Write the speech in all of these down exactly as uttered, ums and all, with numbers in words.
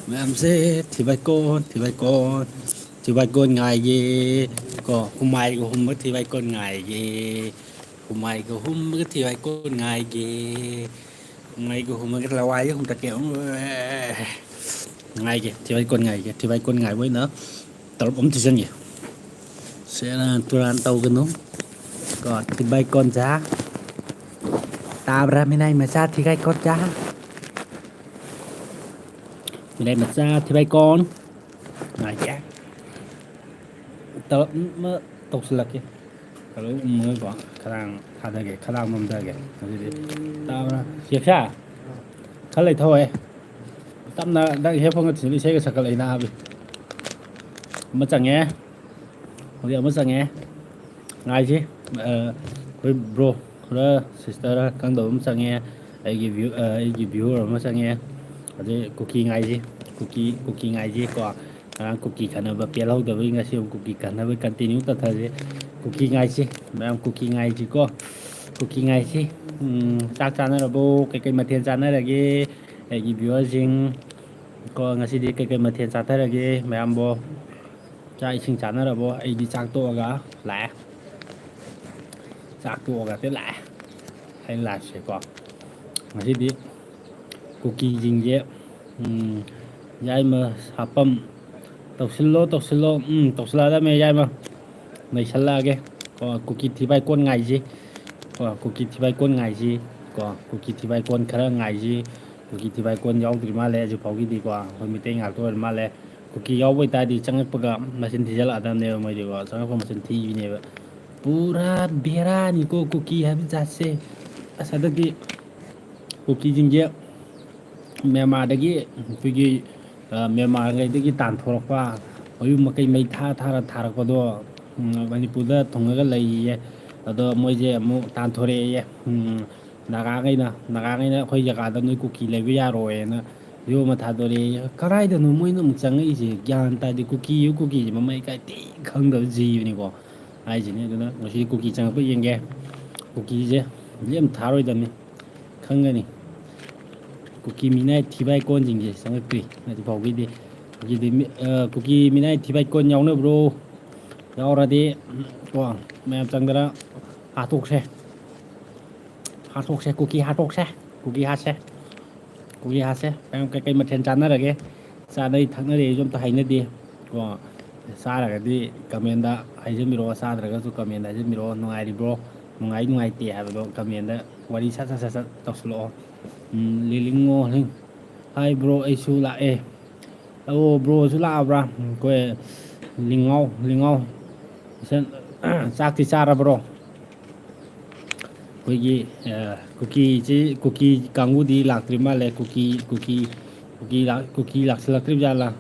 ꯃꯌꯥꯝꯁꯦ ꯊꯤꯕꯥꯏꯀꯣꯟ, ꯊꯤꯕꯥꯏꯀꯣꯟ, ꯊꯤꯕꯥꯏꯀꯣꯟ ꯉꯥꯏꯒꯦ꯫ ꯀꯣ, ꯍꯨꯃꯥꯏꯒ ꯍꯨꯝꯕ ꯊꯤꯕꯥꯏꯀꯣꯟ ꯉꯥꯏꯒꯦ꯫ ꯍꯨꯃꯥꯏꯒ ꯍꯨꯝꯕꯒ ꯊꯤꯕꯥꯏꯀꯣꯟ ꯉꯥꯏꯒꯦ꯫ ꯍꯨꯃꯥꯏꯒ ꯍꯨꯝꯕꯒ ꯂꯋꯥꯏꯒ ꯍꯨꯝꯇꯠꯀꯦ꯫ ꯉꯥꯏꯒꯦ, ꯊꯤꯕꯥꯏꯀꯣꯟ ꯉꯥꯏꯒꯦ꯫ ꯊꯤꯕꯥꯏꯀꯣꯟ ꯉꯥꯏꯕ ꯑꯣꯏꯅ ꯇꯂꯞ ꯑꯃ ꯊꯤꯖꯟꯒꯦ꯫ ꯁꯦꯔꯥꯟ ꯇꯨꯔꯥꯟ ꯇꯧꯒꯅꯨ꯫ ꯀꯣ, ꯊꯤꯕꯥꯏꯀꯣꯟ ꯆꯥ꯫ ꯇꯥꯕ꯭ꯔꯥ, ꯃꯤꯅꯥꯏ ꯃꯆꯥ ꯊꯤꯕꯥꯏꯀꯣꯟ ꯆꯥ? ꯃꯤꯅꯥꯏ ꯃꯆꯥ ꯊꯤꯕꯥꯏꯀꯣꯟ꯫ ꯉꯥꯏꯒꯦ꯫ ꯇꯂꯞ ꯑꯃ ꯇꯧꯁꯤꯜꯂꯛꯀꯦ꯫ ꯇꯂꯞ ꯎꯝꯃꯒꯀꯣ, ꯈꯗꯥꯡ ꯊꯥꯗꯒꯦ, ꯈꯗꯥꯡ ꯅꯣꯝꯊꯒꯦ꯫ ꯑꯗꯨꯗꯤ ꯇꯥꯕ꯭ꯔꯥ? ꯆꯦꯛꯁꯥ? ꯈꯔ ꯂꯩꯊꯧꯍꯦ꯫ ꯇꯞꯅ ꯅꯪ headphone-ꯒ ꯊꯤꯟꯖꯤꯜꯂ ꯏꯁꯩꯒ ꯁꯛꯀꯠꯂꯛꯏ ꯅꯥꯕꯤ꯫ ꯑꯃ ꯆꯪꯉꯦ꯫ ꯍꯧꯖꯤꯛ ꯑꯃ ꯆꯪꯉꯦ꯫ ꯉꯥꯏꯁꯤ꯫ ꯑ, ꯑꯩꯈꯣꯏ bro ꯈꯔ sister ꯈꯪꯗꯕ ꯑꯃ ꯆꯪꯉꯦ꯫ ꯑꯩꯒꯤ view-, ꯑ, ꯑꯩꯒꯤ viewer ꯑꯃ ꯆꯪꯉꯦ꯫ ꯑꯗꯩ ꯀꯨꯀꯤ ꯉꯥꯏꯁꯤ꯫ ꯀꯨꯀꯤ, ꯀꯨꯀꯤ ꯉꯥꯏꯁꯤ ꯀꯣ꯫ ꯉꯔꯥꯡ ꯀꯨꯀꯤ ꯈꯟꯅꯕ ꯄꯦꯜꯍꯧꯗꯕꯒꯤ ꯉꯁꯤ ꯑꯃꯨꯛ ꯀꯨꯀꯤ ꯈꯟꯅꯕ continue ꯇꯧꯊꯁꯤ꯫ ꯀꯨꯀꯤ ꯉꯥꯏꯁꯤ꯫ ꯃꯌꯥꯝ ꯀꯨꯀꯤ ꯉꯥꯏꯁꯤꯀꯣ꯫ ꯀꯨꯀꯤ ꯉꯥꯏꯁꯤ꯫ ꯎꯝ, ꯆꯥꯛ ꯆꯥꯅꯔꯕꯣ? ꯀꯩꯀꯩ ꯃꯊꯦꯜ ꯆꯥꯅꯔꯒꯦ? ꯑꯩꯒꯤ viewer-ꯁꯤꯡ ꯀꯣ, ꯉꯁꯤꯗꯤ ꯀꯩꯀꯩ ꯃꯊꯦꯜ ꯆꯥꯊꯔꯒꯦ ꯃꯌꯥꯝꯕꯣ? ꯆꯥꯛ ꯏꯁꯤꯡ ꯆꯥꯅꯔꯕꯣ? ꯑꯩꯗꯤ ꯆꯥꯛ ꯇꯣꯛꯑꯒ ꯂꯥꯛꯑꯦ꯫ ꯆꯥꯛ ꯇꯣꯛꯑꯒ ꯂꯥꯛꯑꯦ꯫ ꯑꯩ live-ꯁꯦꯀꯣ꯫ ꯉꯁꯤꯗꯤ ꯀꯨꯀꯤꯁꯤꯡꯁꯦ, ꯎꯝ, ꯌꯥꯏꯃ ꯁꯥꯐꯝ, ꯇꯧꯁꯤꯜꯂꯣ, ꯇꯧꯁꯤꯜꯂꯣ, ꯎꯝ, ꯇꯧꯁꯤꯜꯂꯛꯑꯗꯕꯅꯦ ꯌꯥꯏꯃ꯫ ꯅꯩꯁꯜꯂꯛꯑꯒꯦ꯫ ꯀꯣ, ꯀꯨꯀꯤ ꯊꯤꯕꯥꯏꯀꯣꯟ ꯉꯥꯏꯁꯤ꯫ ꯀꯣ, ꯀꯨꯀꯤ ꯊꯤꯕꯥꯏꯀꯣꯟ ꯉꯥꯏꯁꯤ꯫ ꯀꯣ, ꯀꯨꯀꯤ ꯊꯤꯕꯥꯏꯀꯣꯟ ꯈꯔ ꯉꯥꯏꯁꯤ꯫ ꯀꯨꯀꯤ ꯊꯤꯕꯥꯏꯀꯣꯟ ꯌꯥꯎꯗ꯭ꯔꯤ ꯃꯥꯜꯂꯦ ꯍꯧꯖꯤꯛ ꯐꯥꯎꯒꯤꯗꯤꯀꯣ꯫ ꯑꯩꯈꯣꯏ ꯃꯩꯇꯩ ꯉꯥꯛꯇ ꯑꯣꯏꯔ ꯃꯥꯜꯂꯦ꯫ ꯀꯨꯀꯤ ꯌꯥꯎꯕ ꯑꯣꯏꯇꯥꯔꯗꯤ ꯆꯪꯉꯛꯄꯒ ꯃꯆꯤꯟ ꯊꯤꯖꯜꯂꯛꯑꯗꯕꯅꯦꯕ ꯃꯣꯏꯗꯤꯀꯣ꯫ ꯆꯪꯉꯛꯄ ꯃꯆꯤꯟ ꯊꯤꯕꯤꯅꯦꯕ꯫ ꯄꯨꯔꯥ ꯕꯦꯔꯥꯅꯤꯀꯣ ꯀꯨꯀꯤ ꯍꯥꯏꯕ ꯖꯥꯠꯁꯦ꯫ ꯑꯁ, ꯍꯟꯗꯛꯇꯤ ꯀꯨꯀꯤꯁꯤꯡꯁꯦ ꯃ꯭ꯌꯥꯟꯃꯥꯔꯗꯒꯤ, ꯑꯩꯈꯣꯏꯒꯤ, ꯑ, ꯃ꯭ꯌꯥꯟꯃꯥꯔꯉꯩꯗꯒꯤ ꯇꯥꯟꯊꯣꯔꯛꯄ, ꯃꯌꯨꯝ ꯃꯀꯩ ꯃꯩ ꯊꯥ ꯊꯥꯔ ꯊꯥꯔꯛꯄꯗꯣ, ꯎꯝ, ꯃꯅꯤꯄꯨꯔꯗ ꯊꯨꯡꯉꯒ ꯂꯩꯌꯦ꯫ ꯑꯗꯣ ꯃꯣꯏꯁꯦ ꯑꯃꯨꯛ ꯇꯥꯟꯊꯣꯔꯛꯑꯦꯌꯦ꯫ ꯎꯝ, ꯅꯥꯒꯥꯈꯩꯅ, ꯅꯥꯒꯥꯈꯩꯅ ꯑꯩꯈꯣꯏ ꯖꯒꯥꯗ ꯅꯣꯏ ꯀꯨꯀꯤ ꯂꯩꯕ ꯌꯥꯔꯣꯏꯅ video ꯑꯃ ꯊꯥꯗꯣꯔꯛꯑꯦ꯫ ꯀꯗꯥꯏꯗꯅꯣ ꯃꯣꯏꯅ ꯑꯃꯨꯛ ꯆꯪꯉꯛꯏꯁꯦ? ꯒ꯭ꯌꯥꯟ ꯇꯥꯗꯦ꯫ ꯀꯨꯀꯤ, ꯀꯨꯀꯤꯁꯦ ꯃꯃꯩ ꯏꯀꯥꯏ ꯊꯤ ꯈꯪꯗꯕ ꯖꯤꯕꯅꯤꯀꯣ ꯍꯥꯏꯁꯤꯅꯤ꯫ ꯑꯗꯨꯅ ꯉꯁꯤꯗꯤ ꯀꯨꯀꯤ ꯆꯪꯉꯛꯄ ꯌꯦꯡꯒꯦ꯫ ꯀꯨꯀꯤꯁꯦ ꯂꯦꯝ ꯊꯥꯔꯣꯏꯗꯕꯅꯤ, ꯈꯪꯒꯅꯤ꯫ ꯀꯨꯀꯤ ꯃꯤꯅꯥꯏ ꯊꯤꯕꯥꯏ ꯀꯣꯟꯁꯤꯡꯁꯦ ꯆꯪꯉꯛꯇ꯭ꯔꯤ ꯍꯧꯖꯤꯛ ꯐꯥꯎꯒꯤꯗꯤ꯫ ꯀꯨꯀꯤꯗꯤ ꯃꯤ-, ꯑ, ꯀꯨꯀꯤ ꯃꯤꯅꯥꯏ ꯊꯤꯕꯥꯏ ꯀꯣꯟ ꯌꯥꯎꯅꯕ꯭ꯔꯣ? ꯌꯥꯎꯔꯗꯤ, ꯀꯣ, ꯃꯌꯥꯝ ꯆꯪꯗꯅ ꯍꯥꯠꯇꯣꯛꯁꯦ꯫ ꯍꯥꯠꯇꯣꯛꯁꯦ, ꯀꯨꯀꯤ ꯍꯥꯠꯇꯣꯛꯁꯦ꯫ ꯀꯨꯀꯤ ꯍꯥꯠꯁꯦ꯫ ꯀꯨꯀꯤ ꯍꯥꯠꯁꯦ꯫ ꯃꯌꯥꯝ ꯀꯩꯀꯩ ꯃꯊꯦꯜ ꯆꯥꯟꯅꯔꯒꯦ? ꯆꯥꯅꯩ ꯊꯛꯅꯔꯤ ꯑꯩꯁꯨ ꯑꯝꯇ ꯍꯥꯏꯅꯗꯦ꯫ ꯀꯣ, ꯆꯥꯔꯒꯗꯤ ꯀꯃꯦꯟꯗ ꯍꯥꯏꯖꯟꯕꯤꯔꯛꯑꯣ, ꯆꯥꯗ꯭ꯔꯒꯁꯨ ꯀꯃꯦꯟꯗ ꯍꯥꯏꯖꯟꯕꯤꯔꯛꯑꯣ꯫ ꯅꯨꯡꯉꯥꯏꯔꯤꯕ꯭ꯔꯣ? ꯅꯨꯡꯉꯥꯏ ꯅꯨꯡꯉꯥꯏꯇꯦ ꯍꯥꯏꯕꯗꯣ ꯀꯃꯦꯟꯗ ꯋꯥꯔꯤ ꯁꯠ ꯁꯠ ꯁꯠ ꯁꯠ ꯇꯧꯁꯤꯜꯂꯛꯑꯣ꯫ ꯎꯝ, ꯂꯤꯂꯤꯡꯉꯣ, ꯂꯤꯡ-, ꯍꯥꯏ ꯕ꯭ꯔꯣ, ꯑꯩꯁꯨ ꯂꯥꯛꯑꯦ꯫ ꯑꯣ, ꯕ꯭ꯔꯣꯁꯨ ꯂꯥꯛꯑꯕ꯭ꯔꯥ? ꯑꯩꯈꯣꯏ ꯂꯤꯡꯉꯥꯎ, ꯂꯤꯡꯉꯥꯎ꯫ ꯏꯆꯟ, ꯆꯥꯛꯇꯤ ꯆꯥꯔꯕ꯭ꯔꯣ? ꯑꯩꯈꯣꯏꯒꯤ, ꯑ, ꯀꯨꯀꯤꯁꯤ, ꯀꯨꯀꯤ ꯀꯥꯡꯕꯨꯗꯤ ꯂꯥꯛꯇ꯭ꯔꯤ ꯃꯥꯜꯂꯦ꯫ ꯀꯨꯀꯤ, ꯀꯨꯀꯤ, ꯀꯨꯀꯤ ꯂꯥꯛ-, ꯀꯨꯀꯤ ꯂꯥꯛꯁꯤꯜꯂꯛꯇ꯭ꯔꯤꯕ ꯖꯥꯠꯂꯥ?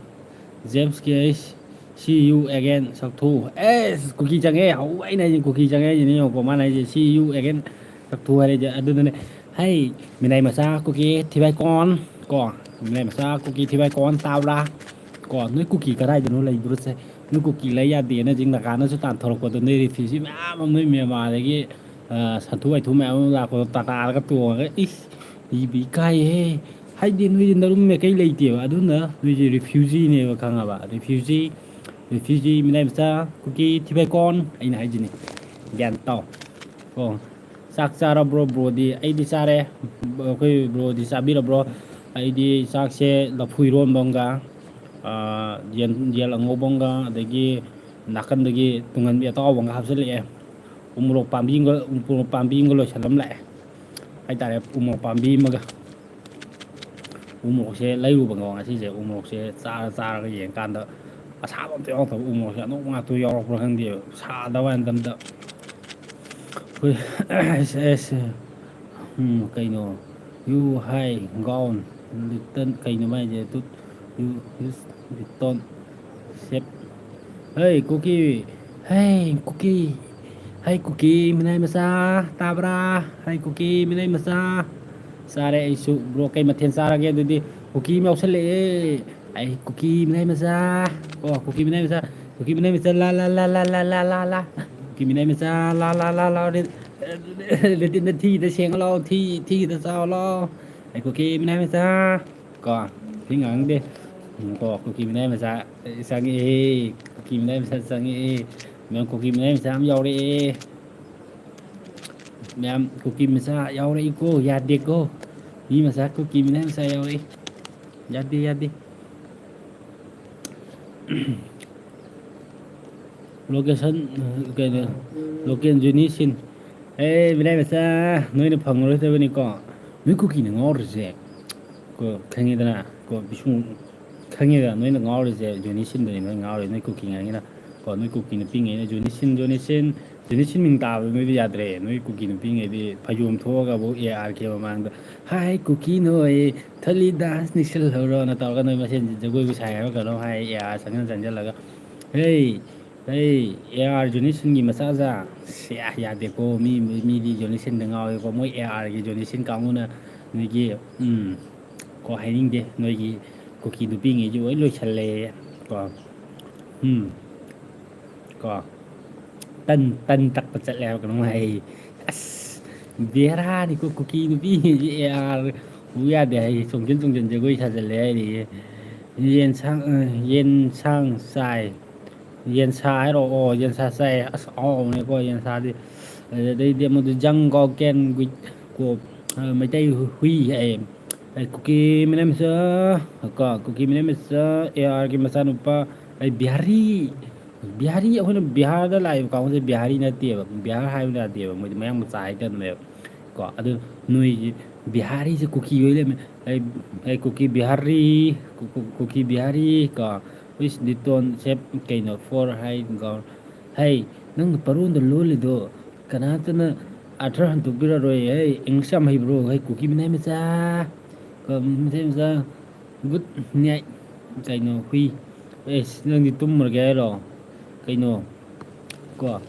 ꯖꯦꯝꯁ ꯀꯦ ꯑꯩꯁ, see you again, ꯁꯛꯊꯨ꯫ ꯑꯦꯁ, ꯀꯨꯀꯤ ꯆꯪꯉꯦ꯫ ꯍꯧꯕ ꯑꯩꯅ ꯍꯥꯏꯁꯦ ꯀꯨꯀꯤ ꯆꯪꯉꯦ ꯍꯥꯏꯁꯤꯅꯤ꯫ ꯌꯦꯡꯉꯨꯀꯣ, ꯃꯥꯅ ꯍꯥꯏꯁꯦ, "See you again, ꯁꯛꯊꯨ" ꯍꯥꯏꯔꯛꯏꯁꯦ꯫ ꯑꯗꯨꯗꯨꯅꯦ, "ꯍꯩ, ꯃꯤꯅꯥꯏ ꯃꯆꯥ ꯀꯨꯀꯤ ꯊꯤꯕꯥꯏ ꯀꯣꯟ", ꯀꯣ, "ꯃꯤꯅꯥꯏ ꯃꯆꯥ ꯀꯨꯀꯤ ꯊꯤꯕꯥꯏ ꯀꯣꯟ ꯇꯥꯕ꯭ꯔꯥ?" ꯀꯣ, ꯅꯣꯏ ꯀꯨꯀꯤ ꯀꯗꯥꯏꯗꯅꯣ ꯂꯩꯕ꯭ꯔꯣꯁꯦ? ꯅꯣꯏ ꯀꯨꯀꯤ ꯂꯩ ꯌꯥꯗꯦꯅ ꯍꯧꯖꯤꯛ ꯅꯥꯒꯥꯅꯁꯨ ꯇꯥꯟꯊꯣꯔꯛꯄꯗꯣ, ꯅꯣꯏ ꯔꯤꯐ꯭ꯌꯨꯖꯤ ꯃꯌꯥꯝ ꯑꯃ ꯅꯣꯏ ꯃ꯭ꯌꯥꯟꯃꯥꯔꯗꯒꯤ, ꯑ, ꯁꯟꯊꯨ ꯋꯥꯏꯊꯨ ꯃꯌꯥꯝ ꯑꯃ ꯂꯥꯛꯄꯗꯣ ꯇꯥꯇꯥꯗꯒ ꯇꯣꯡꯉꯒ, ꯏꯁ, ꯏꯕ ꯏꯀꯥꯏꯍꯦ꯫ ꯍꯥꯏꯗꯤ ꯅꯣꯏꯗꯤ ꯅꯔꯨꯝ ꯃꯥꯏꯀꯩ ꯂꯩꯇꯦꯕ, ꯑꯗꯨꯅ ꯅꯣꯏꯁꯦ ꯔꯤꯐ꯭ꯌꯨꯖꯤꯅꯦꯕ, ꯈꯪꯉꯕ? ꯔꯤꯐ꯭ꯌꯨꯖꯤ, ꯔꯤꯐ꯭ꯌꯨꯖꯤ, ꯃꯤꯅꯥꯏ ꯃꯆꯥ, ꯀꯨꯀꯤ, ꯊꯤꯕꯥꯏꯀꯣꯟ, ꯑꯩꯅ ꯍꯥꯏꯁꯤꯅꯤ꯫ ꯒ꯭ꯌꯥꯟ ꯇꯥꯎ꯫ ꯀꯣ, ꯆꯥꯛ ꯆꯥꯔꯕ꯭ꯔꯣ ꯕ꯭ꯔꯣꯗꯤ? ꯑꯩꯗꯤ ꯆꯥꯔꯦ꯫ ꯑꯩꯈꯣꯏ ꯕ꯭ꯔꯣꯗꯤ ꯆꯥꯕꯤꯔꯕ꯭ꯔꯣ? ꯑꯩꯗꯤ ꯆꯥꯛꯁꯦ ꯂꯐꯨ ꯏꯔꯣꯟꯕ ꯑꯃꯒ, ꯑꯥ, ꯌꯦꯟ, ꯌꯦꯟ ꯑꯉꯧꯕ ꯑꯃꯒ, ꯑꯗꯒꯤ ꯅꯥꯀꯟꯗꯒꯤ ꯇꯨꯡꯍꯟꯕꯤ ꯑꯇꯥꯎꯕ ꯑꯃꯒ ꯍꯥꯞꯆꯤꯜꯂꯛꯑꯦ꯫ ꯎꯃꯣꯔꯣꯛ ꯄꯥꯝꯕꯤ ꯑꯃꯒ, ꯎꯃꯣꯔꯣꯛ ꯄꯥꯝꯕꯤ ꯑꯃꯒ ꯂꯣꯏꯁꯜꯂꯝ ꯂꯥꯛꯑꯦ ꯍꯥꯏꯇꯥꯔꯦ, ꯎꯃꯣꯔꯣꯛ ꯄꯥꯝꯕꯤ ꯑꯃꯒ꯫ ꯎꯃꯣꯔꯣꯛꯁꯦ ꯂꯩꯔꯨꯕꯀꯣ ꯉꯁꯤꯁꯦ꯫ ꯎꯃꯣꯔꯣꯛꯁꯦ ꯆꯥꯔ ꯆꯥꯔꯒ ꯌꯦꯡꯀꯥꯟꯗ ꯑꯁꯥꯕ ꯑꯝꯇ ꯌꯥꯎꯔꯛꯇꯕ꯫ ꯎꯃꯣꯔꯣꯛꯁꯦ ꯑꯅꯧꯕ ꯉꯥꯛꯇ ꯌꯥꯎꯔꯛꯄ꯭ꯔꯥ ꯈꯪꯗꯦꯕ꯫ ꯁꯥꯗꯕ ꯍꯥꯏꯅ ꯑꯝꯇ꯫ ꯑꯩꯈꯣꯏ ꯑꯦꯁ, ꯑꯦꯁ, ꯎꯝ, ꯀꯩꯅꯣ? You high ground, little, ꯀꯩꯅꯣ ꯃꯥꯏꯁꯦ? Two, you, you, little shape. ꯍꯩ, ꯀꯨꯀꯤ! ꯍꯩ, ꯀꯨꯀꯤ! ꯍꯩ, ꯀꯨꯀꯤ ꯃꯤꯅꯥꯏ ꯃꯆꯥ! ꯇꯥꯕ꯭ꯔꯥ? ꯍꯩ, ꯀꯨꯀꯤ ꯃꯤꯅꯥꯏ ꯃꯆꯥ! ꯆꯥꯔꯦ ꯑꯩꯁꯨ꯫ ꯕ꯭ꯔꯣ, ꯀꯩ ꯃꯊꯦꯜ ꯆꯥꯔꯒꯦ? ꯑꯗꯨꯗꯤ ꯀꯨꯀꯤ ꯑꯃ ꯌꯥꯎꯁꯜꯂꯛꯑꯦ꯫ ꯑꯩ ꯀꯨꯀꯤ ꯃꯤꯅꯥꯏ ꯃꯆꯥ! ꯑꯣ, ꯀꯨꯀꯤ ꯃꯤꯅꯥꯏ ꯃꯆꯥ! ꯀꯨꯀꯤ ꯃꯤꯅꯥꯏ ꯃꯆꯥ! ꯂꯥ, ꯂꯥ, ꯂꯥ! ꯀꯨꯀꯤ ꯃꯤꯅꯥꯏ ꯃꯆꯥ! ꯂꯥ, ꯂꯥ, ꯂꯥ, ꯂꯥ! ꯂꯦꯇꯤꯟꯗ ꯊꯤꯒꯤꯗ ꯁꯦꯡꯉ ꯂꯥꯛꯑꯣ! ꯊꯤ, ꯊꯤꯒꯤꯗ ꯆꯥꯎ ꯂꯥꯛꯑꯣ! ꯑꯩ ꯀꯨꯀꯤ ꯃꯤꯅꯥꯏ ꯃꯆꯥ ꯀꯣ, ꯁꯤ ꯉꯥꯡꯗꯦ꯫ ꯎꯝ, ꯀꯣ, ꯀꯨꯀꯤ ꯃꯤꯅꯥꯏ ꯃꯆꯥ ꯆꯪꯉꯛꯑꯦ꯫ ꯀꯨꯀꯤ ꯃꯤꯅꯥꯏ ꯃꯆꯥ ꯆꯪꯉꯛꯑꯦ꯫ ꯃꯌꯥꯝ ꯀꯨꯀꯤ ꯃꯤꯅꯥꯏ ꯃꯆꯥ ꯑꯃ ꯌꯥꯎꯔꯛꯑꯦ꯫ ꯃꯌꯥꯝ ꯀꯨꯀꯤ ꯃꯆꯥ ꯌꯥꯎꯔꯛꯏꯀꯣ, ꯌꯥꯗꯦꯀꯣ꯫ ꯃꯤ ꯃꯆꯥ, ꯀꯨꯀꯤ ꯃꯤꯅꯥꯏ ꯃꯆꯥ ꯌꯥꯎꯔꯛꯏ꯫ ꯌꯥꯗꯦ, ꯌꯥꯗꯦ꯫ Location, ꯀꯩꯅꯣ, local ꯖꯣꯅꯤ ꯁꯤꯟ꯫ ꯑꯦ, ꯃꯤꯅꯥꯏ ꯃꯆꯥ, ꯅꯣꯏꯅ ꯐꯪꯉꯔꯣꯏꯗꯕꯅꯤꯀꯣ꯫ ꯅꯣꯏ ꯀꯨꯀꯤꯅ ꯉꯥꯎꯔꯤꯁꯦ꯫ ꯀꯣ, ꯈꯪꯉꯤꯗꯅ, ꯀꯣ, ꯄꯤꯁꯨꯝ ꯈꯪꯉꯤꯗꯅ, ꯅꯣꯏꯅ ꯉꯥꯎꯔꯤꯁꯦ ꯖꯣꯅꯤ ꯁꯤꯟꯗꯅꯤ ꯅꯣꯏ ꯉꯥꯎꯔꯤꯁꯦ, ꯅꯣꯏ ꯀꯨꯀꯤ ꯉꯥꯡꯉꯤꯅ꯫ ꯀꯣ, ꯅꯣꯏ ꯀꯨꯀꯤ ꯅꯨꯄꯤꯉꯩꯅ ꯖꯣꯅꯤ ꯁꯤꯟ, ꯖꯣꯅꯤ ꯁꯤꯟ, ꯖꯣꯅꯤ ꯁꯤꯟ ꯃꯤꯡ ꯇꯥꯕꯗꯣ ꯅꯣꯏꯗꯤ ꯌꯥꯗ꯭ꯔꯦ꯫ ꯅꯣꯏ ꯀꯨꯀꯤ ꯅꯨꯄꯤꯉꯩꯗꯤ ꯐꯩꯖꯣꯝ ꯊꯣꯛꯑꯒꯕꯨ ꯑꯦ ꯑꯥꯔ ꯀꯦ ꯃꯃꯥꯡꯗ, "ꯍꯥꯏ ꯀꯨꯀꯤ ꯅꯣꯏ, ꯊꯂꯤ ꯗꯥꯟꯁ ꯅꯤꯛꯁꯜꯍꯧꯔꯣꯅ" ꯇꯧꯔꯒ ꯅꯣꯏ ꯃꯁꯦꯟ ꯖꯒꯣꯏꯕꯨ ꯁꯥꯏ ꯍꯥꯏꯕ ꯀꯩꯅꯣꯝ ꯍꯥꯏ, ꯑꯦ ꯑꯥꯔ ꯆꯪꯁꯤꯟ ꯆꯪꯁꯤꯜꯂꯒ, "ꯍꯦ, ꯍꯦ, ꯑꯦ ꯑꯥꯔ ꯖꯣꯅꯤ ꯁꯤꯟꯒꯤ ꯃꯆꯥꯖꯥ, ꯁꯦ, ꯌꯥꯗꯦꯀꯣ, ꯃꯤ, ꯃꯤꯗꯤ ꯖꯣꯅꯤ ꯁꯤꯟꯗ ꯉꯥꯎꯋꯦꯀꯣ, ꯃꯣꯏ ꯑꯦ ꯑꯥꯔꯒꯤ ꯖꯣꯅꯤ ꯁꯤꯟ ꯀꯥꯡꯕꯨꯅ ꯅꯣꯏꯒꯤ, ꯎꯝ, ꯀꯣ ꯍꯥꯏꯅꯤꯡꯗꯦ, ꯅꯣꯏꯒꯤ ꯀꯨꯀꯤ ꯅꯨꯄꯤꯉꯩꯁꯨ ꯂꯣꯏ ꯂꯣꯏꯁꯜꯂꯦ ꯀꯣ, ꯎꯝ, ꯀꯣ, ꯇꯟ, ꯇꯟ ꯇꯛꯄ ꯆꯠꯂꯦ ꯍꯥꯏꯕ ꯀꯩꯅꯣꯝ ꯍꯥꯏ꯫ ꯑꯁ, ꯕꯦꯔꯥꯅꯤꯀꯣ, ꯀꯨꯀꯤ ꯅꯨꯄꯤꯉꯩꯁꯦ ꯑꯦ ꯑꯥꯔ ꯎ ꯌꯥꯗꯦ ꯍꯥꯏ, ꯆꯣꯡꯁꯤꯟ ꯆꯣꯡꯁꯤꯟ ꯖꯒꯣꯏ ꯁꯥꯖꯜꯂꯦ ꯍꯥꯏꯔꯤꯌꯦ꯫ ꯌꯦꯟꯁꯥꯡ, ꯑ, ꯌꯦꯟꯁꯥꯡ ꯆꯥꯏ꯫ ꯌꯦꯟꯁꯥ ꯍꯥꯏꯔꯣ? ꯑꯣ, ꯌꯦꯟꯁꯥ ꯆꯥꯏ꯫ ꯑꯁ, ꯑꯍꯥꯎꯕꯅꯦꯀꯣ ꯌꯦꯟꯁꯥꯗꯤ꯫ ꯑꯗꯩꯗꯤ ꯑꯃꯗꯨ ꯖꯪ ꯀꯣ ꯀꯦꯟ ꯒꯨꯏ ꯀꯣ, ꯑ, ꯃꯩꯇꯩ ꯍꯨꯏ ꯍꯥꯏꯌꯦ꯫ ꯑꯩ ꯀꯨꯀꯤ ꯃꯤꯅꯥꯏ ꯃꯆꯥ, ꯀꯣ, ꯀꯨꯀꯤ ꯃꯤꯅꯥꯏ ꯃꯆꯥ, ꯑꯦ ꯑꯥꯔꯒꯤ ꯃꯆꯥꯅꯨꯄꯥ, ꯑꯩ ꯕꯤꯍꯥꯔꯤ, ꯕꯤꯍꯥꯔꯤ, ꯑꯩꯈꯣꯏꯅ ꯕꯤꯍꯥꯔꯗ ꯂꯥꯛꯏꯕ ꯀꯥꯡꯕꯨꯁꯦ ꯕꯤꯍꯥꯔꯤ ꯅꯠꯇꯦꯕ꯫ ꯕꯤꯍꯥꯔ ꯍꯥꯏꯕ ꯌꯥꯗꯦꯕ, ꯃꯣꯏꯗꯤ ꯃꯌꯥꯡ ꯃꯆꯥ ꯍꯥꯏꯗꯕꯅꯦꯕ꯫ ꯀꯣ, ꯑꯗꯨ ꯅꯣꯏꯒꯤ ꯕꯤꯍꯥꯔꯤꯁꯦ ꯀꯨꯀꯤ ꯑꯣꯏ ꯂꯩꯔꯝꯃꯦ꯫ ꯑꯩ, ꯑꯩ ꯀꯨꯀꯤ ꯕꯤꯍꯥꯔꯤ, ꯀꯨ-, ꯀꯨ-, ꯀꯨꯀꯤ ꯕꯤꯍꯥꯔꯤ, ꯀꯣ, which dicton shape ꯀꯩꯅꯣ, for ꯍꯥꯏ, ꯒꯥꯎ-, ꯍꯩ, ꯅꯪꯅ ꯄꯔꯣꯟꯗ ꯂꯣꯜꯂꯤꯗꯣ ꯀꯅꯥꯝꯇꯅ ꯑꯥꯔꯊꯔ ꯍꯟꯗꯣꯛꯄꯤꯔꯔꯣꯏ꯫ ꯍꯩ, ꯏꯪꯂꯤꯁ ꯌꯥꯝ ꯍꯩꯕ꯭ꯔꯣ? ꯍꯩ, ꯀꯨꯀꯤ ꯃꯤꯅꯥꯏ ꯃꯆꯥ, ꯀꯣ, ꯃꯤꯅꯥꯏ ꯃꯆꯥ, good night꯫ ꯀꯩꯅꯣ, ꯍꯨꯏ? ꯑꯦꯁ, ꯅꯪꯗꯤ ꯇꯨꯝꯃꯨꯔꯒꯦ ꯍꯥꯏꯔꯣ? ꯀꯩꯅꯣ? ꯀꯣ?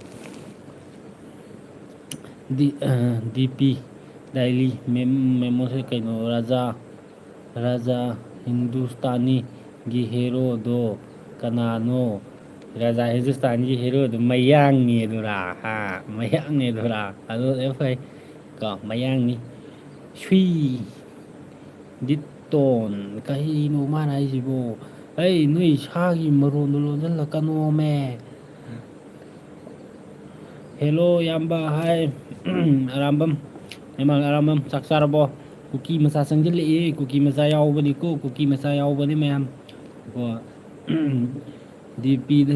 ꯗꯤ, ꯑ, ꯗꯤ ꯄꯤ, ꯗꯥꯏꯂꯤ, ꯃꯦꯝ-, ꯃꯦꯃꯣꯁꯦ ꯀꯩꯅꯣ? ꯔꯥꯖꯥ, ꯔꯥꯖꯥ ꯍꯤꯟꯗꯨꯁꯇꯥꯅꯤꯒꯤ ꯍꯦꯔꯣꯗꯣ ꯀꯅꯥꯅꯣ? ꯔꯥꯖꯥ ꯍꯤꯟꯗꯨꯁꯇꯥꯅꯤꯒꯤ ꯍꯦꯔꯣꯗꯣ ꯃꯌꯥꯡꯅꯦ ꯑꯗꯨꯔꯥ? ꯍꯥ? ꯃꯌꯥꯡꯅꯦ ꯑꯗꯨꯔꯥ? ꯑꯗꯨ ꯂꯣꯏ ꯐꯩ꯫ ꯀꯣ, ꯃꯌꯥꯡꯅꯤ꯫ ꯁꯨꯏ꯫ ꯗꯤꯇꯣꯟ, ꯀꯔꯤꯅꯣ ꯃꯥꯅ ꯍꯥꯏꯁꯤꯕꯣ? ꯑꯩ ꯅꯣꯏ ꯁꯥꯒꯤ ꯃꯔꯣꯟꯗꯣ ꯂꯣꯟꯁꯤꯜꯂꯛꯀꯅꯣꯃꯦ꯫ ꯍꯦꯜꯂꯣ ꯏꯌꯥꯝꯕ, ꯍꯥꯏ꯫ ꯑꯔꯥꯝꯕꯝ, ꯏꯃꯥ ꯑꯔꯥꯝꯕꯝ, ꯆꯥꯛ ꯆꯥꯔꯕꯣ? ꯀꯨꯀꯤ ꯃꯆꯥ ꯆꯪꯁꯤꯜꯂꯛꯑꯦ, ꯀꯨꯀꯤ ꯃꯆꯥ ꯌꯥꯎꯕꯅꯤꯀꯣ, ꯀꯨꯀꯤ ꯃꯆꯥ ꯌꯥꯎꯕꯅꯤ ꯃꯌꯥꯝ꯫ ꯀꯣ, ꯗꯤ ꯄꯤꯗ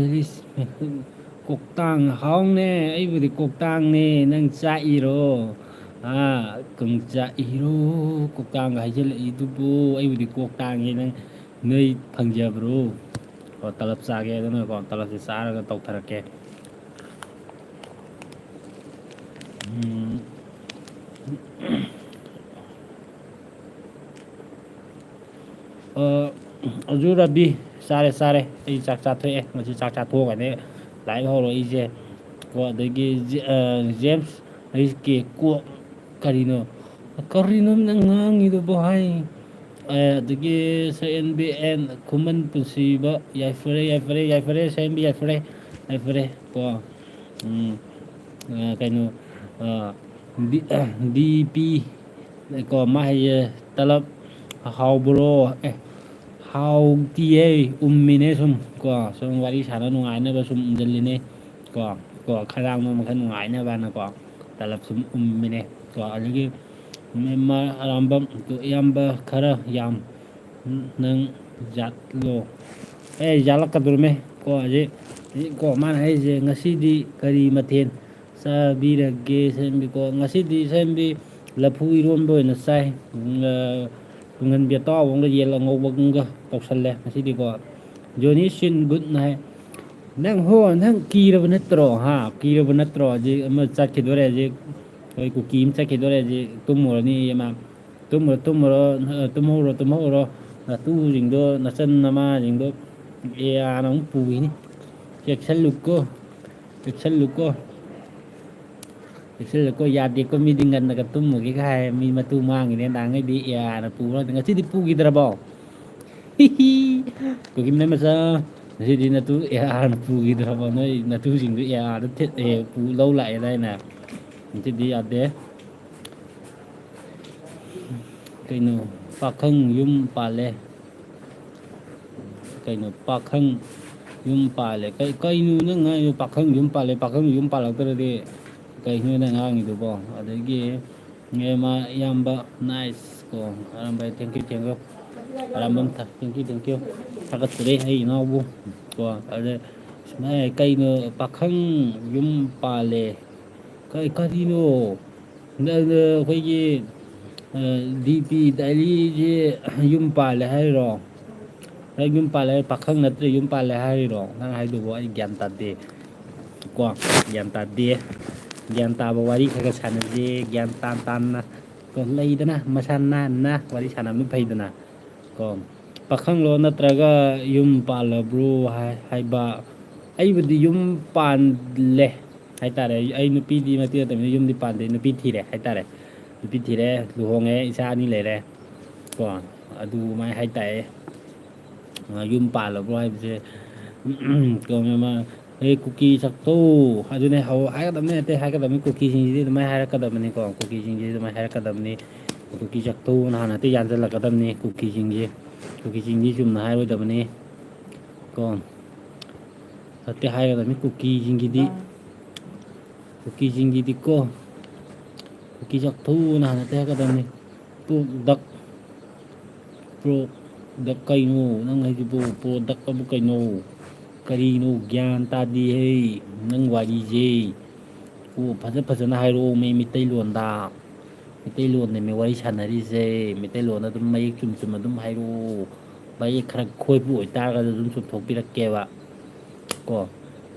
ꯀꯣꯛꯇꯥꯡ ꯍꯥꯎꯅꯦ, ꯑꯩꯕꯨꯗꯤ ꯀꯣꯛꯇꯥꯡꯅꯦ, ꯅꯪ ꯆꯥꯛꯏꯔꯣ? ꯑꯥ, ꯀꯪ ꯆꯥꯛꯏꯔꯣ? ꯀꯣꯛꯇꯥꯡꯒ ꯍꯥꯏꯖꯤꯜꯂꯛꯏꯗꯨꯕꯨ, ꯑꯩꯕꯨꯗꯤ ꯀꯣꯛꯇꯥꯡꯉꯦ, ꯅꯪ ꯅꯣꯏ ꯐꯪꯖꯕ꯭ꯔꯣ? ꯀꯣ, ꯇꯂꯞ ꯆꯥꯒꯦ ꯑꯗꯨꯅꯀꯣ, ꯇꯂꯞꯁꯦ ꯆꯥꯔꯒ ꯇꯧꯊꯔꯛꯀꯦ꯫ ꯎꯝ꯫ ꯑ, ꯑꯖꯨ ꯔꯕꯤ, ꯆꯥꯔꯦ, ꯆꯥꯔꯦ꯫ ꯑꯩ ꯆꯥꯛ ꯆꯥꯊꯣꯛꯑꯦ꯫ ꯉꯁꯤ ꯆꯥꯛ ꯆꯥꯊꯣꯛꯑꯒꯅꯦ live ꯍꯧꯔꯛꯏꯁꯦ꯫ ꯀꯣ, ꯑꯗꯒꯤ ꯖꯦ-, ꯑ, ꯖꯦꯝꯁ, ꯑꯩ ꯀꯦ ꯀꯣ-, ꯀꯔꯤꯅꯣ? ꯀꯔꯤꯅꯣ ꯅꯪ ꯉꯥꯡꯉꯤꯗꯨꯕꯣ ꯍꯥꯏ? ꯑ, ꯑꯗꯒꯤ ꯁꯛ ꯑꯦꯟ ꯕꯤ ꯑꯦꯟ ꯈꯨꯃꯟ ꯄꯨꯟꯁꯤꯕ, ꯌꯥꯏꯐꯔꯦ, ꯌꯥꯏꯐꯔꯦ, ꯌꯥꯏꯐꯔꯦ, ꯁꯛ ꯑꯦꯟ ꯕꯤ ꯌꯥꯏꯐꯔꯦ, ꯌꯥꯏꯐꯔꯦ꯫ ꯀꯣ, ꯎꯝ, ꯑ, ꯀꯩꯅꯣ, ꯑ, ꯗꯤ-, ꯑ, ꯗꯤ ꯄꯤ, ꯀꯣ, ꯃꯥ ꯍꯥꯏꯁꯦ, "ꯇꯂꯞ ꯍꯥꯎꯕ꯭ꯔꯣ?" ꯑꯦ, ꯍꯥꯎꯇꯤꯌꯦ, ꯎꯝꯃꯤꯅꯦ ꯁꯨꯝ, ꯀꯣ, ꯁꯨꯝ ꯋꯥꯔꯤ ꯁꯥꯟꯅ ꯅꯨꯡꯉꯥꯏꯅꯕ ꯁꯨꯝ ꯎꯝꯖꯜꯂꯤꯅꯦ, ꯀꯣ, ꯀꯣ, ꯈꯗꯥꯡ ꯅꯣꯝꯕ ꯈꯔ ꯅꯨꯡꯉꯥꯏꯅꯕꯅꯀꯣ, ꯇꯂꯞ ꯁꯨꯝ ꯎꯝꯃꯤꯅꯦ, ꯀꯣ, ꯑꯗꯒꯤ ꯃꯦꯝꯃ ꯑꯔꯥꯝꯕꯝ, ꯏꯌꯥꯝꯕ ꯈꯔ ꯌꯥꯝ ꯅꯪ ꯌꯥꯠꯂꯣ꯫ ꯑꯦ, ꯌꯥꯠꯂꯛꯀꯗꯧꯔꯤꯃꯦ꯫ ꯀꯣ, ꯍꯧꯖꯤꯛ, ꯍꯧꯖꯤꯛ ꯀꯣ, ꯃꯥꯅ ꯍꯥꯏꯔꯤꯁꯦ, "ꯉꯁꯤꯗꯤ ꯀꯔꯤ ꯃꯊꯦꯜ ꯆꯥꯕꯤꯔꯒꯦ?" ꯁꯦꯝꯕꯤꯀꯣ, ꯉꯁꯤꯗꯤ ꯁꯦꯝꯕꯤ ꯂꯐꯨ ꯏꯔꯣꯟꯕ ꯑꯣꯏꯅ ꯆꯥꯏ꯫ ꯎꯝ, ꯑ, ꯇꯨꯡꯍꯟꯕꯤ ꯑꯇꯥꯎꯕ ꯑꯃꯒ ꯌꯦꯟ ꯑꯉꯧꯕ ꯑꯃꯒ ꯇꯧꯁꯜꯂꯦ ꯉꯁꯤꯗꯤꯀꯣ꯫ ꯖꯣꯅꯤ ꯁꯤꯟ ꯒꯨꯗꯅ ꯍꯥꯏ, "ꯅꯪ ꯍꯣ, ꯅꯪ ꯀꯤꯔꯕ ꯅꯠꯇ꯭ꯔꯣ? ꯍꯥ? ꯀꯤꯔꯕ ꯅꯠꯇ꯭ꯔꯣ? ꯍꯧꯖꯤꯛ ꯑꯃ ꯆꯠꯈꯤꯗꯣꯔꯦ, ꯍꯧꯖꯤꯛ ꯑꯩꯈꯣꯏ ꯀꯨꯀꯤ ꯑꯃ ꯆꯠꯈꯤꯗꯣꯔꯦ, ꯍꯧꯖꯤꯛ ꯇꯨꯝꯃꯨꯔꯅꯤ ꯑꯃ꯫ ꯇꯨꯝꯃꯨꯔꯣ, ꯇꯨꯝꯃꯨꯔꯣ, ꯇꯨꯝꯍꯧꯔꯣ, ꯇꯨꯝꯍꯧꯔꯣ꯫ ꯅꯇꯨꯁꯤꯡꯗꯣ, ꯅꯆꯟ ꯅꯃꯥꯁꯤꯡꯗꯣ ꯑꯦ ꯑꯥꯔꯅ ꯑꯃꯨꯛ ꯄꯨꯈꯤꯅꯤ꯫ ꯆꯦꯛꯁꯤꯜꯂꯨꯀꯣ, ꯆꯦꯛꯁꯤꯜꯂꯨꯀꯣ, ꯆꯦꯛꯁꯤꯜꯂꯨꯀꯣ꯫ ꯌꯥꯗꯦꯀꯣ, ꯃꯤꯗꯤ ꯉꯟꯅꯒ ꯇꯨꯝꯃꯨꯒꯦꯒ ꯍꯥꯏ, ꯃꯤ ꯃꯇꯨ ꯃꯥꯡꯉꯤꯅꯦ꯫ ꯅꯍꯥꯟꯈꯩꯗꯤ ꯑꯦ ꯑꯥꯔꯅ ꯄꯨꯕ ꯅꯠꯇꯦ, ꯉꯁꯤꯗꯤ ꯄꯨꯈꯤꯗ꯭ꯔꯕꯣ?" ꯍꯤ ꯍꯤ꯫ ꯀꯨꯀꯤ ꯃꯆꯥ, ꯉꯁꯤꯗꯤ ꯅꯇꯨ ꯑꯦ ꯑꯥꯔꯅ ꯄꯨꯈꯤꯗ꯭ꯔꯕꯣ? ꯅꯣꯏ ꯅꯇꯨꯁꯤꯡꯗꯨ ꯑꯦ ꯑꯥꯔꯗ ꯊꯦꯠ-, ꯑꯦ, ꯄꯨ-, ꯂꯧ ꯂꯥꯛꯑꯦꯗꯥꯏꯅꯦ? ꯉꯁꯤꯗꯤ ꯌꯥꯗꯦ꯫ ꯀꯩꯅꯣ? ꯄꯥꯈꯪ ꯌꯨꯝ ꯄꯥꯜꯂꯦ꯫ ꯀꯩꯅꯣ, ꯄꯥꯈꯪ ꯌꯨꯝ ꯄꯥꯜꯂꯦ? ꯀꯩ-, ꯀꯩꯅꯣ ꯅꯪ ꯍꯥꯏꯗꯣ? ꯄꯥꯈꯪ ꯌꯨꯝ ꯄꯥꯜꯂꯦ, ꯄꯥꯈꯪ ꯌꯨꯝ ꯄꯥꯜꯂꯛꯇ꯭ꯔꯗꯤ ꯀꯩꯅꯣ ꯅꯪ ꯉꯥꯡꯉꯤꯗꯨꯕꯣ? ꯑꯗꯒꯤ ꯅꯦꯃꯥ ꯏꯌꯥꯝꯕ, nice ꯀꯣ, Arambai, thank you, thank you꯫ Arambam ꯊꯥ-, thank you, thank you꯫ ꯊꯥꯒꯠꯆꯔꯤ ꯑꯩ ꯏꯅꯥꯎꯕꯨ ꯀꯣ꯫ ꯑꯗ ꯁꯨꯃꯥꯏ ꯀꯩꯅꯣ, ꯄꯥꯈꯪ ꯌꯨꯝ ꯄꯥꯜꯂꯦ? ꯀꯩ-, ꯀꯔꯤꯅꯣ? ꯅ-, ꯅ-, ꯑꯩꯈꯣꯏꯒꯤ, ꯑ, ꯗꯤ ꯄꯤ ꯗꯥꯏꯔꯤꯁꯦ ꯌꯨꯝ ꯄꯥꯜꯂꯦ ꯍꯥꯏꯔꯤꯔꯣ? ꯅꯪ ꯌꯨꯝ ꯄꯥꯜꯂꯦ ꯍꯥꯏꯔ, ꯄꯥꯈꯪ ꯅꯠꯇ꯭ꯔꯦ ꯌꯨꯝ ꯄꯥꯜꯂꯦ ꯍꯥꯏꯔꯤꯔꯣ? ꯅꯪ ꯍꯥꯏꯗꯨꯕꯨ ꯑꯩ ꯒ꯭ꯌꯥꯟ ꯇꯥꯗꯦ꯫ ꯀꯣ, ꯒ꯭ꯌꯥꯟ ꯇꯥꯗꯦ꯫ ꯒ꯭ꯌꯥꯟ ꯇꯥꯕ ꯋꯥꯔꯤ ꯈꯔ ꯈꯔ ꯁꯥꯟꯅꯁꯦ꯫ ꯒ꯭ꯌꯥꯟ ꯇꯥꯟ ꯇꯥꯟꯅ, ꯀꯣ, ꯂꯩꯗꯅ, ꯃꯁꯥ ꯅꯥꯟꯅ ꯋꯥꯔꯤ ꯁꯥꯟꯅꯕꯅ ꯐꯩꯗꯅ꯫ ꯀꯣ, ꯄꯥꯈꯪꯂꯣ ꯅꯠꯇ꯭ꯔꯒ ꯌꯨꯝ ꯄꯥꯜꯂꯕ꯭ꯔꯣ ꯍꯥꯏ-, ꯍꯥꯏꯕ? ꯑꯩꯕꯨꯗꯤ ꯌꯨꯝ ꯄꯥꯜꯂꯦ ꯍꯥꯏꯇꯥꯔꯦ꯫ ꯑꯩ ꯅꯨꯄꯤꯗꯤ ꯃꯇꯤꯛ ꯅꯠꯇꯕꯅꯤꯅ ꯌꯨꯝꯗꯤ ꯄꯥꯟꯗꯦ, ꯅꯨꯄꯤ ꯊꯤꯔꯦ ꯍꯥꯏꯇꯥꯔꯦ꯫ ꯅꯨꯄꯤ ꯊꯤꯔꯦ, ꯂꯨꯍꯣꯡꯉꯦ, ꯏꯆꯥ ꯑꯅꯤ ꯂꯩꯔꯦ꯫ ꯀꯣ, ꯑꯗꯨꯃꯥꯏꯅ ꯍꯥꯏꯇꯥꯔꯦ꯫ ꯑ, ꯌꯨꯝ ꯄꯥꯜꯂꯕ꯭ꯔꯣ ꯍꯥꯏꯕꯁꯦ, ꯀꯩꯅꯣ, ꯑꯃ, "ꯑꯦ, ꯀꯨꯀꯤ ꯁꯛꯇꯣ", ꯑꯗꯨꯅꯦ ꯍꯧ-, ꯍꯥꯏꯒꯗꯕꯅꯤ, ꯑꯇꯩ ꯍꯥꯏꯒꯗꯕꯅꯤ, ꯀꯨꯀꯤꯁꯤꯡꯁꯤꯗꯤ ꯑꯗꯨꯃꯥꯏꯅ ꯍꯥꯏꯔꯛꯀꯗꯕꯅꯤꯀꯣ, ꯀꯨꯀꯤꯁꯤꯡꯁꯤꯗꯤ ꯑꯗꯨꯃꯥꯏꯅ ꯍꯥꯏꯔꯛꯀꯗꯕꯅꯤ꯫ "ꯀꯨꯀꯤ ꯁꯛꯇꯣ" ꯅꯍꯥꯟ ꯑꯇꯩ ꯌꯥꯟꯁꯤꯜꯂꯛꯀꯗꯕꯅꯤ ꯀꯨꯀꯤꯁꯤꯡꯁꯤ꯫ ꯀꯨꯀꯤꯁꯤꯡꯗꯤ ꯆꯨꯝꯅ ꯍꯥꯏꯔꯣꯏꯗꯕꯅꯤ ꯀꯣ꯫ ꯅꯠꯇꯦ ꯍꯥꯏꯒꯗꯕꯅꯤ ꯀꯨꯀꯤꯁꯤꯡꯒꯤꯗꯤ꯫ ꯀꯨꯀꯤꯁꯤꯡꯒꯤꯗꯤꯀꯣ, ꯀꯨꯀꯤ ꯆꯥꯛꯊꯧꯅ ꯍꯥꯟꯅ ꯅꯠꯇꯦ ꯍꯥꯏꯒꯗꯕꯅꯤ꯫ ꯄ꯭ꯔꯣ ꯗꯛ, ꯄ꯭ꯔꯣ ꯗꯛ ꯀꯩꯅꯣ? ꯅꯪ ꯍꯥꯏꯁꯤꯕꯨ ꯄ꯭ꯔꯣ ꯗꯛ ꯑꯕꯨ ꯀꯩꯅꯣ? ꯀꯔꯤꯅꯣ? ꯒ꯭ꯌꯥꯟ ꯇꯥꯗꯦꯍꯦ ꯅꯪ ꯋꯥꯔꯤꯁꯦ꯫ ꯑꯣ, ꯐꯖ ꯐꯖꯅ ꯍꯥꯏꯔꯛꯑꯣ ꯃꯤ ꯃꯤꯇꯩꯂꯣꯟꯗ꯫ ꯃꯩꯇꯩꯂꯣꯟꯗꯅꯦ ꯋꯥꯔꯤ ꯁꯥꯟꯅꯔꯤꯁꯦ, ꯃꯩꯇꯩꯂꯣꯟꯗ ꯑꯗꯨꯝ ꯃꯌꯦꯛ ꯆꯨꯝ ꯆꯨꯝꯅ ꯑꯗꯨꯝ ꯍꯥꯏꯔꯛꯑꯣ꯫ ꯃꯌꯦꯛ ꯈꯔ ꯈꯣꯏꯕ ꯑꯣꯏꯇꯥꯔꯒꯁꯨ ꯑꯗꯨꯝ ꯆꯨꯝꯊꯣꯛꯄꯤꯔꯛꯀꯦꯕ ꯀꯣ꯫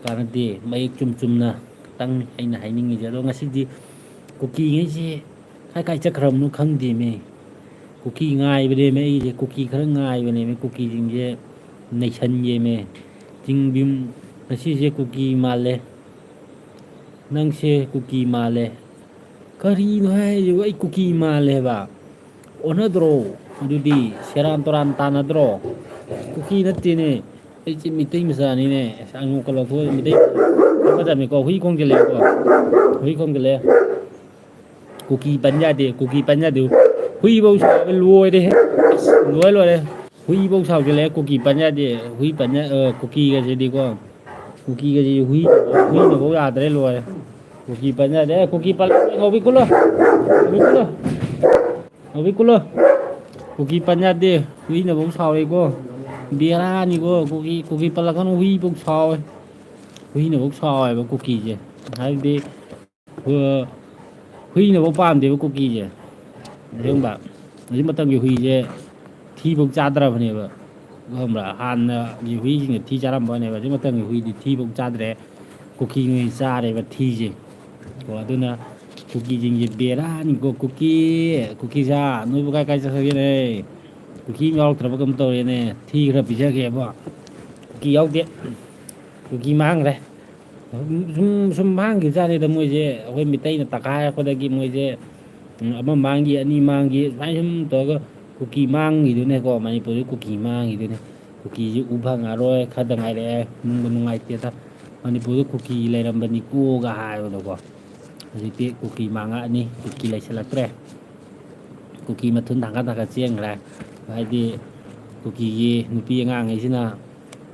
ꯀꯥꯟꯅꯗꯦ, ꯃꯌꯦꯛ ꯆꯨꯝ ꯆꯨꯝꯅ ꯈꯇꯪ ꯑꯩꯅ ꯍꯥꯏꯅꯤꯡꯉꯤꯁꯦ꯫ ꯑꯗꯣ ꯉꯁꯤꯗꯤ ꯀꯨꯀꯤꯉꯩꯁꯦ ꯀꯥꯏ ꯀꯥꯏ ꯆꯠꯈ꯭ꯔꯕꯅꯣ ꯈꯪꯗꯦꯃꯤ꯫ ꯀꯨꯀꯤ ꯉꯥꯏꯕꯅꯦꯃꯤ ꯑꯩꯁꯦ, ꯀꯨꯀꯤ ꯈꯔ ꯉꯥꯏꯕꯅꯦꯃꯤ, ꯀꯨꯀꯤꯁꯤꯡꯁꯦ ꯅꯩꯁꯟꯒꯦꯃꯤ꯫ ꯆꯤꯡꯕꯤꯝ, ꯉꯁꯤꯁꯦ ꯀꯨꯀꯤ ꯃꯥꯜꯂꯦ꯫ ꯅꯪꯁꯦ ꯀꯨꯀꯤ ꯃꯥꯜꯂꯦ꯫ ꯀꯔꯤꯅꯣ ꯍꯥꯏꯁꯤꯕꯨ? ꯑꯩ ꯀꯨꯀꯤ ꯃꯥꯜꯂꯦꯕ? ꯑꯣꯟꯅꯗ꯭ꯔꯣ? ꯑꯗꯨꯗꯤ ꯁꯦꯔꯥꯟ ꯇꯨꯔꯥꯟ ꯇꯥꯟꯅꯗ꯭ꯔꯣ? ꯀꯨꯀꯤ ꯅꯠꯇꯦꯅꯦ, ꯑꯩꯁꯦ ꯃꯤꯇꯩ ꯃꯆꯥꯅꯤꯅꯦ꯫ ꯑꯁ, ꯑꯉꯣꯛꯀ ꯂꯧꯊꯣꯛꯑ ꯃꯤꯇꯩ ꯐꯒꯗꯕꯅꯤꯀꯣ꯫ ꯍꯨꯏ ꯈꯣꯡꯖꯤꯜꯂꯛꯑꯦꯀꯣ, ꯍꯨꯏ ꯈꯣꯡꯖꯤꯜꯂꯛꯑꯦ꯫ ꯀꯨꯀꯤ ꯄꯟ ꯌꯥꯗꯦ, ꯀꯨꯀꯤ ꯄꯟ ꯌꯥꯗꯦ꯫ ꯍꯨꯏꯐꯧ ꯁꯥꯎꯕ ꯂꯣꯏꯔꯦ꯫ ꯑꯁ, ꯂꯣꯏꯔꯦ, ꯂꯣꯏꯔꯦ꯫ ꯍꯨꯏꯐꯧ ꯁꯥꯎꯖꯜꯂꯛꯑꯦ꯫ ꯀꯨꯀꯤ ꯄꯟ ꯌꯥꯗꯦ꯫ ꯍꯨꯏ ꯄꯟ ꯌꯥ-, ꯑ, ꯀꯨꯀꯤꯒꯁꯤꯗꯤꯀꯣ꯫ ꯀꯨꯀꯤꯒꯁꯤ ꯍꯨꯏ, ꯍꯨꯏꯅꯐꯧ ꯌꯥꯗ꯭ꯔꯦ, ꯂꯣꯏꯔꯦ꯫ ꯀꯨꯀꯤ ꯄꯟ ꯌꯥꯗꯦ꯫ ꯑꯦ, ꯀꯨꯀꯤ ꯄꯜ-, ꯉꯥꯎꯕꯤ ꯀꯨꯜꯂꯣ꯫ ꯉꯥꯎꯕꯤ ꯀꯨꯜꯂꯣ꯫ ꯉꯥꯎꯕꯤ ꯀꯨꯜꯂꯣ꯫ ꯀꯨꯀꯤ ꯄꯟ ꯌꯥꯗꯦ꯫ ꯍꯨꯏꯅꯐꯧ ꯁꯥꯎꯔꯦꯀꯣ꯫ ꯕꯦꯔꯥꯅꯤꯀꯣ꯫ ꯀꯨꯀꯤ, ꯀꯨꯀꯤ ꯄꯜꯂꯛꯀꯅꯨ꯫ ꯍꯨꯏꯐꯧ ꯁꯥꯎꯋꯦ꯫ ꯍꯨꯏꯅꯐꯧ ꯁꯥꯎꯋꯦꯕ ꯀꯨꯀꯤꯁꯦ꯫ ꯍꯥꯏꯕꯗꯤ, ꯑ, ꯍꯨꯏꯅꯐꯧ ꯄꯥꯝꯗꯦꯕ ꯀꯨꯀꯤꯁꯦ꯫ ꯑꯁꯦꯡꯕ꯫ ꯍꯧꯖꯤꯛ ꯃꯇꯝꯒꯤ ꯍꯨꯏꯁꯦ ꯊꯤꯐꯧ ꯆꯥꯗ꯭ꯔꯕꯅꯦꯕ꯫ ꯈꯪꯕ꯭ꯔꯥ? ꯍꯥꯟꯅꯒꯤ ꯍꯨꯏꯁꯤꯡꯅ ꯊꯤ ꯆꯥꯔꯝꯕꯅꯦꯕ꯫ ꯍꯧꯖꯤꯛ ꯃꯇꯝꯒꯤ ꯍꯨꯏꯗꯤ ꯊꯤꯐꯧ ꯆꯥꯗ꯭ꯔꯦ꯫ ꯀꯨꯀꯤꯅ ꯑꯣꯏꯅ ꯆꯥꯔꯦꯕ ꯊꯤꯁꯦ꯫ ꯀꯣ, ꯑꯗꯨꯅ ꯀꯨꯀꯤꯁꯤꯡꯁꯦ ꯕꯦꯔꯥꯅꯤꯀꯣ꯫ ꯀꯨꯀꯤ, ꯀꯨꯀꯤ ꯁꯥ, ꯅꯣꯏꯕꯨ ꯀꯥꯏ ꯀꯥꯏ ꯆꯠꯈ꯭ꯔꯒꯦꯅꯦ? ꯀꯨꯀꯤ ꯑꯃ ꯌꯥꯎꯔꯛꯇ꯭ꯔꯕ ꯀꯩꯅꯣꯝ ꯇꯧꯔꯦꯅꯦ꯫ ꯊꯤ ꯈꯔ ꯄꯤꯖꯒꯦꯕꯣ꯫ ꯀꯨꯀꯤ ꯌꯥꯎꯗꯦ꯫ ꯀꯨꯀꯤ ꯃꯥꯡꯈ꯭ꯔꯦ꯫ ꯁꯨꯝ, ꯁꯨꯝ ꯃꯥꯡꯈꯤꯕꯖꯥꯠꯅꯤꯗ ꯃꯣꯏꯁꯦ꯫ ꯑꯩꯈꯣꯏ ꯃꯤꯇꯩꯅ ꯇꯛꯈꯥꯏꯔꯛꯄꯗꯒꯤ ꯃꯣꯏꯁꯦ, ꯎꯝ, ꯑꯃ ꯃꯥꯡꯈꯤ, ꯑꯅꯤ ꯃꯥꯡꯈꯤ, ꯁꯨꯃꯥꯏꯅ ꯁꯨꯝ ꯇꯧꯔꯒ ꯀꯨꯀꯤ ꯃꯥꯡꯈꯤꯗꯣꯏꯅꯦꯀꯣ꯫ ꯃꯅꯤꯄꯨꯔꯗꯤ ꯀꯨꯀꯤ ꯃꯥꯡꯈꯤꯗꯣꯏꯅꯦ꯫ ꯀꯨꯀꯤꯁꯤ ꯎ ꯐꯪꯉꯔꯣꯏ, ꯈꯔꯗ ꯉꯥꯏꯔꯛꯑꯦ꯫ ꯅꯨꯡꯕꯨ ꯅꯨꯡꯉꯥꯏꯇꯦꯗ꯫ ꯃꯅꯤꯄꯨꯔꯗ ꯀꯨꯀꯤ ꯂꯩꯔꯝꯕꯅꯤꯀꯣꯒ ꯍꯥꯏꯕꯗꯣꯀꯣ꯫ ꯍꯧꯖꯤꯛꯇꯤ ꯀꯨꯀꯤ ꯃꯥꯡꯉꯛꯑꯅꯤ, ꯀꯨꯀꯤ ꯂꯩꯁꯤꯜꯂꯛꯇ꯭ꯔꯦ꯫ ꯀꯨꯀꯤ ꯃꯊꯨꯟ ꯊꯥꯡꯒꯠ ꯊꯥꯡꯒꯠ ꯆꯦꯟꯈ꯭ꯔꯦ꯫ ꯍꯥꯏꯗꯤ ꯀꯨꯀꯤꯒꯤ ꯅꯨꯄꯤ ꯑꯉꯥꯡꯈꯩꯁꯤꯅ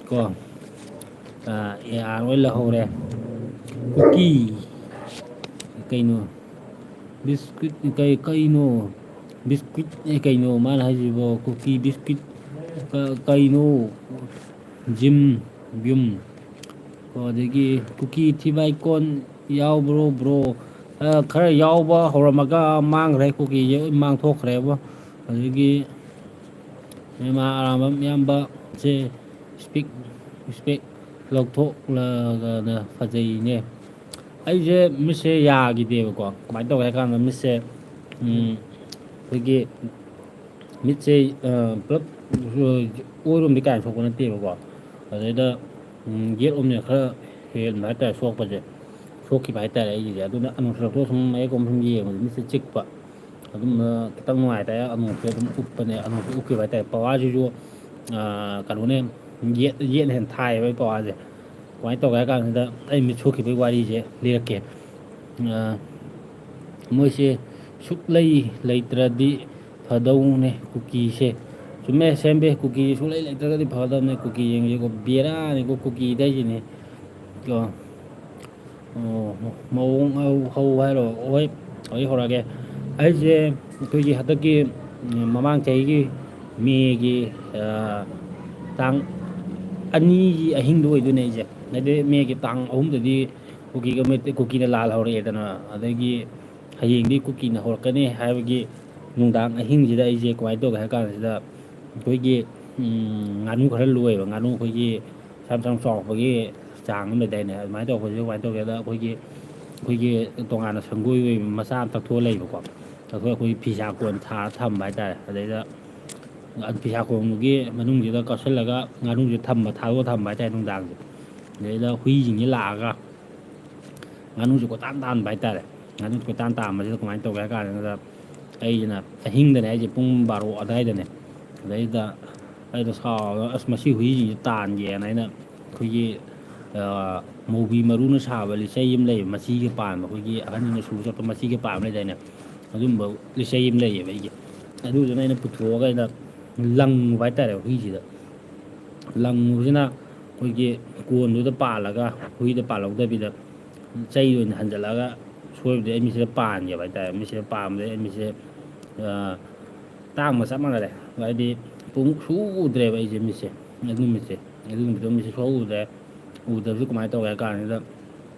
ꯀꯣ, ꯑꯥ, ꯑꯦ ꯑꯥꯔ ꯂꯣꯏ ꯂꯧꯍꯧꯔꯦ꯫ ꯀꯨꯀꯤ ꯀꯩꯅꯣ? ꯕꯤꯁꯀꯤꯠ ꯀꯩ-, ꯀꯩꯅꯣ? ꯕꯤꯁꯀꯤꯠ, ꯑꯦ, ꯀꯩꯅꯣ ꯃꯥꯅ ꯍꯥꯏꯁꯤꯕꯣ? ꯀꯨꯀꯤ ꯕꯤꯁꯀꯤꯠ ꯀ-, ꯀꯩꯅꯣ? ꯖꯤꯝ, ꯌꯨꯝ꯫ ꯀꯣ, ꯑꯗꯒꯤ ꯀꯨꯀꯤ ꯊꯤꯕꯥꯏ ꯀꯣꯟ ꯌꯥꯎꯕ꯭ꯔꯣ, ꯕ꯭ꯔꯣ? ꯑ, ꯈꯔ ꯌꯥꯎꯕ ꯍꯧꯔꯝꯃꯒ ꯃꯥꯡꯈ꯭ꯔꯦ, ꯀꯨꯀꯤꯁꯦ ꯂꯣꯏ ꯃꯥꯡꯊꯣꯛꯈ꯭ꯔꯦꯕꯣ꯫ ꯑꯗꯒꯤ ꯃꯦꯃꯥ ꯑꯔꯥꯝꯕꯝ ꯏꯌꯥꯝꯕꯁꯦ ꯏꯁꯄꯤꯛ, ꯏꯁꯄꯦꯛ ꯂꯧꯊꯣꯛꯂꯒꯅ ꯐꯖꯩꯅꯦ꯫ ꯑꯩꯁꯦ ꯃꯤꯠꯁꯦ ꯌꯥꯈꯤꯗꯦꯕꯀꯣ꯫ ꯀꯃꯥꯏꯅ ꯇꯧꯒꯦ ꯍꯥꯏ ꯀꯥꯟꯗ ꯃꯤꯠꯁꯦ, ꯎꯝ, ꯑꯩꯈꯣꯏꯒꯤ ꯃꯤꯠꯁꯦ, ꯑ, ꯄꯨꯂꯞ, ꯑ, ꯑꯣꯏꯔꯣꯝꯗꯤ ꯀꯌꯥ ꯁꯣꯛꯄ ꯅꯠꯇꯦꯕꯀꯣ꯫ ꯑꯗꯩꯗ, ꯎꯝ, ꯌꯦꯠꯂꯣꯝꯅ ꯈꯔ ꯍꯦꯟꯕ ꯍꯥꯏꯇꯥꯔꯦ ꯁꯣꯛꯄꯁꯦ꯫ ꯁꯣꯛꯈꯤꯕ ꯍꯥꯏꯇꯥꯔꯦ ꯑꯩꯒꯤꯁꯦ꯫ ꯑꯗꯨꯅ ꯑꯅꯣꯛꯁꯦ ꯂꯧꯊꯣꯛꯑ ꯁꯨꯝ ꯃꯌꯦꯛ ꯑꯃ ꯁꯨꯝ ꯌꯦꯡꯕꯗ ꯃꯤꯠꯁꯦ ꯆꯤꯛꯄ꯫ ꯑꯗꯨꯝ, ꯑ, ꯈꯤꯇꯪ ꯅꯨꯡꯉꯥꯏꯇꯦ꯫ ꯑꯅꯣꯛꯁꯦ ꯑꯗꯨꯝ ꯎꯞꯄꯅꯦ꯫ ꯑꯅꯣꯛꯁꯦ ꯎꯞꯈꯤꯕ ꯍꯥꯏꯇꯥꯔꯦ꯫ ꯄꯋꯥꯔꯁꯤꯁꯨ, ꯑ, ꯀꯩꯅꯣꯅꯦ, ꯌꯦꯠ-, ꯌꯦꯠꯅ ꯍꯦꯟꯅ ꯊꯥꯏꯌꯦꯕ ꯑꯩ ꯄꯋꯥꯔꯁꯦ꯫ ꯀꯃꯥꯏꯅ ꯇꯧꯒꯦ ꯍꯥꯏ ꯀꯥꯟꯁꯤꯗ ꯑꯩ ꯃꯤꯠ ꯁꯣꯛꯈꯤꯕꯒꯤ ꯋꯥꯔꯤꯁꯦ ꯂꯤꯔꯛꯀꯦ꯫ ꯑ, ꯃꯣꯏꯁꯦ ꯁꯨꯛꯂꯩ ꯂꯩꯇ꯭ꯔꯗꯤ ꯐꯗꯧꯅꯦ ꯀꯨꯀꯤꯁꯦ꯫ ꯆꯨꯝꯃꯦ, ꯁꯦꯝꯕꯦ, ꯀꯨꯀꯤ ꯁꯨꯡꯂꯩ ꯂꯩꯇ꯭ꯔꯒꯗꯤ ꯐꯒꯗꯕꯅꯦ꯫ ꯀꯨꯀꯤ ꯌꯦꯡꯁꯤꯀꯣ, ꯕꯦꯔꯥꯅꯤꯀꯣ ꯀꯨꯀꯤꯗ ꯍꯥꯏꯁꯤꯅꯦ꯫ ꯀꯣ꯫ ꯑꯣ, ꯃꯑꯣꯡ ꯍꯧ-, ꯍꯧ ꯍꯥꯏꯔꯣ? ꯍꯣꯏ, ꯍꯧꯖꯤꯛ ꯍꯧꯔꯛꯑꯒꯦ꯫ ꯑꯩꯁꯦ ꯑꯩꯈꯣꯏꯒꯤ ꯍꯟꯗꯛꯀꯤ, ꯎꯝ, ꯃꯃꯥꯡ ꯆꯍꯤꯒꯤ ꯃꯦꯒꯤ, ꯑ, ꯇꯥꯡ ꯑꯅꯤꯒꯤ ꯑꯍꯤꯡꯗꯣ ꯑꯣꯏꯗꯣꯏꯅꯦ ꯑꯩꯁꯦ꯫ ꯍꯥꯏꯗꯤ ꯃꯦꯒꯤ ꯇꯥꯡ ꯑꯍꯨꯝꯗꯗꯤ ꯀꯨꯀꯤꯒ ꯃꯩꯇꯩ-, ꯀꯨꯀꯤꯅ ꯂꯥꯜ ꯍꯧꯔꯛꯑꯦꯗꯅ, ꯑꯗꯒꯤ ꯍꯌꯦꯡꯗꯤ ꯀꯨꯀꯤꯅ ꯍꯧꯔꯛꯀꯅꯤ ꯍꯥꯏꯕꯒꯤ ꯅꯨꯡꯗꯥꯡ ꯑꯍꯤꯡꯁꯤꯗ ꯑꯩꯁꯦ ꯀꯃꯥꯏꯅ ꯇꯧꯒꯦ ꯍꯥꯏ ꯀꯥꯟꯁꯤꯗ, ꯑꯩꯈꯣꯏꯒꯤ, ꯎꯝ, ꯉꯥꯅꯨ ꯈꯔ ꯂꯣꯏꯕ, ꯉꯥꯅꯨ ꯑꯩꯈꯣꯏꯒꯤ ꯁꯥ ꯌꯥꯝ ꯆꯥꯎꯔꯛꯄꯒꯤ ꯆꯥꯡ ꯑꯃ ꯂꯩꯗꯥꯏꯅꯦ, ꯑꯗꯨꯃꯥꯏꯅ ꯇꯧꯔꯛꯄꯁꯤꯗ ꯀꯃꯥꯏꯅ ꯇꯧꯒꯦꯗ, ꯑꯩꯈꯣꯏꯒꯤ, ꯑꯩꯈꯣꯏꯒꯤ ꯇꯣꯉꯥꯟꯅ ꯁꯪꯒꯣꯏ ꯑꯣꯏꯕ ꯃꯆꯥ ꯑꯃ ꯇꯛꯊꯣꯛꯑ ꯂꯩꯕꯀꯣ꯫ ꯇꯛꯊꯣꯛꯑ ꯑꯩꯈꯣꯏꯒꯤ ꯐꯤꯁꯥ ꯀꯣꯟ ꯊꯥꯔ ꯊꯝꯕ ꯍꯥꯏꯇꯥꯔꯦ꯫ ꯑꯗꯩꯗ ꯐꯤꯁꯥ ꯀꯣꯟꯗꯨꯒꯤ ꯃꯅꯨꯡꯁꯤꯗ ꯀꯛꯁꯤꯜꯂꯒ ꯉꯥꯅꯨꯁꯦ ꯊꯝꯕ, ꯊꯥꯗꯣꯛꯑ ꯊꯝꯕ ꯍꯥꯏꯇꯥꯔꯦ ꯅꯨꯡꯗꯥꯡꯁꯦ꯫ ꯑꯗꯩꯗ ꯍꯨꯏꯁꯤꯡꯁꯦ ꯂꯥꯛꯑꯒ ꯉꯥꯅꯨꯁꯦ ꯀꯣꯏꯇꯥꯟ ꯇꯥꯟꯕ ꯍꯥꯏꯇꯥꯔꯦ꯫ ꯉꯥꯅꯨꯁꯦ ꯀꯣꯏꯇꯥꯟ ꯇꯥꯟꯕꯁꯤꯗ ꯀꯃꯥꯏꯅ ꯇꯧꯒꯦ ꯍꯥꯏ ꯀꯥꯟꯗ, ꯑꯩꯁꯤꯅ ꯑꯍꯤꯡꯗꯅꯦ, ꯑꯩꯁꯦ ꯄꯨꯡ ꯕꯥꯔꯣ ꯑꯗꯨꯋꯥꯏꯗꯅꯦ꯫ ꯑꯗꯩꯗ ꯑꯩꯗꯣ ꯁꯥꯎꯔꯒ, "ꯑꯁ, ꯃꯁꯤ ꯍꯨꯏꯁꯤꯡꯁꯦ ꯇꯥꯟꯒꯦꯅ" ꯑꯩꯅ ꯑꯩꯈꯣꯏꯒꯤ, ꯑ, ꯃꯧꯕꯤ ꯃꯔꯨꯅ ꯁꯥꯕ ꯂꯤꯆꯩ ꯑꯃ ꯂꯩꯌꯦ, ꯃꯆꯤꯒ ꯄꯥꯟꯕ, ꯑꯩꯈꯣꯏꯒꯤ ꯑꯍꯟꯅ ꯁꯨꯕ ꯆꯠꯄ ꯃꯆꯤꯒ ꯄꯥꯟꯕ ꯂꯩꯗꯥꯏꯅꯦ, ꯑꯗꯨꯝꯕ ꯂꯤꯆꯩ ꯑꯃ ꯂꯩꯌꯦꯕ ꯑꯩꯒꯤ꯫ ꯑꯗꯨꯗꯨꯅ ꯑꯩꯅ ꯄꯨꯊꯣꯛꯑꯒ ꯑꯩꯅ ꯂꯪꯉꯨꯕ ꯍꯥꯏꯇꯥꯔꯦ ꯍꯨꯏꯁꯤꯗ꯫ ꯂꯪꯉꯨꯕꯁꯤꯅ ꯑꯩꯈꯣꯏꯒꯤ ꯀꯣꯟꯗꯨꯗ ꯄꯥꯜꯂꯒ ꯍꯨꯏꯗ ꯄꯥꯜꯍꯧꯗꯕꯤꯗ ꯆꯩ ꯑꯣꯏꯅ ꯍꯟꯖꯜꯂꯛꯑꯒ ꯁꯣꯏꯕꯗꯒꯤ ꯑꯩ ꯃꯤꯠꯁꯤꯗ ꯄꯥꯟꯒꯦꯕ ꯍꯥꯏꯇꯥꯔꯦ꯫ ꯃꯤꯠꯁꯤꯗ ꯄꯥꯟꯕꯗꯒꯤ ꯑꯩ ꯃꯤꯠꯁꯦ, ꯑ, ꯇꯥꯡꯕ ꯆꯞ ꯃꯥꯟꯅꯔꯦ꯫ ꯍꯥꯏꯗꯤ ꯄꯨꯡ ꯁꯨꯛꯎ ꯎꯗ꯭ꯔꯦꯕ ꯑꯩꯁꯦ ꯃꯤꯠꯁꯦ꯫ ꯑꯗꯨ ꯅꯨꯃꯤꯠꯁꯦ, ꯑꯗꯨ ꯅꯨꯃꯤꯠꯇꯣ ꯃꯤꯠꯁꯦ ꯁꯨꯛꯎ ꯎꯗ꯭ꯔꯦ꯫ ꯎꯗꯕꯁꯨ ꯀꯃꯥꯏꯅ ꯇꯧꯒꯦ ꯍꯥꯏ ꯀꯥꯟꯁꯤꯗ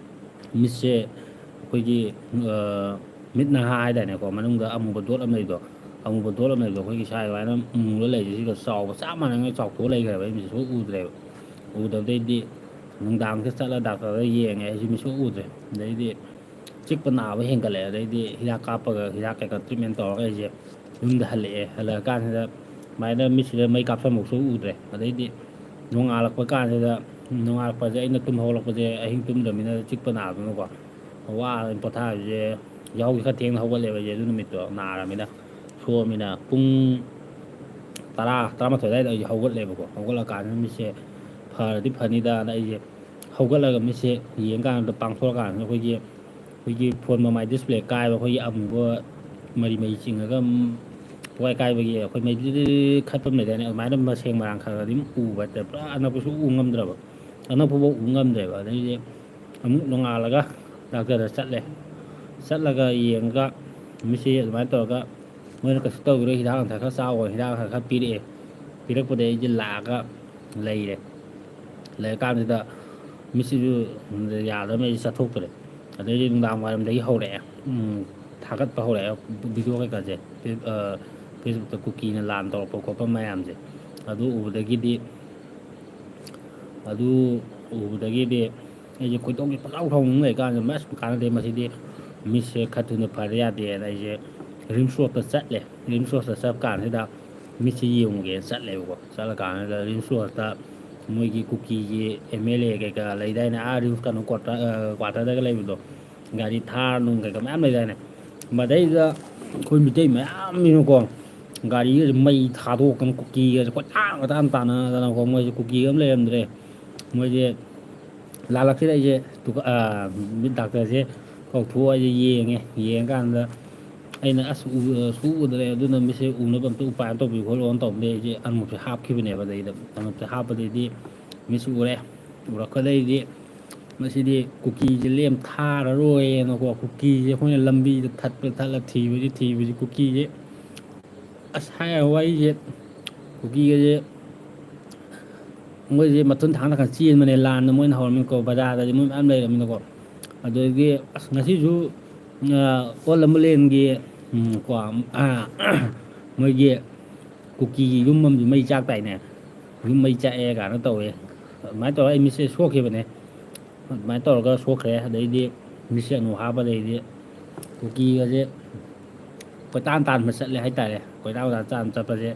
ꯃꯤꯠꯁꯦ ꯑꯩꯈꯣꯏꯒꯤ, ꯑ, ꯃꯤꯠ ꯅꯍꯥ ꯍꯥꯏꯇꯥꯔꯦꯀꯣ, ꯃꯅꯨꯡꯗ ꯑꯃꯨꯕ ꯗꯣꯠ ꯑꯃ ꯂꯩꯕꯗꯣ, ꯑꯃꯨꯕ ꯗꯣꯠ ꯑꯃ ꯂꯩꯕꯗꯣ, ꯑꯩꯈꯣꯏꯒꯤ ꯁꯥꯏ ꯑꯗꯨꯃꯥꯏꯅ ꯃꯨꯔ ꯂꯩꯔꯤꯁꯦ ꯁꯤꯒ ꯆꯥꯎꯕ ꯆꯞ ꯃꯥꯟꯅꯉꯩ ꯆꯥꯎꯊꯣꯛꯑ ꯂꯩꯈ꯭ꯔꯦꯕ꯫ ꯑꯩ ꯃꯤꯠꯁꯦ ꯁꯨꯛꯎ ꯎꯗ꯭ꯔꯦꯕ꯫ ꯎꯗꯕꯗꯩꯗꯤ ꯅꯨꯡꯗꯥꯡꯁꯤꯗ ꯆꯠꯂ ꯗꯥꯛꯇꯔꯗ ꯌꯦꯡꯉꯦ, ꯑꯩꯁꯦ ꯃꯤꯠ ꯁꯨꯛꯎ ꯎꯗ꯭ꯔꯦ꯫ ꯑꯗꯩꯗꯤ ꯆꯤꯛꯄ ꯅꯥꯕ ꯍꯦꯟꯒꯠꯂꯛꯑꯦ꯫ ꯑꯗꯩꯗꯤ ꯍꯤꯗꯥꯛ ꯀꯥꯞꯄꯒ, ꯍꯤꯗꯥꯛ ꯀꯩꯀꯥ ꯇ꯭ꯔꯤꯠꯃꯦꯟ ꯇꯧꯔꯒ ꯑꯩꯁꯦ ꯌꯨꯝꯗ ꯍꯜꯂꯛꯑꯦ꯫ ꯍꯜꯂꯛꯑꯀꯥꯟꯁꯤꯗ ꯑꯗꯨꯃꯥꯏꯅ ꯃꯤꯠꯁꯤꯗ ꯃꯩ ꯀꯥꯞꯁꯟꯕꯁꯨ ꯎꯗ꯭ꯔꯦ꯫ ꯑꯗꯩꯗꯤ ꯅꯣꯡꯉꯥꯜꯂꯛꯄ ꯀꯥꯟꯁꯤꯗ, ꯅꯣꯡꯉꯥꯜꯂꯛꯄꯁꯦ ꯑꯩꯅ ꯇꯨꯝ ꯍꯧꯒꯠꯂꯛꯄꯁꯦ, ꯑꯍꯤꯡ ꯇꯨꯝꯗꯕꯅꯤꯅ ꯆꯤꯛꯄ ꯅꯥꯕꯅꯤꯅꯀꯣ, ꯋꯥꯔꯦ ꯄꯣꯊꯥꯕꯁꯦ꯫ ꯌꯥꯍꯧꯁꯦ ꯈꯔ ꯊꯦꯡꯅ ꯍꯧꯒꯠꯂꯦꯕ ꯑꯩꯁꯦ ꯑꯗꯨ ꯅꯨꯃꯤꯠꯇꯣ, ꯅꯥꯔꯃꯤꯅ, ꯁꯣꯛꯑꯃꯤꯅ꯫ ꯄꯨꯡ ꯇꯔꯥ, ꯇꯔꯥꯃꯥꯊꯣꯏ ꯑꯗꯨꯋꯥꯏꯗ ꯑꯩꯁꯦ ꯍꯧꯒꯠꯂꯦꯕꯀꯣ꯫ ꯍꯧꯒꯠꯂꯀꯥꯟꯗ ꯃꯤꯠꯁꯦ ꯐꯔꯗꯤ ꯐꯅꯤꯗꯅ ꯑꯩꯁꯦ ꯍꯧꯒꯠꯂꯒ ꯃꯤꯠꯁꯦ ꯌꯦꯡꯀꯥꯟꯗ, ꯄꯥꯡꯊꯣꯔꯀꯥꯟꯗ ꯑꯩꯈꯣꯏꯒꯤ, ꯑꯩꯈꯣꯏꯒꯤ ꯐꯣꯟ ꯃꯃꯥꯏ ꯗꯤꯁꯄ꯭ꯂꯦ ꯀꯥꯏꯕ, ꯑꯩꯈꯣꯏꯒꯤ ꯑꯃꯨꯕ ꯃꯔꯤ ꯃꯔꯤ ꯆꯤꯡꯉꯒ, ꯎꯝ, ꯊꯋꯥꯏ ꯀꯥꯏꯕꯒꯤ ꯑꯩꯈꯣꯏ ꯃꯩꯗꯤ ꯈꯠꯄ ꯑꯃ ꯂꯩꯗꯥꯏꯅꯦ, ꯑꯗꯨꯃꯥꯏꯅ ꯃꯁꯦꯡ ꯃꯔꯥꯡ ꯈꯔ ꯈꯔꯗꯤ ꯑꯗꯨꯝ ꯎꯕ ꯍꯥꯏꯇꯥꯔꯦ꯫ ꯄꯨꯔꯥ ꯑꯅꯛꯄꯁꯨ ꯎ ꯉꯝꯗ꯭ꯔꯕ, ꯑꯅꯛꯄꯐꯥꯎ ꯎ ꯉꯝꯗ꯭ꯔꯦꯕ꯫ ꯑꯗꯩꯗꯤ ꯑꯃꯨꯛ ꯅꯣꯡꯉꯥꯜꯂꯒ ꯗꯥꯛꯇꯔꯗ ꯆꯠꯂꯦ꯫ ꯆꯠꯂꯒ ꯌꯦꯡꯉꯒ ꯃꯤꯠꯁꯦ ꯑꯗꯨꯃꯥꯏꯅ ꯇꯧꯔꯒ ꯃꯣꯏꯅ ꯀꯩꯁꯨ ꯇꯧꯈꯤꯔꯣꯏ, ꯍꯤꯗꯥꯛ ꯂꯥꯡꯊꯛ ꯈꯔ ꯆꯥꯎꯑꯣ, ꯍꯤꯗꯥꯛ ꯂꯥꯡꯊꯛ ꯈꯔ ꯄꯤꯔꯛꯑꯦ꯫ ꯄꯤꯔꯛꯄꯗꯩ ꯑꯩꯁꯦ ꯂꯥꯛꯑꯒ ꯂꯩꯔꯦ꯫ ꯂꯩꯔꯀꯥꯟꯁꯤꯗ ꯃꯤꯠꯁꯤꯁꯨ ꯌꯥꯗ꯭ꯔꯕꯅꯤꯅ ꯑꯩꯁꯦ ꯆꯠꯊꯣꯛꯇ꯭ꯔꯦ꯫ ꯑꯗꯩꯗꯤ ꯅꯨꯡꯗꯥꯡ ꯋꯥꯏꯔꯝꯗꯒꯤ ꯍꯧꯔꯛꯑꯦ, ꯎꯝ, ꯊꯥꯒꯠꯄ ꯍꯧꯔꯛꯑꯦ ꯚꯤꯗꯤꯑꯣ ꯀꯩꯀꯥꯁꯦ꯫ ꯐꯦ-, ꯑ, ꯐꯦꯁꯕꯨꯛꯇ ꯀꯨꯀꯤꯅ ꯂꯥꯟ ꯇꯧꯔꯛꯄ ꯈꯣꯠꯄ ꯃꯌꯥꯝꯁꯦ꯫ ꯑꯗꯨ ꯎꯕꯗꯒꯤꯗꯤ, ꯑꯗꯨ ꯎꯕꯗꯒꯤꯗꯤ ꯑꯩꯁꯦ ꯈꯣꯏꯗꯧꯁꯦ ꯄꯪꯁꯥꯎ ꯁꯥꯎꯅꯤꯡ ꯂꯩꯔꯀꯥꯟꯁꯤꯗ, "ꯑꯁ, ꯀꯥꯟꯅꯗꯦ ꯃꯁꯤꯗꯤ, ꯃꯤꯠꯁꯦ ꯈꯔ ꯊꯨꯅ ꯐꯗ ꯌꯥꯗꯦꯅ" ꯑꯩꯁꯦ ꯔꯤꯝꯁ ꯔꯣꯗꯇ ꯆꯠꯂꯦ꯫ ꯔꯤꯝꯁ ꯔꯣꯗꯇ ꯆꯠꯄ ꯀꯥꯟꯁꯤꯗ ꯃꯤꯠꯁꯦ ꯌꯦꯡꯉꯨꯒꯦꯅ ꯆꯠꯂꯦꯕꯀꯣ꯫ ꯆꯠꯂꯀꯥꯟꯁꯤꯗ ꯔꯤꯝꯁ ꯔꯣꯗꯇ ꯃꯣꯏꯒꯤ ꯀꯨꯀꯤꯒꯤ ꯑꯦꯝ ꯑꯦꯜ ꯑꯦ ꯀꯩꯀꯥ ꯂꯩꯗꯥꯏꯅꯦ, ꯑꯥ ꯔꯤꯝꯁ ꯀꯩꯅꯣ ꯀ꯭ꯋꯥꯇꯔ, ꯑ, ꯀ꯭ꯋꯥꯇꯔꯗꯒ ꯂꯩꯕꯗꯣ, ꯒꯥꯔꯤ ꯊꯥꯔ ꯅꯨꯡ ꯀꯩꯀꯥ ꯃꯌꯥꯝ ꯂꯩꯗꯥꯏꯅꯦ꯫ ꯃꯗꯩꯗ ꯑꯩꯈꯣꯏ ꯃꯤꯇꯩ ꯃꯌꯥꯝꯁꯤꯅꯀꯣ, ꯒꯥꯔꯤꯒꯁꯦ ꯃꯩ ꯊꯥꯗꯣꯛꯇꯅ, ꯀꯨꯀꯤꯒꯁꯦ ꯀꯣꯏꯇꯥꯟ ꯀꯣꯏꯇꯥꯟ ꯇꯥꯟꯅꯗꯅꯀꯣ, ꯃꯣꯏꯁꯦ ꯀꯨꯀꯤꯒ ꯑꯃ ꯂꯩꯔꯝꯗ꯭ꯔꯦ꯫ ꯃꯣꯏꯁꯦ ꯂꯥꯜꯂꯛꯁꯤꯗ ꯑꯩꯁꯦ ꯗꯨꯀꯥ-, ꯑ, ꯃꯤꯠ ꯗꯥꯛꯇꯔꯁꯦ ꯀꯧꯊꯣꯛꯑ ꯑꯩꯁꯦ ꯌꯦꯡꯉꯦ꯫ ꯌꯦꯡꯉꯀꯥꯟꯗ ꯑꯩꯅ, "ꯑꯁ, ꯎ-, ꯁꯨꯛꯎ ꯎꯗ꯭ꯔꯦ, ꯑꯗꯨꯅ ꯃꯤꯠꯁꯦ ꯎꯅꯕ ꯑꯝꯇ ꯎꯄꯥꯏ ꯑꯃ ꯇꯧꯕꯤꯌꯨ ꯈꯣꯠꯂꯣꯅ" ꯇꯧꯕꯗꯩ ꯑꯩꯁꯦ ꯑꯅꯣꯞꯁꯦ ꯍꯥꯞꯈꯤꯕꯅꯦꯕ꯫ ꯑꯗꯩꯗ ꯑꯅꯣꯞꯁꯦ ꯍꯥꯞꯄꯗꯩꯗꯤ ꯃꯤꯠꯁꯦ ꯎꯔꯦ꯫ ꯎꯔꯛꯄꯗꯩꯗꯤ ꯃꯁꯤꯗꯤ ꯀꯨꯀꯤꯁꯦ ꯂꯦꯝ ꯊꯥꯔꯔꯣꯏꯅꯀꯣ, ꯀꯨꯀꯤꯁꯦ ꯑꯩꯈꯣꯏꯅ ꯂꯝꯕꯤꯗ ꯊꯠꯄ ꯊꯠꯂ ꯊꯤꯕꯁꯤ ꯊꯤꯕꯁꯤ ꯀꯨꯀꯤꯁꯦ ꯑꯁ, ꯍꯥꯏ ꯋꯥꯔꯤꯁꯦ, ꯀꯨꯀꯤꯒꯁꯦ ꯃꯣꯏꯁꯦ ꯃꯊꯨꯟ ꯊꯥꯡꯅ ꯈꯔ ꯆꯦꯟꯕꯅꯦ, ꯂꯥꯟꯗ ꯃꯣꯏꯅ ꯍꯧꯔꯝꯃꯤꯅꯀꯣ, ꯕꯖꯥꯔꯗꯗꯤ ꯃꯣꯏ ꯃꯌꯥꯝ ꯂꯩꯔꯝꯃꯤꯅꯀꯣ꯫ ꯑꯗꯨꯗꯒꯤ ꯑꯁ, ꯉꯁꯤꯁꯨ, ꯑ, ꯑꯣꯜ ꯂꯝꯕꯂꯦꯟꯒꯤ, ꯎꯝ, ꯀꯣ, ꯑ, ꯃꯣꯏꯒꯤ ꯀꯨꯀꯤꯒꯤ ꯌꯨꯝ ꯑꯃꯁꯨ ꯃꯩ ꯆꯥꯛ ꯇꯥꯏꯅꯦ꯫ ꯌꯨꯝ ꯃꯩ ꯆꯥꯛꯑꯦ ꯀꯥꯏꯅ ꯇꯧꯋꯦ꯫ ꯑꯗꯨꯃꯥꯏꯅ ꯇꯧꯔꯒ ꯑꯩ ꯃꯤꯠꯁꯦ ꯁꯣꯛꯈꯤꯕꯅꯦ꯫ ꯑꯗꯨꯃꯥꯏꯅ ꯇꯧꯔꯒ ꯁꯣꯛꯈ꯭ꯔꯦ꯫ ꯑꯗꯩꯗꯤ ꯃꯤꯠꯁꯦ ꯑꯅꯨ ꯍꯥꯞꯄꯗꯩꯗꯤ ꯀꯨꯀꯤꯒꯁꯦ ꯀꯣꯏꯇꯥꯟ ꯇꯥꯟꯕ ꯆꯠꯂꯦ ꯍꯥꯏꯇꯥꯔꯦ꯫ ꯀꯣꯏꯇꯥꯟ ꯀꯣꯏꯇꯥꯟ ꯆꯥꯟ ꯆꯠꯄꯁꯦ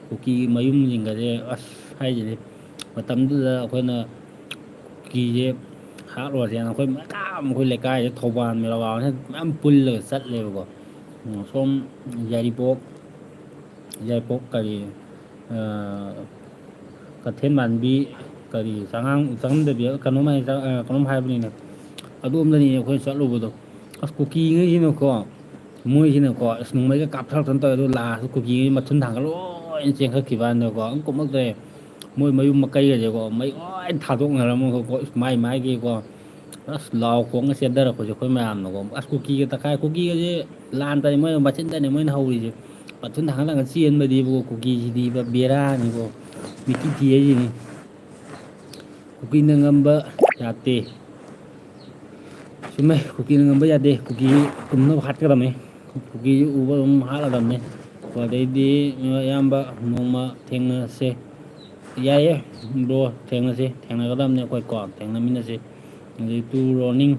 ꯀꯨꯀꯤꯒꯤ ꯃꯌꯨꯝꯁꯤꯡꯒꯁꯦ, ꯑꯁ, ꯍꯥꯏꯁꯤꯅꯤ, ꯃꯇꯝꯗꯨꯗ ꯑꯩꯈꯣꯏꯅ ꯀꯨꯀꯤꯁꯦ ꯍꯥꯠꯂꯨꯔꯁꯦꯅ ꯑꯩꯈꯣꯏ ꯃꯌꯥꯝ, ꯑꯩꯈꯣꯏ ꯂꯩꯀꯥꯏꯁꯦ, ꯊꯧꯕꯥꯜ ꯃꯦꯔꯥꯒꯥꯎꯁꯤꯅ ꯃꯌꯥꯝ ꯄꯨꯜꯂꯒ ꯆꯠꯂꯦꯕꯀꯣ꯫ ꯎꯝ, ꯁꯣꯝ ꯌꯥꯏꯔꯤꯄꯣꯛ, ꯌꯥꯏꯔꯤꯄꯣꯛ ꯀꯔꯤ, ꯑ, ꯀꯩꯊꯦꯜ ꯃꯥꯟꯕꯤ, ꯀꯔꯤ, ꯆꯉꯥꯡ, ꯆꯪꯉꯝꯗꯕꯤ, ꯀꯩꯅꯣꯝ ꯍꯥꯏ-, ꯑ, ꯀꯩꯅꯣꯝ ꯍꯥꯏꯕꯅꯤꯅꯦ꯫ ꯑꯗꯣꯝꯗꯅꯤꯅꯦ ꯑꯩꯈꯣꯏꯅ ꯆꯠꯂꯨꯕꯗꯣ꯫ ꯑꯁ, ꯀꯨꯀꯤꯉꯩꯁꯤꯅꯀꯣ, ꯃꯣꯏꯁꯤꯅꯀꯣ, ꯑꯁ, ꯅꯣꯡꯃꯩꯒ ꯀꯥꯞꯊꯔꯛꯇꯅ ꯇꯧꯋꯦ꯫ ꯑꯗꯨ ꯂꯥꯁꯇ ꯀꯨꯀꯤꯒꯤ ꯃꯊꯨꯟ ꯊꯥꯡꯒꯠ ꯂꯣꯏꯅ ꯆꯦꯟꯈꯠꯈꯤꯕ ꯋꯥꯅꯤꯗꯀꯣ, ꯑꯗꯨꯝ ꯀꯨꯝꯃꯛꯇ꯭ꯔꯦ꯫ ꯃꯣꯏ ꯃꯌꯨꯝ ꯃꯀꯩꯒꯁꯦꯀꯣ, ꯃꯩ ꯂꯣꯏ ꯊꯥꯗꯣꯛꯅꯔꯝꯃꯒꯀꯣ, ꯏꯁ, ꯃꯥꯏ ꯃꯥꯏꯒꯤꯀꯣ, ꯑꯁ, ꯂꯥꯎ ꯈꯣꯡꯅ ꯆꯦꯟꯊꯔꯛꯄꯁꯦ ꯑꯩꯈꯣꯏ ꯃꯌꯥꯝꯅꯀꯣ, ꯑꯁ, ꯀꯨꯀꯤꯒ ꯇꯛꯈꯥꯏ꯫ ꯀꯨꯀꯤꯒꯁꯦ ꯂꯥꯟ ꯇꯧꯔꯤ, ꯃꯣꯏꯅ ꯃꯆꯤꯟꯗꯅꯦ ꯃꯣꯏꯅ ꯍꯧꯔꯤꯁꯦ꯫ ꯃꯊꯨꯟ ꯊꯥꯡꯒꯠꯂꯒ ꯆꯦꯟꯕꯗꯤꯕꯀꯣ, ꯀꯨꯀꯤꯁꯤꯗꯤꯕ ꯕꯦꯔꯥꯅꯤꯀꯣ, ꯃꯤꯀꯤ ꯊꯤ ꯍꯥꯏꯁꯤꯅꯤ꯫ ꯀꯨꯀꯤꯅ ꯉꯝꯕ ꯌꯥꯗꯦ꯫ ꯆꯨꯝꯃꯦ, ꯀꯨꯀꯤꯅ ꯉꯝꯕ ꯌꯥꯗꯦ꯫ ꯀꯨꯀꯤ ꯇꯨꯝꯅꯕ ꯍꯥꯠꯀꯗꯕꯅꯤ꯫ ꯀꯨꯀꯤꯁꯤ ꯎꯕ ꯑꯗꯨꯝ ꯍꯥꯠꯂꯗꯕꯅꯤ꯫ ꯑꯗꯩꯗꯤ ꯑꯌꯥꯝꯕ ꯅꯣꯡꯃ ꯊꯦꯡꯅꯁꯦ꯫ ꯌꯥꯏꯌꯦ, ꯕ꯭ꯔꯣ, ꯊꯦꯡꯅꯁꯦ꯫ ꯊꯦꯡꯅꯒꯗꯕꯅꯤ ꯑꯩꯈꯣꯏ ꯀꯣ, ꯊꯦꯡꯅꯃꯤꯟꯅꯁꯦ꯫ ꯑꯗꯩ ꯇꯨ ꯔꯣꯅꯤꯡ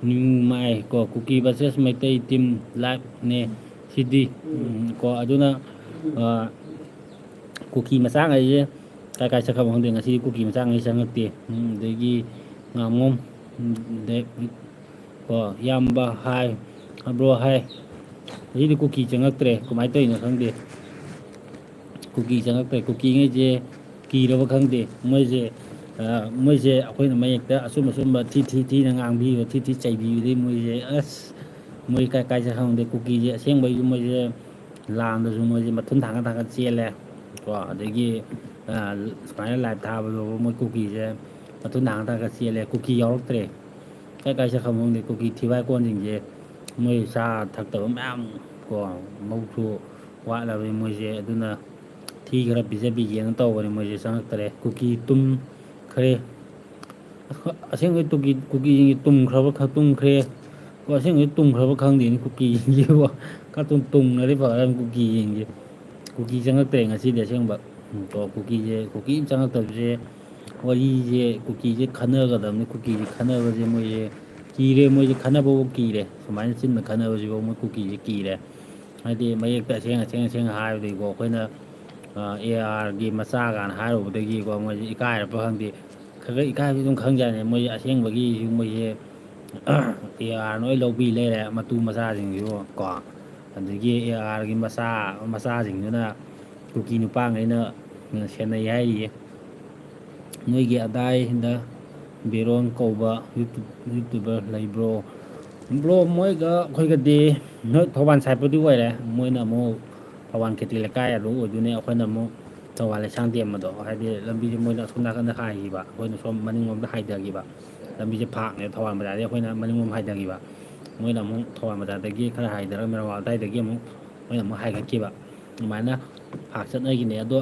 ꯅ꯭ꯌꯨ ꯃꯥꯏ ꯀꯣ, ꯀꯨꯀꯤ ꯚꯔꯁꯦꯁ ꯃꯩꯇꯩ ꯇꯤꯝ ꯂꯥꯏꯞꯅꯦ ꯁꯤꯗꯤ꯫ ꯎꯝ, ꯀꯣ, ꯑꯗꯨꯅ, ꯑ, ꯀꯨꯀꯤ ꯃꯆꯥꯉꯩꯁꯦ ꯀꯥꯏ ꯀꯥꯏ ꯆꯠꯈ꯭ꯔꯕ ꯈꯪꯗꯦ꯫ ꯉꯁꯤꯗꯤ ꯀꯨꯀꯤ ꯃꯆꯥꯉꯩ ꯆꯪꯉꯛꯇꯦ꯫ ꯎꯝ, ꯑꯗꯒꯤ ꯉꯥꯉꯣꯝ, ꯎꯝ, ꯑꯗꯩ, ꯀꯣ, ꯏꯌꯥꯝꯕ ꯍꯥꯏ, ꯕ꯭ꯔꯣ ꯍꯥꯏ, ꯉꯁꯤꯗꯤ ꯀꯨꯀꯤ ꯆꯪꯉꯛꯇ꯭ꯔꯦ꯫ ꯀꯃꯥꯏꯅ ꯇꯧꯔꯤꯅꯣ ꯈꯪꯗꯦ꯫ ꯀꯨꯀꯤ ꯆꯪꯉꯛꯇ꯭ꯔꯦ꯫ ꯀꯨꯀꯤꯉꯩꯁꯦ ꯀꯤꯔꯕ ꯈꯪꯗꯦ꯫ ꯃꯣꯏꯁꯦ, ꯑ, ꯃꯣꯏꯁꯦ ꯑꯩꯈꯣꯏꯅ ꯃꯌꯦꯛꯇ ꯑꯆꯨꯝ ꯑꯆꯨꯝꯕ ꯊꯤ ꯊꯤ ꯊꯤꯅ ꯉꯥꯡꯕꯤꯕ, ꯊꯤ ꯊꯤ ꯆꯩꯕꯤꯕꯗꯒꯤ ꯃꯣꯏꯁꯦ, ꯑꯁ, ꯃꯣꯏ ꯀꯥꯏ ꯀꯥꯏ ꯆꯠꯈ꯭ꯔ ꯈꯪꯗꯦ꯫ ꯀꯨꯀꯤꯁꯦ ꯑꯁꯦꯡꯕꯩꯁꯨ ꯃꯣꯏꯁꯦ ꯂꯥꯟꯗꯁꯨ ꯃꯣꯏꯁꯦ ꯃꯊꯨꯟ ꯊꯥꯡꯒꯠ ꯊꯥꯡꯒꯠ ꯆꯦꯜꯂꯦ꯫ ꯀꯣ, ꯑꯗꯒꯤ, ꯑ, ꯁꯨꯃꯥꯏꯅ ꯂꯥꯏꯞ ꯊꯥꯕꯗꯣ ꯃꯣꯏ ꯀꯨꯀꯤꯁꯦ ꯃꯊꯨꯟ ꯊꯥꯡꯒꯠ ꯊꯥꯡꯒꯠ ꯆꯦꯜꯂꯦ꯫ ꯀꯨꯀꯤ ꯌꯥꯎꯔꯛꯇ꯭ꯔꯦ꯫ ꯀꯥꯏ ꯀꯥꯏ ꯆꯠꯈ꯭ꯔꯕ ꯈꯪꯗꯦ꯫ ꯀꯨꯀꯤ ꯊꯤꯕꯥꯏ ꯀꯣꯟꯁꯤꯡꯁꯦ ꯃꯣꯏ ꯆꯥ ꯊꯛꯇꯕ ꯃꯌꯥꯝ ꯀꯣ, ꯃꯕꯨꯛꯁꯨ ꯋꯥꯠꯂꯕꯅꯤ ꯃꯣꯏꯁꯦ꯫ ꯑꯗꯨꯅ ꯊꯤ ꯈꯔ ꯄꯤꯖꯕꯤꯒꯦꯅ ꯇꯧꯕꯅꯤ ꯃꯣꯏꯁꯦ, ꯆꯪꯉꯛꯇꯔꯦ꯫ ꯀꯨꯀꯤ ꯇꯨꯝꯈ꯭ꯔꯦ꯫ ꯑꯁꯦꯡꯕꯩ ꯀꯨꯀꯤ, ꯀꯨꯀꯤꯁꯤꯡꯁꯦ ꯇꯨꯝꯈ꯭ꯔꯕ ꯈ-, ꯇꯨꯝꯈ꯭ꯔꯦ꯫ ꯀꯣ, ꯑꯁꯦꯡꯕꯩ ꯇꯨꯝꯈ꯭ꯔꯕ ꯈꯪꯗꯦꯅꯦ ꯀꯨꯀꯤꯁꯤꯡꯁꯤꯕꯣ꯫ ꯈꯔ ꯇꯨꯝ-, ꯇꯨꯝꯅꯗꯤ ꯐꯒꯗꯕꯅꯤ ꯀꯨꯀꯤꯁꯤꯡꯁꯦ꯫ ꯀꯨꯀꯤ ꯆꯪꯉꯛꯇ꯭ꯔꯦ ꯉꯁꯤꯗꯤ ꯑꯁꯦꯡꯕ꯫ ꯎꯝ, ꯀꯣ, ꯀꯨꯀꯤꯁꯦ, ꯀꯨꯀꯤ ꯑꯃ ꯆꯪꯉꯛꯇꯕꯁꯦ, ꯋꯥꯔꯤꯁꯦ, ꯀꯨꯀꯤꯁꯦ ꯈꯟꯅꯒꯗꯕꯅꯤ꯫ ꯀꯨꯀꯤꯁꯦ ꯈꯟꯅꯕꯁꯦ ꯃꯣꯏꯁꯦ ꯀꯤꯔꯦ, ꯃꯣꯏꯁꯦ ꯈꯟꯅꯕꯕꯨ ꯀꯤꯔꯦ꯫ ꯁꯨꯃꯥꯏꯅ ꯆꯤꯟꯅ ꯈꯟꯅꯕꯁꯤꯐꯥꯎ ꯃꯣꯏ ꯀꯨꯀꯤꯁꯦ ꯀꯤꯔꯦ꯫ ꯍꯥꯏꯗꯤ ꯃꯌꯦꯛꯇ ꯑꯁꯦꯡ ꯑꯁꯦꯡ ꯑꯁꯦꯡ ꯍꯥꯏꯕꯗꯒꯤꯀꯣ, ꯑꯩꯈꯣꯏꯅ, ꯑ, ꯑꯦ ꯑꯥꯔꯒꯤ ꯃꯆꯥ ꯀꯥꯏꯅ ꯍꯥꯏꯔꯨꯕꯗꯒꯤꯀꯣ, ꯃꯣꯏꯁꯦ ꯏꯀꯥꯏꯔꯛꯄ ꯈꯪꯗꯦ꯫ ꯈꯔ ꯈꯔ ꯏꯀꯥꯏꯕꯁꯨ ꯑꯗꯨꯝ ꯈꯪꯖꯥꯠꯅꯤ꯫ ꯃꯣꯏꯁꯦ ꯑꯁꯦꯡꯕꯒꯤꯁꯨ ꯃꯣꯏꯁꯦ ꯑꯦ ꯑꯥꯔꯅ ꯂꯣꯏ ꯂꯧꯕꯤ ꯂꯩꯔꯦ, ꯃꯇꯨ ꯃꯆꯥꯁꯤꯡꯁꯤꯕꯨ ꯀꯣ꯫ ꯑꯗꯒꯤ ꯑꯦ ꯑꯥꯔꯒꯤ ꯃꯆꯥ, ꯃꯆꯥꯁꯤꯡꯗꯨꯅ ꯀꯨꯀꯤ ꯅꯨꯄꯥꯉꯩꯅ ꯁꯦꯟꯅꯩ ꯍꯥꯏꯔꯤꯌꯦ꯫ ꯅꯣꯏꯒꯤ ꯑꯗꯥꯏꯗ ꯕꯦꯔꯣꯟ ꯀꯧꯕ ꯌꯨꯇꯨꯕ-, ꯌꯨꯇꯨꯕꯔ ꯂꯩꯕ꯭ꯔꯣ? ꯕ꯭ꯔꯣ, ꯃꯣꯏꯒ ꯑꯩꯈꯣꯏꯒꯗꯤ ꯅꯣꯏ ꯊꯧꯕꯥꯜ ꯁꯥꯏꯠꯄꯨꯗꯤ ꯑꯣꯏꯔꯦ, ꯃꯣꯏꯅ ꯑꯃꯨꯛ ꯊꯧꯕꯥꯜ ꯈꯦꯇ꯭ꯔꯤ ꯂꯩꯀꯥꯏ ꯑꯗꯨ ꯑꯣꯏꯗꯣꯏꯅꯦ, ꯑꯩꯈꯣꯏꯅ ꯑꯃꯨꯛ ꯊꯧꯕꯥꯜ ꯂꯩꯁꯥꯡꯊꯦꯝꯕꯗꯣ, ꯍꯥꯏꯗꯤ ꯂꯝꯕꯤꯁꯦ ꯃꯣꯏꯅ ꯑꯁꯣꯝ ꯅꯥꯀꯟꯗ ꯍꯥꯏꯈꯤꯕ, ꯑꯩꯈꯣꯏꯅ ꯁꯣꯝ ꯃꯅꯤꯡꯂꯣꯝꯗ ꯍꯥꯏꯊꯈꯤꯕ꯫ ꯂꯝꯕꯤꯁꯦ ꯐꯥꯛꯅꯦ, ꯊꯧꯕꯥꯜ ꯕꯖꯥꯔꯗꯒꯤ ꯑꯩꯈꯣꯏꯅ ꯃꯅꯤꯡꯂꯣꯝ ꯍꯥꯏꯊꯈꯤꯕ, ꯃꯣꯏꯅ ꯑꯃꯨꯛ ꯊꯧꯕꯥꯜ ꯕꯖꯥꯔꯗꯒꯤ ꯈꯔ ꯍꯥꯏꯊꯔꯒ ꯃꯦꯔꯋꯥ ꯑꯗꯨꯋꯥꯏꯗꯒꯤ ꯑꯃꯨꯛ ꯃꯣꯏꯅ ꯑꯃꯨꯛ ꯍꯥꯏꯒꯠꯈꯤꯕ꯫ ꯑꯗꯨꯃꯥꯏꯅ ꯐꯥꯛ ꯆꯠꯅꯈꯤꯅꯦ꯫ ꯑꯗꯣ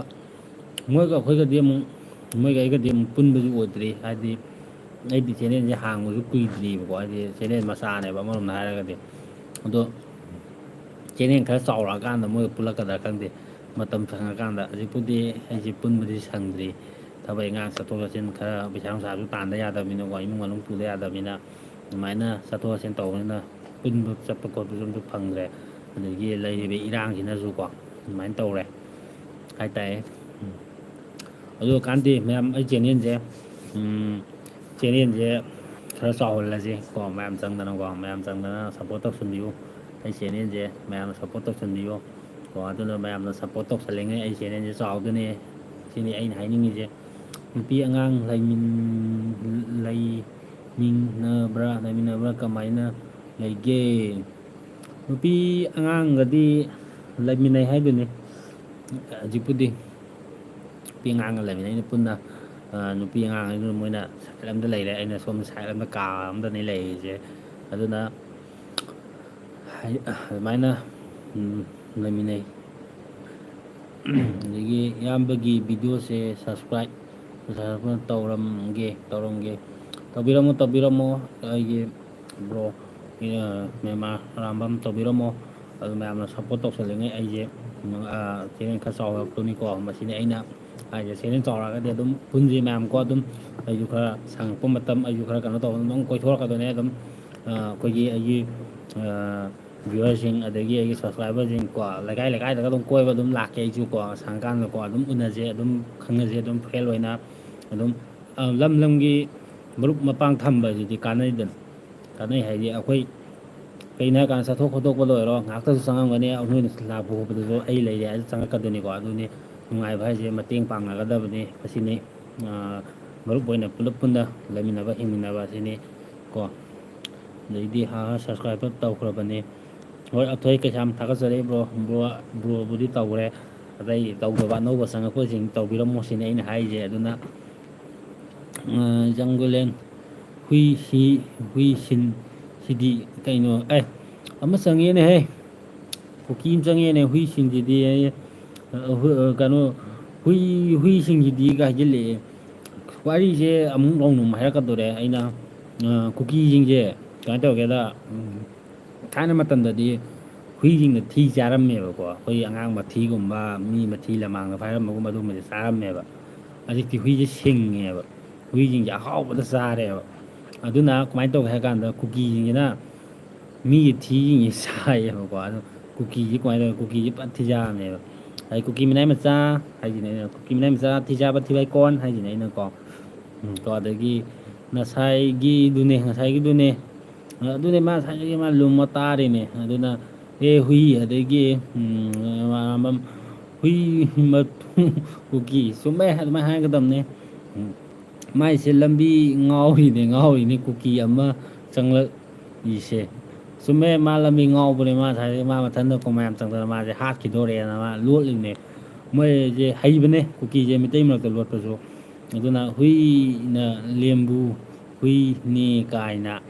ꯃꯣꯏꯒ ꯑꯩꯈꯣꯏꯒꯗꯤ ꯑꯃꯨꯛ, ꯃꯣꯏꯒ ꯑꯩꯒꯗꯤ ꯑꯃꯨꯛ ꯄꯨꯟꯕꯁꯨ ꯑꯣꯏꯗ꯭ꯔꯤ, ꯍꯥꯏꯗꯤ ꯑꯩꯗꯤ ꯆꯦꯅꯦꯜꯁꯦ ꯍꯥꯡꯕꯁꯨ ꯀꯨꯏꯗ꯭ꯔꯤꯕꯀꯣ, ꯍꯥꯏꯗꯤ ꯆꯦꯅꯦꯜ ꯃꯆꯥꯅꯦꯕ ꯑꯃꯔꯣꯝꯗ ꯍꯥꯏꯔꯒꯗꯤ꯫ ꯑꯗꯣ ꯆꯦꯅꯦꯜ ꯈꯔ ꯆꯥꯎꯔꯛꯑꯀꯥꯟꯗ ꯃꯣꯏꯒ ꯄꯨꯜꯂꯛꯀꯗ꯭ꯔꯥ ꯈꯪꯗꯦ, ꯃꯇꯝ ꯁꯪꯉꯀꯥꯟꯗ꯫ ꯍꯧꯖꯤꯛꯄꯨꯗꯤ ꯑꯩꯁꯦ ꯄꯨꯟꯕꯗꯤ ꯁꯪꯗ꯭ꯔꯤ, ꯊꯕꯛ ꯏꯪꯈꯥꯡ ꯆꯠꯊꯣꯛ ꯆꯠꯁꯤꯟ ꯈꯔ, ꯄꯩꯁꯥ ꯅꯨꯡꯁꯥꯁꯨ ꯇꯥꯟꯗ ꯌꯥꯗꯕꯅꯤꯅꯀꯣ, ꯏꯃꯨꯡ ꯃꯅꯨꯡ ꯄꯨꯗ ꯌꯥꯗꯕꯅꯤꯅ, ꯑꯗꯨꯃꯥꯏꯅ ꯆꯠꯊꯣꯛ ꯆꯠꯁꯤꯟ ꯇꯧꯕꯅꯤꯅ ꯄꯨꯟꯕ ꯆꯠꯄ ꯈꯣꯠꯄꯁꯨ ꯑꯝꯇ ꯐꯪꯗ꯭ꯔꯦ꯫ ꯑꯗꯒꯤ ꯂꯩꯔꯤꯕ ꯏꯔꯥꯡꯁꯤꯅꯁꯨꯀꯣ ꯑꯗꯨꯃꯥꯏꯅ ꯇꯧꯔꯦ ꯍꯥꯏꯇꯥꯔꯦ꯫ ꯎꯝ꯫ ꯑꯗꯨ ꯀꯥꯟꯗꯤ ꯃꯌꯥꯝ ꯑꯩ ꯆꯦꯅꯦꯜꯁꯦ, ꯎꯝ, ꯆꯦꯅꯦꯜꯁꯦ ꯈꯔ ꯆꯥꯎꯍꯜꯂꯁꯤ ꯀꯣ, ꯃꯌꯥꯝ ꯆꯪꯗꯅꯀꯣ, ꯃꯌꯥꯝ ꯆꯪꯗꯅ ꯁꯞꯄꯣꯔꯠ ꯇꯧꯁꯟꯕꯤꯌꯨ꯫ ꯑꯩ ꯆꯦꯅꯦꯜꯁꯦ ꯃꯌꯥꯝꯅ ꯁꯞꯄꯣꯔꯠ ꯇꯧꯁꯟꯕꯤꯌꯨ ꯀꯣ꯫ ꯑꯗꯨꯅ ꯃꯌꯥꯝꯅ ꯁꯞꯄꯣꯔꯠ ꯇꯧꯁꯜꯂꯤꯉꯩ ꯑꯩ ꯆꯦꯅꯦꯜꯁꯦ ꯆꯥꯎꯗꯣꯏꯅꯦ, ꯁꯤꯅꯤ ꯑꯩꯅ ꯍꯥꯏꯅꯤꯡꯉꯤꯁꯦ꯫ ꯅꯨꯄꯤ ꯑꯉꯥꯡ ꯂꯩꯃꯤꯟ-, ꯂꯩꯃꯤꯟꯅꯕ꯭ꯔꯥ, ꯂꯩꯃꯤꯟꯅꯕ꯭ꯔꯥ, ꯀꯃꯥꯏꯅ ꯂꯩꯒꯦ? ꯅꯨꯄꯤ ꯑꯉꯥꯡꯒꯗꯤ ꯂꯩꯃꯤꯟꯅꯩ ꯍꯥꯏꯗꯨꯅꯤ꯫ ꯍꯧꯖꯤꯛꯄꯨꯗꯤ ꯅꯨꯄꯤ ꯑꯉꯥꯡꯒ ꯂꯩꯃꯤꯟꯅꯩ ꯄꯨꯟꯅ꯫ ꯑ, ꯅꯨꯄꯤ ꯑꯉꯥꯡ ꯍꯥꯏꯗꯨꯅ ꯃꯣꯏꯅ ꯁꯥꯏꯠ ꯑꯝꯗ ꯂꯩꯔꯦ, ꯑꯩꯅ ꯁꯣꯝ ꯁꯥꯏꯠ ꯑꯝꯗ ꯀꯥ ꯑꯝꯗꯅꯤ ꯂꯩꯔꯤꯁꯦ꯫ ꯑꯗꯨꯅ ꯍꯥꯏ-, ꯑꯗꯨꯃꯥꯏꯅ, ꯎꯝ, ꯂꯩꯃꯤꯟꯅꯩ꯫ ꯑꯗꯒꯤ ꯏꯌꯥꯝꯕꯒꯤ ꯚꯤꯗꯤꯑꯣꯁꯦ subscribe, subscribe ꯇꯧꯔꯝꯒꯦ, ꯇꯧꯔꯝꯒꯦ꯫ ꯇꯧꯕꯤꯔꯝꯃꯣ, ꯇꯧꯕꯤꯔꯝꯃꯣ꯫ ꯑꯩꯒꯤ ꯕ꯭ꯔꯣ, ꯑ, ꯃꯦꯃꯥ ꯑꯔꯥꯝꯕꯝ ꯇꯧꯕꯤꯔꯝꯃꯣ꯫ ꯑꯗꯨ ꯃꯌꯥꯝꯅ ꯁꯞꯄꯣꯔꯠ ꯇꯧꯁꯜꯂꯤꯉꯩ ꯑꯩꯁꯦ, ꯎꯝ, ꯑ, ꯆꯦꯅꯦꯜ ꯈꯔ ꯆꯥꯎꯔꯛꯇꯣꯏꯅꯤꯀꯣ꯫ ꯃꯁꯤꯅꯤ ꯑꯩꯅ ꯍꯥꯏꯁꯦ, ꯆꯦꯅꯦꯜ ꯆꯥꯎꯔꯛꯑꯒꯗꯤ ꯑꯗꯨꯝ ꯄꯨꯟꯁꯤ ꯃꯌꯥꯝꯀꯣ꯫ ꯑꯗꯨꯝ ꯑꯩꯁꯨ ꯈꯔ ꯁꯪꯉꯛꯄ ꯃꯇꯝ, ꯑꯩꯁꯨ ꯈꯔ ꯀꯩꯅꯣ ꯇꯧꯕ ꯑꯗꯨꯝ ꯀꯣꯏꯊꯣꯔꯛꯀꯗꯣꯏꯅꯦ꯫ ꯑꯗꯨꯝ, ꯑ, ꯑꯩꯈꯣꯏꯒꯤ, ꯑꯩꯒꯤ, ꯑ, viewerꯁꯤꯡ, ꯑꯗꯒꯤ ꯑꯩꯒꯤ subscriberꯁꯤꯡ ꯀꯣ, ꯂꯩꯀꯥꯏ ꯂꯩꯀꯥꯏꯗꯒ ꯑꯗꯨꯝ ꯀꯣꯏꯕ ꯑꯗꯨꯝ ꯂꯥꯛꯀꯦ ꯑꯩꯁꯨ ꯀꯣ꯫ ꯁꯪꯉꯀꯥꯟꯗꯀꯣ ꯑꯗꯨꯝ ꯎꯅꯁꯦ, ꯑꯗꯨꯝ ꯈꯪꯅꯁꯦ, ꯑꯗꯨꯝ friend ꯑꯣꯏꯅ ꯑꯗꯨꯝ, ꯑ, ꯂꯝ ꯂꯝꯒꯤ ꯃꯔꯨꯞ ꯃꯄꯥꯡ ꯊꯝꯕ ꯍꯥꯏꯁꯤꯗꯤ ꯀꯥꯟꯅꯩꯗꯅ꯫ ꯀꯥꯟꯅꯩ ꯍꯥꯏꯗꯤ ꯑꯩꯈꯣꯏ ꯀꯩꯅꯣ ꯍꯥꯏꯀꯥꯟꯗ ꯆꯠꯊꯣꯛ ꯈꯣꯠꯇꯣꯛꯄꯗ ꯑꯣꯏꯔꯣ, ꯉꯥꯏꯍꯥꯛꯇꯁꯨ ꯆꯪꯉꯝꯒꯅꯤ, ꯅꯣꯏꯅ ꯂꯥꯛꯄ ꯈꯣꯠꯄꯗꯁꯨ ꯑꯩ ꯂꯩꯔꯦ ꯍꯥꯏꯅ ꯆꯪꯉꯛꯀꯗꯣꯏꯅꯤꯀꯣ꯫ ꯑꯗꯨꯅꯤ ꯅꯨꯡꯉꯥꯏꯕ ꯍꯥꯏꯁꯦ, ꯃꯇꯦꯡ ꯄꯥꯡꯅꯒꯗꯕꯅꯤ꯫ ꯃꯁꯤꯅꯤ, ꯑ, ꯃꯔꯨꯞ ꯑꯣꯏꯅ ꯄꯨꯂꯞ ꯄꯨꯟꯅ ꯂꯩꯃꯤꯟꯅꯕ, ꯍꯤꯡꯃꯤꯟꯅꯕ ꯑꯁꯤꯅꯤ ꯀꯣ꯫ ꯑꯗꯩꯗꯤ ꯍꯥ ꯍꯥ ꯁꯕꯁꯀ꯭ꯔꯥꯏꯕ ꯇꯧꯈ꯭ꯔꯕꯅꯤ꯫ ꯍꯣꯏ, ꯑꯊꯣꯏ ꯀꯩꯁꯥꯝ ꯊꯥꯒꯠꯆꯔꯤ ꯕ꯭ꯔꯣ꯫ ꯕ꯭ꯔꯣ, ꯕ꯭ꯔꯣꯕꯨꯗꯤ ꯇꯧꯈ꯭ꯔꯦ꯫ ꯑꯇꯩ ꯇꯧꯗꯕ ꯑꯅꯧꯕ ꯆꯪꯉꯛꯄꯁꯤꯡ ꯇꯧꯕꯤꯔꯝꯃꯣ ꯁꯤꯅꯤ ꯑꯩꯅ ꯍꯥꯏꯔꯤꯁꯦ꯫ ꯑꯗꯨꯅ, ꯑ, ꯖꯪꯒꯨꯂꯦꯟ ꯍꯨꯏ ꯁꯤ, ꯍꯨꯏ ꯁꯤꯟ ꯁꯤꯗꯤ ꯀꯩꯅꯣ? ꯑꯦ, ꯑꯃ ꯆꯪꯉꯦꯅꯦꯍꯦ꯫ ꯀꯨꯀꯤ ꯑꯃ ꯆꯪꯉꯦꯅꯦ, ꯍꯨꯏꯁꯤꯡꯁꯤꯗꯤ꯫ ꯑ, ꯍꯨ-, ꯑ, ꯀꯩꯅꯣ, ꯍꯨꯏ, ꯍꯨꯏꯁꯤꯡꯁꯤꯗꯤ ꯀꯥꯏ ꯍꯥꯏꯖꯤꯜꯂꯛꯑꯦ꯫ ꯋꯥꯔꯤꯁꯦ ꯑꯃꯨꯛ ꯅꯧꯅ ꯑꯃꯨꯛ ꯍꯥꯏꯔꯛꯀꯗꯣꯔꯦ꯫ ꯑꯩꯅ, ꯑ, ꯀꯨꯀꯤꯁꯤꯡꯁꯦ ꯀꯃꯥꯏꯅ ꯇꯧꯒꯦꯗ, ꯎꯝ, ꯊꯥꯏꯅ ꯃꯇꯝꯗꯗꯤ ꯍꯨꯏꯁꯤꯡꯅ ꯊꯤ ꯆꯥꯔꯝꯃꯦꯕꯀꯣ꯫ ꯑꯩꯈꯣꯏ ꯑꯉꯥꯡ ꯃꯊꯤꯒꯨꯝꯕ, ꯃꯤ ꯃꯊꯤ ꯂꯃꯥꯡꯗ ꯐꯥꯏꯔꯝꯕꯒꯨꯝꯕ ꯑꯗꯨꯒꯨꯝꯕꯁꯦ ꯆꯥꯔꯝꯃꯦꯕ꯫ ꯍꯧꯖꯤꯛꯇꯤ ꯍꯨꯏꯁꯦ ꯁꯤꯡꯉꯦꯕ꯫ ꯍꯨꯏꯁꯤꯡꯁꯦ ꯑꯍꯥꯎꯕꯗ ꯆꯥꯔꯦꯕ꯫ ꯑꯗꯨꯅ ꯀꯃꯥꯏꯅ ꯇꯧꯒꯦ ꯍꯥꯏ ꯀꯥꯟꯗ, ꯀꯨꯀꯤꯁꯤꯡꯁꯤꯅ ꯃꯤꯒꯤ ꯊꯤꯁꯤꯡꯁꯦ ꯆꯥꯏꯌꯦꯕꯀꯣ꯫ ꯑꯗꯣ ꯀꯨꯀꯤꯁꯦ ꯀꯃꯥꯏꯅ ꯇꯧꯒꯦ? ꯀꯨꯀꯤꯁꯦ ꯐꯖ ꯊꯤꯖꯥꯕꯅꯦꯕ꯫ ꯑꯩ ꯀꯨꯀꯤ ꯃꯤꯅꯥꯏ ꯃꯆꯥ ꯍꯥꯏꯁꯤꯅꯦ ꯑꯩꯅ, ꯀꯨꯀꯤ ꯃꯤꯅꯥꯏ ꯃꯆꯥ ꯊꯤꯖꯥꯕ ꯊꯤꯕꯥꯏ ꯀꯣꯟ ꯍꯥꯏꯁꯤꯅꯦ ꯑꯩꯅꯀꯣ꯫ ꯎꯝ, ꯀꯣ ꯑꯗꯒꯤ ꯉꯁꯥꯏꯒꯤꯗꯨꯅꯦ, ꯉꯁꯥꯏꯒꯤꯗꯨꯅꯦ, ꯑꯗꯨꯅꯦ ꯃꯥ ꯉꯁꯥꯏꯗꯒꯤ ꯃꯥ ꯂꯨꯝꯃ ꯇꯥꯔꯤꯅꯦ꯫ ꯑꯗꯨꯅ, "ꯑꯦ ꯍꯨꯏ", ꯑꯗꯒꯤ, ꯎꯝ, ꯃꯥ-, ꯃꯥ-, "ꯍꯨꯏ ꯃꯇꯨ ꯀꯨꯀꯤ", ꯆꯨꯝꯃꯦ, ꯑꯗꯨꯃꯥꯏꯅ ꯍꯥꯏꯒꯗꯕꯅꯦ꯫ ꯎꯝ, ꯃꯥꯏꯁꯦ ꯂꯝꯕꯤ ꯉꯥꯎꯔꯤꯅꯦ, ꯉꯥꯎꯔꯤꯅꯦ, ꯀꯨꯀꯤ ꯑꯃ ꯆꯪꯂꯛꯏꯁꯦ꯫ ꯆꯨꯝꯃꯦ, ꯃꯥ ꯂꯝꯕꯤ ꯉꯥꯎꯕꯅꯦ, ꯃꯥ ꯉꯁꯥꯏꯗꯒꯤ ꯃꯥ ꯃꯊꯟꯇ ꯀꯣ ꯃꯌꯥꯝ ꯆꯪꯗꯅ ꯃꯥꯁꯦ ꯍꯥꯠꯈꯤꯗꯣꯔꯦꯅ ꯃꯥ ꯂꯣꯠꯂꯤꯕꯅꯦ꯫ ꯃꯣꯏꯁꯦ ꯍꯩꯕꯅꯦ, ꯀꯨꯀꯤꯁꯦ ꯃꯤꯇꯩ ꯃꯔꯛꯇ ꯂꯣꯠꯄꯁꯨ꯫ ꯑꯗꯨꯅ ꯍꯨꯏꯅ ꯂꯦꯝꯕꯨ ꯍꯨꯏꯅꯦ ꯀꯥꯏꯅ,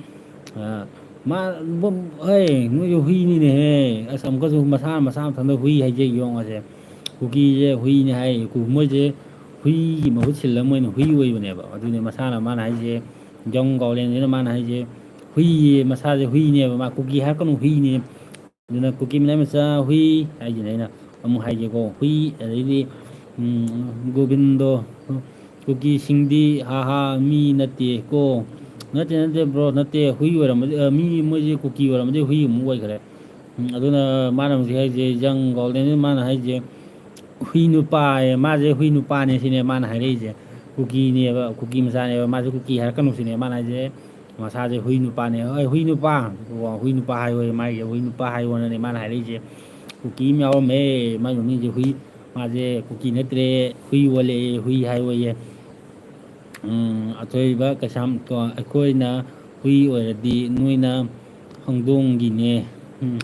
ꯑ, ꯃꯥ, ꯕꯨꯝ-, ꯍꯩ, ꯃꯣꯏꯁꯨ ꯍꯨꯏꯅꯤꯅꯦꯍꯦ꯫ ꯑꯁ, ꯑꯃꯨꯛꯀꯁꯨ ꯃꯁꯥ, ꯃꯁꯥ ꯃꯊꯟꯇ ꯍꯨꯏ ꯍꯥꯏꯖꯩ ꯌꯦꯡꯉꯣꯁꯦ꯫ ꯀꯨꯀꯤꯁꯦ ꯍꯨꯏꯅꯦ ꯍꯥꯏ, ꯀꯨ-, ꯃꯣꯏꯁꯦ ꯍꯨꯏꯒꯤ ꯃꯍꯨꯠ ꯁꯤꯜꯂ ꯃꯣꯏꯅ ꯍꯨꯏ ꯑꯣꯏꯕꯅꯦꯕ꯫ ꯑꯗꯨꯅꯦ ꯃꯁꯥꯅ ꯃꯥꯅ ꯍꯥꯏꯁꯦ, ꯖꯪ ꯒꯥꯎꯂꯦꯟꯁꯤꯅ ꯃꯥꯅ ꯍꯥꯏꯁꯦ, ꯍꯨꯏꯌꯦ, ꯃꯁꯥꯁꯦ ꯍꯨꯏꯅꯦꯕ, ꯃꯥ ꯀꯨꯀꯤ ꯍꯥꯏꯔꯛꯀꯅꯨ, ꯍꯨꯏꯅꯦ꯫ ꯑꯗꯨꯅ ꯀꯨꯀꯤ ꯃꯤꯅꯥꯏ ꯃꯆꯥ ꯍꯨꯏ ꯍꯥꯏꯁꯤꯅꯦ ꯑꯩꯅ ꯑꯃꯨꯛ ꯍꯥꯏꯒꯦꯀꯣ꯫ ꯍꯨꯏ, ꯑꯗꯩꯗꯤ, ꯎꯝ, ꯒꯣꯕꯤꯟꯗꯣ, ꯀꯨꯀꯤꯁꯤꯡꯗꯤ ꯍꯥ ꯍꯥ ꯃꯤ ꯅꯠꯇꯦꯀꯣ꯫ ꯅꯠꯇꯦ, ꯅꯠꯇꯦ ꯕ꯭ꯔꯣ, ꯅꯠꯇꯦ꯫ ꯍꯨꯏ ꯑꯣꯏꯔꯝꯃꯗꯤ, ꯑ, ꯃꯤ ꯃꯣꯏꯁꯦ ꯀꯨꯀꯤ ꯑꯣꯏꯔꯝꯃꯗꯤ ꯍꯨꯏ ꯑꯃꯨꯛ ꯑꯣꯏꯈ꯭ꯔꯦ꯫ ꯎꯝ, ꯑꯗꯨꯅ ꯃꯥꯅ ꯍꯧꯖꯤꯛ ꯍꯥꯏꯁꯦ, ꯖꯪ ꯒꯣꯜꯗꯦꯟ ꯃꯥꯅ ꯍꯥꯏꯁꯦ, ꯍꯨꯏ ꯅꯨꯄꯥ ꯍꯥꯏꯌꯦ, ꯃꯥꯁꯦ ꯍꯨꯏ ꯅꯨꯄꯥꯅꯦ ꯁꯤꯅꯦ ꯃꯥꯅ ꯍꯥꯏꯔꯛꯏꯁꯦ꯫ ꯀꯨꯀꯤꯅꯦꯕ, ꯀꯨꯀꯤ ꯃꯆꯥꯅꯦꯕ, ꯃꯥꯁꯦ ꯀꯨꯀꯤ ꯍꯥꯏꯔꯛꯀꯅꯨ ꯁꯤꯅꯦ ꯃꯥꯅ ꯍꯥꯏꯁꯦ꯫ ꯃꯁꯥꯁꯦ ꯍꯨꯏ ꯅꯨꯄꯥꯅꯦ, "ꯑꯦ, ꯍꯨꯏ ꯅꯨꯄꯥ, ꯍꯨꯏ ꯅꯨꯄꯥ ꯍꯥꯏꯌꯣꯌꯦ", ꯃꯥꯒꯤ ꯍꯨꯏ ꯅꯨꯄꯥ ꯍꯥꯏꯌꯣꯅꯅꯦ ꯃꯥꯅ ꯍꯥꯏꯔꯛꯏꯁꯦ꯫ ꯀꯨꯀꯤ ꯑꯃ ꯌꯥꯎꯔꯝꯃꯦ, ꯃꯥꯏ ꯃꯃꯤꯡꯁꯦ ꯍꯨꯏ, ꯃꯥꯁꯦ ꯀꯨꯀꯤ ꯅꯠꯇ꯭ꯔꯦ, ꯍꯨꯏ ꯑꯣꯜꯂꯛꯑꯦ, ꯍꯨꯏ ꯍꯥꯏꯌꯣꯌꯦ꯫ ꯎꯝ, ꯑꯊꯣꯏꯕ ꯀꯩꯁꯥꯝ, ꯀꯣ, ꯑꯩꯈꯣꯏꯅ ꯍꯨꯏ ꯑꯣꯏꯔꯗꯤ ꯅꯣꯏꯅ ꯍꯧꯗꯣꯡꯒꯤꯅꯦ꯫ ꯎꯝ꯫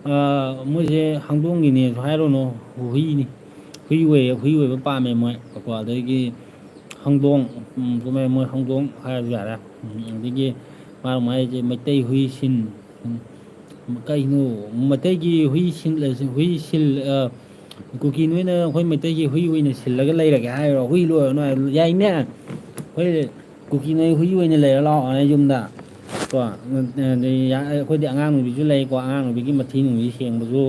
ꯑ, ꯃꯣꯏꯁꯦ ꯍꯧꯗꯣꯡꯒꯤꯅꯦꯁꯨ ꯍꯥꯏꯔꯨꯅꯨ, ꯍꯨꯏꯅꯤ꯫ ꯍꯨꯏ ꯑꯣꯏꯌꯦ, ꯍꯨꯏ ꯑꯣꯏꯕ ꯄꯥꯝꯃꯦ ꯃꯣꯏ꯫ ꯀꯣ, ꯑꯗꯒꯤ ꯍꯧꯗꯣꯡ, ꯎꯝ, ꯆꯨꯝꯃꯦ, ꯃꯣꯏ ꯍꯧꯗꯣꯡ ꯍꯥꯏꯔꯁꯨ ꯌꯥꯔꯦ꯫ ꯎꯝ, ꯑꯗꯒꯤ ꯃꯥꯅ ꯍꯥꯏꯁꯦ ꯃꯩꯇꯩ ꯍꯨꯏ ꯁꯤꯟ꯫ ꯎꯝ, ꯀꯩꯅꯣ, ꯃꯩꯇꯩꯒꯤ ꯍꯨꯏ ꯁꯤꯜ-, ꯍꯨꯏ ꯁꯤꯜ-, ꯑ, ꯀꯨꯀꯤ ꯅꯣꯏꯅ ꯑꯩꯈꯣꯏ ꯃꯩꯇꯩꯒꯤ ꯍꯨꯏ ꯑꯣꯏꯅ ꯁꯤꯜꯂꯒ ꯂꯩꯔꯒꯦ ꯍꯥꯏꯔꯣ? ꯍꯨꯏ ꯂꯣꯏꯔꯅꯨ ꯍꯥꯏꯔꯣ? ꯌꯥꯏꯅꯦ꯫ ꯑꯩꯈꯣꯏ ꯀꯨꯀꯤ ꯅꯣꯏ ꯍꯨꯏ ꯑꯣꯏꯅ ꯂꯩꯔ ꯂꯥꯛꯑꯣꯅꯦ ꯌꯨꯝꯗ꯫ ꯀꯣ, ꯑꯗꯩ ꯌꯥ-, ꯑꯩꯈꯣꯏꯗꯤ ꯑꯉꯥꯡ ꯅꯨꯕꯤꯁꯨ ꯂꯩꯀꯣ, ꯑꯉꯥꯡ ꯅꯨꯕꯤꯒꯤ ꯃꯊꯤ ꯅꯨꯡꯊꯤ ꯁꯦꯡꯕꯁꯨ,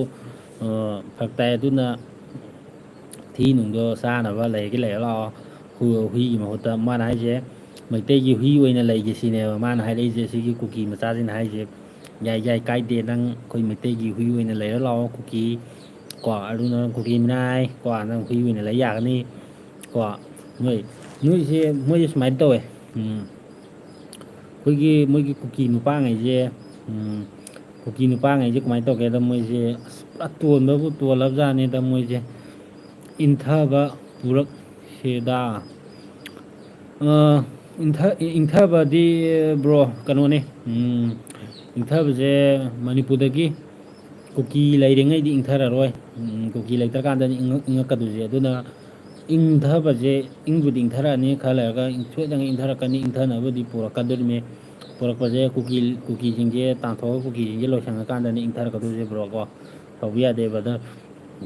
ꯑ, ꯐꯔꯛ ꯇꯥꯏ꯫ ꯑꯗꯨꯅ ꯊꯤ ꯅꯨꯡꯗꯣ ꯆꯥꯅꯕ ꯂꯩꯔꯒ ꯂꯩꯔ ꯂꯥꯛꯑꯣ꯫ ꯍꯨ-, ꯍꯨꯏꯒꯤ ꯃꯍꯨꯠꯇ ꯃꯥꯅ ꯍꯥꯏꯁꯦ ꯃꯩꯇꯩꯒꯤ ꯍꯨꯏ ꯑꯣꯏꯅ ꯂꯩꯒꯦ ꯁꯤꯅꯦꯕ ꯃꯥꯅ ꯍꯥꯏꯔꯛꯏꯁꯦ꯫ ꯁꯤꯒꯤ ꯀꯨꯀꯤ ꯃꯆꯥꯁꯤꯅ ꯍꯥꯏꯁꯦ, "ꯌꯥꯏ, ꯌꯥꯏ, ꯀꯥꯏꯗꯦ, ꯅꯪ ꯑꯩꯈꯣꯏ ꯃꯩꯇꯩꯒꯤ ꯍꯨꯏ ꯑꯣꯏꯅ ꯂꯩꯔ ꯂꯥꯛꯑꯣ ꯀꯨꯀꯤ꯫ ꯀꯣ, ꯑꯗꯨꯅ ꯀꯨꯀꯤ ꯃꯤꯅꯥꯏ, ꯀꯣ, ꯅꯪ ꯍꯨꯏ ꯑꯣꯏꯅ ꯂꯩ ꯌꯥꯒꯅꯤ"꯫ ꯀꯣ, ꯃꯣꯏ, ꯅꯣꯏꯁꯦ, ꯃꯣꯏꯁꯦ ꯁꯨꯃꯥꯏꯅ ꯇꯧꯋꯦ꯫ ꯎꯝ꯫ ꯑꯩꯈꯣꯏꯒꯤ ꯃꯣꯏꯒꯤ ꯀꯨꯀꯤ ꯅꯨꯄꯥꯉꯩꯁꯦ, ꯎꯝ, ꯀꯨꯀꯤ ꯅꯨꯄꯥꯉꯩꯁꯦ ꯀꯃꯥꯏꯅ ꯇꯧꯒꯦꯗ, ꯃꯣꯏꯁꯦ ꯑꯁ ꯄꯨꯔꯥ ꯇꯣꯟꯕꯕꯨ ꯇꯣꯜꯂꯕꯖꯥꯠꯅꯤꯗ꯫ ꯃꯣꯏꯁꯦ ꯏꯟꯊꯕ ꯄꯨꯔꯛꯁꯦꯗ꯫ ꯑ, ꯏꯟꯊ-, ꯏꯟꯊꯕꯗꯤ, ꯕ꯭ꯔꯣ, ꯀꯩꯅꯣꯅꯦ, ꯎꯝ, ꯏꯟꯊꯕꯁꯦ ꯃꯅꯤꯄꯨꯔꯗꯒꯤ ꯀꯨꯀꯤ ꯂꯩꯔꯤꯉꯩꯗꯤ ꯏꯪꯊꯔꯔꯣꯏ꯫ ꯎꯝ, ꯀꯨꯀꯤ ꯂꯩꯇ꯭ꯔꯀꯥꯟꯗꯅꯤ ꯏꯪꯉꯛ-, ꯏꯪꯉꯛꯀꯗꯣꯏꯁꯦ꯫ ꯑꯗꯨꯅ ꯏꯪꯊꯕꯁꯦ, ꯏꯪꯕꯨꯗꯤ ꯏꯪꯊꯔꯛꯑꯅꯤ, ꯈꯔ ꯂꯩꯔꯒ ꯏꯪ-, ꯁꯣꯏꯗꯅ ꯏꯪꯊꯔꯛꯀꯅꯤ, ꯏꯪꯊꯅꯕꯗꯤ ꯄꯨꯔꯛꯀꯗꯣꯔꯤꯕꯅꯤ꯫ ꯄꯨꯔꯛꯄꯁꯦ ꯀꯨꯀꯤ, ꯀꯨꯀꯤꯁꯤꯡꯁꯦ ꯇꯥꯟꯊꯣꯛꯑꯒ ꯀꯨꯀꯤꯁꯤꯡꯁꯦ ꯂꯣꯏꯁꯪꯉꯀꯥꯟꯗꯅꯤ ꯏꯪꯊꯔꯛꯀꯗꯣꯏꯁꯦ, ꯕ꯭ꯔꯣ, ꯀꯣ꯫ ꯇꯧꯕ ꯌꯥꯗꯦ, ꯕ꯭ꯔꯗꯔ꯫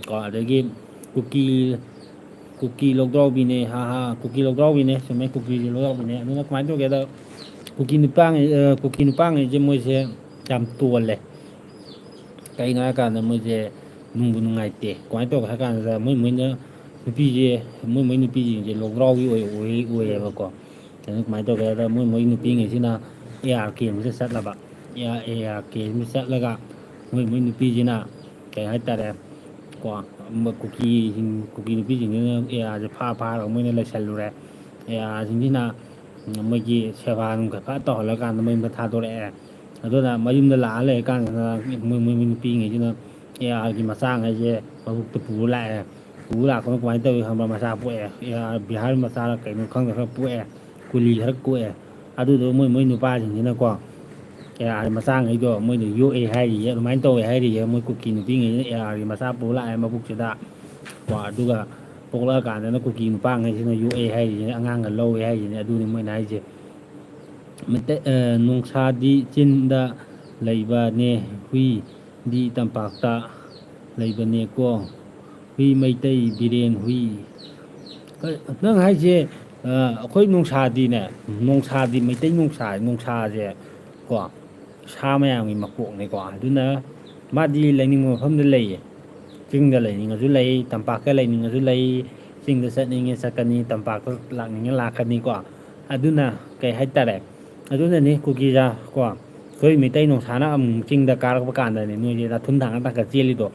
ꯀꯣ, ꯑꯗꯒꯤ ꯀꯨꯀꯤ, ꯀꯨꯀꯤ ꯂꯧꯗ꯭ꯔꯥꯎꯕꯤꯅꯦ, ꯍꯥ, ꯍꯥ, ꯀꯨꯀꯤ ꯂꯧꯗ꯭ꯔꯥꯎꯕꯤꯅꯦ, ꯆꯨꯝꯃꯦ, ꯀꯨꯀꯤꯁꯦ ꯂꯧꯗ꯭ꯔꯥꯎꯕꯤꯅꯦ꯫ ꯑꯗꯨꯅ ꯀꯃꯥꯏꯅ ꯇꯧꯒꯦꯗ, ꯀꯨꯀꯤ ꯅꯨꯄꯥꯉꯩ-, ꯑ, ꯀꯨꯀꯤ ꯅꯨꯄꯥꯉꯩꯁꯦ ꯃꯣꯏꯁꯦ ꯌꯥꯝ ꯇꯣꯜꯂꯦ꯫ ꯀꯩꯅꯣ ꯍꯥꯏꯀꯥꯟꯗ ꯃꯣꯏꯁꯦ ꯅꯨꯡꯕꯨ ꯅꯨꯡꯉꯥꯏꯇꯦ꯫ ꯀꯃꯥꯏꯅ ꯇꯧꯒꯦ ꯍꯥꯏ ꯀꯥꯟꯗ ꯃꯣꯏ ꯃꯣꯏꯅ ꯅꯨꯄꯤꯁꯦ, ꯃꯣꯏ ꯃꯣꯏ ꯅꯨꯄꯤꯁꯤꯡꯁꯦ ꯂꯧꯗ꯭ꯔꯥꯎꯕꯤ ꯑꯣꯏ-, ꯑꯣꯏ-, ꯑꯣꯏꯌꯦꯕꯀꯣ꯫ ꯑꯗꯨ ꯀꯃꯥꯏꯅ ꯇꯧꯒꯦ ꯍꯥꯏꯗ ꯃꯣꯏ ꯃꯣꯏ ꯅꯨꯄꯤꯉꯩꯁꯤꯅ ꯑꯦ ꯑꯥꯔ ꯀꯦꯝꯁꯤꯗ ꯆꯠꯂꯕ꯫ ꯑꯦ ꯑꯥꯔ, ꯑꯦ ꯑꯥꯔ ꯀꯦꯝꯁꯤꯗ ꯆꯠꯂꯒ ꯃꯣꯏ ꯃꯣꯏ ꯅꯨꯄꯤꯁꯤꯅ ꯀꯩ ꯍꯥꯏꯇꯥꯔꯦ, ꯀꯣ, ꯀꯨꯀꯤꯁꯤꯡ, ꯀꯨꯀꯤ ꯅꯨꯄꯤꯁꯤꯡꯁꯤꯅ ꯑꯦ ꯑꯥꯔꯁꯦ ꯐꯥ ꯐꯥꯔꯒ ꯃꯣꯏꯅ ꯂꯩꯁꯜꯂꯨꯔꯦ꯫ ꯑꯦ ꯑꯥꯔꯁꯤꯡꯁꯤꯅ ꯃꯣꯏꯒꯤ ꯁꯦꯕꯥ ꯅꯨꯡ ꯈꯔ ꯈꯔ ꯇꯧꯍꯜꯂꯀꯥꯟꯗ ꯃꯌꯨꯝꯗ ꯊꯥꯗꯣꯔꯛꯑꯦ꯫ ꯑꯗꯨꯅ ꯃꯌꯨꯝꯗ ꯂꯥꯛꯑ ꯂꯩꯔꯀꯥꯟꯗ ꯃꯣꯏ, ꯃꯣꯏ, ꯃꯣꯏ ꯅꯨꯄꯤꯉꯩꯁꯤꯅ ꯑꯦ ꯑꯥꯔꯒꯤ ꯃꯆꯥꯉꯩꯁꯦ ꯃꯕꯨꯛꯇ ꯄꯨꯔ ꯂꯥꯛꯑꯦ꯫ ꯄꯨꯔ ꯂꯥꯛꯄꯅ ꯀꯃꯥꯏꯅ ꯇꯧꯏ ꯈꯪꯕ꯭ꯔꯥ? ꯃꯆꯥ ꯄꯣꯛꯑꯦ꯫ ꯑꯦ ꯑꯥꯔ ꯕꯤꯍꯥꯔ ꯃꯆꯥꯔ ꯀꯩꯅꯣ ꯈꯪꯗꯦ, ꯈꯔ ꯄꯣꯛꯑꯦ꯫ ꯀꯨꯂꯤ ꯈꯔ ꯀꯣꯛꯑꯦ꯫ ꯑꯗꯨꯗꯣ ꯃꯣꯏ ꯃꯣꯏ ꯅꯨꯄꯥꯁꯤꯡꯁꯤꯅꯀꯣ, ꯑꯦ ꯑꯥꯔ ꯃꯆꯥꯉꯩꯗꯣ ꯃꯣꯏꯅ ꯌꯣꯛꯑꯦ ꯍꯥꯏꯔꯤꯌꯦ, ꯑꯗꯨꯃꯥꯏꯅ ꯇꯧꯋꯦ ꯍꯥꯏꯔꯤꯌꯦ꯫ ꯃꯣꯏ ꯀꯨꯀꯤ ꯅꯨꯄꯤꯉꯩꯁꯤꯅ ꯑꯦ ꯑꯥꯔꯒꯤ ꯃꯆꯥ ꯄꯨ ꯂꯥꯛꯑꯦ ꯃꯕꯨꯛꯁꯤꯗ ꯀꯣ, ꯑꯗꯨꯒ ꯄꯣꯛꯂꯛꯑꯀꯥꯟꯗꯅ ꯀꯨꯀꯤ ꯅꯨꯄꯥꯉꯩꯁꯤꯅ ꯌꯣꯛꯑꯦ ꯍꯥꯏꯔꯤꯁꯤꯅꯦ, ꯑꯉꯥꯡꯒ ꯂꯧꯋꯦ ꯍꯥꯏꯔꯤꯁꯤꯅꯦ꯫ ꯑꯗꯨꯅꯤ ꯃꯣꯏꯅ ꯍꯥꯏꯁꯦ꯫ ꯃꯩꯇꯩ, ꯑ, ꯅꯣꯡꯁꯥꯗꯤ ꯆꯤꯡꯗ ꯂꯩꯕꯅꯦ, ꯍꯨꯏꯗꯤ ꯇꯝꯄꯥꯛꯇ ꯂꯩꯕꯅꯦꯀꯣ꯫ ꯍꯨꯏ ꯃꯩꯇꯩ ꯕꯤꯔꯦꯟ ꯍꯨꯏ꯫ ꯀ-, ꯅꯪ ꯍꯥꯏꯁꯦ, ꯑ, ꯑꯩꯈꯣꯏ ꯅꯣꯡꯁꯥꯗꯤꯅꯦ, ꯅꯣꯡꯁꯥꯗꯤ ꯃꯩꯇꯩ ꯅꯣꯡꯁꯥ, ꯅꯣꯡꯁꯥꯁꯦ ꯀꯣ, ꯁꯥ ꯃꯌꯥꯝꯒꯤ ꯃꯀꯣꯛꯅꯤꯀꯣ꯫ ꯑꯗꯨꯅ ꯃꯥꯗꯤ ꯂꯩꯅꯤꯡꯕ ꯃꯐꯝꯗ ꯂꯩꯌꯦ꯫ ꯆꯤꯡꯗ ꯂꯩꯅꯤꯡꯉꯁꯨ ꯂꯩ, ꯇꯝꯄꯥꯛꯇ ꯂꯩꯅꯤꯡꯉꯁꯨ ꯂꯩ, ꯆꯤꯡꯗ ꯆꯠꯅꯤꯡꯉꯦ ꯆꯠꯀꯅꯤ, ꯇꯝꯄꯥꯛꯇ ꯂꯥꯛꯅꯤꯡꯉꯦ ꯂꯥꯛꯀꯅꯤꯀꯣ꯫ ꯑꯗꯨꯅ ꯀꯩ ꯍꯥꯏꯇꯥꯔꯦ, ꯑꯗꯨꯅꯅꯤ ꯀꯨꯀꯤꯖꯥ ꯀꯣ, ꯑꯩꯈꯣꯏ ꯃꯩꯇꯩ ꯅꯣꯡꯁꯥꯅ ꯑꯃꯨꯛ ꯆꯤꯡꯗ ꯀꯥꯔꯛꯄ ꯀꯥꯟꯗꯅꯦ ꯅꯣꯏꯁꯦ ꯅꯥꯊꯨꯟ ꯊꯥꯡꯒꯠ ꯊꯥꯡꯒꯠ ꯆꯦꯜꯂꯤꯗꯣ꯫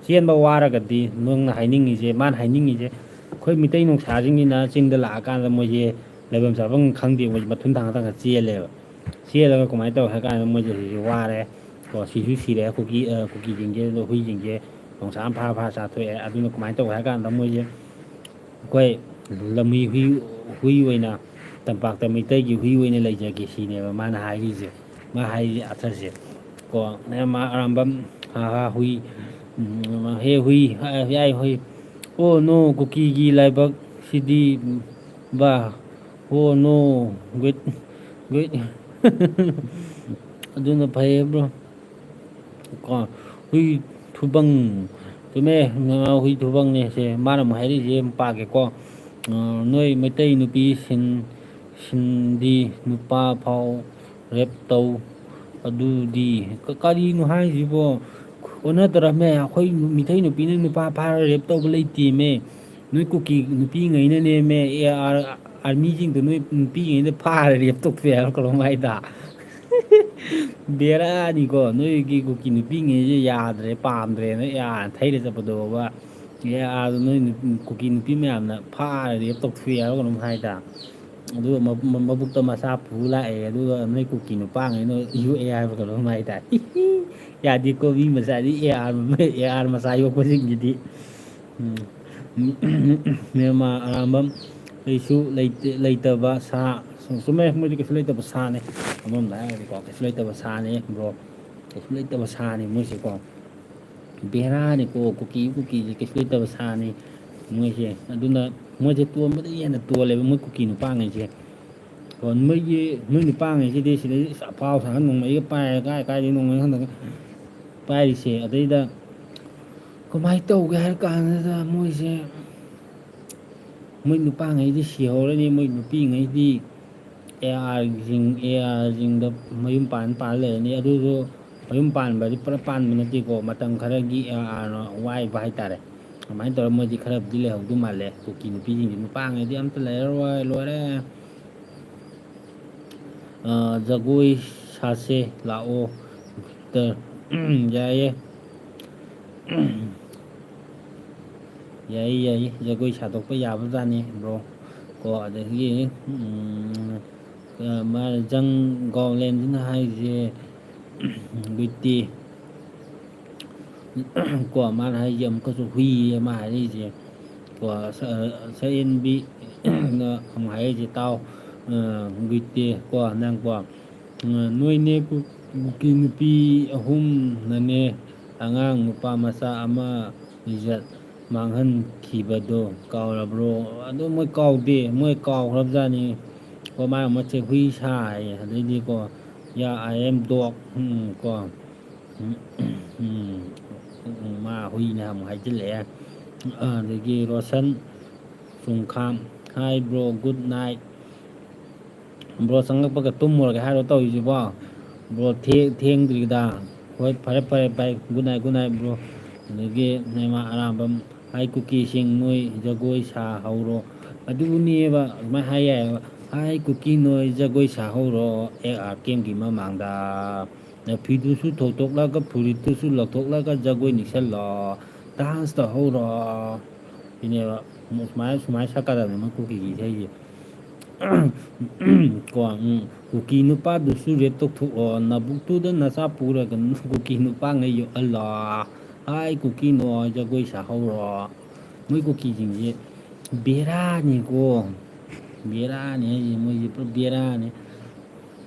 ꯆꯦꯟꯕ ꯋꯥꯔꯒꯗꯤ ꯅꯪꯅ ꯍꯥꯏꯅꯤꯡꯉꯤꯁꯦ, ꯃꯥꯅ ꯍꯥꯏꯅꯤꯡꯉꯤꯁꯦ, ꯑꯩꯈꯣꯏ ꯃꯩꯇꯩ ꯅꯣꯡꯁꯥꯁꯤꯡꯁꯤꯅ ꯆꯤꯡꯗ ꯂꯥꯛꯑꯀꯥꯟꯗ ꯃꯣꯏꯁꯦ ꯂꯩꯐꯝ ꯆꯥꯐꯝ ꯈꯪꯗꯦ, ꯃꯣꯏꯁꯦ ꯃꯊꯨꯟ ꯊꯥꯡꯒꯠ ꯊꯥꯡꯒꯠ ꯆꯦꯜꯂꯦꯕ꯫ ꯆꯦꯜꯂꯒ ꯀꯃꯥꯏꯅ ꯇꯧꯋꯦ ꯍꯥꯏ ꯀꯥꯟꯗ ꯃꯣꯏꯁꯦ ꯍꯧꯖꯤꯛ ꯋꯥꯔꯦ ꯀꯣ, ꯁꯤꯁꯨ ꯁꯤꯔꯦ, ꯀꯨꯀꯤ, ꯑ, ꯀꯨꯀꯤꯁꯤꯡꯁꯦ, ꯑꯗꯣ ꯍꯨꯏꯁꯤꯡꯁꯦ ꯅꯣꯡꯁꯥꯅ ꯐꯥ ꯐꯥ ꯆꯥꯊꯣꯛꯑꯦ꯫ ꯑꯗꯨꯅ ꯀꯃꯥꯏꯅ ꯇꯧꯋꯦ ꯍꯥꯏ ꯀꯥꯟꯗ ꯃꯣꯏꯁꯦ ꯑꯩꯈꯣꯏ ꯂꯝꯍꯨꯏ ꯍꯨꯏ, ꯍꯨꯏ ꯑꯣꯏꯅ, ꯇꯝꯄꯥꯛꯇ ꯃꯩꯇꯩꯒꯤ ꯍꯨꯏ ꯑꯣꯏꯅ ꯂꯩꯖꯒꯦ ꯁꯤꯅꯦꯕ ꯃꯥꯅ ꯍꯥꯏꯔꯤꯁꯦ꯫ ꯃꯥ ꯍꯥꯏꯔꯤ ꯑꯥꯊꯔꯁꯦ ꯀꯣ꯫ ꯃꯥ ꯑꯔꯥꯝꯕꯝ, ꯍꯥ ꯍꯥ ꯍꯨꯏ, ꯎꯝ, ꯍꯦ ꯍꯨꯏ, ꯍꯥ, ꯌꯥꯏ ꯍꯨꯏ꯫ ꯑꯣ ꯅꯣ, ꯀꯨꯀꯤꯒꯤ ꯂꯥꯏꯕꯛ ꯁꯤꯗꯤ ꯕꯥ꯫ ꯑꯣ ꯅꯣ꯫ Good, good. ꯑꯗꯨꯅ ꯐꯩꯌꯦ ꯕ꯭ꯔꯣ꯫ ꯀꯣ, ꯍꯨꯏ ꯊꯨꯕꯪ꯫ ꯆꯨꯝꯃꯦ, ꯍꯨꯏ ꯊꯨꯕꯪꯅꯦ ꯁꯦ꯫ ꯃꯥꯅ ꯑꯃꯨꯛ ꯍꯥꯏꯔꯛꯏꯁꯦ ꯑꯃꯨꯛ ꯄꯥꯒꯦꯀꯣ꯫ ꯑ, ꯅꯣꯏ ꯃꯩꯇꯩ ꯅꯨꯄꯤ ꯁꯤꯟ-, ꯁꯤꯟꯗꯤ ꯅꯨꯄꯥ ꯐꯥꯎ ꯔꯦꯞ ꯇꯧ꯫ ꯑꯗꯨꯗꯤ ꯀ-, ꯀꯔꯤꯅꯣ ꯍꯥꯏꯁꯤꯕꯣ? ꯑꯣꯟꯅ ꯇꯩꯅꯔꯝꯃꯦ꯫ ꯑꯩꯈꯣꯏ ꯃꯤꯇꯩ ꯅꯨꯄꯤꯅ ꯅꯨꯄꯥ ꯐꯥꯔ ꯔꯦꯞ ꯇꯧꯕ ꯂꯩꯇꯦꯃꯦ꯫ ꯅꯣꯏ ꯀꯨꯀꯤ ꯅꯨꯄꯤꯉꯩꯅꯅꯦꯃꯦ, ꯑꯦ ꯑꯥꯔ ꯑꯥꯔꯃꯤꯁꯤꯡꯗꯣ ꯅꯣꯏ ꯅꯨꯄꯤꯉꯩꯅ ꯐꯥꯔ ꯔꯦꯞ ꯇꯧꯊꯣꯛꯑꯦ ꯍꯥꯏꯕ ꯀꯩꯅꯣꯝ ꯍꯥꯏꯗ꯫ ꯕꯦꯔꯥꯅꯤꯀꯣ, ꯅꯣꯏꯒꯤ ꯀꯨꯀꯤ ꯅꯨꯄꯤꯉꯩꯁꯦ ꯌꯥꯗ꯭ꯔꯦ, ꯄꯥꯝꯗ꯭ꯔꯦꯅ ꯑꯦ ꯑꯥꯔ ꯊꯩꯔ ꯆꯠꯄꯗꯣꯕ꯫ ꯑꯦ ꯑꯥꯔꯗꯣ ꯅꯣꯏ ꯅꯨ-, ꯀꯨꯀꯤ ꯅꯨꯄꯤ ꯃꯌꯥꯝꯅ ꯐꯥꯔ ꯔꯦꯞ ꯇꯧꯊꯣꯛꯑꯦ ꯍꯥꯏꯕ ꯀꯩꯅꯣꯝ ꯍꯥꯏꯗ꯫ ꯑꯗꯨꯒ ꯃ-, ꯃ-, ꯃꯕꯨꯛꯇ ꯃꯆꯥ ꯄꯨ ꯂꯥꯛꯑꯦ, ꯑꯗꯨꯒ ꯅꯣꯏ ꯀꯨꯀꯤ ꯅꯨꯄꯥꯉꯩꯅ ꯌꯣꯛꯑꯦ ꯍꯥꯏꯕ ꯀꯩꯅꯣꯝ ꯍꯥꯏꯗ꯫ ꯌꯥꯗꯦꯀꯣ, ꯃꯤ ꯃꯆꯥꯗꯤ ꯑꯦ ꯑꯥꯔ, ꯑꯦ ꯑꯥꯔ ꯃꯆꯥ ꯌꯣꯛꯄꯁꯤꯡꯁꯤꯗꯤ꯫ ꯎꯝ꯫ ꯃꯦꯟꯃꯥꯔ ꯑꯔꯥꯝꯕꯝ, ꯀꯩꯁꯨ ꯂꯩꯇꯦ, ꯂꯩꯇꯕ ꯁꯥ, ꯆꯨꯝꯃꯦ, ꯃꯣꯏꯗꯤ ꯀꯩꯁꯨ ꯂꯩꯇꯕ ꯁꯥꯅꯤ꯫ ꯑꯃꯔꯣꯝꯗ ꯍꯥꯏꯔꯒꯗꯤꯀꯣ, ꯀꯩꯁꯨ ꯂꯩꯇꯕ ꯁꯥꯅꯤ, ꯕ꯭ꯔꯣ꯫ ꯀꯩꯁꯨ ꯂꯩꯇꯕ ꯁꯥꯅꯤ ꯃꯣꯏꯁꯦꯀꯣ꯫ ꯕꯦꯔꯥꯅꯤꯀꯣ, ꯀꯨꯀꯤ, ꯀꯨꯀꯤꯁꯦ ꯀꯩꯁꯨ ꯂꯩꯇꯕ ꯁꯥꯅꯤ ꯃꯣꯏꯁꯦ꯫ ꯑꯗꯨꯅ ꯃꯣꯏꯁꯦ ꯇꯣꯟꯕꯗꯒꯤ ꯍꯦꯟꯅ ꯇꯣꯜꯂꯦꯕ, ꯃꯣꯏ ꯀꯨꯀꯤ ꯅꯨꯄꯥꯉꯩꯁꯦ꯫ ꯀꯣ, ꯃꯣꯏꯒꯤ, ꯃꯣꯏ ꯅꯨꯄꯥꯉꯩꯁꯤꯗꯤ ꯁꯤꯗꯩ ꯑꯐꯥꯎ ꯁꯥꯅ ꯅꯣꯡꯃꯩꯒ ꯄꯥꯏꯔꯒ ꯀꯥꯏ ꯀꯥꯏꯗꯩ ꯅꯣꯡꯃꯩ ꯈꯪꯗꯒ ꯄꯥꯏꯔꯤꯁꯦ꯫ ꯑꯗꯩꯗ ꯀꯃꯥꯏꯅ ꯇꯧꯒꯦ ꯍꯥꯏꯔ ꯀꯥꯟꯗꯨꯗ ꯃꯣꯏꯁꯦ, ꯃꯣꯏ ꯅꯨꯄꯥꯉꯩꯗꯤ ꯁꯤꯍꯧꯔꯅꯤ, ꯃꯣꯏ ꯅꯨꯄꯤꯉꯩꯗꯤ ꯑꯦ ꯑꯥꯔꯁꯤꯡ, ꯑꯦ ꯑꯥꯔꯁꯤꯡꯗ ꯃꯌꯨꯝ ꯄꯥꯟ ꯄꯥꯟ ꯂꯩꯔꯅꯤ꯫ ꯑꯗꯨꯁꯨ ꯃꯌꯨꯝ ꯄꯥꯟꯕꯗꯤ ꯄꯨꯔꯥ ꯄꯥꯟꯕ ꯅꯠꯇꯦꯀꯣ, ꯃꯇꯝ ꯈꯔꯒꯤ ꯑꯦ ꯑꯥꯔꯅ ꯋꯥꯏꯕ ꯍꯥꯏꯇꯥꯔꯦ꯫ ꯑꯗꯨꯃꯥꯏꯅ ꯇꯧꯔꯒ ꯃꯣꯏꯗꯤ ꯈꯔꯕꯨꯗꯤ ꯂꯩꯍꯧꯗꯧ ꯃꯥꯜꯂꯦ, ꯀꯨꯀꯤ ꯅꯨꯄꯤꯁꯤꯡꯁꯤ꯫ ꯅꯨꯄꯥꯉꯩꯗꯤ ꯑꯝꯇ ꯂꯩꯔꯔꯣꯏ, ꯂꯣꯏꯔꯦ꯫ ꯑ, ꯖꯒꯣꯏ ꯁꯥꯁꯦ ꯂꯥꯛꯑꯣ, ꯚꯤꯛꯇꯔ꯫ ꯌꯥꯏꯌꯦ꯫ ꯌꯥꯏꯌꯦ, ꯌꯥꯏꯌꯦ, ꯖꯒꯣꯏ ꯁꯥꯗꯣꯛꯄ ꯌꯥꯕꯖꯥꯠꯅꯤ, ꯕ꯭ꯔꯣ꯫ ꯀꯣ, ꯑꯗꯒꯤ, ꯎꯝ, ꯑ, ꯃꯥ ꯖꯪ ꯒꯣꯂꯦꯟꯁꯤꯅ ꯍꯥꯏꯔꯤꯁꯦ, ꯒꯨꯏꯇꯤ꯫ ꯀꯣ, ꯃꯥꯅ ꯍꯥꯏꯔꯤꯁꯦ ꯑꯃꯨꯛꯀꯁꯨ ꯍꯨꯏꯌꯦ ꯃꯥ ꯍꯥꯏꯔꯤꯁꯦ꯫ ꯀꯣ, ꯁ-, ꯁꯛꯍꯦꯟꯕꯤꯅ ꯑꯃꯨꯛ ꯍꯥꯏꯔꯤꯁꯦ ꯇꯥꯎ, ꯑ, ꯒꯨꯏꯇꯤ꯫ ꯀꯣ, ꯅꯪ ꯀꯣ, ꯎꯝ, ꯅꯣꯏꯅꯦ ꯀꯨ-, ꯀꯨꯀꯤ ꯅꯨꯄꯤ ꯑꯍꯨꯝꯅꯅꯦ ꯑꯉꯥꯡ ꯅꯨꯄꯥ ꯃꯆꯥ ꯑꯃ ꯏꯖꯠ ꯃꯥꯡꯍꯟꯈꯤꯕꯗꯣ ꯀꯥꯎꯔꯕ꯭ꯔꯣ? ꯑꯗꯨ ꯃꯣꯏ ꯀꯥꯎꯗꯦ, ꯃꯣꯏ ꯀꯥꯎꯈ꯭ꯔꯕꯖꯥꯠꯅꯤ꯫ ꯀꯣ, ꯃꯥꯅ ꯃꯁꯦ ꯍꯨꯏ ꯁꯥ ꯍꯥꯏꯌꯦ꯫ ꯑꯗꯩꯗꯤꯀꯣ, "ꯌꯥ, I am dog", ꯎꯝ, ꯀꯣ, ꯎꯝ, ꯎꯝ, ꯎꯝ, ꯃꯥ ꯍꯨꯏꯅꯦ ꯑꯃꯨꯛ ꯍꯥꯏꯖꯤꯜꯂꯛꯑꯦ꯫ ꯑꯗꯒꯤ Roshan Chungkham, "Hi bro, good night." Bro ꯆꯪꯉꯛꯄꯒ ꯇꯨꯝꯃꯨꯔꯒꯦ ꯍꯥꯏꯔꯣ ꯇꯧꯔꯤꯁꯤꯕꯣ? ꯕ꯭ꯔꯣ ꯊꯦ-, ꯊꯦꯡꯗ꯭ꯔꯤꯗ꯫ ꯍꯣꯏ, ꯐꯔꯦ, ꯐꯔꯦ, ꯚꯥꯏ꯫ Good night, good night, bro. ꯑꯗꯒꯤ ꯅꯦꯃꯥ ꯑꯔꯥꯝꯕꯝ, "ꯍꯥꯏ ꯀꯨꯀꯤꯁꯤꯡ, ꯅꯣꯏ ꯖꯒꯣꯏ ꯁꯥ ꯍꯧꯔꯣ"꯫ ꯑꯗꯨꯅꯦꯕ, ꯑꯗꯨꯃꯥꯏꯅ ꯍꯥꯏ ꯌꯥꯏꯑꯕ꯫ "ꯍꯥꯏ ꯀꯨꯀꯤ, ꯅꯣꯏ ꯖꯒꯣꯏ ꯁꯥ ꯍꯧꯔꯣ, ꯑꯦ ꯑꯥꯔ ꯀꯦꯝꯒꯤ ꯃꯃꯥꯡꯗ꯫ ꯐꯤꯗꯨꯁꯨ ꯊꯣꯛꯇꯣꯛꯂꯒ, ꯐꯨꯔꯤꯠꯇꯨꯁꯨ ꯂꯧꯊꯣꯛꯂꯒ ꯖꯒꯣꯏ ꯅꯤꯛꯁꯜꯂꯣ, ꯗꯥꯟꯁ ꯇꯧꯍꯧꯔꯣ"꯫ ꯁꯤꯅꯦꯕ, ꯁꯨꯃꯥꯏꯅ, ꯁꯨꯃꯥꯏꯅ ꯁꯛꯀꯗꯕꯅꯤ ꯃꯣꯏ ꯀꯨꯀꯤꯒꯤ ꯏꯁꯩꯁꯦ꯫ ꯀꯣ, ꯎꯝ, "ꯀꯨꯀꯤ ꯅꯨꯄꯥꯗꯨꯁꯨ ꯔꯦꯞ ꯇꯧꯊꯣꯛꯑꯣ, ꯅꯕꯨꯛꯇꯨꯗ ꯅꯆꯥ ꯄꯨꯔꯒ ꯀꯨꯀꯤ ꯅꯨꯄꯥꯉꯩ ꯌꯣꯛꯍꯜꯂꯣ, ꯍꯥꯏ ꯀꯨꯀꯤ ꯅꯣꯏ ꯖꯒꯣꯏ ꯁꯥꯍꯧꯔꯣ"꯫ ꯃꯣꯏ ꯀꯨꯀꯤꯁꯤꯡꯁꯦ ꯕꯦꯔꯥꯅꯤꯀꯣ꯫ ꯕꯦꯔꯥꯅꯤ ꯍꯥꯏꯁꯦ, ꯃꯣꯏꯁꯦ ꯄꯨꯔꯥ ꯕꯦꯔꯥꯅꯤ꯫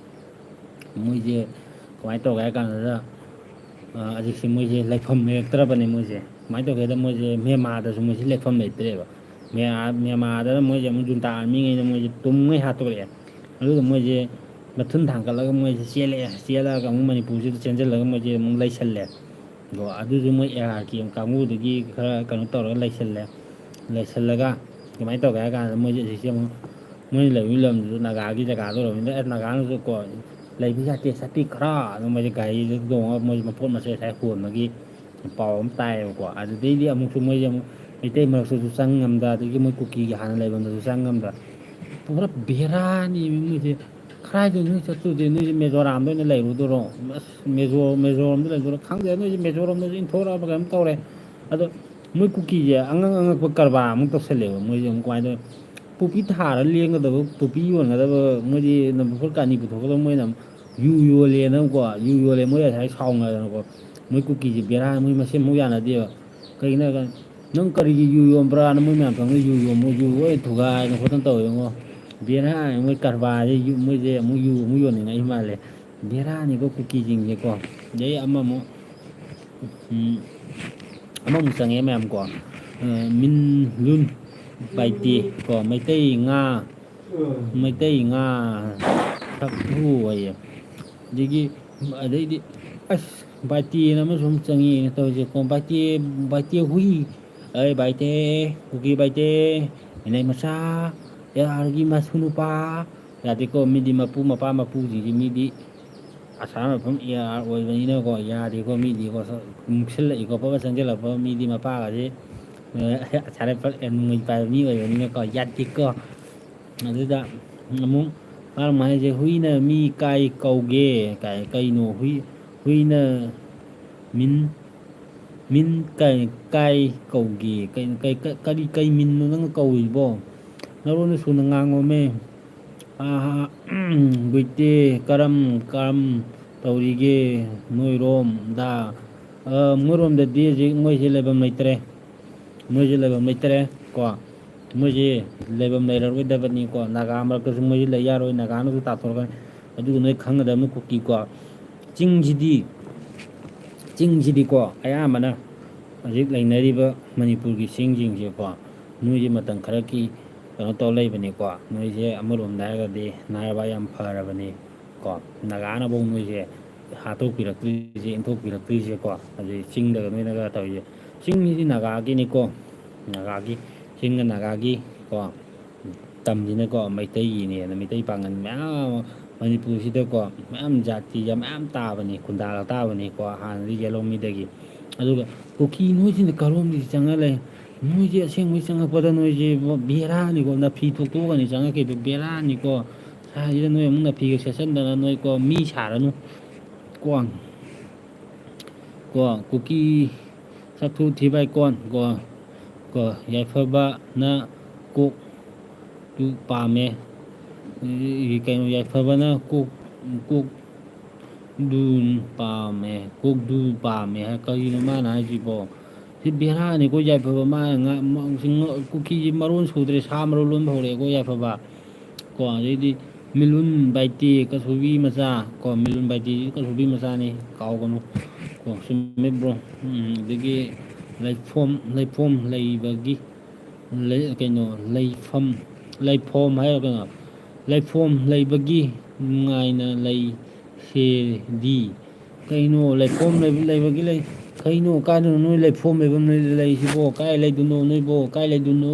ꯃꯣꯏꯁꯦ ꯀꯃꯥꯏꯅ ꯇꯧꯒꯦ ꯍꯥꯏ ꯀꯥꯟꯗ, ꯑ, ꯍꯧꯖꯤꯛꯁꯦ ꯃꯣꯏꯁꯦ ꯂꯩꯐꯝ ꯂꯩꯔꯛꯇ꯭ꯔꯕꯅꯦ꯫ ꯃꯣꯏꯁꯦ ꯀꯃꯥꯏꯅ ꯇꯧꯒꯦꯗ, ꯃꯣꯏꯁꯦ ꯃꯦꯟꯃꯥꯔꯗꯁꯨ ꯃꯣꯏꯁꯦ ꯂꯩꯐꯝ ꯂꯩꯇ꯭ꯔꯦꯕ꯫ ꯃꯦꯟꯃꯥꯔ-, ꯃꯦꯟꯃꯥꯔꯗ ꯃꯣꯏꯁꯦ ꯑꯃꯨꯛ ꯖꯨꯟꯇꯥ ꯑꯥꯔꯃꯤꯉꯩꯅ ꯃꯣꯏꯁꯦ ꯇꯨꯝꯉꯩ ꯍꯥꯠꯇꯣꯔꯛꯑꯦ꯫ ꯑꯗꯨꯒ ꯃꯣꯏꯁꯦ ꯃꯊꯨꯟ ꯊꯥꯡꯒꯠꯂꯒ ꯃꯣꯏꯁꯦ ꯆꯦꯜꯂꯛꯑꯦ꯫ ꯆꯦꯜꯂꯛꯑꯒ ꯑꯃꯨꯛ ꯃꯅꯤꯄꯨꯔꯁꯤꯗ ꯆꯦꯟꯁꯤꯜꯂꯒ ꯃꯣꯏꯁꯦ ꯑꯃꯨꯛ ꯂꯩꯁꯜꯂꯦ꯫ ꯑꯗꯣ ꯑꯗꯨꯁꯨ ꯃꯣꯏ ꯑꯦ ꯑꯥꯔ ꯀꯦ ꯀꯥꯡꯕꯨꯗꯒꯤ ꯈꯔ ꯀꯩꯅꯣ ꯇꯧꯔꯒ ꯂꯩꯁꯜꯂꯦ꯫ ꯂꯩꯁꯜꯂꯒ ꯀꯃꯥꯏꯅ ꯇꯧꯒꯦ ꯍꯥꯏ ꯀꯥꯟꯗ, ꯃꯣꯏꯁꯦ ꯍꯧꯖꯤꯛꯁꯦ ꯑꯃꯨꯛ ꯃꯣꯏꯅ ꯂꯩꯕꯒꯤ ꯂꯝꯗꯨꯁꯨ ꯅꯥꯒꯥꯒꯤ ꯖꯒꯥꯗ ꯑꯣꯏꯔꯕꯅꯤꯅ, ꯑꯦ, ꯅꯥꯒꯥꯅꯁꯨ ꯀꯣ ꯂꯩꯕ ꯌꯥꯗꯦ, ꯆꯠꯄꯤꯈ꯭ꯔꯥ ꯑꯗꯨꯝ ꯃꯣꯏꯁꯦ ꯒꯥꯔꯤꯗ ꯇꯣꯡꯉꯒ ꯃꯣꯏꯁꯦ ꯃꯄꯣꯠ ꯃꯆꯩ ꯉꯁꯥꯏ ꯍꯣꯟꯕꯒꯤ ꯄꯥꯎ ꯑꯃ ꯇꯥꯏꯌꯦꯕꯀꯣ꯫ ꯑꯗꯨꯗꯩꯗꯤ ꯑꯃꯨꯛꯁꯨ ꯃꯣꯏꯁꯦ ꯑꯃꯨꯛ ꯃꯩꯇꯩ ꯃꯔꯛꯇꯁꯨ ꯆꯪ ꯉꯝꯗ, ꯑꯗꯒꯤ ꯃꯣꯏ ꯀꯨꯀꯤꯒꯤ ꯍꯥꯟꯅ ꯂꯩꯐꯝꯗꯁꯨ ꯆꯪ ꯉꯝꯗ, ꯄꯨꯔꯥ ꯕꯦꯔꯥꯅꯤ ꯃꯣꯏꯁꯦ꯫ ꯀꯗꯥꯏꯗ ꯅꯣꯏ ꯆꯠꯇꯣꯏꯗꯤ? ꯅꯣꯏꯁꯦ ꯃꯤꯖꯣꯔꯥꯝꯗ ꯑꯣꯏꯅ ꯂꯩꯔꯨꯗꯣꯏꯔꯣ? ꯑꯁ, ꯃꯦꯖꯣ-, ꯃꯤꯖꯣꯔꯥꯝꯗ ꯂꯩꯗꯣꯏꯔꯣ? ꯈꯪꯗꯦ, ꯅꯣꯏꯁꯦ ꯃꯤꯖꯣꯔꯥꯝꯗꯁꯨ ꯏꯟꯊꯣꯔꯛꯑꯕ ꯀꯩꯅꯣꯝ ꯇꯧꯔꯦ꯫ ꯑꯗꯣ ꯃꯣꯏ ꯀꯨꯀꯤꯁꯦ ꯑꯉꯛ ꯑꯉꯛꯄ ꯀꯔꯕꯥꯔ ꯑꯃꯨꯛ ꯇꯧꯁꯜꯂꯦꯕ꯫ ꯃꯣꯏꯁꯦ ꯑꯃꯨꯛ ꯀꯃꯥꯏꯅ ꯇꯧꯋꯤ? ꯄꯣꯄꯤ ꯊꯥꯔ ꯂꯦꯡꯒꯗꯕ, ꯄꯣꯄꯤ ꯌꯣꯟꯒꯗꯕ, ꯃꯣꯏꯗꯤ ꯅꯝꯕꯔ ꯀꯥꯅꯤ ꯄꯨꯊꯣꯛꯀꯗꯕ, ꯃꯣꯏꯅ ꯑꯃꯨꯛ ꯌꯨ ꯌꯣꯜꯂꯦꯅꯀꯣ, ꯌꯨ ꯌꯣꯜꯂꯦ, ꯃꯣꯏ ꯉꯁꯥꯏ ꯁꯥꯎꯅꯗꯅꯀꯣ, ꯃꯣꯏ ꯀꯨꯀꯤꯁꯦ ꯕꯦꯔꯥ, ꯃꯣꯏ ꯃꯁꯦꯟ ꯑꯃꯨꯛ ꯌꯥꯅꯗꯦꯕ꯫ ꯀꯩꯒꯤꯅꯣ ꯍꯥꯏ ꯀꯥꯟꯗ, "ꯅꯪ ꯀꯔꯤꯒꯤ ꯌꯨ ꯌꯣꯟꯕ꯭ꯔꯥꯅ?" ꯃꯣꯏ ꯃꯌꯥꯝ ꯊꯪꯅ ꯌꯨ ꯌꯣꯟꯕ, ꯌꯨ ꯂꯣꯏ ꯊꯨꯒꯥꯏꯗꯅ ꯈꯣꯠꯇꯅ ꯇꯧꯋꯦ ꯉꯣ꯫ ꯕꯦꯔꯥꯅꯤ ꯃꯣꯏ ꯀꯔꯕꯥꯔꯁꯦ, ꯌꯨ-, ꯃꯣꯏꯁꯦ ꯑꯃꯨꯛ ꯌꯨ ꯑꯃꯨꯛ ꯌꯣꯟꯅꯤꯡꯉꯛꯏ ꯃꯥꯜꯂꯦ꯫ ꯕꯦꯔꯥꯅꯤꯀꯣ ꯀꯨꯀꯤꯁꯤꯡꯁꯦꯀꯣ꯫ ꯑꯗꯩ ꯑꯃꯃꯨꯛ, ꯎꯝ, ꯑꯃꯃꯨꯛ ꯆꯪꯉꯦ ꯃꯌꯥꯝ ꯀꯣ꯫ ꯑ, ꯃꯤꯟ ꯂꯨꯟ ꯕꯥꯏꯇꯦ ꯀꯣ, ꯃꯩꯇꯩ ꯉꯥ, ꯃꯩꯇꯩ ꯉꯥ ꯊꯛꯎ ꯍꯥꯏꯌꯦ꯫ ꯑꯗꯒꯤ, ꯑꯗꯩꯗꯤ, ꯑꯁ, ꯕꯥꯏꯇꯦꯅ ꯑꯃꯁꯨ ꯑꯃꯨꯛ ꯆꯪꯉꯛꯑꯦꯅ ꯇꯧꯔꯤꯁꯦꯀꯣ꯫ ꯕꯥꯏꯇꯦ, ꯕꯥꯏꯇꯦ ꯍꯨꯏ, ꯑꯩ ꯕꯥꯏꯇꯦ, ꯀꯨꯀꯤ ꯕꯥꯏꯇꯦ, ꯃꯤꯅꯩ ꯃꯆꯥ, ꯑꯦ ꯑꯥꯔꯒꯤ ꯃꯁꯨ ꯅꯨꯄꯥ, ꯌꯥꯗꯦꯀꯣ꯫ ꯃꯤꯗꯤ ꯃꯄꯨ ꯃꯄꯥ ꯃꯄꯨꯁꯤꯡꯁꯤ ꯃꯤꯗꯤ ꯑꯁꯥꯝ ꯃꯐꯝ ꯑꯦ ꯑꯥꯔ ꯑꯣꯏꯕꯅꯤꯅꯀꯣ, ꯌꯥꯗꯦꯀꯣ꯫ ꯃꯤꯗꯤꯀꯣ, ꯃꯨꯛꯁꯤꯜꯂꯛꯏꯀꯣ, ꯄꯣꯠ ꯆꯪꯁꯤꯜꯂꯛꯄ ꯃꯤꯗꯤ ꯃꯄꯥꯒꯁꯦ, ꯑ, ꯑꯁꯥꯝ ꯔꯥꯏꯐꯜ ꯅꯣꯡꯃꯩ ꯄꯥꯏꯕ ꯃꯤ ꯑꯣꯏꯕꯅꯤꯅꯀꯣ, ꯌꯥꯗꯦꯀꯣ꯫ ꯑꯗꯨꯗ ꯑꯃꯨꯛ ꯃꯥꯅ ꯍꯥꯏꯁꯦ, "ꯍꯨꯏꯅ ꯃꯤ ꯀꯥꯏ ꯀꯧꯒꯦ?" ꯀꯥꯏ, ꯀꯩꯅꯣ ꯍꯨꯏ, ꯍꯨꯏꯅ ꯃꯤꯟ, ꯃꯤꯟ ꯀꯥꯏ, ꯀꯥꯏ ꯀꯧꯒꯦ? ꯀꯩ, ꯀꯩ, ꯀ-, ꯀꯔꯤ, ꯀꯩ ꯃꯤꯟꯅꯣ ꯅꯪꯅ ꯀꯧꯔꯤꯕꯣ? ꯅꯔꯣꯟꯗꯣ ꯁꯨꯅ ꯉꯥꯡꯉꯣꯃꯦ꯫ ꯑꯥ, ꯒꯨꯏꯇꯦ, ꯀꯔꯝ, ꯀꯔꯝ ꯇꯧꯔꯤꯒꯦ ꯅꯣꯏꯔꯣꯝꯗ? ꯑ, ꯃꯣꯏꯔꯣꯝꯗꯗꯤ ꯍꯧꯖꯤꯛ ꯃꯣꯏꯁꯦ ꯂꯩꯐꯝ ꯂꯩꯇ꯭ꯔꯦ꯫ ꯃꯣꯏꯁꯦ ꯂꯩꯐꯝ ꯂꯩꯇ꯭ꯔꯦ ꯀꯣ꯫ ꯃꯣꯏꯁꯦ ꯂꯩꯐꯝ ꯂꯩꯔꯔꯣꯏꯗꯕꯅꯤꯀꯣ꯫ ꯅꯥꯒꯥ ꯃꯔꯛꯇꯁꯨ ꯃꯣꯏꯁꯦ ꯂꯩ ꯌꯥꯔꯣꯏ, ꯅꯥꯒꯥꯅꯁꯨ ꯇꯥꯟꯊꯣꯔꯛꯀꯅꯤ꯫ ꯑꯗꯨꯒ ꯅꯣꯏ ꯈꯪꯒꯗꯕꯅꯤ ꯀꯨꯀꯤꯀꯣ, ꯆꯤꯡꯁꯤꯗꯤ, ꯆꯤꯡꯁꯤꯗꯤꯀꯣ ꯑꯌꯥꯝꯕꯅ ꯍꯧꯖꯤꯛ ꯂꯩꯅꯔꯤꯕ ꯃꯅꯤꯄꯨꯔꯒꯤ ꯆꯤꯡꯁꯤꯡꯁꯦꯀꯣ, ꯅꯣꯏꯁꯦ ꯃꯇꯝ ꯈꯔꯒꯤ ꯀꯩꯅꯣ ꯇꯧ ꯂꯩꯕꯅꯤꯀꯣ꯫ ꯅꯣꯏꯁꯦ ꯑꯃꯔꯣꯝꯗ ꯍꯥꯏꯔꯒꯗꯤ ꯅꯥꯔꯕ ꯌꯥꯝ ꯐꯔꯕꯅꯤ ꯀꯣ꯫ ꯅꯥꯒꯥꯅꯐꯧ ꯅꯣꯏꯁꯦ ꯍꯥꯠꯇꯣꯛꯄꯤꯔꯛꯇ꯭ꯔꯤꯁꯦ, ꯏꯟꯊꯣꯛꯄꯤꯔꯛꯇ꯭ꯔꯤꯁꯦꯀꯣ꯫ ꯑꯗꯨꯗꯤ ꯆꯤꯡꯗꯒ ꯅꯣꯏꯅꯒ ꯇꯧꯔꯤꯁꯦ, ꯆꯤꯡꯁꯤꯗꯤ ꯅꯥꯒꯥꯒꯤꯅꯤꯀꯣ, ꯅꯥꯒꯥꯒꯤ, ꯆꯤꯡꯒ ꯅꯥꯒꯥꯒꯤ ꯀꯣ ꯇꯝꯁꯤꯅꯀꯣ ꯃꯩꯇꯩꯒꯤꯅꯦꯅ, ꯃꯩꯇꯩ ꯄꯥꯉꯜ ꯃꯌꯥꯝ ꯑꯃ ꯃꯅꯤꯄꯨꯔꯁꯤꯗꯀꯣ ꯃꯌꯥꯝ ꯖꯥꯇꯤꯒ ꯃꯌꯥꯝ ꯇꯥꯕꯅꯤ, ꯈꯨꯟꯗꯥ ꯇꯥꯕꯅꯤꯀꯣ ꯍꯥꯟꯅꯗꯤ ꯌꯦꯜꯍꯧꯃꯤꯗꯒꯤ꯫ ꯑꯗꯨꯒ ꯀꯨꯀꯤ ꯅꯣꯏꯁꯤꯅ ꯀꯔꯣꯝꯗꯒꯤ ꯆꯪꯉ ꯂꯩ? ꯅꯣꯏꯁꯦ ꯑꯁꯦꯡꯕꯩ ꯆꯪꯉꯛꯄꯗ ꯅꯣꯏꯁꯦ ꯕꯦꯔꯥꯅꯤꯀꯣ, ꯅꯥꯐꯤ ꯊꯣꯛꯇꯣꯛꯑꯒꯅꯤ ꯆꯪꯉꯛꯈꯤꯗꯣ, ꯕꯦꯔꯥꯅꯤꯀꯣ꯫ ꯁ꯭ꯋꯥꯏꯁꯤꯗ ꯅꯣꯏ ꯑꯃꯨꯛ ꯅꯥꯐꯤꯒ ꯁꯦꯠꯆꯟꯗꯅ ꯅꯣꯏꯀꯣ ꯃꯤ ꯁꯥꯔꯅꯨ ꯀꯣ꯫ ꯀꯣ ꯀꯨꯀꯤ ꯆꯥꯛꯊꯨ ꯊꯤꯕꯥꯏ ꯀꯣꯟ ꯀꯣ, ꯀꯣ ꯌꯥꯏꯐꯕꯅ ꯀꯣꯛ ꯇꯨ ꯄꯥꯝꯃꯦ꯫ ꯀꯩꯅꯣ, ꯌꯥꯏꯐꯕꯅ ꯀꯣꯛ, ꯀꯣꯛ ꯗꯨ ꯄꯥꯝꯃꯦ, ꯀꯣꯛ ꯗꯨ ꯄꯥꯝꯃꯦ ꯍꯥꯏ꯫ ꯀꯔꯤꯅꯣ ꯃꯥꯅ ꯍꯥꯏꯁꯤꯕꯣ? ꯁꯤ ꯕꯦꯔꯥꯅꯤꯀꯣ꯫ ꯌꯥꯏꯐꯕ ꯃꯥꯅ ꯉ-, ꯃ-, ꯁꯤ ꯉ-, ꯀꯨꯀꯤꯁꯤ ꯃꯔꯣꯟ ꯁꯨꯗ꯭ꯔꯦ, ꯁꯥ ꯃꯔꯣꯟ ꯂꯣꯟꯕ ꯍꯧꯔꯛꯑꯦꯀꯣ ꯌꯥꯏꯐꯕ꯫ ꯀꯣ ꯑꯗꯩꯗꯤ ꯃꯤꯂꯨꯟ ꯕꯥꯏꯇꯦ ꯀꯁꯨꯕꯤ ꯃꯆꯥ, ꯀꯣ ꯃꯤꯂꯨꯟ ꯕꯥꯏꯇꯦꯁꯤ ꯀꯁꯨꯕꯤ ꯃꯆꯥꯅꯤ, ꯀꯥꯎꯒꯅꯨ꯫ ꯀꯣ ꯆꯨꯝꯃꯦ ꯕ꯭ꯔꯣ꯫ ꯎꯝ, ꯑꯗꯒꯤ ꯂꯩꯐꯣꯝ, ꯂꯩꯐꯣꯝ ꯂꯩꯕꯒꯤ, ꯂꯩ-, ꯀꯩꯅꯣ, ꯂꯩꯐꯝ, ꯂꯩꯐꯣꯝ ꯍꯥꯏꯔꯣ ꯀꯩꯅꯣ? ꯂꯩꯐꯣꯝ ꯂꯩꯕꯒꯤ ꯅꯨꯡꯉꯥꯏꯅ ꯂꯩ ꯁꯦꯗꯤ꯫ ꯀꯩꯅꯣ ꯂꯩꯐꯣꯝ ꯂꯩꯕ-, ꯂꯩꯕꯒꯤ ꯂꯩ-, ꯀꯩꯅꯣ? ꯀꯥꯏꯗꯅꯣ ꯅꯣꯏ ꯂꯩꯐꯣꯝ ꯂꯩꯐꯝ ꯂꯩ-, ꯂꯩꯁꯤꯕꯣ? ꯀꯥꯏ ꯂꯩꯗꯣꯏꯅꯣ ꯅꯣꯏꯕꯣ? ꯀꯥꯏ ꯂꯩꯗꯣꯏꯅꯣ?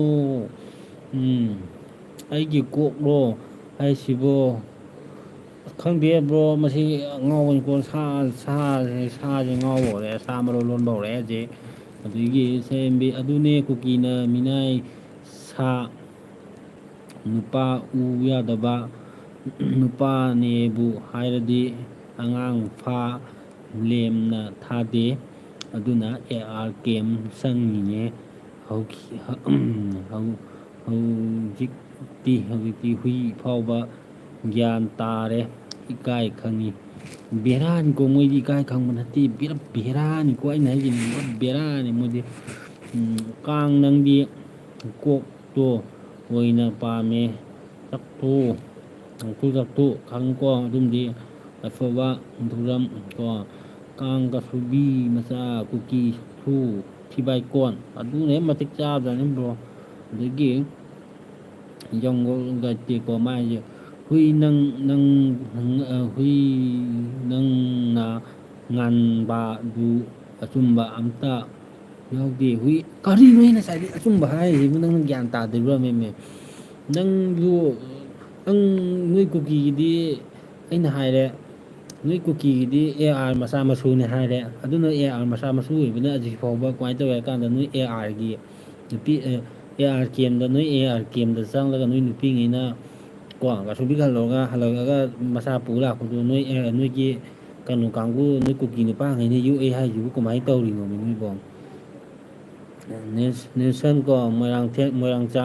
ꯎꯝ, ꯑꯩꯒꯤ ꯀꯣꯛꯂꯣ ꯍꯥꯏꯁꯤꯕꯣ? ꯈꯪꯗꯦ ꯕ꯭ꯔꯣ, ꯃꯁꯤ ꯉꯥꯎꯕꯅꯤꯀꯣ꯫ ꯁꯥ, ꯁꯥꯁꯦ, ꯁꯥꯁꯦ ꯉꯥꯎꯕ ꯍꯧꯔꯛꯑꯦ, ꯁꯥ ꯃꯔꯣꯟ ꯂꯣꯟꯕ ꯍꯧꯔꯛꯑꯦ ꯍꯧꯖꯤꯛ꯫ ꯑꯗꯨꯗꯒꯤ ꯁꯦꯝꯕꯤ-, ꯑꯗꯨꯅꯦ ꯀꯨꯀꯤꯅ ꯃꯤꯅꯥꯏ ꯁꯥ ꯅꯨꯄꯥ ꯎ ꯌꯥꯗꯕ ꯅꯨꯄꯥꯅꯦꯕꯨ ꯍꯥꯏꯔꯗꯤ ꯑꯉꯥꯡ ꯐꯥ ꯂꯦꯝꯅ ꯊꯥꯗꯦ꯫ ꯑꯗꯨꯅ ꯑꯦ ꯑꯥꯔ ꯀꯦꯝ ꯆꯪꯉꯤꯅꯦ꯫ ꯍꯧꯈꯤ-, ꯍꯧ-, ꯍꯧꯖꯤꯛꯇꯤ, ꯍꯧꯖꯤꯛꯇꯤ ꯍꯨꯏ ꯐꯥꯎꯕ ꯒ꯭ꯌꯥꯟ ꯇꯥꯔꯦ, ꯏꯀꯥꯏ ꯈꯪꯉꯤ꯫ ꯕꯦꯔꯥꯅꯤꯀꯣ, ꯃꯣꯏꯗꯤ ꯏꯀꯥꯏ ꯈꯪꯕ ꯅꯠꯇꯦ꯫ ꯕꯦꯔꯥ-, ꯕꯦꯔꯥꯅꯤꯀꯣ, ꯑꯩꯅ ꯍꯥꯏꯁꯤꯅꯤ, ꯕꯦꯔꯥꯅꯤ ꯃꯣꯏꯗꯤ꯫ ꯎꯝ, ꯀꯥꯡ ꯅꯪꯗꯤ ꯀꯣꯛ ꯇꯣ ꯑꯣꯏꯅ ꯄꯥꯝꯃꯦ꯫ ꯆꯥꯛꯊꯣꯛ, ꯆꯥꯛꯊꯣꯛ, ꯆꯥꯛꯊꯣꯛ, ꯈꯪꯉꯤꯀꯣ? ꯑꯗꯨꯝꯗꯤ ꯑꯐꯕ ꯊꯧꯔꯝ ꯀꯣ, ꯀꯥꯡ ꯀꯁꯨꯕꯤ ꯃꯆꯥ, ꯀꯨꯀꯤ ꯁꯛꯊꯨ, ꯊꯤꯕꯥꯏꯀꯣꯟ, ꯑꯗꯨꯅ ꯍꯦꯛ ꯃꯇꯤꯛ ꯆꯥꯕꯖꯥꯠꯅꯤ, ꯕ꯭ꯔꯣ꯫ ꯑꯗꯒꯤ ꯌꯣꯡꯒꯣꯜ ꯒꯥꯏꯇꯦꯀꯣ, ꯃꯥꯏꯁꯦ ꯍꯨꯏ ꯅꯪ, ꯅꯪ, ꯅꯪ, ꯑ, ꯍꯨꯏ ꯅꯪꯅ ꯉꯥꯟꯕꯗꯨ ꯑꯆꯨꯝꯕ ꯑꯝꯇ ꯌꯥꯎꯗꯦ꯫ ꯍꯨꯏ, ꯀꯔꯤꯅꯣ ꯑꯩꯅ ꯉꯁꯥꯏꯗꯩ ꯑꯆꯨꯝꯕ ꯍꯥꯏꯔꯤꯁꯤꯕꯨ? ꯅꯪꯅ ꯒ꯭ꯌꯥꯟ ꯇꯥꯗ꯭ꯔꯤꯕ꯭ꯔꯥ, ꯃꯦꯝꯃꯦ? ꯅꯪꯁꯨ, ꯅꯪ, ꯅꯣꯏ ꯀꯨꯀꯤꯒꯤꯗꯤ ꯑꯩꯅ ꯍꯥꯏꯔꯦ, ꯅꯣꯏ ꯀꯨꯀꯤꯒꯤꯗꯤ ꯑꯦ ꯑꯥꯔ ꯃꯆꯥ ꯃꯁꯨꯅꯤ ꯍꯥꯏꯔꯦ꯫ ꯑꯗꯨꯅ ꯑꯦ ꯑꯥꯔ ꯃꯆꯥ ꯃꯁꯨ ꯑꯣꯏꯕꯅ ꯍꯧꯖꯤꯛ ꯐꯥꯎꯕ ꯀꯃꯥꯏꯅ ꯇꯧꯋꯦ ꯍꯥꯏ ꯀꯥꯟꯗ, ꯅꯣꯏ ꯑꯦ ꯑꯥꯔꯒꯤ ꯅꯨꯄꯤ, ꯑꯦ, ꯑꯦ ꯑꯥꯔ ꯀꯦꯝꯗ, ꯅꯣꯏ ꯑꯦ ꯑꯥꯔ ꯀꯦꯝꯗ ꯆꯪꯂꯒ ꯅꯣꯏ ꯅꯨꯄꯤꯉꯩꯅ ꯀꯣ, ꯀꯁꯨꯕꯤ ꯈꯜꯂꯨꯔꯒ ꯍꯜꯂꯛꯑꯒ ꯃꯆꯥ ꯄꯨ ꯂꯥꯛꯄꯗꯣ, ꯅꯣꯏ, ꯑꯦ, ꯅꯣꯏꯒꯤ ꯀꯩꯅꯣ ꯀꯥꯡꯕꯨ, ꯅꯣꯏ ꯀꯨꯀꯤ ꯅꯨꯄꯥꯈꯩꯅ ꯌꯣꯛꯑꯦ ꯍꯥꯏꯁꯤꯕꯨ ꯀꯃꯥꯏꯅ ꯇꯧꯔꯤꯅꯣꯃꯤ ꯅꯣꯏꯕꯣ? ꯅꯦꯜꯁ-, ꯅꯦꯜꯁꯟ ꯀꯣ, ꯃꯣꯏꯔꯥꯡꯊꯦꯝ, ꯃꯣꯏꯔꯥꯡꯆꯥ,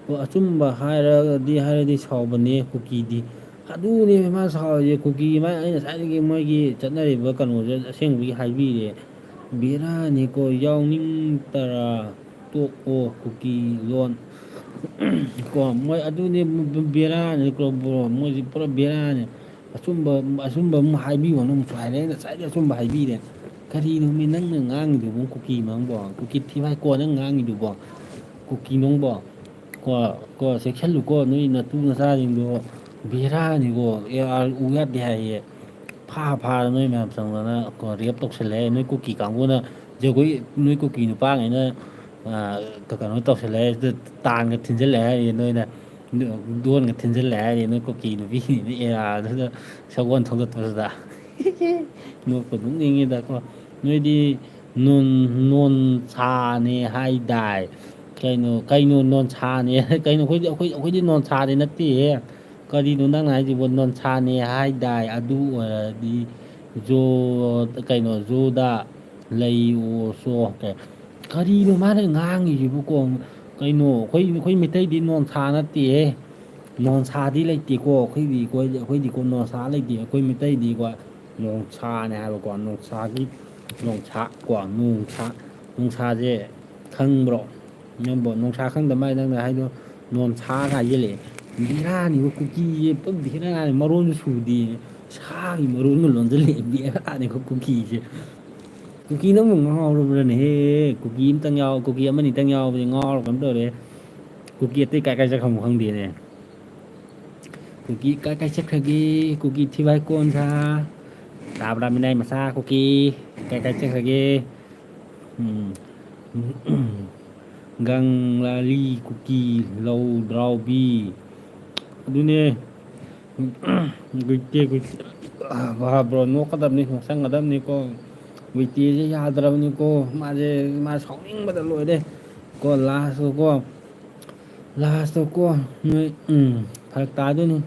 ꯑꯣ, ꯑꯆꯨꯝꯕ ꯍꯥꯏꯔꯒꯗꯤ, ꯍꯥꯏꯔꯗꯤ ꯁꯥꯎꯕꯅꯦ ꯀꯨꯀꯤꯗꯤ꯫ ꯑꯗꯨꯅꯦ ꯃꯥ ꯁꯥꯎꯔꯤꯁꯦ, ꯀꯨꯀꯤ ꯃꯥ, ꯑꯩ ꯉꯁꯥꯏꯗꯒꯤ ꯃꯣꯏꯒꯤ ꯆꯠꯅꯔꯤꯕ ꯀꯩꯅꯣꯁꯦ ꯑꯁꯦꯡꯕꯒꯤ ꯍꯥꯏꯕꯤꯔꯦ꯫ ꯕꯦꯔꯥꯅꯤꯀꯣ, ꯌꯥꯎꯅꯤꯡꯇꯔꯥ ꯇꯣꯛꯑꯣ, ꯀꯨꯀꯤ ꯂꯣꯟ꯫ ꯀꯣ, ꯃꯣꯏ ꯑꯗꯨꯅꯦ ꯕꯦꯔꯥꯅꯤꯀꯣ, ꯕ꯭ꯔꯣ, ꯃꯣꯏꯁꯦ ꯄꯨꯔꯥ ꯕꯦꯔꯥꯅꯤ꯫ ꯑꯆꯨꯝꯕ, ꯑꯆꯨꯝꯕ ꯑꯃꯨꯛ ꯍꯥꯏꯕꯤꯌꯣꯅ ꯑꯃꯨꯛꯁꯨ ꯍꯥꯏꯔꯦ꯫ ꯑꯩ ꯉꯁꯥꯏꯗꯤ ꯑꯆꯨꯝꯕ ꯍꯥꯏꯕꯤꯔꯦ꯫ ꯀꯔꯤꯅꯣꯃꯤ ꯅꯪꯅ ꯉꯥꯡꯉꯤꯗꯨꯕꯨ, ꯀꯨꯀꯤ ꯅꯪꯕꯣ? ꯀꯨꯀꯤ ꯊꯤꯚꯥꯏ ꯀꯣ, ꯅꯪ ꯉꯥꯡꯉꯤꯗꯨꯕꯣ? ꯀꯨꯀꯤ ꯅꯪꯕꯣ? ꯀꯣ, ꯀꯣ, ꯆꯦꯛꯁꯤꯜꯂꯨꯀꯣ, ꯅꯣꯏ ꯅꯇꯨ ꯅꯆꯥꯁꯤꯡꯗꯣ ꯕꯦꯔꯥꯅꯤꯀꯣ꯫ ꯑꯦ ꯑꯥꯔ ꯎ ꯌꯥꯗꯦ ꯍꯥꯏꯌꯦ꯫ ꯐꯥ ꯐꯥꯔ ꯅꯣꯏ ꯃꯌꯥꯝ ꯆꯪꯗꯅ ꯀꯣ, ꯔꯦꯞ ꯇꯧꯁꯜꯂꯦ꯫ ꯅꯣꯏ ꯀꯨꯀꯤ ꯀꯥꯡꯕꯨꯅ ꯖꯒꯣꯏ, ꯅꯣꯏ ꯀꯨꯀꯤ ꯅꯨꯄꯥꯉꯩꯅ, ꯑ, ꯀ-, ꯀꯩꯅꯣ ꯇꯧꯁꯜꯂꯦ, ꯇꯥꯟꯒ ꯊꯤꯟꯖꯜꯂꯦ ꯍꯥꯏꯔꯤ ꯅꯣꯏꯅ꯫ ꯗꯣꯟꯒ ꯊꯤꯟꯖꯤꯜꯂꯦ ꯍꯥꯏꯔꯦ, ꯅꯣꯏ ꯀꯨꯀꯤ ꯅꯨꯄꯤꯁꯤꯡꯗꯤ ꯑꯦ ꯑꯥꯔꯗꯨꯗ ꯁꯒꯣꯜ ꯊꯧꯒꯠꯄꯗꯨꯗ꯫ ꯅꯣꯛꯄ ꯑꯗꯨꯝ ꯅꯤꯡꯉꯤꯗꯀꯣ꯫ ꯅꯣꯏꯗꯤ ꯅꯣꯟ-, ꯅꯣꯟꯁꯥꯅꯦ ꯍꯥꯏꯗꯥꯏ? ꯀꯩꯅꯣ, ꯀꯩꯅꯣ ꯅꯣꯟꯁꯥꯅꯦ? ꯀꯩꯅꯣ ꯑꯩꯈꯣꯏꯗꯤ, ꯑꯩꯈꯣꯏ, ꯑꯩꯈꯣꯏꯗꯤ ꯅꯣꯟꯁꯥꯗꯤ ꯅꯠꯇꯦꯍꯦ꯫ ꯀꯔꯤꯅꯣ ꯅꯪꯅ ꯍꯥꯏꯁꯤꯕꯣ? ꯅꯣꯟꯁꯥꯅꯦ ꯍꯥꯏꯗꯥꯏ? ꯑꯗꯨ ꯑꯣꯏꯔꯗꯤ ꯖꯣ-, ꯀꯩꯅꯣ, ꯖꯣꯗ ꯂꯩ ꯑꯣ ꯁꯣ꯫ ꯀꯩ-, ꯀꯔꯤꯅꯣ ꯃꯥꯅ ꯉꯥꯡꯉꯤꯁꯤꯕꯨ ꯀꯣ? ꯀꯩꯅꯣ, ꯑꯩꯈꯣꯏ, ꯑꯩꯈꯣꯏ ꯃꯩꯇꯩꯗꯤ ꯅꯣꯟꯁꯥ ꯅꯠꯇꯦꯍꯦ꯫ ꯅꯣꯟꯁꯥꯗꯤ ꯂꯩꯇꯦꯀꯣ꯫ ꯑꯩꯈꯣꯏꯗꯤ, ꯑꯩꯈꯣꯏ, ꯑꯩꯈꯣꯏꯗꯤꯀꯣ ꯅꯣꯟꯁꯥ ꯂꯩꯇꯦ꯫ ꯑꯩꯈꯣꯏ ꯃꯩꯇꯩꯗꯤꯀꯣ ꯅꯣꯡꯁꯥꯅꯦ ꯍꯥꯏꯕꯀꯣ꯫ ꯅꯣꯡꯁꯥꯒꯤ, ꯅꯣꯡꯁꯥ ꯀꯣ, ꯅꯣꯡꯁꯥ, ꯅꯣꯡꯁꯥꯁꯦ ꯈꯪꯕ꯭ꯔꯣ? ꯅꯪꯕꯣ, ꯅꯣꯡꯁꯥ ꯈꯪꯗ ꯃꯥꯏ ꯅꯪꯅ ꯍꯥꯏꯗꯣ ꯅꯣꯟꯁꯥꯒ ꯍꯥꯏꯖꯤꯜꯂꯛꯑꯦ꯫ ꯕꯦꯔꯥꯅꯤꯕꯣ, ꯀꯨꯀꯤꯁꯦ ꯄꯨꯔꯥ ꯕꯦꯔꯥꯅꯤ, ꯃꯔꯣꯟꯁꯨ ꯁꯨꯗꯦ, ꯁꯥꯒꯤ ꯃꯔꯣꯟꯒ ꯂꯣꯟꯖꯜꯂꯛꯑꯦ꯫ ꯕꯦꯔꯥꯅꯤꯀꯣ ꯀꯨꯀꯤꯁꯦ꯫ ꯀꯨꯀꯤ ꯅꯪꯕꯨ ꯉꯥꯎꯔꯕ꯭ꯔꯅꯦꯍꯦ? ꯀꯨꯀꯤ ꯑꯃꯇꯪ ꯌꯥꯎ-, ꯀꯨꯀꯤ ꯑꯃꯅꯤꯇꯪ ꯌꯥꯎꯕꯁꯦ ꯉꯥꯎꯔꯕ ꯀꯩꯅꯣꯝ ꯇꯧꯔꯦ꯫ ꯀꯨꯀꯤ ꯑꯇꯩ ꯀꯥꯏ ꯀꯥꯏ ꯆꯠꯈ꯭ꯔꯕꯅꯣ ꯈꯪꯗꯦꯅꯦ꯫ ꯀꯨꯀꯤ ꯀꯥꯏ ꯀꯥꯏ ꯆꯠꯈ꯭ꯔꯒꯦ? ꯀꯨꯀꯤ ꯊꯤꯕꯥꯏ ꯀꯣꯟꯁꯥ꯫ ꯇꯥꯕ꯭ꯔꯥ ꯃꯤꯅꯥꯏ ꯃꯆꯥ ꯀꯨꯀꯤ? ꯀꯥꯏ ꯀꯥꯏ ꯆꯠꯈ꯭ꯔꯒꯦ? ꯎꯝ꯫ ꯒꯪꯂꯥꯂꯤ ꯀꯨꯀꯤ ꯂꯧꯗ꯭ꯔꯥꯎꯕꯤ꯫ ꯑꯗꯨꯅꯦ꯫ ꯒꯨꯏꯇꯦ, ꯒꯨꯏꯇꯦ꯫ ꯕꯥ, ꯕ꯭ꯔꯣ, ꯅꯣꯛꯀꯗꯕꯅꯤ, ꯅꯣꯛꯁꯟꯒꯗꯕꯅꯤꯀꯣ꯫ ꯒꯨꯏꯇꯦꯁꯦ ꯌꯥꯗ꯭ꯔꯕꯅꯤꯀꯣ꯫ ꯃꯥꯁꯦ, ꯃꯥ ꯁꯥꯎꯅꯤꯡꯕꯗ ꯂꯣꯏꯔꯦ꯫ ꯀꯣ, ꯂꯥꯁꯇꯀꯣ꯫ ꯂꯥꯁꯇꯀꯣ꯫ ꯅꯣꯏ, ꯎꯝ, ꯐꯔꯛ ꯇꯥꯗꯣꯏꯅꯤ꯫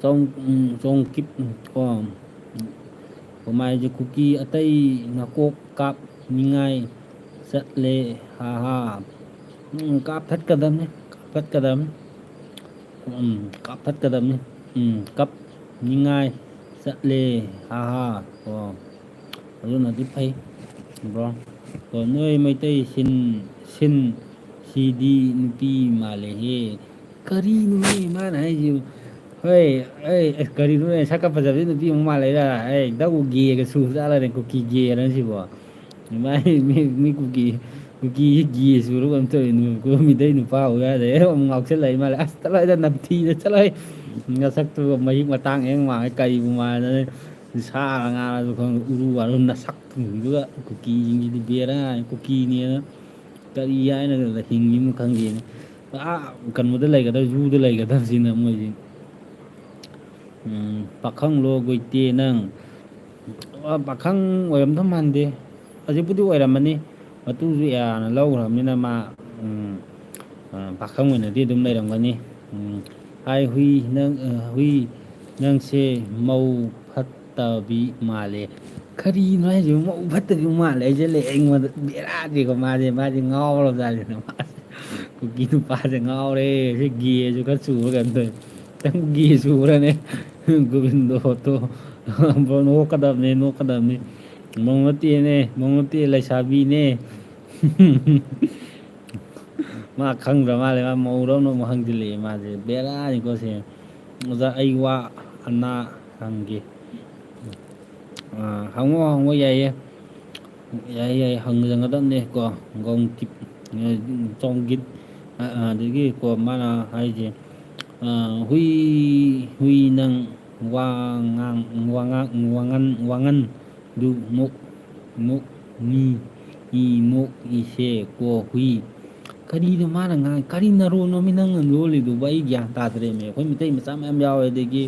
ꯆꯣꯡ-, ꯎꯝ, ꯆꯣꯡꯀꯤꯞ, ꯀꯣ꯫ ꯀꯃꯥꯏꯁꯦ ꯀꯨꯀꯤ ꯑꯇꯩ ꯅꯀꯣꯛ ꯀꯥꯞꯅꯤꯡꯉꯥꯏ ꯆꯠꯂꯦ, ꯍꯥ ꯍꯥ꯫ ꯎꯝ, ꯀꯥꯞꯊꯠꯀꯗꯕꯅꯤ, ꯀꯥꯞꯊꯠꯀꯗꯕꯅꯤ꯫ ꯎꯝ, ꯀꯥꯞꯊꯠꯀꯗꯕꯅꯤ꯫ ꯎꯝ, ꯀꯞꯅꯤꯡꯉꯥꯏ ꯆꯠꯂꯦ, ꯍꯥ ꯍꯥ꯫ ꯀꯣ꯫ ꯑꯗꯨꯅꯗꯤ ꯐꯩ, ꯕ꯭ꯔꯣ꯫ ꯀꯣ, ꯅꯣꯏ ꯃꯩꯇꯩ ꯁꯤꯟ, ꯁꯤꯟ ꯁꯤꯗꯤ ꯅꯨꯄꯤ ꯃꯥꯜꯂꯦꯍꯦ꯫ ꯀꯔꯤꯅꯣꯅꯦ ꯃꯥꯅ ꯍꯥꯏꯁꯤꯕꯨ? ꯍꯣꯏ, ꯑꯩ, ꯑꯁ, ꯀꯔꯤꯅꯣꯅꯦ, ꯁꯛꯀ ꯐꯖꯕꯗꯤ ꯅꯨꯄꯤ ꯑꯃꯨꯛ ꯃꯥꯜꯂꯦꯗ꯫ ꯑꯩ ꯗꯕꯨ ꯒꯦꯒ ꯁꯨꯕ ꯆꯥꯠꯂꯅꯦ, ꯀꯨꯀꯤ ꯒꯦꯔꯅ ꯁꯤꯕꯣ? ꯃꯥꯏ ꯃꯤ, ꯃꯤ ꯀꯨꯀꯤ, ꯀꯨꯀꯤꯁꯤ ꯒꯦ ꯁꯨꯔꯕ ꯀꯩꯅꯣꯝ ꯇꯧꯔꯤ꯫ ꯅꯨ-, ꯃꯤꯇꯩ ꯅꯨꯄꯥ ꯎ ꯌꯥꯗꯦ꯫ ꯑꯃꯨꯛ ꯉꯥꯎꯁꯜꯂꯛꯏ ꯃꯥꯜꯂꯦ꯫ ꯑꯁ, ꯆꯠꯂꯣ ꯑꯩꯗ ꯅꯝꯊꯤꯗ ꯆꯠꯂꯣ ꯑꯩ꯫ ꯅꯁꯛꯇꯨꯒ ꯃꯍꯤꯛ ꯃꯇꯥꯡ ꯍꯦꯛ ꯃꯥꯡꯉꯦ꯫ ꯀꯔꯤꯕꯨ ꯃꯥꯟꯗꯅ ꯁꯥꯔ ꯉꯥꯔꯁꯨ ꯈꯪꯗꯦ꯫ ꯎꯔꯨ ꯋꯥꯔꯨ ꯅꯁꯛꯇꯨꯒ ꯀꯨꯀꯤꯁꯤꯡꯁꯤꯗꯤ ꯕꯦꯔꯥꯅꯤ꯫ ꯀꯨꯀꯤꯅꯦꯅ ꯀꯔꯤ ꯍꯥꯏꯅ ꯍꯤꯡꯉꯤꯅꯣ ꯈꯪꯗꯦꯅꯦ꯫ ꯑꯥ ꯀꯩꯅꯣꯗ ꯂꯩꯒꯗꯕ, ꯖꯨꯗ ꯂꯩꯒꯗꯕꯁꯤꯅ ꯃꯣꯏꯁꯤ꯫ ꯎꯝ, ꯄꯥꯈꯪꯂꯣ ꯒꯣꯏꯇꯦ ꯅꯪ? ꯑ, ꯄꯥꯈꯪ ꯑꯣꯏꯔꯝꯗꯧ ꯃꯥꯟꯗꯦ꯫ ꯍꯧꯖꯤꯛꯄꯨꯗꯤ ꯑꯣꯏꯔꯝꯃꯅꯤ꯫ ꯃꯇꯨꯁꯨ ꯌꯥꯅ ꯂꯧꯈ꯭ꯔꯕꯅꯤꯅ ꯃꯥ, ꯎꯝ, ꯑ, ꯄꯥꯈꯪ ꯑꯣꯏꯅꯗꯤ ꯑꯗꯨꯝ ꯂꯩꯔꯝꯒꯅꯤ꯫ ꯎꯝ, ꯍꯥꯏ ꯍꯨꯏ ꯅꯪ, ꯑ, ꯍꯨꯏ ꯅꯪꯁꯦ ꯃꯧ ꯐꯠꯇꯕꯤ ꯃꯥꯜꯂꯦ꯫ ꯀꯔꯤꯅꯣ ꯍꯥꯏꯁꯤꯕꯨ? ꯃꯧ ꯐꯠꯇꯕꯤ ꯃꯥꯜꯂꯦ ꯍꯥꯏꯖꯜꯂꯦ ꯑꯩꯉꯣꯟꯗ꯫ ꯕꯦꯔꯥꯅꯤꯀꯣ ꯃꯥꯁꯦ, ꯃꯥꯁꯦ ꯉꯥꯎꯔꯕꯖꯥꯠꯅꯤꯅ ꯃꯥꯁꯦ꯫ ꯀꯨꯀꯤ ꯅꯨꯄꯥꯁꯦ ꯉꯥꯎꯔꯦ꯫ ꯁꯤ ꯒꯦꯁꯨ ꯈꯔ ꯆꯨꯕ ꯀꯩꯅꯣ ꯇꯧꯋꯦ꯫ ꯅꯪ ꯒꯦ ꯆꯨꯕ꯭ꯔꯅꯦ? ꯒꯣꯕꯤꯟꯗꯣ ꯍꯣꯠꯇꯣ꯫ ꯕ꯭ꯔꯣ, ꯅꯣꯛꯀꯗꯕꯅꯦ, ꯅꯣꯛꯀꯗꯕꯅꯦ꯫ ꯃꯧ ꯅꯠꯇꯦꯅꯦ, ꯃꯧ ꯅꯠꯇꯦ, ꯂꯩꯁꯥꯕꯤꯅꯦ꯫ ꯃꯥ ꯈꯪꯗ꯭ꯔ ꯃꯥꯜꯂꯦ, ꯃꯥ ꯃꯧꯔꯧꯅ ꯑꯃꯨꯛ ꯍꯪꯖꯤꯜꯂꯛꯑꯦ ꯃꯥꯁꯦ꯫ ꯕꯦꯔꯥꯅꯤꯀꯣ ꯁꯦ꯫ ꯑꯣꯖꯥ, ꯑꯩ ꯋꯥ ꯑꯅꯥ ꯍꯪꯒꯦ꯫ ꯑꯥ, ꯍꯪꯉꯣ, ꯍꯪꯉꯣ, ꯌꯥꯏꯌꯦ꯫ ꯌꯥꯏ, ꯌꯥꯏ, ꯍꯪꯖꯟꯒꯗꯕꯅꯦ ꯀꯣ꯫ ꯒꯣꯡꯇꯤꯞ, ꯑ, ꯆꯣꯡꯒꯤꯠ, ꯑ, ꯑ, ꯑꯗꯒꯤ ꯀꯣ ꯃꯥꯅ ꯍꯥꯏꯁꯦ, ꯑ, ꯍꯨꯏ, ꯍꯨꯏ ꯅꯪ ꯋꯥ ꯉꯥꯡ-, ꯋꯥꯉꯥꯡ-, ꯋꯥꯉꯟ-, ꯋꯥꯉꯟꯗꯨ ꯅꯣꯛ-, ꯅꯣꯛ-, ꯅꯤ-, ꯏ ꯅꯣꯛ ꯏꯁꯦ ꯀꯣ ꯍꯨꯏ꯫ ꯀꯔꯤꯅꯣ ꯃꯥꯅ ꯉꯥꯡ-, ꯀꯔꯤ ꯅꯔꯣꯟꯅꯣꯃꯤ ꯅꯪꯅ ꯂꯣꯜꯂꯤꯗꯨꯕꯨ? ꯑꯩ ꯒ꯭ꯌꯥꯟ ꯇꯥꯗ꯭ꯔꯦꯃꯦ꯫ ꯑꯩꯈꯣꯏ ꯃꯤꯇꯩ ꯃꯆꯥ ꯃꯌꯥꯝ ꯌꯥꯎꯋꯦ, ꯑꯗꯒꯤ,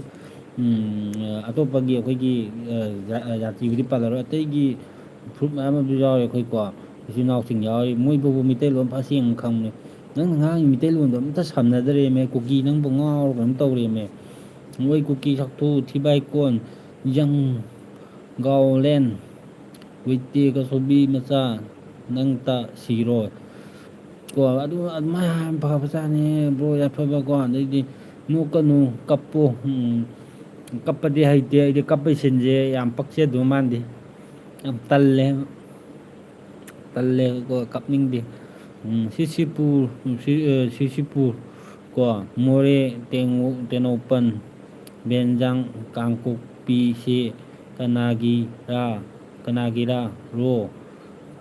ꯎꯝ, ꯑꯇꯣꯞꯄꯒꯤ ꯑꯩꯈꯣꯏꯒꯤ, ꯑ, ꯖꯥ-, ꯖꯥꯇꯤꯕꯨꯗꯤ ꯄꯥꯜꯂꯔꯣꯏ꯫ ꯑꯇꯩꯒꯤ ꯐꯨꯔꯨꯞ ꯃꯌꯥꯝ ꯑꯃꯁꯨ ꯌꯥꯎꯔꯤ ꯑꯩꯈꯣꯏꯀꯣ, ꯏꯆꯤꯟ ꯏꯅꯥꯎꯁꯤꯡ ꯌꯥꯎꯔꯤ, ꯃꯣꯏ ꯐꯥꯎꯕ ꯃꯤꯇꯩꯂꯣꯟ ꯐꯖ ꯁꯦꯡꯅ ꯈꯪꯕꯅꯤ꯫ ꯅꯪꯅ ꯉꯥꯡꯉꯤ ꯃꯤꯇꯩꯂꯣꯟꯗꯣ ꯑꯝꯇ ꯁꯝꯅꯗ꯭ꯔꯦꯃꯦ, ꯀꯨꯀꯤ ꯅꯪꯕꯨ ꯉꯥꯎꯔꯕ ꯀꯩꯅꯣꯝ ꯇꯧꯔꯦꯃꯦ꯫ ꯃꯣꯏ ꯀꯨꯀꯤ ꯁꯛꯊꯨ ꯊꯤꯕꯥꯏ ꯀꯣꯟ ꯌꯪ ꯒꯥꯎꯂꯦꯟ ꯋꯤꯇꯦ ꯀꯁꯣꯕꯤ ꯃꯆꯥ ꯅꯪ ꯇ ꯁꯤꯔꯣ꯫ ꯀꯣ, ꯑꯗꯨ ꯑꯗꯨꯃꯥꯏꯅ ꯍꯥꯏꯕ ꯐꯕꯖꯥꯠꯅꯤ, ꯕ꯭ꯔꯣ, ꯌꯥꯏꯐꯕꯀꯣ꯫ ꯑꯗꯩꯗꯤ ꯅꯣꯛꯀꯅꯨ, ꯀꯞꯄꯨ꯫ ꯎꯝ, ꯀꯞꯄꯗꯤ ꯍꯩꯇꯦ ꯑꯩꯗꯤ, ꯀꯞꯄꯩ ꯁꯤꯟꯁꯦ ꯌꯥꯝ ꯄꯛꯆꯗꯧ ꯃꯥꯟꯗꯦ, ꯌꯥꯝ ꯇꯜꯂꯦ꯫ ꯇꯜꯂꯦ ꯀꯣ, ꯀꯞꯅꯤꯡꯗꯦ꯫ ꯎꯝ, ꯁꯤꯁꯤꯄꯨꯔ, ꯁꯤ-, ꯑ, ꯁꯤꯁꯤꯄꯨꯔ ꯀꯣ, ꯃꯣꯔꯦ, ꯇꯦꯡꯉꯨ-, ꯇꯦꯡꯅꯧꯄꯜ, ꯕꯦꯟꯖꯥꯡ, ꯀꯥꯡꯄꯣꯛꯄꯤꯁꯤ ꯀꯅꯥꯒꯤꯔꯥ, ꯀꯅꯥꯒꯤꯔꯥ ꯔꯣ?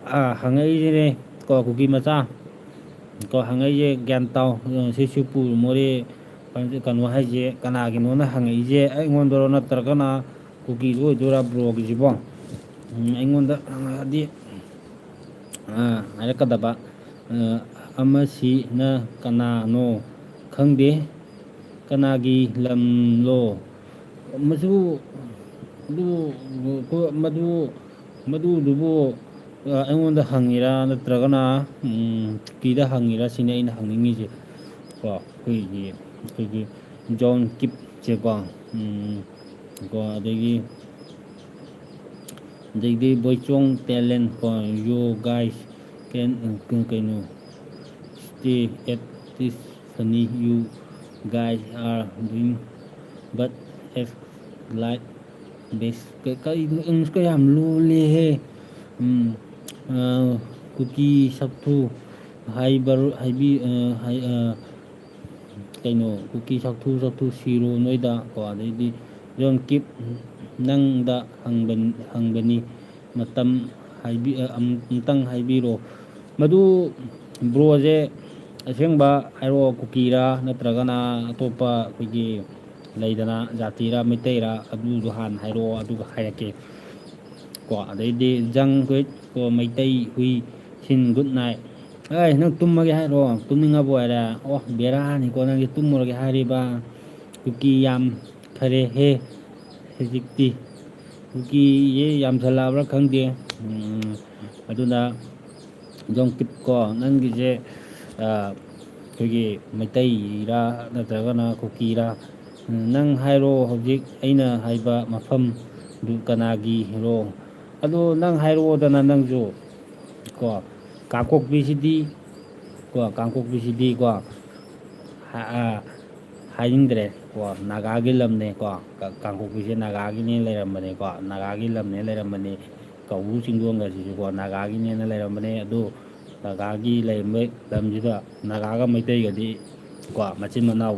ꯑꯥ, ꯍꯪꯉꯛꯏꯁꯤꯅꯦ ꯀꯣ, ꯀꯨꯀꯤ ꯃꯆꯥ ꯀꯣ, ꯍꯪꯉꯛꯏꯁꯦ ꯒ꯭ꯌꯥꯟ ꯇꯥꯎ꯫ ꯁꯤꯁꯤꯄꯨꯔ, ꯃꯣꯔꯦ, ꯀꯩꯅꯣ ꯍꯥꯏꯁꯦ ꯀꯅꯥꯒꯤꯅꯣꯅ ꯍꯪꯉꯛꯏꯁꯦ ꯑꯩꯉꯣꯟꯗꯔꯣ ꯅꯠꯇ꯭ꯔꯒꯅ ꯀꯨꯀꯤꯗ ꯑꯣꯏꯗꯣꯏꯔꯥ ꯕ꯭ꯔꯣꯒꯤꯁꯤꯕꯣ? ꯎꯝ, ꯑꯩꯉꯣꯟꯗ ꯍꯪꯉꯛꯑꯗꯤ, ꯑꯥ, ꯍꯥꯏꯔꯛꯀꯗꯕ, ꯑꯥ, ꯑꯃꯁꯤꯅ ꯀꯅꯥꯅꯣ ꯈꯪꯗꯦ, ꯀꯅꯥꯒꯤ ꯂꯝꯂꯣ? ꯃꯗꯨ, ꯑꯗꯨ, ꯃꯗꯨ, ꯃꯗꯨꯗꯨꯕꯨ, ꯑꯥ, ꯑꯩꯉꯣꯟꯗ ꯍꯪꯉꯤꯔꯥ ꯅꯠꯇ꯭ꯔꯒꯅ, ꯎꯝ, ꯀꯨꯀꯤꯗ ꯍꯪꯉꯤꯔꯥ ꯁꯤꯅꯤ ꯑꯩꯅ ꯍꯪꯅꯤꯡꯉꯤꯁꯦ꯫ ꯀꯣ, ꯑꯩꯈꯣꯏꯒꯤ, ꯑꯩꯈꯣꯏꯒꯤ ꯖꯣꯟ ꯀꯤꯞꯁꯦꯀꯣ, ꯎꯝ, ꯀꯣ, ꯑꯗꯒꯤ, ꯑꯗꯒꯤꯗꯤ ꯕꯣꯏꯆꯣꯡ ꯇꯦꯂꯦꯟ ꯀꯣ, you guys can, ꯀꯩꯅꯣ, stay at this funny, you guys are doing but act like best꯫ ꯀ-, ꯀꯔꯤꯅꯣ, ꯏꯪꯂꯤꯁꯀ ꯌꯥꯝ ꯂꯣꯜꯂꯦꯍꯦ꯫ ꯎꯝ, ꯑ, ꯀꯨꯀꯤ ꯁꯛꯊꯨ ꯍꯥꯏꯕꯔ-, ꯍꯥꯏꯕꯤ-, ꯑ, ꯍꯥꯏ-, ꯑ, ꯀꯩꯅꯣ, ꯀꯨꯀꯤ ꯁꯛꯊꯨ ꯁꯛꯊꯨ ꯁꯤꯔꯣ ꯅꯣꯏꯗ ꯀꯣ, ꯑꯗꯩꯗꯤ ꯖꯣꯟ ꯀꯤꯞ ꯅꯪꯗ ꯍꯪꯕ-, ꯍꯪꯕꯅꯤ, ꯃꯇꯝ ꯍꯥꯏꯕꯤ-, ꯑ, ꯑꯝ-, ꯑꯝꯇꯪ ꯍꯥꯏꯕꯤꯔꯣ꯫ ꯃꯗꯨ ꯕ꯭ꯔꯣꯁꯦ ꯑꯁꯦꯡꯕ ꯍꯥꯏꯔꯛꯑꯣ, ꯀꯨꯀꯤꯔꯥ ꯅꯠꯇ꯭ꯔꯒꯅ ꯑꯇꯣꯞꯄ ꯑꯩꯈꯣꯏꯒꯤ ꯂꯩꯗꯅ ꯖꯥꯇꯤꯔꯥ ꯃꯩꯇꯩꯔꯥ, ꯑꯗꯨꯗꯣ ꯍꯥꯟꯅ ꯍꯥꯏꯔꯛꯑꯣ, ꯑꯗꯨꯒ ꯍꯥꯏꯔꯛꯀꯦ꯫ ꯀꯣ, ꯑꯗꯩꯗꯤ ꯖꯪ ꯍꯨꯏꯠ ꯀꯣ, ꯃꯩꯇꯩ ꯍꯨꯏ ꯁꯤꯟ ꯒꯨꯗ ꯅꯥꯏꯠ꯫ ꯑꯦ, ꯅꯪ ꯇꯨꯝꯃꯒꯦ ꯍꯥꯏꯔꯣ? ꯇꯨꯝꯅꯤꯡꯉꯕ ꯑꯣꯏꯔꯦ? ꯑꯣ, ꯕꯦꯔꯥꯅꯤꯀꯣ, ꯅꯪꯁꯦ ꯇꯨꯝꯃꯨꯔꯒꯦ ꯍꯥꯏꯔꯤꯕ? ꯀꯨꯀꯤ ꯌꯥꯝ ꯐꯔꯦꯍꯦ ꯍꯧꯖꯤꯛꯇꯤ꯫ ꯀꯨꯀꯤꯁꯦ ꯌꯥꯝꯁꯜꯂꯛꯑꯕ꯭ꯔꯥ ꯈꯪꯗꯦ꯫ ꯎꯝ, ꯑꯗꯨꯅ ꯖꯣꯡꯀꯤꯞ ꯀꯣ, ꯅꯪꯒꯤꯁꯦ, ꯑ, ꯑꯩꯈꯣꯏꯒꯤ ꯃꯩꯇꯩꯔꯥ ꯅꯠꯇ꯭ꯔꯒꯅ ꯀꯨꯀꯤꯔꯥ? ꯎꯝ, ꯅꯪ ꯍꯥꯏꯔꯣ ꯍꯧꯖꯤꯛ ꯑꯩꯅ ꯍꯥꯏꯕ ꯃꯐꯝꯗꯨ ꯀꯅꯥꯒꯤꯔꯣ? ꯑꯗꯣ ꯅꯪ ꯍꯥꯏꯔꯛꯑꯣꯗꯅ ꯅꯪꯁꯨ ꯀꯣ, ꯀꯥꯡꯄꯣꯛꯄꯤꯁꯤꯗꯤ ꯀꯣ, ꯀꯥꯡꯄꯣꯛꯄꯤꯁꯤꯗꯤ ꯀꯣ, ꯍꯥ-, ꯑ, ꯍꯥꯏꯅꯤꯡꯗ꯭ꯔꯦ ꯀꯣ, ꯅꯥꯒꯥꯒꯤ ꯂꯝꯅꯦ ꯀꯣ, ꯀ-, ꯀꯥꯡꯄꯣꯛꯄꯤꯁꯦ ꯅꯥꯒꯥꯒꯤꯅꯦ ꯂꯩꯔꯝꯕꯅꯦ ꯀꯣ, ꯅꯥꯒꯥꯒꯤ ꯂꯝꯅꯦ ꯂꯩꯔꯝꯕꯅꯦ꯫ ꯀꯧꯕ꯭ꯔꯨ ꯆꯤꯡꯗꯣꯟꯒꯁꯤꯁꯨ ꯀꯣ, ꯅꯥꯒꯥꯒꯤꯅꯦꯅ ꯂꯩꯔꯝꯕꯅꯦ꯫ ꯑꯗꯣ ꯅꯥꯒꯥꯒꯤ ꯂꯩꯔꯝꯕ ꯂꯝꯁꯤꯗ ꯅꯥꯒꯥꯒ ꯃꯩꯇꯩꯒꯗꯤ ꯀꯣ, ꯃꯆꯤꯟ ꯃꯅꯥꯎ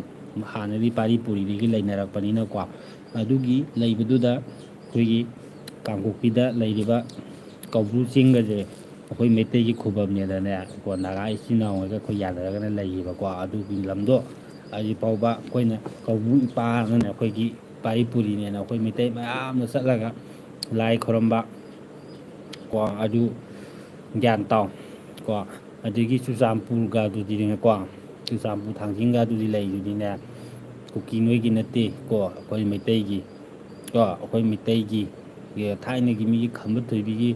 ꯍꯥꯟꯅꯗꯤ ꯄꯥꯔꯤ ꯄꯨꯔꯤꯗꯒꯤ ꯂꯩꯅꯔꯛꯄꯅꯤꯅꯀꯣ, ꯑꯗꯨꯒꯤ ꯂꯩꯕꯗꯨꯗ ꯑꯩꯈꯣꯏꯒꯤ ꯀꯥꯡꯄꯣꯛꯄꯤꯗ ꯂꯩꯔꯤꯕ ꯀꯧꯕ꯭ꯔꯨ ꯆꯤꯡꯒꯁꯦ ꯑꯩꯈꯣꯏ ꯃꯩꯇꯩꯒꯤ ꯈꯨꯕꯝꯅꯦꯗꯅꯦ ꯀꯣ, ꯅꯥꯒꯥ ꯏꯆꯤꯟ ꯏꯅꯥꯎꯉꯩꯒ ꯑꯩꯈꯣꯏ ꯌꯥꯅꯔꯒꯅ ꯂꯩꯌꯦꯕꯀꯣ꯫ ꯑꯗꯨꯒꯤ ꯂꯝꯗꯣ ꯍꯧꯖꯤꯛ ꯐꯥꯎꯕ ꯑꯩꯈꯣꯏꯅ ꯀꯧꯕ꯭ꯔꯨ ꯏꯄꯥꯛꯅꯅꯦ ꯑꯩꯈꯣꯏꯒꯤ ꯄꯥꯔꯤ ꯄꯨꯔꯤꯅꯦꯅ ꯑꯩꯈꯣꯏ ꯃꯩꯇꯩ ꯃꯌꯥꯝꯅ ꯆꯠꯂꯒ ꯂꯥꯏ ꯈꯨꯔꯝꯕ ꯀꯣ, ꯑꯗꯨ ꯒ꯭ꯌꯥꯟ ꯇꯥꯎ ꯀꯣ꯫ ꯑꯗꯒꯤ ꯆꯨꯔꯆꯥꯟꯄꯨꯔꯒꯗꯨꯗꯤꯅꯦꯀꯣ, ꯆꯨꯔꯆꯥꯟꯄꯨꯔ ꯊꯥꯡꯖꯤꯡꯒꯗꯨꯗꯤ ꯂꯩꯗꯨꯗꯤꯅꯦ, ꯀꯨꯀꯤ ꯅꯣꯏꯒꯤ ꯅꯠꯇꯦ ꯀꯣ, ꯑꯩꯈꯣꯏ ꯃꯩꯇꯩꯒꯤ ꯀꯣ, ꯑꯩꯈꯣꯏ ꯃꯩꯇꯩꯒꯤ ꯊꯥꯏꯅꯒꯤ ꯃꯤꯒꯤ ꯈꯝꯕ ꯊꯣꯏꯕꯤꯒꯤ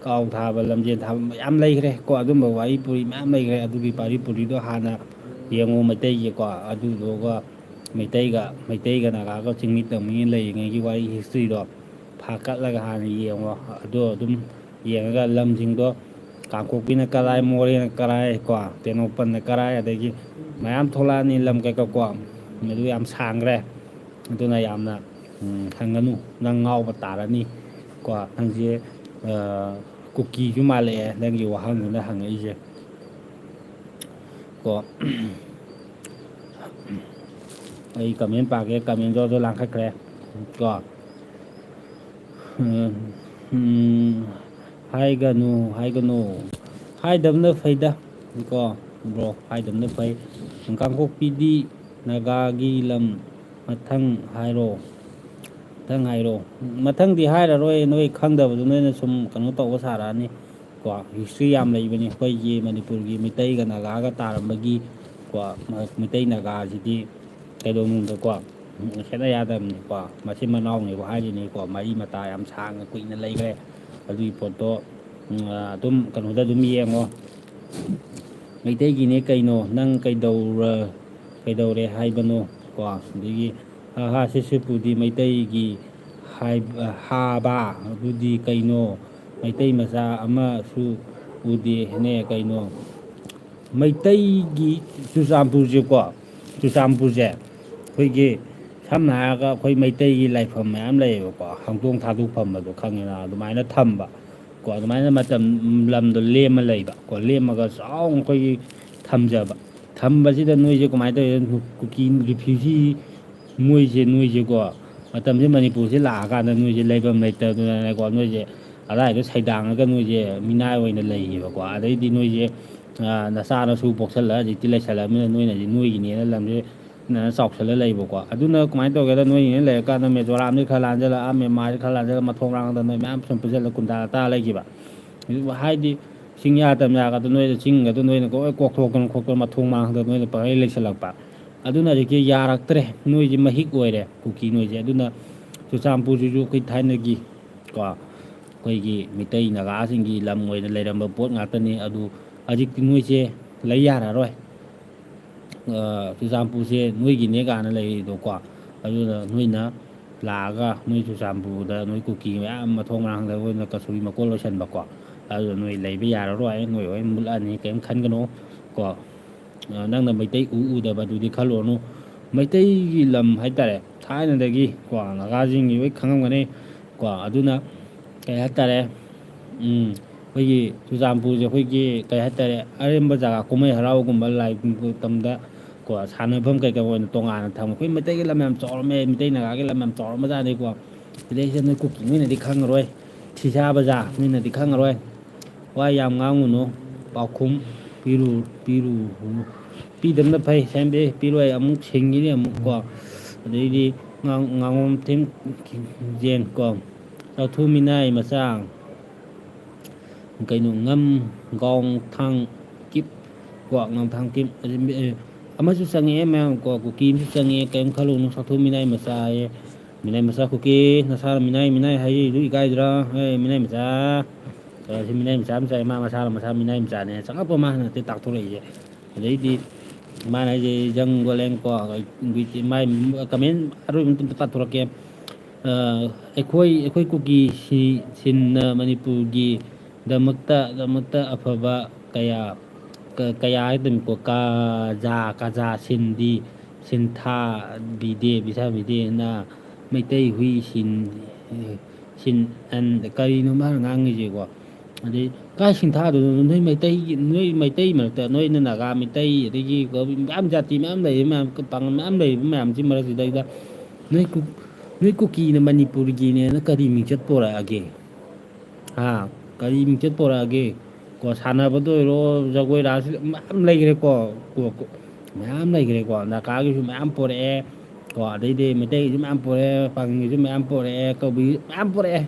ꯀꯥꯎ ꯊꯥꯕ, ꯂꯝꯖꯦꯟ ꯊꯥꯕ ꯃꯌꯥꯝ ꯂꯩꯈ꯭ꯔꯦ ꯀꯣ꯫ ꯑꯗꯨꯝꯕ ꯋꯥꯔꯤ ꯄꯨꯔꯤ ꯃꯌꯥꯝ ꯂꯩꯈ꯭ꯔꯦ꯫ ꯑꯗꯨꯒꯤ ꯄꯥꯔꯤ ꯄꯨꯔꯤꯗꯣ ꯍꯥꯟꯅ ꯌꯦꯡꯉꯣ ꯃꯩꯇꯩꯒꯤꯀꯣ꯫ ꯑꯗꯨꯗꯨꯒ ꯃꯩꯇꯩꯒ, ꯃꯩꯇꯩꯒ ꯅꯥꯒꯥꯒ ꯆꯤꯡꯃꯤ ꯇꯝꯃꯤ ꯂꯩꯔꯤꯉꯩꯒꯤ ꯋꯥꯔꯤ historyꯗꯣ ꯐꯥꯀꯠꯂꯒ ꯍꯥꯟꯅ ꯌꯦꯡꯉꯣ꯫ ꯑꯗꯣ ꯑꯗꯨꯝ ꯌꯦꯡꯉꯒ ꯂꯝꯁꯤꯡꯗꯣ, ꯀꯥꯡꯄꯣꯛꯄꯤꯅ ꯀꯔꯥꯏ, ꯃꯣꯔꯦꯅ ꯀꯔꯥꯏ ꯀꯣ, ꯇꯦꯡꯅꯧꯄꯜꯅ ꯀꯔꯥꯏ, ꯑꯗꯒꯤ ꯃꯌꯥꯝ ꯊꯣꯛꯂꯛꯑꯅꯤ ꯂꯝ ꯀꯩꯀꯥ ꯀꯣ꯫ ꯃꯗꯨ ꯌꯥꯝ ꯁꯥꯡꯈ꯭ꯔꯦ꯫ ꯑꯗꯨꯅ ꯌꯥꯝꯅ, ꯎꯝ, ꯍꯪꯒꯅꯨ, ꯅꯪ ꯉꯥꯎꯕ ꯇꯥꯔꯅꯤ ꯀꯣ꯫ ꯅꯪꯁꯦ, ꯑ, ꯀꯨꯀꯤꯁꯨ ꯃꯥꯜꯂꯛꯑꯦ ꯅꯪꯒꯤ ꯋꯥꯍꯪꯗꯨꯅ ꯍꯪꯉꯛꯏꯁꯦ꯫ ꯀꯣ꯫ ꯑꯩ ꯀꯃꯦꯟ ꯄꯥꯒꯦ, ꯀꯃꯦꯟꯗꯣ ꯑꯗꯨ ꯂꯥꯡꯈꯠꯈ꯭ꯔꯦ ꯀꯣ꯫ ꯎꯝ, ꯎꯝ, ꯍꯥꯏꯒꯅꯨ, ꯍꯥꯏꯒꯅꯨ꯫ ꯍꯥꯏꯗꯕꯅ ꯐꯩꯗ ꯀꯣ, ꯕ꯭ꯔꯣ, ꯍꯥꯏꯗꯕꯅ ꯐꯩ꯫ ꯀꯥꯡꯄꯣꯛꯄꯤꯗꯤ ꯅꯥꯒꯥꯒꯤ ꯂꯝ꯫ ꯃꯊꯪ ꯍꯥꯏꯔꯣ꯫ ꯃꯊꯪ ꯍꯥꯏꯔꯣ꯫ ꯃꯊꯪꯗꯤ ꯍꯥꯏꯔꯔꯣꯏ, ꯅꯣꯏ ꯈꯪꯗꯕꯗꯨ ꯅꯣꯏꯅ ꯁꯨꯝ ꯀꯩꯅꯣ ꯇꯧꯕ ꯁꯥꯔꯛꯑꯅꯤ ꯀꯣ꯫ ꯍꯤꯁꯇ꯭ꯔꯤ ꯌꯥꯝ ꯂꯩꯕꯅꯤ ꯑꯩꯈꯣꯏꯒꯤ ꯃꯅꯤꯄꯨꯔꯒꯤ ꯃꯩꯇꯩꯒ ꯅꯥꯒꯥꯒ ꯇꯥꯔꯝꯕꯒꯤ ꯀꯣ꯫ ꯃꯩꯇꯩ ꯅꯥꯒꯥꯁꯤꯗꯤ ꯀꯩꯗꯧꯅꯨꯡꯗꯀꯣ ꯈꯦꯠꯅ ꯌꯥꯗꯕꯅꯤꯀꯣ꯫ ꯃꯆꯤꯟ ꯃꯅꯥꯎꯅꯦꯕꯨ ꯍꯥꯏꯔꯤꯅꯤꯀꯣ, ꯃꯔꯤ ꯃꯇꯥ ꯌꯥꯝ ꯁꯥꯡꯅ ꯀꯨꯏꯅ ꯂꯩꯈ꯭ꯔꯦ꯫ ꯑꯗꯨꯒꯤ ꯄꯣꯠꯇꯣ ꯑꯗꯨꯝ ꯀꯩꯅꯣꯗ ꯑꯗꯨꯝ ꯌꯦꯡꯉꯣ꯫ ꯃꯩꯇꯩꯒꯤꯅꯦ ꯀꯩꯅꯣ, ꯅꯪ ꯀꯩꯗꯧꯔ-, ꯀꯩꯗꯧꯔꯦ ꯍꯥꯏꯕꯅꯣ ꯀꯣ꯫ ꯑꯗꯒꯤ ꯍꯥ ꯍꯥ ꯁꯤ ꯁꯤ ꯄꯨꯗꯤ ꯃꯩꯇꯩꯒꯤ ꯍꯥꯏꯕ, ꯍꯥꯕ ꯑꯗꯨꯗꯤ ꯀꯩꯅꯣ? ꯃꯩꯇꯩ ꯃꯆꯥ ꯑꯃꯁꯨ ꯎꯗꯦꯅꯦ ꯀꯩꯅꯣ? ꯃꯩꯇꯩꯒꯤ ꯆꯨꯔꯆꯥꯟꯄꯨꯔꯁꯦꯀꯣ, ꯆꯨꯔꯆꯥꯟꯄꯨꯔꯁꯦ ꯑꯩꯈꯣꯏꯒꯤ ꯁꯝꯅ ꯍꯥꯏꯔꯒ ꯑꯩꯈꯣꯏ ꯃꯩꯇꯩꯒꯤ ꯂꯥꯏꯐꯝ ꯃꯌꯥꯝ ꯂꯩꯌꯦꯕꯀꯣ, ꯍꯧꯗꯣꯡ ꯊꯥꯗꯣꯛꯐꯝ ꯑꯗꯣ ꯈꯪꯉꯦꯅ, ꯑꯗꯨꯃꯥꯏꯅ ꯊꯝꯕ ꯀꯣ꯫ ꯑꯗꯨꯃꯥꯏꯅ ꯃꯇꯝ, ꯂꯝꯗꯣ ꯂꯦꯝꯃ ꯂꯩꯕ ꯀꯣ, ꯂꯦꯝꯃꯒ ꯆꯥꯎꯅ ꯑꯩꯈꯣꯏꯒꯤ ꯊꯝꯖꯕ꯫ ꯊꯝꯕꯁꯤꯗ ꯅꯣꯏꯁꯦ ꯀꯃꯥꯏꯅ ꯇꯧꯋꯤ? ꯀꯨꯀꯤ ꯔꯤꯐ꯭ꯌꯨꯖꯤ ꯃꯣꯏꯁꯦ, ꯅꯣꯏꯁꯦꯀꯣ, ꯃꯇꯝꯁꯦ ꯃꯅꯤꯄꯨꯔꯁꯦ ꯂꯥꯛꯑꯀꯥꯟꯗ ꯅꯣꯏꯁꯦ ꯂꯩꯐꯝ ꯂꯩꯇꯗꯅꯀꯣ, ꯅꯣꯏꯁꯦ ꯑꯗꯥꯏꯗ ꯁꯩꯗꯥꯡꯉꯒ ꯅꯣꯏꯁꯦ ꯃꯤꯅꯥꯏ ꯑꯣꯏꯅ ꯂꯩꯌꯦꯕꯀꯣ꯫ ꯑꯗꯩꯗꯤ ꯅꯣꯏꯁꯦ, ꯑ, ꯅꯆꯥ ꯅꯁꯨ ꯄꯣꯛꯁꯜꯂ ꯍꯧꯖꯤꯛꯇꯤ ꯂꯩꯁꯜꯂꯕꯅꯤꯅ ꯅꯣꯏꯅꯗꯤ ꯅꯣꯏꯒꯤꯅꯦꯅ ꯂꯝꯁꯦ ꯅ ꯆꯥꯎꯁꯜꯂ ꯂꯩꯕꯀꯣ꯫ ꯑꯗꯨꯅ ꯀꯃꯥꯏꯅ ꯇꯧꯒꯦꯗ, ꯅꯣꯏꯒꯤꯅ ꯂꯩꯔꯀꯥꯟꯗ ꯃꯤꯖꯣꯔꯥꯝꯗꯤ ꯈꯔ ꯂꯥꯟꯖꯜꯂꯛ, ꯑꯥ ꯃ꯭ꯌꯥꯟꯃꯥꯔꯗꯤ ꯈꯔ ꯂꯥꯟꯖꯜꯂꯛ, ꯃꯊꯣꯡ ꯃꯔꯥꯡꯗ ꯅꯣꯏ ꯃꯌꯥꯝ ꯁꯨꯝ ꯄꯨꯁꯜꯂ ꯀꯨꯟꯗꯥ ꯇꯥ ꯂꯩꯈꯤꯕ꯫ ꯑꯗꯨꯕꯨ ꯍꯥꯏꯗꯤ ꯆꯤꯡꯌꯥ ꯇꯝꯌꯥꯒꯗꯣ ꯅꯣꯏꯗ, ꯆꯤꯡꯒꯗꯣ ꯅꯣꯏꯅ ꯂꯣꯏ ꯀꯣꯛꯊꯣꯛꯇꯅ ꯈꯣꯠꯇꯅ ꯃꯊꯣꯡ ꯃꯔꯥꯡꯗ ꯅꯣꯏꯅ ꯄꯪꯂꯩ ꯂꯩꯁꯜꯂꯛꯄ꯫ ꯑꯗꯨꯅ ꯍꯧꯖꯤꯛꯇꯤ ꯌꯥꯔꯛꯇ꯭ꯔꯦ, ꯅꯣꯏꯁꯦ ꯃꯍꯤꯛ ꯑꯣꯏꯔꯦ ꯀꯨꯀꯤ ꯅꯣꯏꯁꯦ꯫ ꯑꯗꯨꯅ ꯆꯨꯔꯆꯥꯟꯄꯨꯔꯁꯤꯁꯨ ꯑꯩꯈꯣꯏ ꯊꯥꯏꯅꯒꯤ ꯀꯣ, ꯑꯩꯈꯣꯏꯒꯤ ꯃꯤꯇꯩ ꯅꯥꯒꯥꯁꯤꯡꯒꯤ ꯂꯝ ꯑꯣꯏꯅ ꯂꯩꯔꯝꯕ ꯄꯣꯠ ꯉꯥꯛꯇꯅꯤ꯫ ꯑꯗꯨ ꯍꯧꯖꯤꯛꯇꯤ ꯅꯣꯏꯁꯦ ꯂꯩ ꯌꯥꯔꯔꯣꯏ꯫ ꯑ, ꯆꯨꯔꯆꯥꯟꯄꯨꯔꯁꯦ ꯅꯣꯏꯒꯤꯅꯦ ꯀꯥꯏꯅ ꯂꯩꯔꯤꯗꯣꯀꯣ꯫ ꯑꯗꯨꯅ ꯅꯣꯏꯅ ꯂꯥꯛꯑꯒ ꯅꯣꯏ ꯆꯨꯔꯆꯥꯟꯄꯨꯔꯗ ꯅꯣꯏ ꯀꯨꯀꯤ ꯃꯌꯥꯝ ꯃꯊꯣꯡ ꯃꯔꯥꯡꯗ ꯑꯣꯏꯅ ꯀꯁꯨꯕꯤ ꯃꯀꯣꯜ ꯂꯣꯏꯁꯟꯕꯀꯣ꯫ ꯑꯗꯨꯅ ꯅꯣꯏ ꯂꯩꯕ ꯌꯥꯔꯔꯣꯏ, ꯅꯣꯏ ꯂꯣꯏ ꯃꯨꯠꯂꯛꯑꯅꯤ, ꯀꯔꯤꯝ ꯈꯟꯒꯅꯨ ꯀꯣ꯫ ꯑ, ꯅꯪꯅ ꯃꯩꯇꯩ ꯎ ꯎꯗꯕ ꯑꯗꯨꯗꯤ ꯈꯜꯂꯨꯔꯅꯨ꯫ ꯃꯩꯇꯩꯒꯤ ꯂꯝ ꯍꯥꯏꯇꯥꯔꯦ, ꯊꯥꯏꯅꯗꯒꯤ ꯀꯣ, ꯅꯥꯒꯥꯁꯤꯡꯒꯤ ꯂꯣꯏ ꯈꯪꯉꯝꯒꯅꯤ ꯀꯣ꯫ ꯑꯗꯨꯅ ꯀꯩ ꯍꯥꯏꯇꯥꯔꯦ, ꯎꯝ, ꯑꯩꯈꯣꯏꯒꯤ ꯆꯨꯔꯆꯥꯟꯄꯨꯔꯁꯦ ꯑꯩꯈꯣꯏꯒꯤ ꯀꯩ ꯍꯥꯏꯇꯥꯔꯦ, ꯑꯔꯦꯝꯕ ꯖꯒꯥ, ꯀꯨꯝꯍꯩ ꯍꯔꯥꯎꯒꯨꯝꯕ, ꯂꯥꯏ ꯃꯇꯝꯗ ꯀꯣ, ꯁꯥꯟꯅꯐꯝ ꯀꯩꯀꯥ ꯑꯣꯏꯅ ꯇꯣꯉꯥꯟꯅ ꯊꯝꯃꯦ꯫ ꯑꯩꯈꯣꯏ ꯃꯩꯇꯩꯒꯤ ꯂꯝ ꯌꯥꯝ ꯆꯥꯎꯔꯝꯃꯦ, ꯃꯩꯇꯩ ꯅꯥꯒꯥꯒꯤ ꯂꯝ ꯌꯥꯝ ꯆꯥꯎꯔꯝꯕꯖꯥꯠꯅꯤꯀꯣ꯫ ꯁꯤꯗꯩꯁꯤꯗ ꯅꯣꯏ ꯀꯨꯀꯤ ꯃꯤꯅꯗꯤ ꯈꯪꯉꯔꯣꯏ, ꯊꯤꯁꯥ ꯕꯖꯥꯔ ꯃꯤꯅꯗꯤ ꯈꯪꯉꯔꯣꯏ꯫ ꯋꯥ ꯌꯥꯝ ꯉꯥꯡꯉꯨꯅꯨ, ꯄꯥꯎꯈꯨꯝ ꯄꯤꯔꯨ ꯄꯤꯔꯨ ꯄꯤꯗꯕꯅ ꯐꯩ꯫ ꯁꯦꯝꯕꯤ ꯄꯤꯔꯣꯏ, ꯑꯃꯨꯛ ꯁꯤꯡꯒꯤꯅꯤ ꯑꯃꯨꯛ ꯀꯣ꯫ ꯑꯗꯩꯗꯤ ꯉꯥ- ꯉꯥꯉꯣꯝ ꯊꯤꯝ ꯌꯦꯟ ꯀꯣ, ꯆꯥꯎꯊꯨ ꯃꯤꯅꯥꯏ ꯃꯆꯥ, ꯀꯩꯅꯣ, ꯉꯝ ꯒꯥꯎ ꯊꯥꯡ ꯀꯤꯞ ꯀꯣ, ꯉꯝ ꯊꯥꯡ ꯀꯤꯞ꯫ ꯑꯗꯩ ꯃꯤ- ꯑꯦ, ꯑꯃꯁꯨ ꯆꯪꯉꯛꯑꯦ ꯃꯌꯥꯝ ꯀꯣ, ꯀꯨꯀꯤ ꯑꯃꯁꯨ ꯆꯪꯉꯛꯑꯦ꯫ ꯀꯔꯤꯝ ꯈꯜꯂꯨꯅꯨ, ꯆꯥꯎꯊꯨ ꯃꯤꯅꯥꯏ ꯃꯆꯥ ꯍꯥꯏꯌꯦ꯫ ꯃꯤꯅꯥꯏ ꯃꯆꯥ ꯀꯨꯀꯤ, ꯅꯁꯥꯅ ꯃꯤꯅꯥꯏ ꯃꯤꯅꯥꯏ ꯍꯥꯏꯔꯤꯗꯨ ꯏꯀꯥꯏꯗ꯭ꯔꯥ? ꯑꯦ, ꯃꯤꯅꯥꯏ ꯃꯆꯥ, ꯑ, ꯁꯤ ꯃꯤꯅꯥꯏ ꯃꯆꯥ ꯃꯆꯥ, ꯃꯥ ꯃꯁꯥꯅ ꯃꯁꯥ ꯃꯤꯅꯥꯏ ꯃꯆꯥꯅꯦ꯫ ꯆꯪꯉꯛꯄ ꯃꯥ ꯍꯥꯟꯅ ꯅꯠꯇꯦ ꯇꯥꯛꯊꯣꯔꯛꯏꯁꯦ꯫ ꯑꯗꯩꯗꯤ ꯃꯥꯅ ꯍꯥꯏꯁꯦ ꯖꯪ ꯒꯣꯂꯦꯟ ꯀꯣ, ꯃꯥꯏ ꯀꯃꯦꯟ ꯑꯔꯣꯏꯕ ꯑꯝꯇ ꯄꯥꯊꯣꯔꯛꯀꯦ꯫ ꯑ, ꯑꯩꯈꯣꯏ, ꯑꯩꯈꯣꯏ ꯀꯨꯀꯤ ꯁꯤ-, ꯁꯤꯟꯅ ꯃꯅꯤꯄꯨꯔꯒꯤ ꯗꯃꯛꯇ, ꯗꯃꯛꯇ ꯑꯐꯕ ꯀꯌꯥ, ꯀ-, ꯀꯌꯥ ꯍꯥꯏꯗꯣꯏꯅꯤꯀꯣ, ꯀꯥꯖꯥ, ꯀꯥꯖꯥ ꯁꯤꯟꯗꯤ, ꯁꯤꯟꯊꯥꯕꯤꯗꯦ, ꯄꯤꯊꯕꯤꯗꯦꯅ ꯃꯩꯇꯩ ꯍꯨꯏ ꯁꯤꯟ, ꯁꯤꯟ ꯑꯟ-, ꯀꯔꯤꯅꯣ ꯃꯥꯅ ꯉꯥꯡꯉꯤꯁꯦꯀꯣ? ꯑꯗꯩ ꯀꯥꯏ ꯁꯤꯡꯊꯥꯗꯣꯏꯅꯣ? ꯅꯣꯏ ꯃꯩꯇꯩꯒꯤ, ꯅꯣꯏ ꯃꯩꯇꯩ ꯃꯔꯛꯇ, ꯅꯣꯏꯅ ꯅꯥꯒꯥ ꯃꯩꯇꯩ, ꯑꯗꯒꯤ ꯃꯌꯥꯝ ꯖꯥꯇꯤ ꯃꯌꯥꯝ ꯂꯩꯔꯤ, ꯃꯌꯥꯝ ꯄꯥꯡꯒꯜ ꯃꯌꯥꯝ ꯂꯩꯔꯤꯕ ꯃꯌꯥꯝꯁꯤ ꯃꯔꯛꯁꯤꯗꯩꯗ ꯅꯣꯏ ꯀꯨ-, ꯅꯣꯏ ꯀꯨꯀꯤꯅ ꯃꯅꯤꯄꯨꯔꯒꯤꯅꯦꯅ ꯀꯔꯤ ꯃꯤꯡꯆꯠ ꯄꯣꯔꯛꯑꯒꯦ? ꯍꯥ? ꯀꯔꯤ ꯃꯤꯡꯆꯠ ꯄꯣꯔꯛꯑꯒꯦ? ꯀꯣ, ꯁꯥꯟꯅꯕꯗ ꯑꯣꯏꯔꯣ, ꯖꯒꯣꯏ ꯔꯥꯁ ꯃꯌꯥꯝ ꯂꯩꯈ꯭ꯔꯦꯀꯣ꯫ ꯀꯣ-, ꯀꯣ-, ꯃꯌꯥꯝ ꯂꯩꯈ꯭ꯔꯦꯀꯣ꯫ ꯅꯥꯒꯥꯒꯤꯁꯨ ꯃꯌꯥꯝ ꯄꯣꯔꯛꯑꯦ꯫ ꯀꯣ, ꯑꯗꯩꯗꯤ ꯃꯩꯇꯩꯒꯤꯁꯨ ꯃꯌꯥꯝ ꯄꯣꯔꯛꯑꯦ, ꯄꯥꯡꯒꯜꯒꯤꯁꯨ ꯃꯌꯥꯝ ꯄꯣꯔꯛꯑꯦ, ꯀꯕꯨꯏ ꯃꯌꯥꯝ ꯄꯣꯔꯛꯑꯦ꯫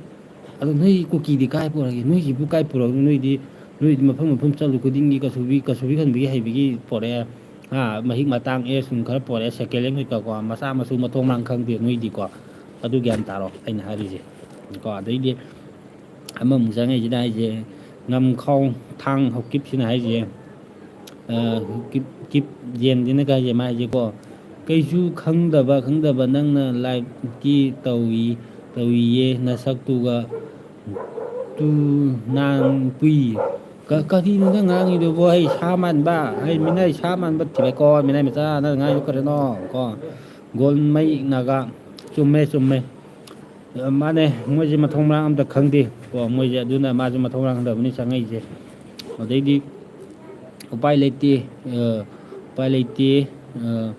ꯑꯗꯣ ꯅꯣꯏ ꯀꯨꯀꯤꯗꯤ ꯀꯥꯏ ꯄꯣꯔꯛꯑꯒꯦ? ꯅꯣꯏꯒꯤꯕꯨ ꯀꯥꯏ ꯄꯨꯔꯛꯑꯒꯦ? ꯅꯣꯏꯗꯤ, ꯅꯣꯏꯗꯤ ꯃꯐꯝ ꯃꯐꯝ ꯆꯠꯂꯨ ꯈꯨꯗꯤꯡꯒꯤ ꯀꯁꯨꯕꯤ, ꯀꯁꯨꯕꯤ ꯈꯟꯕꯒꯤ ꯍꯩꯕꯒꯤ ꯄꯣꯔꯛꯑꯦ꯫ ꯑꯥ, ꯃꯍꯤꯛ ꯃꯇꯥꯡ ꯑꯦ ꯁꯨꯝ ꯈꯔ ꯄꯣꯔꯛꯑꯦ, ꯁꯦꯀꯦꯟ ꯍꯦꯟ ꯀꯩꯀꯥꯀꯣ, ꯃꯆꯥ ꯃꯁꯨ ꯃꯊꯣꯡ ꯃꯔꯥꯡ ꯈꯪꯗꯦ ꯅꯣꯏꯗꯤꯀꯣ꯫ ꯑꯗꯨ ꯒ꯭ꯌꯥꯟ ꯇꯥꯔꯣ ꯑꯩꯅ ꯍꯥꯏꯔꯤꯁꯦ꯫ ꯀꯣ, ꯑꯗꯩꯗꯤ ꯑꯃꯃꯨꯛ ꯆꯪꯉꯛꯏꯁꯤꯅ ꯍꯥꯏꯁꯦ, ꯉꯝꯈꯥꯎ ꯊꯥꯡ ꯍꯧꯀꯤꯞꯁꯤꯅ ꯍꯥꯏꯁꯦ, ꯑ, ꯍꯧꯀꯤꯞ, ꯀꯤꯞ ꯌꯦꯟꯁꯤꯅ ꯀꯥꯏꯁꯦ ꯃꯥ ꯍꯥꯏꯁꯦꯀꯣ, ꯀꯩꯁꯨ ꯈꯪꯗꯕ, ꯈꯪꯗꯕ ꯅꯪꯅ ꯂꯥꯏꯛꯇꯤ ꯇꯧꯏ, ꯇꯧꯏꯌꯦ ꯅꯁꯛꯇꯨꯒ ꯇꯨ ꯅꯥꯟ ꯄꯨꯏ꯫ ꯀ-, ꯀꯔꯤꯅꯣ ꯅꯪ ꯉꯥꯡꯉꯤꯗꯨꯕꯣ? ꯑꯩ ꯁꯥ ꯃꯥꯟꯕ, ꯑꯩ ꯃꯤꯅ ꯑꯩ ꯁꯥ ꯃꯥꯟꯕ ꯊꯤꯔꯦꯀꯣ, ꯃꯤꯅ ꯃꯆꯥ ꯅꯪ ꯉꯥꯡꯉꯤꯗꯣ ꯀꯔꯤꯅꯣ? ꯀꯣ, ꯒꯣꯜꯃꯩ ꯅꯥꯒꯥ, ꯆꯨꯝꯃꯦ, ꯆꯨꯝꯃꯦ꯫ ꯃꯥꯅꯦ, ꯃꯣꯏꯁꯦ ꯃꯊꯣꯡ ꯃꯔꯥꯡ ꯑꯝꯇ ꯈꯪꯗꯦ꯫ ꯀꯣ, ꯃꯣꯏꯁꯦ ꯑꯗꯨꯅ ꯃꯥꯁꯨ ꯃꯊꯣꯡ ꯃꯔꯥꯡ ꯈꯪꯗꯕꯅꯤ ꯆꯪꯉꯛꯏꯁꯦ꯫ ꯑꯗꯩꯗꯤ ꯎꯄꯥꯏ ꯂꯩꯇꯦ꯫ ꯑ, ꯎꯄꯥꯏ ꯂꯩꯇꯦ꯫ ꯑ,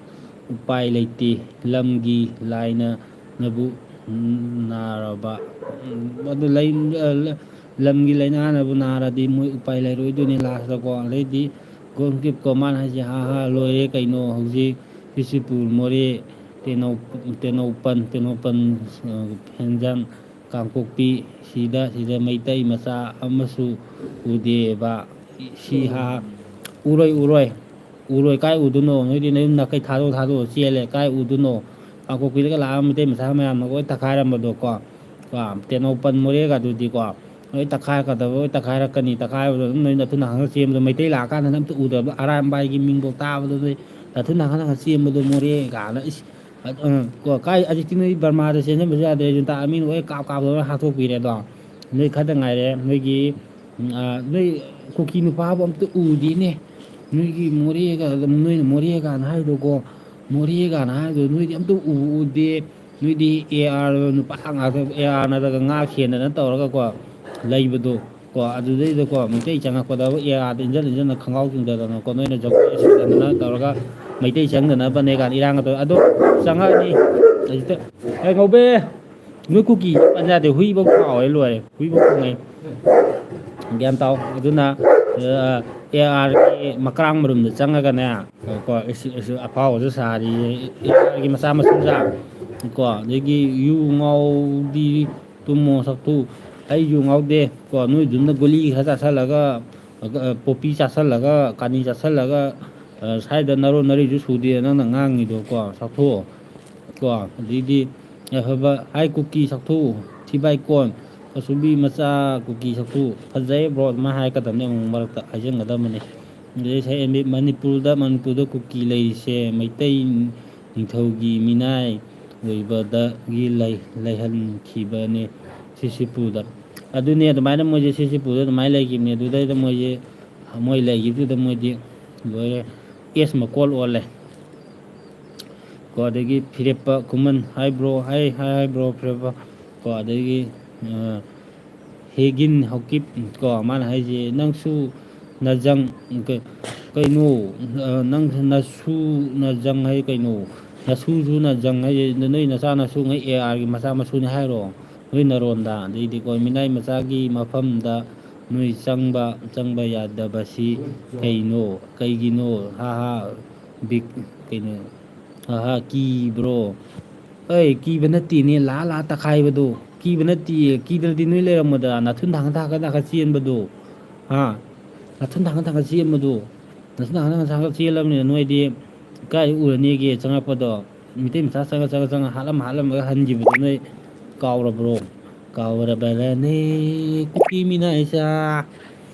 ꯎꯄꯥꯏ ꯂꯩꯇꯦ꯫ ꯂꯝꯒꯤ ꯂꯥꯏꯅꯅꯕꯨ ꯅꯥꯔꯕ, ꯑꯗꯨ ꯂꯩ-, ꯑ, ꯂꯝꯒꯤ ꯂꯥꯏꯅꯥꯅꯕꯨ ꯅꯥꯔꯗꯤ ꯃꯣꯏ ꯎꯄꯥꯏ ꯂꯩꯔꯣꯏꯗꯣꯏꯅꯤ ꯂꯥꯁꯇꯀꯣ꯫ ꯑꯗꯩꯗꯤ ꯒꯣꯜ ꯀꯤꯞ ꯀꯣ, ꯃꯥꯅ ꯍꯥꯏꯁꯦ, "ꯍꯥ ꯍꯥ, ꯂꯣꯏꯔꯦ ꯀꯩꯅꯣ, ꯍꯧꯖꯤꯛ ꯕꯤꯁꯅꯨꯄꯨꯔ ꯃꯣꯔꯦ, ꯇꯦꯅꯧ-, ꯇꯦꯅꯧꯄꯜ, ꯇꯦꯅꯧꯄꯜ, ꯑ, ꯍꯦꯟꯖꯥꯡ, ꯀꯥꯡꯄꯣꯛꯄꯤ, ꯁꯤꯗ, ꯁꯤꯗ ꯃꯩꯇꯩ ꯃꯆꯥ ꯑꯃꯁꯨ ꯎꯗꯦꯕ꯫ ꯁꯤ ꯍꯥ ꯍꯥ, ꯎꯔꯣꯏ, ꯎꯔꯣꯏ, ꯎꯔꯣꯏ, ꯀꯥꯏ ꯎꯗꯣꯏꯅꯣ? ꯅꯣꯏꯗꯤ ꯅꯌꯨꯝ ꯅꯥꯀꯩ ꯊꯥꯗꯣꯛ ꯊꯥꯗꯣꯛꯑ ꯆꯦꯜꯂꯦ, ꯀꯥꯏ ꯎꯗꯣꯏꯅꯣ? ꯀꯥꯡꯄꯣꯛꯄꯤꯗꯒ ꯂꯥꯛꯑ ꯃꯩꯇꯩ ꯃꯆꯥ ꯃꯌꯥꯝꯅ ꯂꯣꯏ ꯇꯛꯈꯥꯏꯔꯝꯕꯗꯣ ꯀꯣ, ꯀꯣ, ꯇꯦꯅꯧꯄꯜ ꯃꯣꯔꯦꯒꯗꯨꯗꯤ ꯀꯣ, ꯂꯣꯏ ꯇꯛꯈꯥꯏꯔꯛꯀꯗꯕ, ꯂꯣꯏ ꯇꯛꯈꯥꯏꯔꯛꯀꯅꯤ꯫ ꯇꯛꯈꯥꯏꯕꯗꯣ ꯑꯗꯨꯝ ꯅꯣꯏ ꯅꯊꯨ ꯅꯍꯥꯟꯒ ꯆꯦꯟꯕꯗꯣ, ꯃꯩꯇꯩ ꯂꯥꯛꯑꯀꯥꯟꯗ ꯑꯝꯇ ꯎꯗꯕ, ꯑꯔꯥꯝꯕꯥꯏꯒꯤ ꯃꯤꯡꯐꯧ ꯇꯥꯕꯗꯣ ꯅꯣꯏ ꯅꯊꯨ ꯅꯍꯥꯟꯒ ꯆꯦꯟꯕꯗꯣ ꯃꯣꯔꯦ ꯀꯥꯏꯅ, ꯏꯁ, ꯑ, ꯑ, ꯀꯣ, ꯀꯥꯏ, ꯍꯧꯖꯤꯛꯇꯤ ꯅꯣꯏ ꯕꯔꯃꯥꯗ ꯆꯦꯟꯖꯟꯕꯁꯨ ꯌꯥꯗ꯭ꯔꯦ, ꯖꯨꯟꯇꯥ ꯑꯥꯔꯃꯤꯅ ꯂꯣꯏ ꯀꯥꯞ ꯀꯥꯞ ꯂꯣꯏ ꯍꯥꯠꯇꯣꯛꯄꯤꯔꯦ ꯑꯗꯣ꯫ ꯅꯣꯏ ꯈꯛꯇ ꯉꯥꯏꯔꯦ, ꯅꯣꯏꯒꯤ, ꯎꯝ, ꯑ, ꯅꯣꯏ ꯀꯨꯀꯤ ꯅꯨꯄꯥꯕꯨ ꯑꯝꯇ ꯎꯗꯦꯅꯦ꯫ ꯅꯣꯏꯒꯤ ꯃꯣꯔꯦꯒ, ꯅꯣꯏꯅ ꯃꯣꯔꯦꯒꯅ ꯍꯥꯏꯗꯣꯀꯣ, ꯃꯣꯔꯦꯒꯅ ꯍꯥꯏꯗꯣ ꯅꯣꯏꯗꯤ ꯑꯝꯇ ꯎꯕꯨ ꯎꯗꯦ꯫ ꯅꯣꯏꯗꯤ ꯑꯦ ꯑꯥꯔ ꯅꯨꯄꯥ ꯉꯥꯛꯇ, ꯑꯦ ꯑꯥꯔꯅꯗꯒ ꯉꯥꯛ ꯁꯦꯟꯗꯅ ꯇꯧꯔꯒꯀꯣ ꯂꯩꯕꯗꯣ ꯀꯣ, ꯑꯗꯨꯗꯩꯗꯀꯣ ꯃꯩꯇꯩ ꯆꯪꯉꯛꯄꯗ ꯑꯦ ꯑꯥꯔꯗ ꯏꯟꯖꯟ ꯏꯟꯖꯟꯅ ꯈꯣꯡꯒ꯭ꯔꯥꯎ ꯆꯤꯡꯊꯗꯅꯀꯣ, ꯅꯣꯏꯅ ꯖꯒꯣꯏ ꯁꯥꯗꯅ ꯇꯧꯔꯒ ꯃꯩꯇꯩ ꯆꯪꯗꯅꯕꯅꯦ ꯀꯥꯏꯅ ꯏꯔꯥꯡ ꯑꯗꯣ, ꯑꯗꯣ ꯆꯪꯉꯛꯑꯅꯤ꯫ ꯍꯧꯖꯤꯛꯇ, "ꯑꯦ ꯉꯧꯕꯦ, ꯅꯣꯏ ꯀꯨꯀꯤ ꯄꯟ ꯌꯥꯗꯦ, ꯍꯨꯏꯐꯧ ꯆꯥꯎꯔꯦ ꯂꯣꯏꯔꯦ, ꯍꯨꯏꯐꯧ ꯈꯣꯡꯉꯦ꯫ ꯒ꯭ꯌꯥꯟ ꯇꯥꯎ꯫ ꯑꯗꯨꯅ, ꯑ, ꯑꯦ ꯑꯥꯔꯒꯤ ꯃꯀ꯭ꯔꯥꯡ ꯃꯔꯨꯝꯗ ꯆꯪꯉꯒꯅꯦ, ꯀꯣ, ꯏꯁ-, ꯏꯁ-, ꯑꯐꯥꯎꯕꯁꯨ ꯁꯥꯔꯤ, ꯑꯦ ꯑꯥꯔꯒꯤ ꯃꯆꯥ ꯃꯁꯨ ꯃꯆꯥ, ꯀꯣ, ꯑꯗꯒꯤ ꯌꯨ ꯉꯥꯎꯕꯤ ꯇꯨꯝꯃꯣ ꯁꯛꯊꯨ, ꯑꯩ ꯌꯨ ꯉꯥꯎꯗꯦ, ꯀꯣ, ꯅꯣꯏꯗꯨꯝꯅ ꯒꯨꯂꯤ ꯈꯔ ꯆꯥꯁꯜꯂꯒ, ꯑ, ꯄꯣꯄꯤ ꯆꯥꯁꯜꯂꯒ, ꯀꯥꯅꯤ ꯆꯥꯁꯜꯂꯒ, ꯑ, ꯁ꯭ꯋꯥꯏꯗ ꯅꯔꯣꯟ ꯅꯔꯤꯁꯨ ꯁꯨꯗꯦ ꯅꯪꯅ ꯉꯥꯡꯉꯤꯗꯣ, ꯀꯣ, ꯁꯛꯊꯨ, ꯀꯣ, ꯑꯗꯩꯗꯤ ꯑꯐꯕ ꯍꯥꯏ ꯀꯨꯀꯤ ꯁꯛꯊꯨ, ꯊꯤꯕꯥꯏ ꯀꯣꯟ, ꯀꯁꯨꯕꯤ ꯃꯆꯥ ꯀꯨꯀꯤ ꯁꯛꯊꯨ, ꯐꯖꯩ ꯕ꯭ꯔꯣ, ꯑꯗꯨꯃꯥꯏꯅ ꯍꯥꯏꯔꯛꯀꯗꯕꯅꯤ, ꯑꯃꯨꯛ ꯃꯔꯛꯇ ꯍꯥꯏꯖꯟꯒꯗꯕꯅꯤ꯫ ꯑꯗꯩ ꯁꯦ ꯑꯦꯝ ꯕꯤ ꯃꯅꯤꯄꯨꯔꯗ, ꯃꯅꯤꯄꯨꯔꯗ ꯀꯨꯀꯤ ꯂꯩꯔꯤꯁꯦ ꯃꯩꯇꯩ ꯅꯤꯡꯊꯧꯒꯤ ꯃꯤꯅꯥꯏ ꯑꯣꯏꯕꯗꯒꯤ ꯂꯩ-, ꯂꯩꯍꯟꯈꯤꯕꯅꯦ ꯁꯤꯁꯤꯄꯨꯔꯗ꯫ ꯑꯗꯨꯅꯦ, ꯑꯗꯨꯃꯥꯏꯅ ꯃꯣꯏꯁꯦ ꯁꯤꯁꯤꯄꯨꯔꯗ ꯑꯗꯨꯃꯥꯏꯅ ꯂꯩꯈꯤꯕꯅꯦ꯫ ꯑꯗꯨꯗꯩꯗ ꯃꯣꯏꯁꯦ, ꯃꯣꯏ ꯂꯩꯈꯤꯕꯗꯨꯗ ꯃꯣꯏꯗꯤ ꯂꯣꯏꯔꯦ, ꯑꯦꯁ ꯃꯀꯣꯜ ꯑꯣꯜꯂꯦ꯫ ꯀꯣ, ꯑꯗꯒꯤ ꯐꯤꯔꯦꯞꯄ ꯈꯨꯃꯟ, ꯍꯥꯏ ꯕ꯭ꯔꯣ, ꯍꯥꯏ, ꯍꯥꯏ, ꯍꯥꯏ ꯕ꯭ꯔꯣ, ꯐꯤꯔꯦꯞꯄ꯫ ꯀꯣ, ꯑꯗꯒꯤ ꯍꯦꯒꯤꯟ ꯍꯧꯀꯤꯞ, ꯀꯣ, ꯃꯥꯅ ꯍꯥꯏꯁꯦ, "ꯅꯪꯁꯨ ꯅꯖꯪ, ꯀ-, ꯀꯩꯅꯣ, ꯅꯪ ꯅꯁꯨ ꯅꯖꯪ ꯍꯥꯏ ꯀꯩꯅꯣ? ꯅꯁꯨꯁꯨ ꯅꯖꯪ ꯍꯥꯏꯁꯦ ꯅꯣꯏ ꯅꯆꯥ ꯅꯁꯨꯉꯩ ꯑꯦ ꯑꯥꯔꯒꯤ ꯃꯆꯥ ꯃꯁꯨꯅꯤ ꯍꯥꯏꯔꯣ? ꯅꯣꯏ ꯅꯔꯣꯟꯗ?" ꯑꯗꯩꯗꯤ, "ꯀꯣ, ꯃꯤꯅꯥꯏ ꯃꯆꯥꯒꯤ ꯃꯐꯝꯗ ꯅꯣꯏ ꯆꯪꯕ, ꯆꯪꯕ ꯌꯥꯗꯕꯁꯤ ꯀꯩꯅꯣ? ꯀꯩꯒꯤꯅꯣ? ꯍꯥ ꯍꯥ, ꯕꯤꯛ-, ꯀꯩꯅꯣ? ꯍꯥ ꯍꯥ, ꯀꯤꯕ꯭ꯔꯣ?" ꯑꯩ ꯀꯤꯕ ꯅꯠꯇꯦꯅꯦ, ꯂꯥ ꯂꯥ ꯇꯛꯈꯥꯏꯕꯗꯣ꯫ ꯀꯤꯕ ꯅꯠꯇꯦꯌꯦ, ꯀꯤꯗ꯭ꯔꯗꯤ ꯅꯣꯏ ꯂꯩꯔꯝꯃꯣꯏꯗ, ꯅꯥꯊꯨꯟ ꯊꯥꯡꯒꯠ ꯊꯥꯡꯒꯠ ꯊꯥꯡꯒꯠ ꯆꯦꯟꯕꯗꯣ꯫ ꯍꯥ? ꯅꯥꯊꯨꯟ ꯊꯥꯡꯒꯠ ꯊꯥꯡꯒꯠ ꯆꯦꯟꯕꯗꯣ꯫ ꯅꯥꯊꯨꯟ ꯊꯥꯡꯒꯠ ꯊꯥꯡꯒꯠ ꯆꯦꯜꯂꯕꯅꯤꯅ ꯅꯣꯏꯗꯤ ꯀꯥꯏ ꯎꯔꯅꯤꯒꯦ ꯆꯪꯉꯛꯄꯗꯣ? ꯃꯤꯇꯩ ꯃꯆꯥ ꯆꯪꯉ ꯆꯪꯉ ꯆꯪꯉ ꯍꯥꯠꯂꯝ ꯍꯥꯠꯂꯝꯃꯒ ꯍꯟꯈꯤꯕꯗꯣ ꯅꯣꯏ ꯀꯥꯎꯔꯕ꯭ꯔꯣ? ꯀꯥꯎꯔꯕ꯭ꯔꯅꯦ, ꯀꯨꯀꯤ ꯃꯤꯅꯥꯏ ꯏꯆꯥ?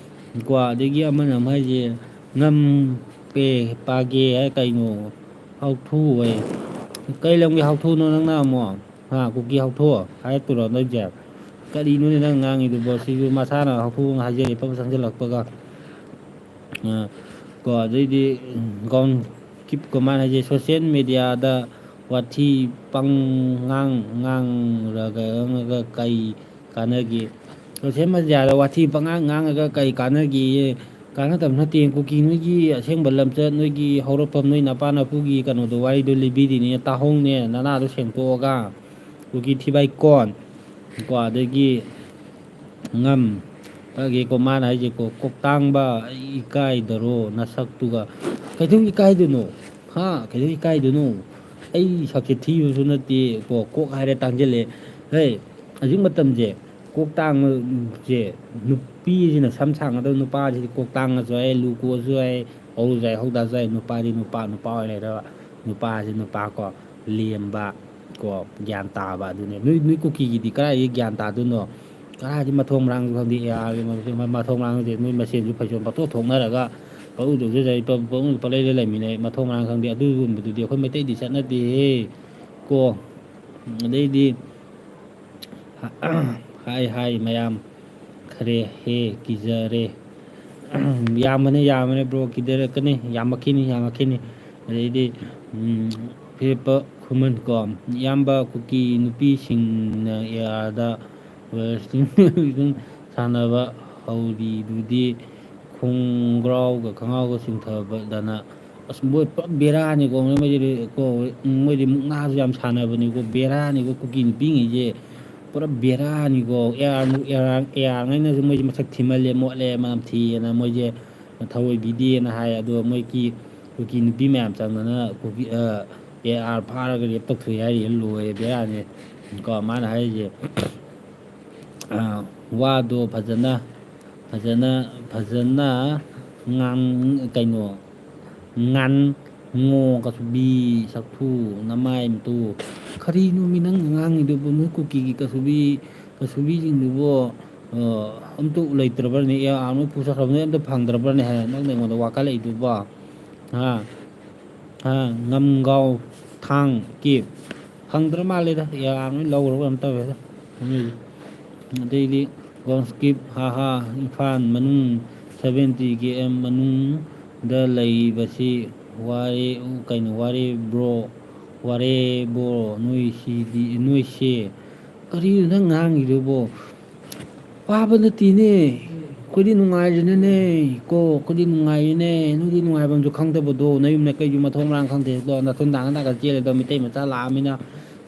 ꯀꯣ, ꯑꯗꯒꯤ ꯑꯃꯅ ꯑꯃ ꯍꯥꯏꯁꯦ, ꯉꯝ ꯄꯦ ꯄꯥꯒꯦ ꯍꯥꯏ ꯀꯩꯅꯣ? ꯍꯥꯎꯊꯨ ꯍꯥꯏ꯫ ꯀꯩ ꯂꯝꯒꯤ ꯍꯥꯎꯊꯨꯅꯣ ꯅꯪꯅ ꯑꯃꯨꯛ? ꯍꯥ, ꯀꯨꯀꯤ ꯍꯥꯎꯊꯨ ꯍꯥꯏꯔꯛꯇꯣꯏꯔꯣ ꯅꯣꯏꯁꯦ? ꯀꯔꯤꯅꯣꯅꯦ ꯅꯪ ꯉꯥꯡꯉꯤꯗꯨꯕꯣ? ꯁꯤꯁꯨ ꯃꯁꯥꯅ ꯍꯥꯎꯊꯨ ꯍꯥꯏꯖꯔꯦ, ꯄꯪ ꯆꯪꯁꯤꯜꯂꯛꯄꯒ꯫ ꯑ, ꯀꯣ, ꯑꯗꯩꯗꯤ, ꯒꯥꯎꯟ ꯀꯤꯞ ꯀꯃꯥꯟ ꯍꯥꯏꯁꯦ, ꯁꯣꯁꯤꯌꯦꯜ ꯃꯦꯗꯤꯌꯥꯗ ꯋꯥꯊꯤ ꯄꯪꯉꯥꯡ ꯉꯥꯡꯔꯒ ꯀꯩ ꯀꯥꯟꯅꯒꯦ? ꯁꯣꯁꯤꯌꯦꯜ ꯃꯦꯗꯤꯌꯥꯗ ꯋꯥꯊꯤ ꯄꯪꯉꯥꯡ ꯉꯥꯡꯉꯒ ꯀꯩ ꯀꯥꯟꯅꯒꯦꯌꯦ? ꯀꯥꯟꯅꯗꯕ ꯅꯠꯇꯦ꯫ ꯀꯨꯀꯤ ꯅꯣꯏꯒꯤ ꯑꯁꯦꯡꯕ ꯂꯝꯆꯠ, ꯅꯣꯏꯒꯤ ꯍꯧꯔꯛꯐꯝ, ꯅꯣꯏ ꯅꯄꯥ ꯅꯄꯨꯒꯤ ꯀꯩꯅꯣꯗꯣ, ꯋꯥꯔꯤꯗꯣ ꯂꯤꯕꯤꯔꯤꯅꯦ, ꯇꯥꯍꯧꯅꯦ, ꯅꯅꯥꯗꯣ ꯁꯦꯡꯇꯣꯛꯑꯒ꯫ ꯀꯨꯀꯤ ꯊꯤꯕꯥꯏ ꯀꯣꯟ꯫ ꯀꯣ, ꯑꯗꯒꯤ ꯉꯝ꯫ ꯑꯗꯒꯤꯀꯣ, ꯃꯥꯅ ꯍꯥꯏꯁꯦꯀꯣ, "ꯀꯣꯛꯇꯥꯡꯕ, ꯑꯩ ꯏꯀꯥꯏꯗꯔꯣ ꯅꯁꯛꯇꯨꯒ?" ꯀꯩꯗꯧ ꯏꯀꯥꯏꯗꯣꯏꯅꯣ? ꯍꯥ? ꯀꯩꯗꯧ ꯏꯀꯥꯏꯗꯣꯏꯅꯣ? ꯑꯩ ꯁꯛꯁꯦ ꯊꯤꯕꯁꯨ ꯅꯠꯇꯦ, ꯀꯣ, ꯀꯣꯛ ꯍꯥꯏꯔꯦ ꯇꯥꯡꯁꯤꯜꯂꯦ꯫ ꯍꯦ, ꯍꯧꯖꯤꯛ ꯃꯇꯝꯁꯦ ꯀꯣꯛ ꯇꯥꯡꯕꯁꯦ, ꯅꯨꯄꯤꯁꯤꯅ ꯁꯝ ꯁꯥꯡꯒꯗꯕ, ꯅꯨꯄꯥꯁꯤꯗꯤ ꯀꯣꯛ ꯇꯥꯡꯉꯁꯨ ꯌꯥꯏ, ꯂꯨ ꯀꯣꯛꯑꯁꯨ ꯌꯥꯏ, ꯍꯧꯔꯁꯨ ꯌꯥꯏ, ꯍꯧꯗꯁꯨ ꯌꯥꯏ, ꯅꯨꯄꯥꯗꯤ ꯅꯨꯄꯥ, ꯅꯨꯄꯥ ꯑꯣꯏ ꯂꯩꯔꯕ꯫ ꯅꯨꯄꯥꯁꯤ ꯅꯨꯄꯥ ꯀꯣ, ꯂꯦꯝꯕ ꯀꯣ, ꯒ꯭ꯌꯥꯟ ꯇꯥꯕ ꯑꯗꯨꯅꯦ꯫ ꯅꯣꯏ, ꯅꯣꯏ ꯀꯨꯀꯤꯒꯤꯗꯤ ꯀꯗꯥꯏꯗꯒꯤ ꯒ꯭ꯌꯥꯟ ꯇꯥꯗꯣꯏꯅꯣ? ꯀꯗꯥꯏꯗꯒꯤ ꯃꯊꯣꯡ ꯃꯔꯥꯡꯁꯨ ꯈꯪꯗꯦ, ꯑꯦ ꯑꯥꯔꯒꯤ ꯃ-, ꯃ-, ꯃꯊꯣꯡ ꯃꯔꯥꯡ ꯈꯪꯗꯦ, ꯅꯣꯏ ꯃꯁꯦꯟꯁꯨ ꯐꯩꯖꯣꯝ ꯄꯪꯊꯣꯛ ꯊꯣꯛꯅꯔꯒ ꯄꯪꯎꯗ ꯎꯖꯔ ꯄꯪ-, ꯄꯪ-, ꯄꯪꯂꯩꯗ ꯂꯩꯃꯤꯟꯅꯩ, ꯃꯊꯣꯡ ꯃꯔꯥꯡ ꯈꯪꯗꯦ꯫ ꯑꯗꯨꯒꯨꯝꯕꯗꯨꯗꯤ ꯑꯩꯈꯣꯏ ꯃꯩꯇꯩꯗꯤ ꯆꯠꯅꯗꯦꯍꯦ ꯀꯣ꯫ ꯑꯗꯩꯗꯤ ꯍꯥꯏ ꯍꯥꯏ ꯃꯌꯥꯝ ꯈꯔꯦ ꯍꯦ ꯀꯤꯖꯔꯦ꯫ ꯌꯥꯝꯕꯅꯦ, ꯌꯥꯝꯕꯅꯦ ꯕ꯭ꯔꯣ, ꯀꯤꯗꯔꯛꯀꯅꯤ, ꯌꯥꯝꯃꯛꯈꯤꯅꯤ, ꯌꯥꯝꯃꯛꯈꯤꯅꯤ꯫ ꯑꯗꯩꯗꯤ, ꯎꯝ, ꯁꯦꯞꯄ ꯈꯨꯃꯟ ꯀꯣ, ꯏꯌꯥꯝꯕ ꯀꯨꯀꯤ ꯅꯨꯄꯤꯁꯤꯡꯅ ꯑꯦ ꯑꯥꯔꯗ ꯋꯦꯁꯂꯤꯡ ꯁꯥꯟꯅꯕ ꯍꯧꯔꯤꯗꯨꯗꯤ ꯈꯣꯡꯒ꯭ꯔꯥꯎꯒ ꯈꯪꯒ꯭ꯔꯥꯎꯒ ꯆꯤꯡꯊꯕꯗꯅ꯫ ꯑꯁ, ꯃꯣꯏ ꯄꯨꯔꯥ ꯕꯦꯔꯥꯅꯤꯀꯣ, ꯃꯣꯏꯗꯤ ꯀꯣ, ꯃꯣꯏꯗꯤ ꯃꯨꯛꯅꯥꯁꯨ ꯌꯥꯝ ꯁꯥꯟꯅꯕꯅꯤꯀꯣ, ꯕꯦꯔꯥꯅꯤꯀꯣ ꯀꯨꯀꯤ ꯅꯨꯄꯤꯉꯩꯁꯦ꯫ ꯄꯨꯔꯥ ꯕꯦꯔꯥꯅꯤꯀꯣ꯫ ꯑꯦ ꯑꯥꯔ, ꯑꯦ ꯑꯥꯔ, ꯑꯦ ꯑꯥꯔꯉꯩꯅꯁꯨ ꯃꯣꯏꯁꯦ ꯃꯁꯛ ꯊꯤꯃꯜꯂꯦ, ꯃꯣꯠꯂꯦ, ꯃꯅꯝ ꯊꯤꯑꯅ ꯃꯣꯏꯁꯦ ꯊꯑꯣꯏꯕꯤꯗꯦꯅ ꯍꯥꯏ꯫ ꯑꯗꯣ ꯃꯣꯏꯒꯤ ꯀꯨꯀꯤ ꯅꯨꯄꯤ ꯃꯌꯥꯝ ꯆꯪꯗꯅ ꯀꯨꯀꯤ, ꯑ, ꯑꯦ ꯑꯥꯔ ꯐꯥꯔꯒ ꯔꯦꯞ ꯇꯧꯊꯣꯛꯑꯦ ꯍꯥꯏꯔꯤꯁꯦ ꯂꯣꯏꯔꯦ, ꯕꯦꯔꯥꯅꯤ ꯀꯣ ꯃꯥꯅ ꯍꯥꯏꯔꯤꯁꯦ꯫ ꯑ, ꯋꯥꯗꯣ ꯐꯖꯅ, ꯐꯖꯅ, ꯐꯖꯅ ꯉꯥꯡ-, ꯀꯩꯅꯣ, ꯉꯥꯟ ꯉꯣ ꯀꯁꯨꯕꯤ ꯁꯛꯊꯨ ꯅꯃꯥꯏ ꯃꯇꯨ꯫ ꯀꯔꯤꯅꯣ ꯃꯤ ꯅꯪ ꯉꯥꯡꯉꯤꯗꯨꯕꯨ? ꯅꯣꯏ ꯀꯨꯀꯤꯒꯤ ꯀꯁꯨꯕꯤ, ꯀꯁꯨꯕꯤꯁꯤꯡꯗꯨꯕꯨ, ꯑ, ꯑꯝꯇ ꯂꯩꯇ꯭ꯔꯕ꯭ꯔꯅꯦ? ꯑꯦ ꯑꯥꯔ ꯅꯣꯏ ꯄꯨ ꯆꯠꯈ꯭ꯔꯕꯅꯦ, ꯑꯝꯇ ꯐꯪꯗ꯭ꯔꯕ꯭ꯔꯅꯦ ꯍꯥꯏ ꯅꯪꯅ ꯑꯩꯉꯣꯟꯗ ꯋꯥꯀꯠꯂꯛꯏꯗꯨꯕꯣ? ꯍꯥ? ꯍꯥ? ꯉꯝꯒꯥꯎ ꯊꯥꯡ ꯀꯦꯞ ꯐꯪꯗ꯭ꯔ ꯃꯥꯜꯂꯦꯗ, ꯑꯦ ꯑꯥꯔ ꯅꯣꯏ ꯂꯧꯈ꯭ꯔꯕ ꯀꯩꯅꯣꯝ ꯇꯧꯋꯦꯗ꯫ ꯑꯗꯩꯗꯤ ꯒꯣꯟꯁꯀꯤꯞ, ꯍꯥ ꯍꯥ, ꯏꯝꯐꯥꯜ ꯃꯅꯨꯡ ꯁꯚꯦꯟꯇꯤ ꯀꯦ ꯑꯦꯝ ꯃꯅꯨꯡꯗ ꯂꯩꯕꯁꯤ ꯋꯥꯔꯦ, ꯀꯩꯅꯣ, ꯋꯥꯔꯦ ꯕ꯭ꯔꯣ, ꯋꯥꯔꯦ ꯕ꯭ꯔꯣ, ꯅꯣꯏꯁꯤꯗꯤ, ꯅꯣꯏꯁꯦ ꯀꯔꯤꯅꯣ ꯅꯪ ꯉꯥꯡꯉꯤꯗꯨꯕꯣ? ꯋꯥꯕ ꯅꯠꯇꯦꯅꯦ, ꯑꯩꯈꯣꯏꯗꯤ ꯅꯨꯡꯉꯥꯏꯔꯤꯅꯅꯦ꯫ ꯀꯣ, ꯑꯩꯈꯣꯏꯗꯤ ꯅꯨꯡꯉꯥꯏꯔꯤꯅꯦ, ꯅꯣꯏꯗꯤ ꯅꯨꯡꯉꯥꯏꯐꯝꯁꯨ ꯈꯪꯗꯕꯗꯣ, ꯅꯌꯨꯝ ꯅꯀꯩꯁꯨ ꯃꯊꯣꯡ ꯃꯔꯥꯡ ꯈꯪꯗꯦ, ꯑꯗꯣ ꯅꯊꯨꯟ ꯊꯥꯡꯒ ꯊꯥꯡꯒ ꯆꯦꯜꯂꯦꯗꯣ, ꯃꯤꯇꯩ ꯃꯆꯥ ꯂꯥꯛꯑꯃꯤꯅ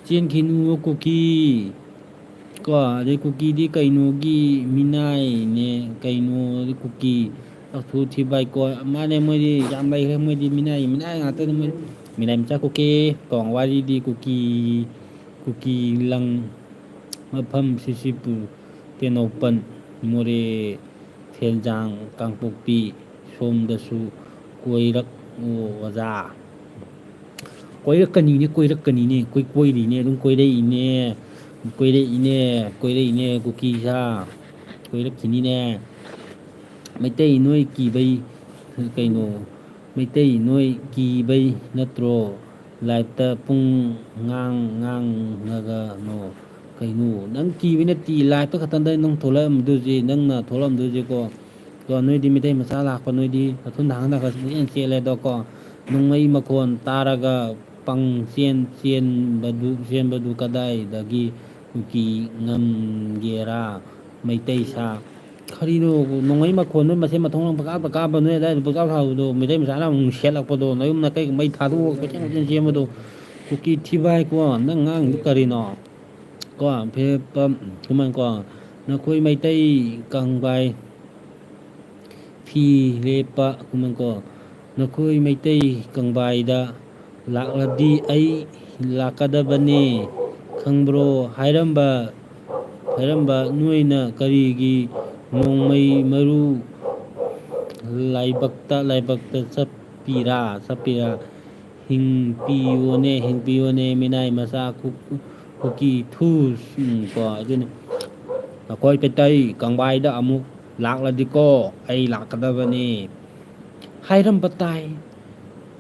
ꯆꯦꯟꯈꯤꯅꯨ ꯀꯨꯀꯤ꯫ ꯀꯣ, ꯑꯗꯩ ꯀꯨꯀꯤꯗꯤ ꯀꯩꯅꯣꯒꯤ ꯃꯤꯅꯥꯏꯅꯦ, ꯀꯩꯅꯣ ꯀꯨꯀꯤ ꯂꯥꯎꯊꯣꯛ ꯊꯤꯕꯥꯏ ꯀꯣ꯫ ꯃꯥꯅꯦ, ꯃꯣꯏꯗꯤ ꯌꯥꯝ ꯂꯩꯈ꯭ꯔꯦ, ꯃꯣꯏꯗꯤ ꯃꯤꯅꯥꯏ, ꯃꯤꯅꯥꯏ ꯉꯥꯛꯇꯅꯤ ꯃꯣꯏ꯫ ꯃꯤꯅꯥꯏ ꯃꯆꯥ ꯀꯨꯀꯤ ꯀꯣ, ꯋꯥꯔꯤꯗꯤ ꯀꯨꯀꯤ, ꯀꯨꯀꯤ ꯂꯪ ꯃꯐꯝ ꯁꯤꯁꯤꯄꯨꯔ, ꯇꯦꯡꯅꯧꯄꯜ, ꯃꯣꯔꯦ, ꯊꯦꯟꯖꯥꯡ, ꯀꯥꯡꯄꯣꯛꯄꯤ ꯁꯣꯝꯗꯁꯨ ꯀꯣꯏꯔꯛꯎ ꯑꯣꯖꯥ꯫ ꯀꯣꯏꯔꯛꯀꯅꯤꯅꯦ, ꯀꯣꯏꯔꯛꯀꯅꯤꯅꯦ, ꯀꯣꯏ-, ꯀꯣꯏꯔꯤꯅꯦ, ꯑꯗꯨꯝ ꯀꯣꯏꯔꯛꯏꯅꯦ, ꯀꯣꯏꯔꯛꯏꯅꯦ, ꯀꯣꯏꯔꯛꯏꯅꯦ, ꯀꯨꯀꯤ ꯁꯥ, ꯀꯣꯏꯔꯛꯈꯤꯅꯤꯅꯦ꯫ ꯃꯩꯇꯩ ꯅꯣꯏ ꯀꯤꯕꯩ ꯀꯩꯅꯣ? ꯃꯩꯇꯩ ꯅꯣꯏ ꯀꯤꯕꯩ ꯅꯠꯇ꯭ꯔꯣ ꯂꯥꯏꯞꯇ ꯄꯨꯡ ꯉꯥꯡ ꯉꯥꯡꯉꯒꯅꯣ? ꯀꯩꯅꯣ? ꯅꯪ ꯀꯤꯕꯩ ꯅꯠꯇꯦ, ꯂꯥꯏꯞꯇ ꯈꯛꯇꯪꯗ ꯅꯪ ꯊꯣꯛꯂꯛꯑꯝꯗꯣꯏꯁꯦ, ꯅꯪꯅ ꯊꯣꯛꯂꯛꯑꯝꯗꯣꯏꯁꯦꯀꯣ꯫ ꯀꯣ, ꯅꯣꯏꯗꯤ ꯃꯩꯇꯩ ꯃꯆꯥ ꯂꯥꯛꯄ, ꯅꯣꯏꯗꯤ ꯅꯊꯨꯟ ꯊꯥꯡꯒꯠ ꯊꯥꯡꯒꯠ ꯀꯣꯏꯆꯦꯟ ꯆꯦꯜꯂꯦ ꯑꯗꯣ ꯀꯣ, ꯅꯣꯡꯃꯩ ꯃꯈꯣꯟ ꯇꯥꯔꯒ ꯄꯪꯆꯦꯟ ꯆꯦꯟꯕꯗꯨ, ꯆꯦꯟꯕꯗꯨ ꯀꯗꯥꯏꯗꯒꯤ ꯀꯨꯀꯤ ꯉꯝꯒꯦꯔꯥ? ꯃꯩꯇꯩ ꯁꯥ꯫ ꯀꯔꯤꯅꯣ, ꯅꯣꯡꯃꯩ ꯃꯈꯣꯟꯗꯣ ꯃꯁꯦ ꯃꯊꯣꯡ ꯃꯔꯝ ꯄꯪꯀꯥꯞꯇ ꯀꯥꯞꯄ, ꯅꯣꯏ ꯑꯗꯥꯏꯗ ꯄꯪꯆꯥꯎ ꯆꯥꯎꯕꯗꯣ, ꯃꯩꯇꯩ ꯃꯆꯥꯅ ꯑꯃꯨꯛ ꯁꯦꯠꯂꯛꯄꯗꯣ, ꯅꯌꯨꯝ ꯅꯀꯩ ꯃꯩ ꯊꯥꯗꯣꯛꯑꯒ ꯀꯣꯏꯆꯦꯟ ꯀꯣꯏꯆꯦꯟ ꯆꯦꯟꯕꯗꯣ, ꯀꯨꯀꯤ ꯊꯤꯕ ꯍꯥꯏꯀꯣ, ꯅꯪ ꯉꯥꯡꯉꯤꯗꯣ ꯀꯔꯤꯅꯣ? ꯀꯣ, ꯐꯤꯔꯦꯞꯄ, ꯀꯃꯥꯏ ꯀꯣ, ꯅꯈꯣꯏ ꯃꯩꯇꯩ ꯀꯪꯕꯥꯏ ꯐꯤ ꯂꯦꯞꯄ, ꯀꯃꯥꯏ ꯀꯣ, ꯅꯈꯣꯏ ꯃꯩꯇꯩ ꯀꯪꯕꯥꯏꯗ ꯂꯥꯛꯂꯗꯤ ꯑꯩ ꯂꯥꯛꯀꯗꯕꯅꯦ, ꯈꯪꯕ꯭ꯔꯣ? ꯍꯥꯏꯔꯝꯕ, ꯍꯥꯏꯔꯝꯕ ꯅꯣꯏꯅ ꯀꯔꯤꯒꯤ ꯅꯣꯡꯃꯩ ꯃꯔꯨ ꯂꯥꯏꯕꯛꯇ, ꯂꯥꯏꯕꯛꯇ ꯆꯠꯄꯤꯔꯥ, ꯆꯠꯄꯤꯔꯥ? ꯍꯤꯡꯄꯤꯌꯣꯅꯦ, ꯍꯤꯡꯄꯤꯌꯣꯅꯦ, ꯃꯤꯅꯥꯏ ꯃꯆꯥ ꯀꯨ-, ꯀꯨꯀꯤ ꯊꯨꯁ꯫ ꯎꯝ, ꯀꯣ, ꯑꯗꯨꯅꯤ꯫ ꯅꯈꯣꯏ ꯃꯩꯇꯩ ꯀꯪꯕꯥꯏꯗ ꯑꯃꯨꯛ ꯂꯥꯛꯂꯗꯤꯀꯣ, ꯑꯩ ꯂꯥꯛꯀꯗꯕꯅꯤ ꯍꯥꯏꯔꯝꯕ ꯇꯥꯏ꯫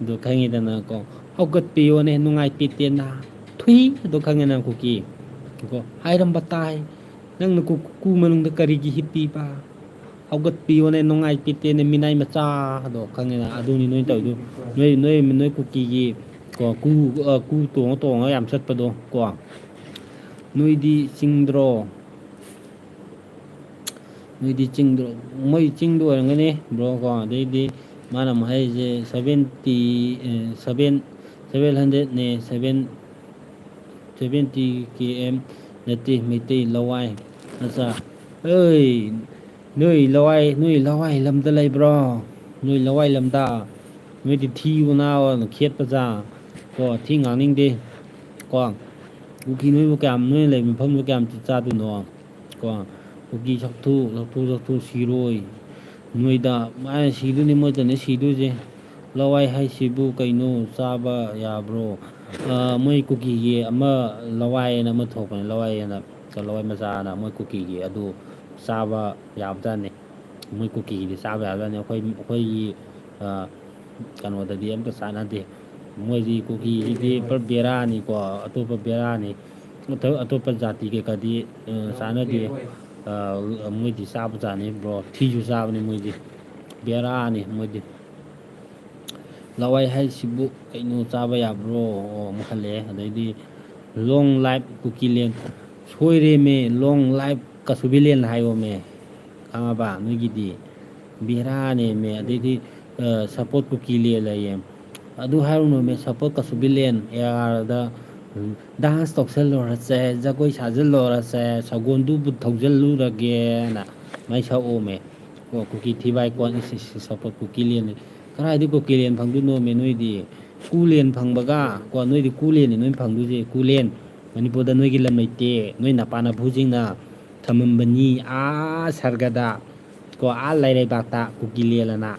ꯑꯗꯨ ꯈꯪꯉꯤꯗꯅꯀꯣ, ꯍꯧꯒꯠꯄꯤꯌꯣꯅꯦ, ꯅꯨꯡꯉꯥꯏꯇꯦꯇꯦꯅ꯫ ꯊꯨꯏ, ꯑꯗꯨ ꯈꯪꯉꯦꯅ ꯀꯨꯀꯤ꯫ ꯀꯣ, ꯍꯥꯏꯔꯝꯕ ꯇꯥꯏ꯫ ꯅꯪꯅ ꯀꯨ-, ꯀꯨ ꯃꯅꯨꯡꯗ ꯀꯔꯤꯒꯤ ꯍꯤꯞꯄꯤꯕ? ꯍꯧꯒꯠꯄꯤꯌꯣꯅꯦ, ꯅꯨꯡꯉꯥꯏꯇꯦꯇꯦꯅꯦ, ꯃꯤꯅꯥꯏ ꯃꯆꯥ꯫ ꯑꯗꯣ ꯈꯪꯉꯦꯅ, ꯑꯗꯨꯅꯤ ꯅꯣꯏ ꯇꯧꯔꯤꯗꯣ꯫ ꯅꯣꯏ, ꯅꯣꯏ, ꯅꯣꯏ ꯀꯨꯀꯤꯒꯤ, ꯀꯣ, ꯀꯨ, ꯑ, ꯀꯨ ꯇꯣꯡꯉ ꯇꯣꯡꯉ ꯌꯥꯝ ꯆꯠꯄꯗꯣ, ꯀꯣ꯫ ꯅꯣꯏꯗꯤ ꯆꯤꯡꯗ꯭ꯔꯣ? ꯅꯣꯏꯗꯤ ꯆꯤꯡꯗ꯭ꯔꯣ? ꯃꯣꯏ ꯆꯤꯡꯗ ꯑꯣꯏꯔꯝꯒꯅꯤ, ꯕ꯭ꯔꯣ, ꯀꯣ꯫ ꯑꯗꯩꯗꯤ ꯃꯥꯅ ꯑꯃꯨꯛ ꯍꯥꯏꯔꯤꯁꯦ seventy, ꯑꯦ, seven, seven hundredꯅꯦ, seven, seventy K M ꯅꯠꯇꯦ, ꯃꯩꯇꯩ ꯂꯋꯥꯏ ꯃꯆꯥ꯫ ꯑꯩ, ꯅꯣꯏ ꯂꯋꯥꯏ, ꯅꯣꯏ ꯂꯋꯥꯏ ꯂꯝꯗ ꯂꯩꯕ꯭ꯔꯣ? ꯅꯣꯏ ꯂꯋꯥꯏ ꯂꯝꯗ? ꯅꯣꯏꯗꯤ ꯊꯤꯕ ꯅꯥꯕ ꯈꯦꯠꯄ ꯆꯥ, ꯀꯣ, ꯊꯤ ꯉꯥꯡꯅꯤꯡꯗꯦ, ꯀꯣ꯫ ꯀꯨꯀꯤ ꯅꯣꯏꯕꯨ ꯀꯌꯥꯝ, ꯅꯣꯏꯅ ꯂꯩꯕ ꯃꯐꯝꯗꯨ ꯀꯌꯥꯝ ꯆꯥꯗꯣꯏꯅꯣ? ꯀꯣ, ꯀꯨꯀꯤ ꯁꯛꯊꯨ, ꯁꯛꯊꯨ, ꯁꯛꯊꯨ ꯁꯤꯔꯣꯏ꯫ ꯅꯣꯏꯗ, ꯃꯥꯅ ꯁꯤꯗꯣꯏꯅꯤ, ꯃꯣꯏꯗꯅꯦ ꯁꯤꯗꯣꯏꯁꯦ꯫ ꯂꯋꯥꯏ ꯍꯥꯏꯁꯤꯕꯨ ꯀꯩꯅꯣ? ꯆꯥꯕ ꯌꯥꯕ꯭ꯔꯣ? ꯑ, ꯃꯣꯏ ꯀꯨꯀꯤꯒꯤ ꯑꯃ ꯂꯋꯥꯏ ꯍꯥꯏꯅ ꯑꯃ ꯊꯣꯛꯄꯅꯦ, ꯂꯋꯥꯏ ꯍꯥꯏꯅ, ꯂꯋꯥꯏ ꯃꯆꯥ ꯍꯥꯏꯅ, ꯃꯣꯏ ꯀꯨꯀꯤꯒꯤ ꯑꯗꯨ ꯆꯥꯕ ꯌꯥꯕꯖꯥꯠꯅꯤ꯫ ꯃꯣꯏ ꯀꯨꯀꯤꯒꯤꯗꯤ ꯆꯥꯕ ꯌꯥꯕꯖꯥꯠꯅꯤ, ꯑꯩꯈꯣꯏ, ꯑꯩꯈꯣꯏꯒꯤ, ꯑ, ꯀꯩꯅꯣꯗꯗꯤ ꯑꯝꯇ ꯆꯥꯟꯅꯗꯦ꯫ ꯃꯣꯏꯗꯤ ꯀꯨꯀꯤꯁꯤꯗꯤ ꯄꯨꯔꯥ ꯕꯦꯔꯥꯅꯤꯀꯣ, ꯑꯇꯣꯞꯄ ꯕꯦꯔꯥꯅꯤ꯫ ꯑꯇꯣꯞ-, ꯑꯇꯣꯞꯄ ꯖꯥꯇꯤ ꯀꯩꯀꯥꯗꯤ, ꯑ, ꯆꯥꯟꯅꯗꯦ꯫ ꯑ, ꯃꯣꯏꯗꯤ ꯆꯥꯕ ꯖꯥꯠꯅꯤ, ꯕ꯭ꯔꯣ꯫ ꯊꯤꯁꯨ ꯆꯥꯕꯅꯤ ꯃꯣꯏꯗꯤ꯫ ꯕꯦꯔꯥꯅꯤ ꯃꯣꯏꯗꯤ꯫ ꯂꯋꯥꯏ ꯍꯥꯏꯁꯤꯕꯨ ꯀꯩꯅꯣ, ꯆꯥꯕ ꯌꯥꯕ꯭ꯔꯣ ꯑꯃꯨꯛ ꯍꯜꯂꯛꯑꯦ꯫ ꯑꯗꯩꯗꯤ "Long live ꯀꯨꯀꯤꯂꯦꯟ", ꯁꯣꯏꯔꯦꯃꯦ, "Long live ꯀꯁꯨꯕꯤꯂꯦꯟ" ꯍꯥꯏꯌꯣꯃꯦ, ꯈꯪꯉꯕ? ꯅꯣꯏꯒꯤꯗꯤ ꯕꯦꯔꯥꯅꯦꯃꯦ꯫ ꯑꯗꯩꯗꯤ "Support ꯀꯨꯀꯤꯂꯦꯟ" ꯂꯩꯌꯦ, ꯑꯗꯨ ꯍꯥꯏꯔꯨꯅꯨꯃꯦ, "Support ꯀꯁꯨꯕꯤꯂꯦꯟ", ꯑꯦ ꯑꯥꯔꯗ "Dance ꯇꯧꯁꯜꯂꯨꯔꯁꯦ, ꯖꯒꯣꯏ ꯁꯥꯖꯜꯂꯨꯔꯁꯦ, ꯁꯒꯣꯜꯗꯨꯕꯨ ꯊꯧꯖꯜꯂꯨꯔꯒꯦꯅ" ꯃꯩ ꯁꯛꯑꯣꯃꯦ꯫ ꯑꯣ, ꯀꯨꯀꯤ ꯊꯤꯕꯥꯏ ꯀꯣꯟ, ꯏꯁ, ꯏꯁ, ꯏꯁ, "Support ꯀꯨꯀꯤꯂꯦꯟ"꯫ ꯀꯗꯥꯏꯗꯩ ꯀꯨꯀꯤꯂꯦꯟ ꯐꯪꯗꯣꯏꯅꯣꯃꯦ ꯅꯣꯏꯗꯤ? ꯀꯨꯂꯦꯟ ꯐꯪꯕꯒ, ꯀꯣ, ꯅꯣꯏꯗꯤ ꯀꯨꯂꯦꯟꯅꯤ ꯅꯣꯏ ꯐꯪꯗꯣꯏꯁꯦ, ꯀꯨꯂꯦꯟ꯫ ꯃꯅꯤꯄꯨꯔꯗ ꯅꯣꯏꯒꯤ ꯂꯝ ꯂꯩꯇꯦ, ꯅꯣꯏ ꯅꯄꯥ ꯅꯄꯨꯁꯤꯡꯅ ꯊꯝꯃꯝꯕꯅꯤ ꯑꯥ ꯁꯔꯒꯗ, ꯀꯣ, ꯑꯥ ꯂꯥꯏꯔꯩꯕꯥꯛꯇ ꯀꯨꯀꯤꯂꯦꯟ ꯑꯅ,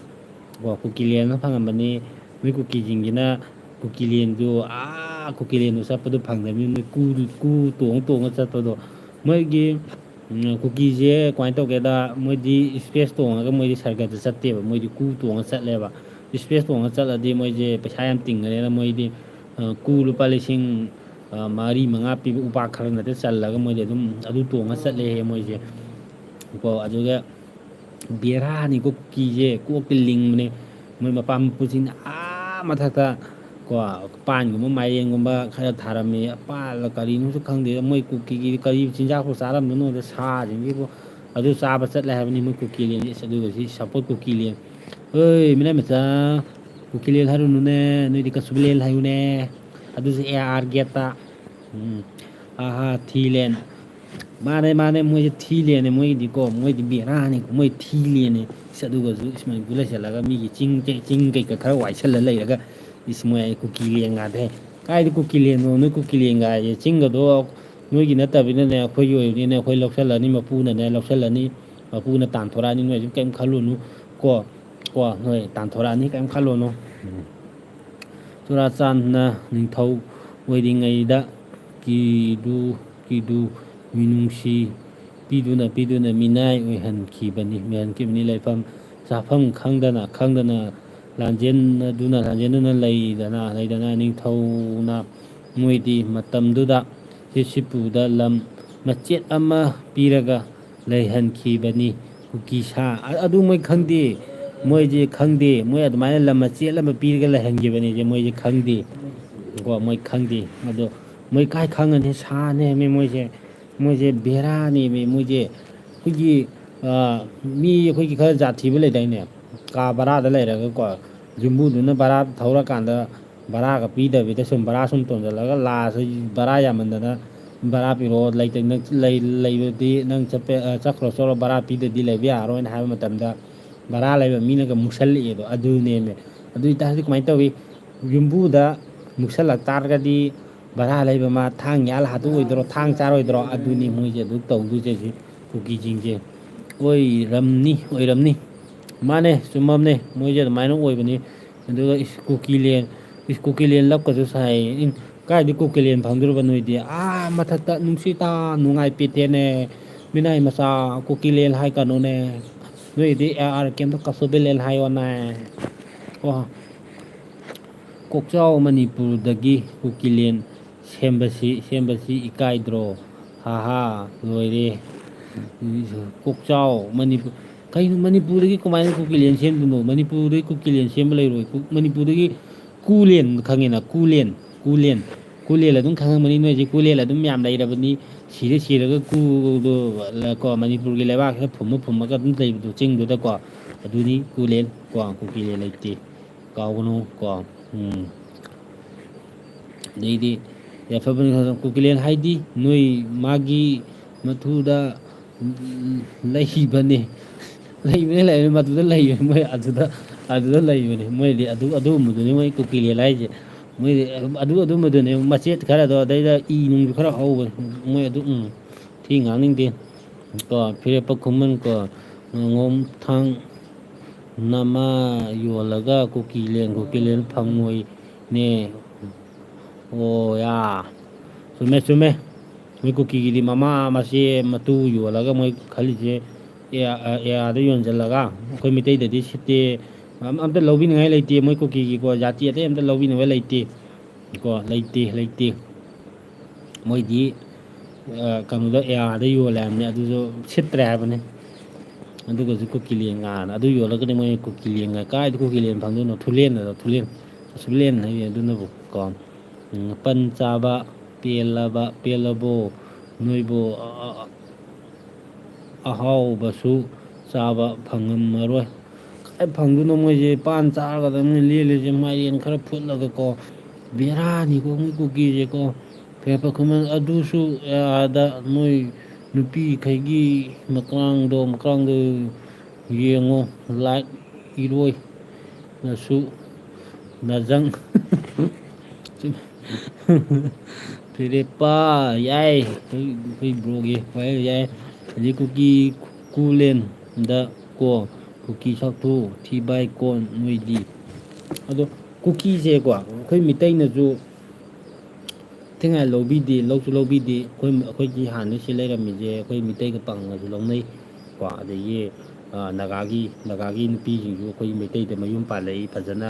ꯀꯣ, ꯀꯨꯀꯤꯂꯦꯟ ꯑꯅ ꯐꯪꯉꯝꯕꯅꯤ꯫ ꯅꯣꯏ ꯀꯨꯀꯤꯁꯤꯡꯁꯤꯅ ꯀꯨꯀꯤꯂꯦꯟꯗꯨ, ꯑꯥ ꯀꯨꯀꯤꯂꯦꯟꯗꯨ ꯆꯠꯄꯗꯨ ꯐꯪꯗꯕꯅꯤ, ꯅꯣꯏ ꯀꯨ, ꯀꯨ ꯇꯣꯡꯉ ꯇꯣꯡꯉ ꯆꯠꯄꯗꯣ꯫ ꯃꯣꯏꯒꯤ ꯎꯝ, ꯀꯨꯀꯤꯁꯦ ꯀꯃꯥꯏꯅ ꯇꯧꯒꯦꯗ, ꯃꯣꯏꯗꯤ ꯏꯁꯄꯦꯁ ꯇꯣꯡꯉꯒ ꯃꯣꯏꯗꯤ ꯁꯔꯒꯗ ꯆꯠꯇꯦꯕ, ꯃꯣꯏꯗꯤ ꯀꯨ ꯇꯣꯡꯉ ꯆꯠꯂꯦꯕ꯫ ꯏꯁꯄꯦꯁ ꯇꯣꯡꯉ ꯆꯠꯂꯗꯤ ꯃꯣꯏꯁꯦ ꯄꯩꯁꯥ ꯌꯥꯝ ꯇꯤꯡꯒꯅꯦꯅ ꯃꯣꯏꯗꯤ, ꯑ, ꯀꯨ ꯂꯨꯄꯥ ꯂꯤꯁꯤꯡ, ꯑ, ꯃꯔꯤ, ꯃꯉꯥ ꯄꯤꯕ ꯎꯄꯥꯛ ꯈꯔ ꯅꯠꯇ ꯆꯜꯂꯒ ꯃꯣꯏꯗꯤ ꯑꯗꯨꯝ ꯑꯗꯨ ꯇꯣꯡꯉ ꯆꯠꯂꯦ ꯃꯣꯏꯁꯦ꯫ ꯀꯣ, ꯑꯗꯨꯒ ꯕꯦꯔꯥꯅꯤꯀꯣ, ꯀꯨꯀꯤꯁꯦ ꯀꯣꯛꯇꯤ ꯂꯤꯡꯕꯅꯦ꯫ ꯃꯣꯏ ꯃꯄꯥ ꯃꯄꯨꯁꯤꯡꯅ ꯑꯥ ꯃꯊꯛꯇ, ꯀꯣ, ꯄꯥꯟꯒꯨꯝꯕ ꯃꯥꯏꯔꯦꯟꯒꯨꯝꯕ ꯈꯔ ꯊꯥꯔꯝꯃꯤ, ꯄꯥꯜꯂ ꯀꯔꯤꯅꯣꯁꯨ ꯈꯪꯗꯦ꯫ ꯃꯣꯏ ꯀꯨꯀꯤꯒꯤ ꯀꯔꯤ ꯆꯤꯟꯖꯥꯛꯄꯨ ꯆꯥꯔꯝꯗꯣꯏꯅꯣꯗ, ꯁꯥꯁꯤꯡꯁꯤꯕꯨ ꯑꯗꯨ ꯆꯥꯕ ꯆꯠꯂꯦ ꯍꯥꯏꯕꯅꯤ ꯃꯣꯏ ꯀꯨꯀꯤꯂꯦꯟꯁꯦ꯫ ꯑꯁ, ꯑꯗꯨꯒ ꯁꯤ "Support ꯀꯨꯀꯤꯂꯦꯟ", "ꯍꯣꯏ, ꯃꯤꯅꯥꯏ ꯃꯆꯥ, ꯀꯨꯀꯤꯂꯦꯟ ꯍꯥꯏꯔꯨꯅꯨꯅꯦ, ꯅꯣꯏꯗꯤ ꯀꯁꯨꯕꯤꯂꯦꯟ ꯍꯥꯏꯌꯨꯅꯦ", ꯑꯗꯨꯁꯨ ꯑꯦ ꯑꯥꯔ ꯒꯦꯠꯇ꯫ ꯎꯝ, "ꯑꯍꯥ, ꯊꯤꯂꯦꯟ"꯫ ꯃꯥꯅꯦ, ꯃꯥꯅꯦ, ꯃꯣꯏꯁꯦ ꯊꯤꯂꯦꯟꯅꯦ ꯃꯣꯏꯒꯤꯗꯤꯀꯣ, ꯃꯣꯏꯗꯤ ꯕꯦꯔꯥꯅꯤ, ꯃꯣꯏ ꯊꯤꯂꯦꯟꯅꯦ꯫ ꯏꯁ, ꯑꯗꯨꯒꯁꯨ ꯏꯁ ꯃꯅꯤꯄꯨꯔ ꯂꯩꯁꯜꯂꯒ ꯃꯤꯒꯤ ꯆꯤꯡ, ꯆꯤꯡ ꯀꯩꯀꯥ ꯈꯔ ꯋꯥꯏꯁꯜꯂ ꯂꯩꯔꯒ, ꯏꯁ, ꯃꯣꯏ ꯑꯩ ꯀꯨꯀꯤꯂꯦꯟꯒꯥꯗꯦ꯫ ꯀꯥꯏꯗ ꯀꯨꯀꯤꯂꯦꯟꯅꯣ? ꯅꯣꯏ ꯀꯨꯀꯤꯂꯦꯟꯒꯥꯏꯁꯦ ꯆꯤꯡꯒꯗꯣ ꯅꯣꯏꯒꯤ ꯅꯠꯇꯕꯅꯤꯅꯅꯦ, ꯑꯩꯈꯣꯏꯒꯤ ꯑꯣꯏꯕꯅꯤꯅ ꯑꯩꯈꯣꯏ ꯂꯧꯁꯜꯂꯅꯤ, ꯃꯄꯨꯅꯅꯦ ꯂꯧꯁꯜꯂꯅꯤ, ꯃꯄꯨꯅ ꯇꯥꯟꯊꯣꯔꯛꯑꯅꯤ, ꯅꯣꯏ ꯑꯗꯨꯝ ꯀꯩꯝ ꯈꯜꯂꯨꯅꯨ ꯀꯣ, ꯀꯣ, ꯅꯣꯏ ꯇꯥꯟꯊꯣꯔꯛꯑꯅꯤ, ꯀꯩꯝ ꯈꯜꯂꯨꯅꯨ꯫ ꯎꯝ꯫ ꯆꯨꯔꯥꯆꯥꯟꯗ ꯅꯤꯡꯊꯧ ꯑꯣꯏꯔꯤꯉꯩꯗ ꯀꯤꯗꯨ, ꯀꯤꯗꯨ ꯃꯤꯅꯨꯡꯁꯤ ꯄꯤꯗꯨꯅ, ꯄꯤꯗꯨꯅ ꯃꯤꯅꯥꯏ ꯑꯣꯏꯍꯟꯈꯤꯕꯅꯤ, ꯑꯣꯏꯍꯟꯈꯤꯕꯅꯤ꯫ ꯂꯩꯐꯝ ꯆꯥꯐꯝ ꯈꯪꯗꯅ, ꯈꯪꯗꯅ ꯂꯥꯟꯖꯦꯟꯅꯗꯨꯅ, ꯂꯥꯟꯖꯦꯟꯗꯨꯅ ꯂꯩꯗꯅ, ꯂꯩꯗꯅ ꯅꯤꯡꯊꯧꯅ ꯃꯣꯏꯗꯤ ꯃꯇꯝꯗꯨꯗ ꯁꯤꯁꯤꯄꯨꯗ ꯂꯝ ꯃꯆꯦꯠ ꯑꯃ ꯄꯤꯔꯒ ꯂꯩꯍꯟꯈꯤꯕꯅꯤ꯫ ꯀꯨꯀꯤ ꯁꯥ, ꯑ-, ꯑꯗꯨ ꯃꯣꯏ ꯈꯪꯗꯦ꯫ ꯃꯣꯏꯁꯦ ꯈꯪꯗꯦ, ꯃꯣꯏ ꯑꯗꯨꯃꯥꯏꯅ ꯂꯝ ꯃꯆꯦꯠ ꯑꯃ ꯄꯤꯔꯒ ꯂꯩꯍꯟꯈꯤꯕꯅꯤꯁꯦ, ꯃꯣꯏꯁꯦ ꯈꯪꯗꯦ꯫ ꯀꯣ, ꯃꯣꯏ ꯈꯪꯗꯦ꯫ ꯑꯗꯣ ꯃꯣꯏ ꯀꯥꯏ ꯈꯪꯉꯅꯤ? ꯁꯥꯅꯦꯃꯤ ꯃꯣꯏꯁꯦ꯫ ꯃꯣꯏꯁꯦ ꯕꯦꯔꯥꯅꯦꯃꯤ ꯃꯣꯏꯁꯦ꯫ ꯑꯩꯈꯣꯏꯒꯤ, ꯑ, ꯃꯤ ꯑꯩꯈꯣꯏꯒꯤ ꯈꯔ ꯖꯥꯠ ꯊꯤꯕ ꯂꯩꯗꯥꯏꯅꯦ? ꯀꯥ ꯚꯔꯥꯗ ꯂꯩꯔꯒꯀꯣ, ꯌꯨꯝꯕꯨꯗꯨꯅ ꯚꯔꯥ ꯊꯧꯔꯀꯥꯟꯗ ꯚꯔꯥꯒ ꯄꯤꯗꯕꯤꯗ ꯁꯨꯝ ꯚꯔꯥ ꯁꯨꯝ ꯇꯣꯟꯁꯤꯜꯂꯒ ꯂꯥꯁꯇ ꯚꯔꯥ ꯌꯥꯝꯃꯟꯗꯅ "ꯚꯔꯥ ꯄꯤꯔꯛꯑꯣ, ꯂꯩꯇ-, ꯅꯪ ꯂꯩ-, ꯂꯩꯕꯗꯤ ꯅꯪ ꯆꯠꯄ, ꯑ, ꯆꯠꯈ꯭ꯔꯣ ꯆꯠꯂꯣ, ꯚꯔꯥ ꯄꯤꯗꯗꯤ ꯂꯩꯕ ꯌꯥꯔꯔꯣꯏꯅ" ꯍꯥꯏꯕ ꯃꯇꯝꯗ, ꯚꯔꯥ ꯂꯩꯕ ꯃꯤꯅꯒ ꯃꯨꯛꯁꯜꯂꯛꯑꯦꯗꯣ, ꯑꯗꯨꯅꯦꯃꯦ꯫ ꯑꯗꯨ ꯑꯣꯏꯇꯥꯔꯗꯤ ꯀꯃꯥꯏꯅ ꯇꯧꯏ? ꯌꯨꯝꯕꯨꯗ ꯃꯨꯛꯁꯜꯂꯛ ꯇꯥꯔꯒꯗꯤ ꯚꯔꯥ ꯂꯩꯕ ꯃꯥ ꯊꯥꯡ ꯌꯥꯜ ꯍꯥꯠꯇꯣꯛꯑꯣꯏꯗ꯭ꯔꯣ, ꯊꯥꯡ ꯆꯥꯔꯣꯏꯗ꯭ꯔꯣ? ꯑꯗꯨꯅꯤ ꯃꯣꯏꯁꯦ ꯑꯗꯨ ꯇꯧꯗꯣꯏꯁꯦ, ꯁꯤ ꯀꯨꯀꯤꯁꯤꯡꯁꯦ꯫ ꯑꯣꯏꯔꯝꯅꯤ, ꯑꯣꯏꯔꯝꯅꯤ꯫ ꯃꯥꯅꯦ, ꯆꯨꯝꯃꯝꯅꯦ, ꯃꯣꯏꯁꯦ ꯑꯗꯨꯃꯥꯏꯅ ꯑꯣꯏꯕꯅꯤ꯫ ꯑꯗꯨꯒ ꯏꯁ, ꯀꯨꯀꯤꯂꯦꯟ, ꯏꯁ, ꯀꯨꯀꯤꯂꯦꯟ ꯂꯞꯀꯁꯨ ꯁꯥꯏ꯫ ꯏꯟ, ꯀꯥꯏꯗꯤ ꯀꯨꯀꯤꯂꯦꯟ ꯐꯪꯗꯣꯔꯤꯕ ꯅꯣꯏꯗꯤ? ꯑꯥ ꯃꯊꯛꯇ ꯅꯨꯡꯁꯤꯠꯇ ꯅꯨꯡꯉꯥꯏ ꯄꯦꯇꯦꯅꯦ꯫ ꯃꯤꯅꯥꯏ ꯃꯆꯥ, ꯀꯨꯀꯤꯂꯦꯟ ꯍꯥꯏ ꯀꯥꯅꯣꯅꯦ꯫ ꯅꯣꯏꯗꯤ ꯑꯦ ꯑꯥꯔ ꯀꯩꯝꯇ ꯀꯁꯨꯕꯤꯂꯦꯟ ꯍꯥꯏꯌꯣꯅꯦ꯫ ꯑꯣ꯫ ꯀꯣꯛꯆꯥꯎ ꯃꯅꯤꯄꯨꯔꯗꯒꯤ ꯀꯨꯀꯤꯂꯦꯟ ꯁꯦꯝꯕꯁꯤ, ꯁꯦꯝꯕꯁꯤ ꯏꯀꯥꯏꯗ꯭ꯔꯣ? ꯍꯥ ꯍꯥ, ꯂꯣꯏꯔꯦ꯫ ꯀꯣꯛꯆꯥꯎ ꯃꯅꯤꯄꯨꯔ, ꯀꯩꯅꯣ ꯃꯅꯤꯄꯨꯔꯗꯒꯤ ꯀꯃꯥꯏꯅ ꯀꯨꯀꯤꯂꯦꯟ ꯁꯦꯝꯗꯣꯏꯅꯣ? ꯃꯅꯤꯄꯨꯔꯗꯒꯤ ꯀꯨꯀꯤꯂꯦꯟ ꯁꯦꯝꯕ ꯂꯩꯔꯣꯏ꯫ ꯀꯨ-, ꯃꯅꯤꯄꯨꯔꯗꯒꯤ ꯀꯨꯂꯦꯟ ꯈꯪꯉꯦꯅ, ꯀꯨꯂꯦꯟ, ꯀꯨꯂꯦꯟ꯫ ꯀꯨꯂꯦꯟ ꯑꯗꯨꯝ ꯈꯪꯉꯝꯃꯅꯤ ꯅꯣꯏꯁꯦ, ꯀꯨꯂꯦꯟ ꯑꯗꯨꯝ ꯌꯥꯝ ꯂꯩꯔꯕꯅꯤ꯫ ꯁꯤꯔ ꯁꯤꯔꯒ ꯀꯨꯗꯣ, ꯀꯣ, ꯃꯅꯤꯄꯨꯔꯒꯤ ꯂꯩꯕꯥꯛꯁꯤꯗ ꯐꯨꯝꯃ ꯐꯨꯝꯃꯒ ꯑꯗꯨꯝ ꯂꯩꯕꯗꯣ ꯆꯤꯡꯗꯨꯗꯀꯣ꯫ ꯑꯗꯨꯅꯤ ꯀꯨꯂꯦꯟ, ꯀꯣ, ꯀꯨꯀꯤꯂꯦꯟ ꯂꯩꯇꯦ꯫ ꯀꯥꯎꯒꯅꯨ, ꯀꯣ꯫ ꯎꯝ꯫ ꯑꯗꯩꯗꯤ ꯌꯥꯏꯐꯕꯅꯤ ꯈꯪꯗꯦ, ꯀꯨꯀꯤꯂꯦꯟ ꯍꯥꯏꯗꯤ ꯅꯣꯏ ꯃꯥꯒꯤ ꯃꯊꯨꯗ, ꯎꯝ, ꯂꯩꯕꯅꯤ꯫ ꯂꯩꯕꯅꯤ, ꯂꯩꯕꯅꯤ, ꯃꯗꯨꯗ ꯂꯩꯕꯅꯤ, ꯃꯣꯏ ꯑꯗꯨꯗ, ꯑꯗꯨꯗ ꯂꯩꯕꯅꯤ꯫ ꯃꯣꯏꯗꯤ ꯑꯗꯨ, ꯑꯗꯨꯒꯨꯝꯕꯗꯨꯅꯤ ꯃꯣꯏ ꯀꯨꯀꯤꯂꯦꯟ ꯍꯥꯏꯁꯦ꯫ ꯃꯣꯏꯗꯤ ꯑꯗꯨ, ꯑꯗꯨꯝꯕꯗꯨꯅꯦ, ꯃꯆꯦꯠ ꯈꯔꯗꯣ, ꯑꯗꯩꯗ ꯏ ꯅꯨꯡꯁꯨ ꯈꯔ ꯍꯧꯕꯅꯤ꯫ ꯃꯣꯏ ꯑꯗꯨ, ꯎꯝ, ꯊꯤ ꯉꯥꯡꯅꯤꯡꯗꯦ꯫ ꯀꯣ, ꯐꯤꯔꯦꯞꯄ ꯈꯨꯃꯟ ꯀꯣ, ꯉꯥꯉꯣꯝ ꯊꯥꯡ ꯅꯃꯥ ꯌꯣꯜꯂꯒ ꯀꯨꯀꯤꯂꯦꯟ, ꯀꯨꯀꯤꯂꯦꯟ ꯐꯪꯉꯣꯏꯅꯦ꯫ ꯑꯣ ꯌꯥ꯫ ꯆꯨꯝꯃꯦ, ꯆꯨꯝꯃꯦ꯫ ꯃꯣꯏ ꯀꯨꯀꯤꯒꯤꯗꯤ ꯃꯃꯥ ꯃꯆꯦ ꯃꯇꯨ ꯌꯣꯜꯂꯒ ꯃꯣꯏ ꯈꯜꯂꯤꯁꯦ ꯑꯦ-, ꯑꯦ-, ꯑꯦꯌꯥꯗ ꯌꯣꯟꯁꯤꯜꯂꯒ ꯑꯩꯈꯣꯏ ꯃꯤꯇꯩꯗꯗꯤ ꯁꯤꯠꯇꯦ꯫ ꯑꯝ-, ꯑꯝꯇ ꯂꯧꯕꯤꯅꯤꯡꯉꯥꯏ ꯂꯩꯇꯦ꯫ ꯃꯣꯏ ꯀꯨꯀꯤꯒꯤꯀꯣ ꯖꯥꯇꯤ ꯑꯇꯩ ꯑꯝꯇ ꯂꯧꯕꯤꯅꯤꯡꯉꯥꯏ ꯂꯩꯇꯦ꯫ ꯀꯣ, ꯂꯩꯇꯦ, ꯂꯩꯇꯦ꯫ ꯃꯣꯏꯗꯤ, ꯑ, ꯀꯩꯅꯣꯗ ꯑꯦꯌꯥꯗ ꯌꯣꯜꯂꯦ ꯍꯥꯏꯕꯅꯤ, ꯑꯗꯨꯁꯨ ꯁꯤꯠꯇ꯭ꯔꯦ ꯍꯥꯏꯕꯅꯤ꯫ ꯑꯗꯨꯒꯁꯨ ꯀꯨꯀꯤꯂꯦꯟ ꯉꯥꯅ ꯑꯗꯨ ꯌꯣꯜꯂꯒꯗꯤ ꯃꯣꯏ ꯀꯨꯀꯤꯂꯦꯟ ꯉꯥ ꯀꯥꯏꯗ ꯀꯨꯀꯤꯂꯦꯟ ꯐꯪꯗꯣꯏꯅꯣ? ꯊꯨꯂꯦꯟ ꯑꯗꯣ ꯊꯨꯂꯦꯟ, ꯊꯨꯂꯦꯟ ꯍꯥꯏꯌꯦ ꯑꯗꯨꯅꯕꯨ ꯀꯣ꯫ ꯎꯝ, ꯄꯟ ꯆꯥꯕ, ꯄꯦꯜꯂꯕ, ꯄꯦꯜꯂꯕꯣ ꯅꯣꯏꯕꯨ? ꯑ-, ꯑ-, ꯑꯍꯥꯎꯕꯁꯨ ꯆꯥꯕ ꯐꯪꯉꯝꯃꯔꯣꯏ꯫ ꯀꯥꯏ ꯐꯪꯗꯣꯏꯅꯣ? ꯃꯣꯏꯁꯦ ꯄꯥꯟ ꯆꯥꯔꯒꯗꯕꯅꯤ ꯂꯦꯜꯂꯤꯁꯦ, ꯃꯥꯏꯔꯦꯟ ꯈꯔ ꯐꯨꯠꯂꯒꯀꯣ꯫ ꯕꯦꯔꯥꯅꯤꯀꯣ ꯃꯣꯏ ꯀꯨꯀꯤꯁꯦꯀꯣ꯫ ꯐꯦꯐ ꯈꯨꯃꯟ ꯑꯗꯨꯁꯨ ꯑꯥꯗ ꯃꯣꯏ ꯅꯨꯄꯤꯈꯩꯒꯤ ꯃꯀ꯭ꯔꯥꯡꯗꯣ, ꯃꯀ꯭ꯔꯥꯡꯗꯣ ꯌꯦꯡꯉꯣ, ꯂꯥꯏꯛ ꯏꯔꯣꯏꯅꯁꯨ ꯅꯖꯪ꯫ ꯐꯤꯔꯦꯞꯄ ꯌꯥꯏ, ꯑꯩꯈꯣꯏ, ꯑꯩꯈꯣꯏ ꯕ꯭ꯔꯣꯒꯤ ꯋꯥꯍꯩ ꯌꯥꯏ꯫ ꯑꯗꯩ ꯀꯨꯀꯤ ꯀꯨꯂꯦꯟꯗ ꯀꯣ, ꯀꯨꯀꯤ ꯁꯛꯊꯨ ꯊꯤ ꯕꯥꯏ ꯀꯣꯟ ꯅꯣꯏꯗꯤ꯫ ꯑꯗꯣ ꯀꯨꯀꯤꯁꯦꯀꯣ, ꯑꯩꯈꯣꯏ ꯃꯤꯇꯩꯅꯁꯨ ꯊꯤꯉꯥꯏ ꯂꯧꯕꯤꯗꯦ, ꯂꯧꯁꯨ ꯂꯧꯕꯤꯗꯦ꯫ ꯑꯩꯈꯣꯏ, ꯑꯩꯈꯣꯏꯒꯤ ꯍꯥꯟꯅ ꯁꯤ ꯂꯩꯔꯝꯃꯤꯁꯦ ꯑꯩꯈꯣꯏ ꯃꯤꯇꯩꯒ ꯄꯥꯡꯒꯜꯁꯨ ꯂꯧꯅꯩ ꯀꯣ꯫ ꯑꯗꯒꯤ ꯑ, ꯅꯥꯒꯥꯒꯤ, ꯅꯥꯒꯥꯒꯤ ꯅꯨꯄꯤꯁꯤꯡꯁꯨ ꯑꯩꯈꯣꯏ ꯃꯩꯇꯩꯗ ꯃꯌꯨꯝ ꯄꯥꯜꯂꯛꯏ ꯐꯖꯅ,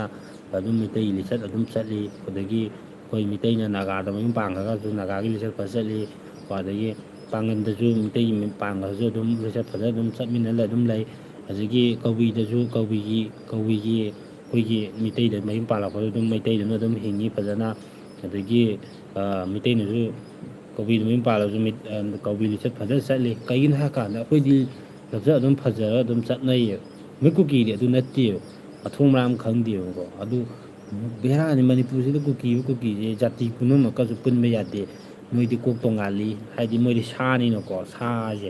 ꯑꯗꯨꯝ ꯃꯩꯇꯩ ꯂꯤꯆꯠ ꯑꯗꯨꯝ ꯆꯠꯂꯤ꯫ ꯑꯗꯒꯤ ꯑꯩꯈꯣꯏ ꯃꯤꯇꯩꯅ ꯅꯥꯒꯥꯗ ꯃꯌꯨꯝ ꯄꯥꯟꯈ꯭ꯔꯒꯁꯨ ꯅꯥꯒꯥꯒꯤ ꯂꯤꯆꯠ ꯐꯖ ꯆꯠꯂꯤ꯫ ꯀꯣ, ꯑꯗꯒꯤ ꯄꯥꯡꯒꯟꯗꯁꯨ ꯃꯤꯇꯩꯒꯤ ꯃꯌꯨꯝ ꯄꯥꯟꯈ꯭ꯔꯁꯨ ꯑꯗꯨꯝ ꯂꯤꯆꯠ ꯐꯖꯅ ꯑꯗꯨꯝ ꯆꯠꯃꯤꯟꯅ ꯑꯗꯨꯝ ꯂꯩ꯫ ꯑꯗꯒꯤ ꯀꯕꯨꯏꯗꯁꯨ ꯀꯕꯨꯏꯒꯤ, ꯀꯕꯨꯏꯒꯤ ꯑꯩꯈꯣꯏꯒꯤ ꯃꯤꯇꯩꯗ ꯃꯌꯨꯝ ꯄꯥꯜꯂꯛꯄꯗ ꯑꯗꯨꯝ ꯃꯩꯇꯩꯗꯨꯅ ꯑꯗꯨꯝ ꯍꯤꯡꯉꯤ ꯐꯖꯅ꯫ ꯑꯗꯒꯤ, ꯑ, ꯃꯤꯇꯩꯅꯁꯨ ꯀꯕꯨꯏꯗ ꯃꯌꯨꯝ ꯄꯥꯜꯂꯁꯨ ꯃꯤꯠ-, ꯑ, ꯀꯕꯨꯏ ꯂꯤꯆꯠ ꯐꯖꯅ ꯆꯠꯂꯤ꯫ ꯀꯩꯒꯤꯅꯣ ꯍꯥꯏ ꯀꯥꯟꯗ ꯑꯩꯈꯣꯏꯗꯤ ꯂꯝꯆꯠ ꯑꯗꯨꯝ ꯐꯖꯔ ꯑꯗꯨꯝ ꯆꯠꯅꯩꯌꯦꯕ꯫ ꯃꯣꯏ ꯀꯨꯀꯤꯗꯤ ꯑꯗꯨ ꯅꯠꯇꯦꯕ꯫ ꯃꯊꯣꯡ ꯃꯔꯥꯡ ꯈꯪꯗꯦꯕꯀꯣ꯫ ꯑꯗꯨ ꯕꯦꯔꯥꯅꯤ, ꯃꯅꯤꯄꯨꯔꯁꯤꯗ ꯀꯨꯀꯤꯕꯨ ꯀꯨꯀꯤꯁꯦ ꯖꯥꯇꯤ ꯄꯨꯝꯅꯃꯛꯀꯁꯨ ꯄꯨꯟꯕ ꯌꯥꯗꯦ꯫ ꯃꯣꯏꯗꯤ ꯀꯣꯛ ꯇꯣꯡꯉꯥꯜꯂꯤ꯫ ꯍꯥꯏꯗꯤ ꯃꯣꯏꯗꯤ ꯁꯥꯅꯤꯅꯀꯣ, ꯁꯥꯁꯦ꯫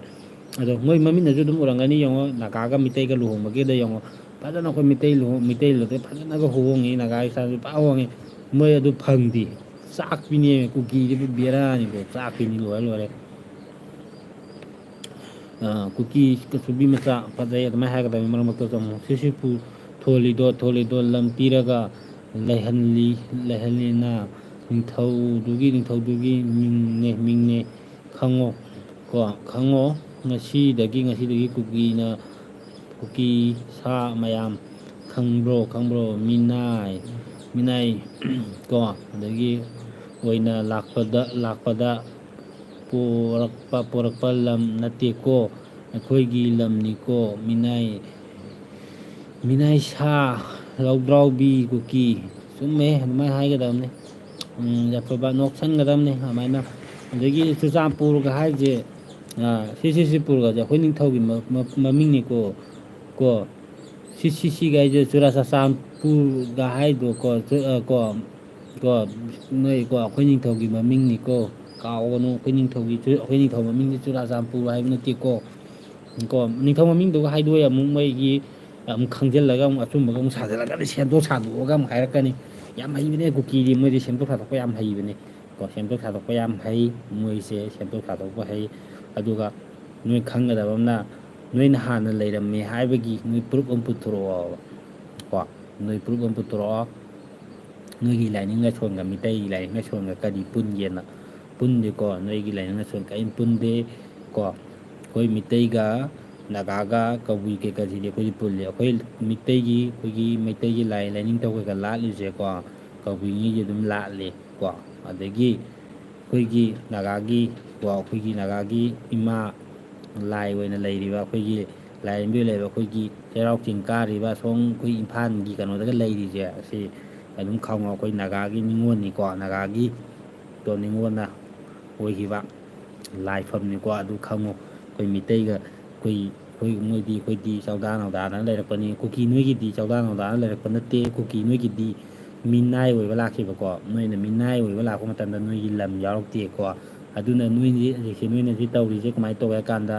ꯑꯗꯣ ꯃꯣꯏ ꯃꯃꯤꯠꯅꯁꯨ ꯑꯗꯨꯝ ꯎꯔꯝꯒꯅꯤ, ꯌꯦꯡꯉꯣ, ꯅꯥꯒꯥꯒ ꯃꯤꯇꯩꯒ ꯂꯨꯍꯣꯡꯕꯒꯤꯗ ꯌꯦꯡꯉꯣ, ꯐꯖꯅ ꯑꯩꯈꯣꯏ ꯃꯤꯇꯩ ꯂꯨꯍꯣꯡ-, ꯃꯤꯇꯩ ꯂꯨꯍꯣꯡꯕꯗ ꯐꯖꯅꯒ ꯍꯣꯡꯉꯤ, ꯅꯥꯒꯥꯒꯤ ꯁꯥꯁꯨ ꯄꯥꯛ ꯍꯣꯡꯉꯤ꯫ ꯃꯣꯏ ꯑꯗꯨ ꯐꯪꯗꯦ꯫ ꯆꯥꯛꯄꯤꯅꯦ ꯀꯨꯀꯤꯁꯤꯕꯨ, ꯕꯦꯔꯥꯅꯤꯀꯣ, ꯆꯥꯛꯄꯤꯅꯤ, ꯂꯣꯏꯔꯦ, ꯂꯣꯏꯔꯦ꯫ ꯑ, ꯀꯨꯀꯤ ꯀꯆꯨꯕꯤ ꯃꯆꯥ ꯐꯖꯩ ꯑꯗꯨꯃꯥꯏꯅ ꯍꯥꯏꯒꯗꯕꯅꯤ꯫ ꯃꯔꯛ ꯃꯔꯛꯇ ꯆꯨꯝꯃꯨ꯫ ꯁꯤꯁꯤꯄꯨ ꯊꯣꯜꯂꯤꯗꯣ, ꯊꯣꯜꯂꯤꯗꯣ ꯂꯝ ꯄꯤꯔꯒ ꯂꯩꯍꯜꯂꯤ, ꯂꯩꯍꯜꯂꯤꯅ ꯅꯤꯡꯊꯧꯗꯨꯒꯤ, ꯅꯤꯡꯊꯧꯗꯨꯒꯤ ꯃꯤꯡꯅꯦ, ꯃꯤꯡꯅꯦ꯫ ꯈꯪꯉꯣ ꯀꯣ, ꯈꯪꯉꯣ꯫ ꯉꯁꯤꯗꯒꯤ, ꯉꯁꯤꯗꯒꯤ ꯀꯨꯀꯤꯅ, ꯀꯨꯀꯤ ꯁꯥ ꯃꯌꯥꯝ ꯈꯪꯕ꯭ꯔꯣ, ꯈꯪꯕ꯭ꯔꯣ? ꯃꯤꯅꯥꯏ, ꯃꯤꯅꯥꯏ ꯀꯣ, ꯑꯗꯒꯤ ꯑꯣꯏꯅ ꯂꯥꯛꯄꯗ, ꯂꯥꯛꯄꯗ ꯄꯣꯔꯛꯄ, ꯄꯣꯔꯛꯄ ꯂꯝ ꯅꯠꯇꯦꯀꯣ꯫ ꯑꯩꯈꯣꯏꯒꯤ ꯂꯝꯅꯤꯀꯣ, ꯃꯤꯅꯥꯏ, ꯃꯤꯅꯥꯏ ꯁꯥ, ꯂꯧꯗ꯭ꯔꯥꯎꯕꯤ ꯀꯨꯀꯤ꯫ ꯆꯨꯝꯃꯦ, ꯑꯗꯨꯃꯥꯏꯅ ꯍꯥꯏꯒꯗꯕꯅꯤ꯫ ꯎꯝ, ꯌꯥꯏꯐꯕ ꯅꯣꯛꯁꯟꯒꯗꯕꯅꯤ ꯑꯗꯨꯃꯥꯏꯅ꯫ ꯑꯗꯒꯤ ꯆꯨꯔꯆꯥꯟꯄꯨꯔꯒ ꯍꯥꯏꯁꯦ, ꯑꯥ, ꯁꯤ ꯁꯤ ꯁꯤ ꯄꯨꯔꯒꯁꯦ ꯑꯩꯈꯣꯏ ꯅꯤꯡꯊꯧꯒꯤ ꯃ-, ꯃ-, ꯃꯃꯤꯡꯅꯤꯀꯣ, ꯀꯣ꯫ ꯁꯤ ꯁꯤ ꯁꯤꯒ ꯍꯥꯏꯁꯦ ꯆꯨꯔꯥꯆꯥꯟꯄꯨꯔꯒ ꯍꯥꯏꯗꯣ ꯀꯣ, ꯆꯨ-, ꯑ, ꯀꯣ, ꯀꯣ, ꯅꯣꯏ ꯀꯣ, ꯑꯩꯈꯣꯏ ꯅꯤꯡꯊꯧꯒꯤ ꯃꯃꯤꯡꯅꯤꯀꯣ꯫ ꯀꯥꯎꯒꯅꯨ, ꯑꯩꯈꯣꯏ ꯅꯤꯡꯊꯧꯒꯤ ꯆꯨ-, ꯑꯩꯈꯣꯏ ꯅꯤꯡꯊꯧ ꯃꯃꯤꯡꯗꯤ ꯆꯨꯔꯥꯆꯥꯟꯄꯨꯔ ꯍꯥꯏꯕ ꯅꯠꯇꯦꯀꯣ꯫ ꯀꯣ, ꯅꯤꯡꯊꯧ ꯃꯃꯤꯡꯗꯨꯒ ꯍꯥꯏꯗꯣꯛꯑꯦ ꯑꯃꯨꯛ ꯃꯣꯏꯒꯤ ꯑꯃꯨꯛ ꯈꯪꯖꯤꯜꯂꯒ ꯑꯃꯨꯛ ꯑꯆꯨꯝꯕꯒ ꯑꯃꯨꯛ ꯁꯥꯖꯤꯜꯂꯛꯀꯅꯤ, ꯁꯦꯝꯗꯣꯛ ꯁꯥꯗꯣꯛꯑꯒ ꯑꯃꯨꯛ ꯍꯥꯏꯔꯛꯀꯅꯤ꯫ ꯌꯥꯝ ꯍꯩꯕꯅꯦ ꯀꯨꯀꯤꯗꯤ, ꯃꯣꯏꯗꯤ ꯁꯦꯝꯗꯣꯛ ꯁꯥꯗꯣꯛꯄ ꯌꯥꯝ ꯍꯩꯕꯅꯦ꯫ ꯀꯣ, ꯁꯦꯝꯗꯣꯛ ꯁꯥꯗꯣꯛꯄ ꯌꯥꯝ ꯍꯩ ꯃꯣꯏꯁꯦ, ꯁꯦꯝꯗꯣꯛ ꯁꯥꯗꯣꯛꯄ ꯍꯩ꯫ ꯑꯗꯨꯒ ꯅꯣꯏ ꯈꯪꯒꯗꯕ ꯑꯃꯅ, ꯅꯣꯏꯅ ꯍꯥꯟꯅ ꯂꯩꯔꯝꯃꯦ ꯍꯥꯏꯕꯒꯤ ꯅꯣꯏ ꯄ꯭ꯔꯨꯞ ꯑꯃ ꯄꯨꯊꯣꯔꯛꯑꯣꯕ꯫ ꯀꯣ, ꯅꯣꯏ ꯄ꯭ꯔꯨꯞ ꯑꯃ ꯄꯨꯊꯣꯔꯛꯑꯣ꯫ ꯅꯣꯏꯒꯤ ꯂꯥꯏꯅꯤꯡ ꯂꯥꯏꯁꯣꯟꯒ ꯃꯤꯇꯩꯒꯤ ꯂꯥꯏꯅꯤꯡ ꯂꯥꯏꯁꯣꯟꯒ ꯀꯔꯤ ꯄꯨꯟꯒꯦꯅ? ꯄꯨꯟꯗꯦꯀꯣ, ꯅꯣꯏꯒꯤ ꯂꯥꯏꯅꯤꯡ ꯂꯥꯏꯁꯣꯟ ꯀꯔꯤꯝ ꯄꯨꯟꯗꯦ꯫ ꯀꯣ, ꯑꯩꯈꯣꯏ ꯃꯤꯇꯩꯒ ꯅꯥꯒꯥꯒ ꯀꯕꯨꯏ ꯀꯩꯀꯥꯁꯤꯗꯤ ꯑꯩꯈꯣꯏꯗꯤ ꯄꯨꯜꯂꯤ꯫ ꯑꯩꯈꯣꯏ ꯃꯤꯇꯩꯒꯤ, ꯑꯩꯈꯣꯏꯒꯤ ꯃꯩꯇꯩꯒꯤ ꯂꯥꯏ ꯂꯥꯏꯅꯤꯡꯊꯧ ꯀꯩꯀꯥ ꯂꯥꯠꯂꯤꯁꯦꯀꯣ, ꯀꯕꯨꯏꯉꯩꯁꯦ ꯑꯗꯨꯝ ꯂꯥꯠꯂꯤ꯫ ꯀꯣ, ꯑꯗꯒꯤ ꯑꯩꯈꯣꯏꯒꯤ ꯅꯥꯒꯥꯒꯤ, ꯀꯣ, ꯑꯩꯈꯣꯏꯒꯤ ꯅꯥꯒꯥꯒꯤ ꯏꯃꯥ ꯂꯥꯏ ꯑꯣꯏꯅ ꯂꯩꯔꯤꯕ, ꯑꯩꯈꯣꯏꯒꯤ ꯂꯥꯏꯔꯦꯝꯕꯤ ꯑꯣꯏꯅ ꯂꯩꯔꯤꯕ, ꯑꯩꯈꯣꯏꯒꯤ ꯆꯩꯔꯥꯎ ꯆꯤꯡ ꯀꯥꯔꯤꯕ, ꯑꯁꯣꯝ ꯑꯩꯈꯣꯏ ꯏꯝꯐꯥꯜꯒꯤ ꯀꯩꯅꯣꯗꯒ ꯂꯩꯔꯤꯁꯦ, ꯑꯁꯤ ꯑꯗꯨꯝ ꯈꯪꯉꯣ, ꯑꯩꯈꯣꯏ ꯅꯥꯒꯥꯒꯤ ꯅꯤꯉꯣꯜꯅꯤꯀꯣ, ꯅꯥꯒꯥꯒꯤ ꯇꯣ ꯅꯤꯉꯣꯜꯅ ꯑꯣꯏꯈꯤꯕ ꯂꯥꯏꯐꯝꯅꯤꯀꯣ꯫ ꯑꯗꯨ ꯈꯪꯉꯣ, ꯑꯩꯈꯣꯏ ꯃꯤꯇꯩꯒ ꯑꯩꯈꯣꯏ, ꯑꯩꯈꯣꯏ, ꯃꯣꯏꯗꯤ, ꯑꯩꯈꯣꯏꯗꯤ ꯆꯧꯗꯥ ꯅꯧꯗꯥꯅ ꯂꯩꯔꯛꯄꯅꯤ꯫ ꯀꯨꯀꯤ ꯅꯣꯏꯒꯤꯗꯤ ꯆꯧꯗꯥ ꯅꯧꯗꯥꯅ ꯂꯩꯔꯛꯄ ꯅꯠꯇꯦ꯫ ꯀꯨꯀꯤ ꯅꯣꯏꯒꯤꯗꯤ ꯃꯤꯅꯥꯏ ꯑꯣꯏꯕ ꯂꯥꯛꯈꯤꯕꯀꯣ꯫ ꯅꯣꯏꯅ ꯃꯤꯅꯥꯏ ꯑꯣꯏꯕ ꯂꯥꯛꯄ ꯃꯇꯝꯗ ꯅꯣꯏꯒꯤ ꯂꯝ ꯌꯥꯎꯔꯛꯇꯦꯀꯣ꯫ ꯑꯗꯨꯅ ꯅꯣꯏꯗꯤ ꯍꯧꯖꯤꯛꯁꯦ, ꯅꯣꯏꯅ ꯍꯧꯖꯤꯛ ꯇꯧꯔꯤꯁꯦ ꯀꯃꯥꯏꯅ ꯇꯧꯒꯦ ꯍꯥꯏ ꯀꯥꯟꯗ,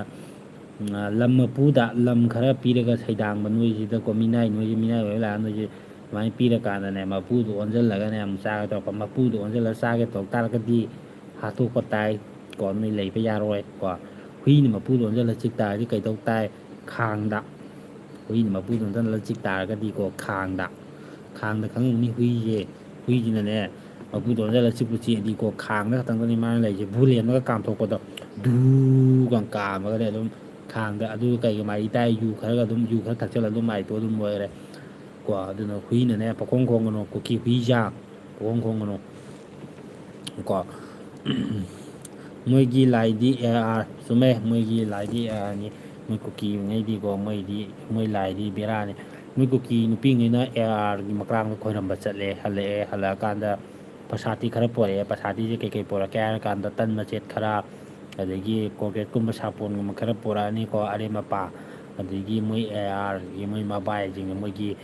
ꯎꯝ, ꯂꯝ ꯃꯄꯨꯗ ꯂꯝ ꯈꯔ ꯄꯤꯔꯒ ꯁꯩꯗꯥꯡꯕ ꯅꯣꯏꯁꯤꯗꯀꯣ, ꯃꯤꯅꯥꯏ ꯅꯣꯏꯁꯦ, ꯃꯤꯅꯥꯏ ꯑꯣꯏꯕ ꯂꯥꯛꯑ ꯅꯣꯏꯁꯦ ꯑꯗꯨꯃꯥꯏꯅ ꯄꯤꯔꯀꯥꯟꯗꯅꯦ, ꯃꯄꯨꯗꯣ ꯑꯣꯟꯁꯤꯜꯂꯒꯅꯦ ꯑꯃꯨꯛ ꯆꯥꯒꯦ ꯇꯧꯔꯛꯄ꯫ ꯃꯄꯨꯗꯣ ꯑꯣꯟꯁꯤꯜꯂꯒ ꯆꯥꯒꯦ ꯇꯧ ꯇꯥꯔꯒꯗꯤ ꯍꯥꯠꯇꯣꯛꯄ ꯇꯥꯏ ꯀꯣ, ꯅꯣꯏ ꯂꯩꯕ ꯌꯥꯔꯣꯏ ꯀꯣ꯫ ꯍꯨꯏꯅ ꯃꯄꯨꯗꯣ ꯑꯣꯟꯁꯤꯜꯂ ꯆꯤꯛ ꯇꯥꯔꯗꯤ ꯀꯩꯗꯧ ꯇꯥꯏ? ꯈꯥꯡꯗ꯫ ꯍꯨꯏꯅ ꯃꯄꯨꯗꯣ ꯑꯣꯟꯁꯤꯜꯂ ꯆꯤꯛ ꯇꯥꯔꯒꯗꯤꯀꯣ, ꯈꯥꯡꯗ꯫ ꯈꯥꯡꯗ ꯈꯪꯉꯝꯅꯤ ꯍꯨꯏꯁꯦ꯫ ꯍꯨꯏꯁꯤꯅꯅꯦ, ꯃꯄꯨꯗꯣ ꯑꯣꯟꯁꯤꯜꯂ ꯆꯤꯛꯄꯨ ꯆꯤꯛꯑꯗꯤꯀꯣ, ꯈꯥꯡꯗ ꯈꯛꯇꯪꯗꯅꯤ ꯃꯥꯅ ꯂꯩꯔꯤꯁꯦ꯫ ꯕꯨꯂꯦꯟꯗꯒ ꯀꯥꯝꯊꯣꯛꯄꯗꯣ, ꯙꯨꯒ ꯀꯥꯝꯃꯒꯅꯦ ꯑꯗꯨꯝ ꯈꯥꯡꯗ꯫ ꯑꯗꯨꯒ ꯀꯩꯒ ꯃꯥꯏ ꯏꯇꯥꯏ ꯌꯨ ꯈꯔꯒ ꯑꯗꯨꯝ, ꯌꯨ ꯈꯔ ꯊꯛꯆꯜꯂ ꯑꯗꯨꯝ ꯃꯥꯏꯗꯣ ꯑꯗꯨꯝ ꯂꯣꯏꯔꯦ ꯀꯣ꯫ ꯑꯗꯨꯅ ꯍꯨꯏꯅꯅꯦ ꯄꯈꯣꯡ ꯈꯣꯡꯒꯅꯨ, ꯀꯨꯀꯤ ꯍꯨꯏꯖꯥ, ꯄꯈꯣꯡ ꯈꯣꯡꯒꯅꯨ ꯀꯣ꯫ ꯃꯣꯏꯒꯤ ꯂꯥꯏꯗꯤ ꯑꯦ ꯑꯥꯔ, ꯆꯨꯝꯃꯦ, ꯃꯣꯏꯒꯤ ꯂꯥꯏꯗꯤ ꯑꯦ ꯑꯥꯔꯅꯤ꯫ ꯃꯣꯏ ꯀꯨꯀꯤꯉꯩꯗꯤꯀꯣ, ꯃꯣꯏꯗꯤ, ꯃꯣꯏ ꯂꯥꯏꯗꯤ ꯕꯦꯔꯥꯅꯤ꯫ ꯃꯣꯏ ꯀꯨꯀꯤ ꯅꯨꯄꯤꯉꯩꯅ ꯑꯦ ꯑꯥꯔꯒꯤ ꯃꯀ꯭ꯔꯥꯡꯗ ꯈꯣꯏꯔꯝꯕ ꯆꯠꯂꯦ, ꯍꯜꯂꯛꯑꯦ, ꯍꯜꯂꯛꯑꯀꯥꯟꯗ ꯄ꯭ꯔꯁꯥꯗꯇꯤ ꯈꯔ ꯄꯣꯔꯛꯑꯦ꯫ ꯄ꯭ꯔꯁꯥꯗꯇꯤꯁꯦ ꯀꯩꯀꯩ ꯄꯣꯔꯛꯀꯦ ꯍꯥꯏꯔ ꯀꯥꯟꯗ, ꯇꯟ ꯃꯆꯦꯠ ꯈꯔ, ꯑꯗꯒꯤ ꯀꯣꯜꯒꯦꯠꯀꯨꯝꯕ ꯁꯥꯄꯣꯟꯒꯨꯝꯕ ꯈꯔ ꯄꯣꯔꯛꯑꯅꯤꯀꯣ, ꯑꯔꯦꯝ ꯑꯄꯥ, ꯑꯗꯒꯤ ꯃꯣꯏ ꯑꯦ ꯑꯥꯔꯒꯤ ꯃꯣꯏ ꯃꯕꯥꯏꯁꯤꯡꯅ ꯃꯣꯏꯒꯤ,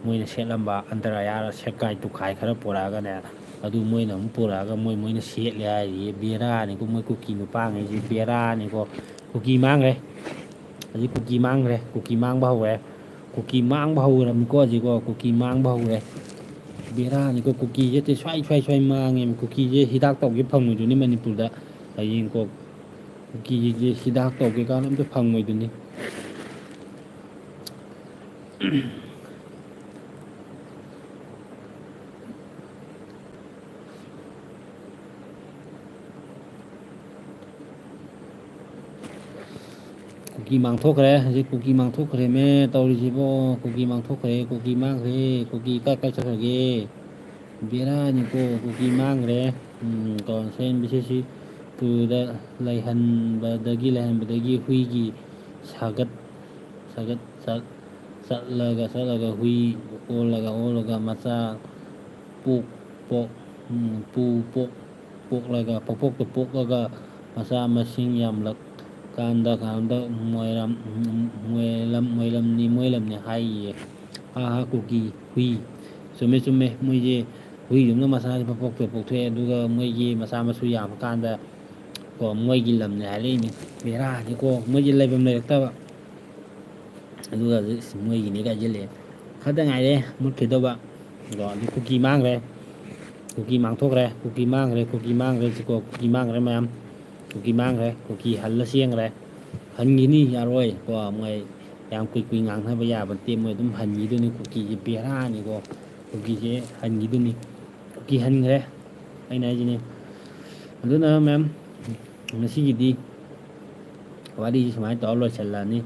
ꯃꯣꯏꯅ ꯁꯦꯠꯂꯝꯕ ꯑꯟꯗꯔ ꯑꯌꯥꯔ ꯁꯦꯛꯀꯥꯏ ꯇꯨꯈꯥꯏ ꯈꯔ ꯄꯣꯔꯛꯑꯒꯅꯦ, ꯑꯗꯨ ꯃꯣꯏꯅ ꯑꯃꯨꯛ ꯄꯣꯔꯛꯑꯒ ꯃꯣꯏ, ꯃꯣꯏꯅ ꯁꯦꯠꯂꯦ ꯍꯥꯏꯔꯤꯌꯦ꯫ ꯕꯦꯔꯥꯅꯤꯀꯣ, ꯃꯣꯏ ꯀꯨꯀꯤ ꯅꯨꯄꯥꯉꯩꯁꯦ ꯕꯦꯔꯥꯅꯤꯀꯣ꯫ ꯀꯨꯀꯤ ꯃꯥꯡꯈ꯭ꯔꯦ꯫ ꯍꯧꯖꯤꯛ ꯀꯨꯀꯤ ꯃꯥꯡꯈ꯭ꯔꯦ꯫ ꯀꯨꯀꯤ ꯃꯥꯡꯕ ꯍꯧꯔꯦ꯫ ꯀꯨꯀꯤ ꯃꯥꯡꯕ ꯍꯧꯔꯝꯅꯤꯀꯣ ꯍꯧꯖꯤꯛꯀꯣ꯫ ꯀꯨꯀꯤ ꯃꯥꯡꯕ ꯍꯧꯔꯦ꯫ ꯕꯦꯔꯥꯅꯤꯀꯣ, ꯀꯨꯀꯤꯁꯦ ꯁ꯭ꯋꯥꯏ, ꯁ꯭ꯋꯥꯏ, ꯁ꯭ꯋꯥꯏ ꯃꯥꯡꯉꯦ꯫ ꯀꯨꯀꯤꯁꯦ ꯍꯤꯗꯥꯛ ꯇꯧꯒꯦ ꯐꯪꯉꯣꯏꯗꯣꯏꯅꯤ ꯃꯅꯤꯄꯨꯔꯗ꯫ ꯍꯌꯦꯡꯀꯣ, ꯀꯨꯀꯤꯁꯦ ꯍꯤꯗꯥꯛ ꯇꯧꯒꯦ ꯀꯥꯟꯗ ꯑꯝꯇ ꯐꯪꯉꯣꯏꯗꯣꯏꯅꯤ꯫ ꯀꯨꯀꯤ ꯃꯥꯡꯊꯣꯛꯈ꯭ꯔꯦ꯫ ꯍꯧꯖꯤꯛ ꯀꯨꯀꯤ ꯃꯥꯡꯊꯣꯛꯈ꯭ꯔꯦꯃꯦ ꯇꯧꯔꯤꯁꯤꯕꯣ꯫ ꯀꯨꯀꯤ ꯃꯥꯡꯊꯣꯛꯈ꯭ꯔꯦ, ꯀꯨꯀꯤ ꯃꯥꯡꯈ꯭ꯔꯦ꯫ ꯀꯨꯀꯤ ꯀꯥꯏ ꯀꯥꯏ ꯆꯠꯈ꯭ꯔꯒꯦ? ꯕꯦꯔꯥꯅꯤꯀꯣ, ꯀꯨꯀꯤ ꯃꯥꯡꯈ꯭ꯔꯦ꯫ ꯎꯝ, ꯀꯣ, ꯁꯦꯟ ꯕꯤꯁꯦꯁꯤ ꯇꯨꯗ ꯂꯩꯍꯟꯕꯗꯒꯤ, ꯂꯩꯍꯟꯕꯗꯒꯤ ꯍꯨꯏꯒꯤ ꯁꯥꯒꯠ, ꯁꯥꯒꯠ, ꯆꯠ-, ꯆꯠꯂꯒ, ꯆꯠꯂꯒ ꯍꯨꯏ ꯑꯣꯜꯂꯒ, ꯑꯣꯜꯂꯒ ꯃꯆꯥ ꯄꯣꯛ, ꯄꯣꯛ, ꯎꯝ, ꯄꯨ ꯄꯣꯛ, ꯄꯣꯛꯂꯒ, ꯄꯣꯛꯄꯣꯛꯇ ꯄꯣꯛꯂꯒ ꯃꯆꯥ ꯃꯁꯤꯡ ꯌꯥꯝꯂꯛ ꯀꯥꯟꯗ, ꯀꯥꯟꯗ ꯃꯣꯏꯔꯝ-, ꯃꯣꯏꯂꯝ-, ꯃꯣꯏꯂꯝꯅꯤ, ꯃꯣꯏꯂꯝꯅꯤ ꯍꯥꯏꯌꯦ꯫ ꯍꯥ ꯍꯥ ꯀꯨꯀꯤ ꯍꯨꯏ꯫ ꯆꯨꯝꯃꯦ, ꯆꯨꯝꯃꯦ꯫ ꯃꯣꯏꯁꯦ ꯍꯨꯏꯗꯨꯅ ꯃꯆꯥꯁꯦ ꯄꯣꯛꯊꯣꯛ-, ꯄꯣꯛꯊꯣꯛꯑꯦ, ꯑꯗꯨꯒ ꯃꯣꯏꯒꯤ ꯃꯆꯥ ꯃꯁꯨ ꯌꯥꯝꯃꯀꯥꯟꯗ ꯀꯣ, ꯃꯣꯏꯒꯤ ꯂꯝꯅꯦ ꯍꯥꯏꯔꯛꯏꯅꯤ꯫ ꯕꯦꯔꯥꯅꯤꯀꯣ, ꯃꯣꯏꯁꯦ ꯂꯩꯐꯝ ꯂꯩꯔꯛꯇꯕ꯫ ꯑꯗꯨꯒ ꯍꯧꯖꯤꯛ ꯃꯣꯏꯒꯤꯅꯦ ꯀꯥꯏꯁꯤꯜꯂꯛꯑꯦ꯫ ꯈꯛꯇ ꯉꯥꯏꯔꯦ ꯃꯨꯠꯈꯤꯗꯧꯕ꯫ ꯀꯣ, ꯑꯗꯨ ꯀꯨꯀꯤ ꯃꯥꯡꯈ꯭ꯔꯦ꯫ ꯀꯨꯀꯤ ꯃꯥꯡꯊꯣꯛꯈ꯭ꯔꯦ꯫ ꯀꯨꯀꯤ ꯃꯥꯡꯈ꯭ꯔꯦ꯫ ꯀꯨꯀꯤ ꯃꯥꯡꯈ꯭ꯔꯦ꯫ ꯁꯤꯀꯣ, ꯀꯨꯀꯤ ꯃꯥꯡꯈ꯭ꯔꯦ ꯃꯌꯥꯝ꯫ ꯀꯨꯀꯤ ꯃꯥꯡꯈ꯭ꯔꯦ꯫ ꯀꯨꯀꯤ ꯍꯜꯂ ꯆꯦꯟꯈ꯭ꯔꯦ꯫ ꯍꯟꯈꯤꯅꯤ, ꯌꯥꯔꯣꯏ꯫ ꯀꯣ, ꯃꯣꯏ ꯌꯥꯝ ꯀꯨꯏ ꯀꯨꯏ ꯉꯥꯡꯅꯕ ꯌꯥꯕ ꯅꯠꯇꯦ꯫ ꯃꯣꯏ ꯑꯗꯨꯝ ꯍꯟꯈꯤꯗꯣꯏꯅꯤ꯫ ꯀꯨꯀꯤꯁꯦ ꯕꯦꯔꯥꯅꯤꯀꯣ꯫ ꯀꯨꯀꯤꯁꯦ ꯍꯟꯈꯤꯗꯣꯏꯅꯤ꯫ ꯀꯨꯀꯤ ꯍꯟꯈ꯭ꯔꯦ꯫ ꯑꯩꯅ ꯍꯥꯏꯁꯤꯅꯤ꯫ ꯑꯗꯨꯅ ꯃꯦꯝ, ꯉꯁꯤꯒꯤꯗꯤ ꯋꯥꯔꯤꯁꯤ ꯁꯨꯃꯥꯏꯅ ꯇꯧꯔ ꯂꯣꯏꯁꯤꯜꯂꯅꯤ꯫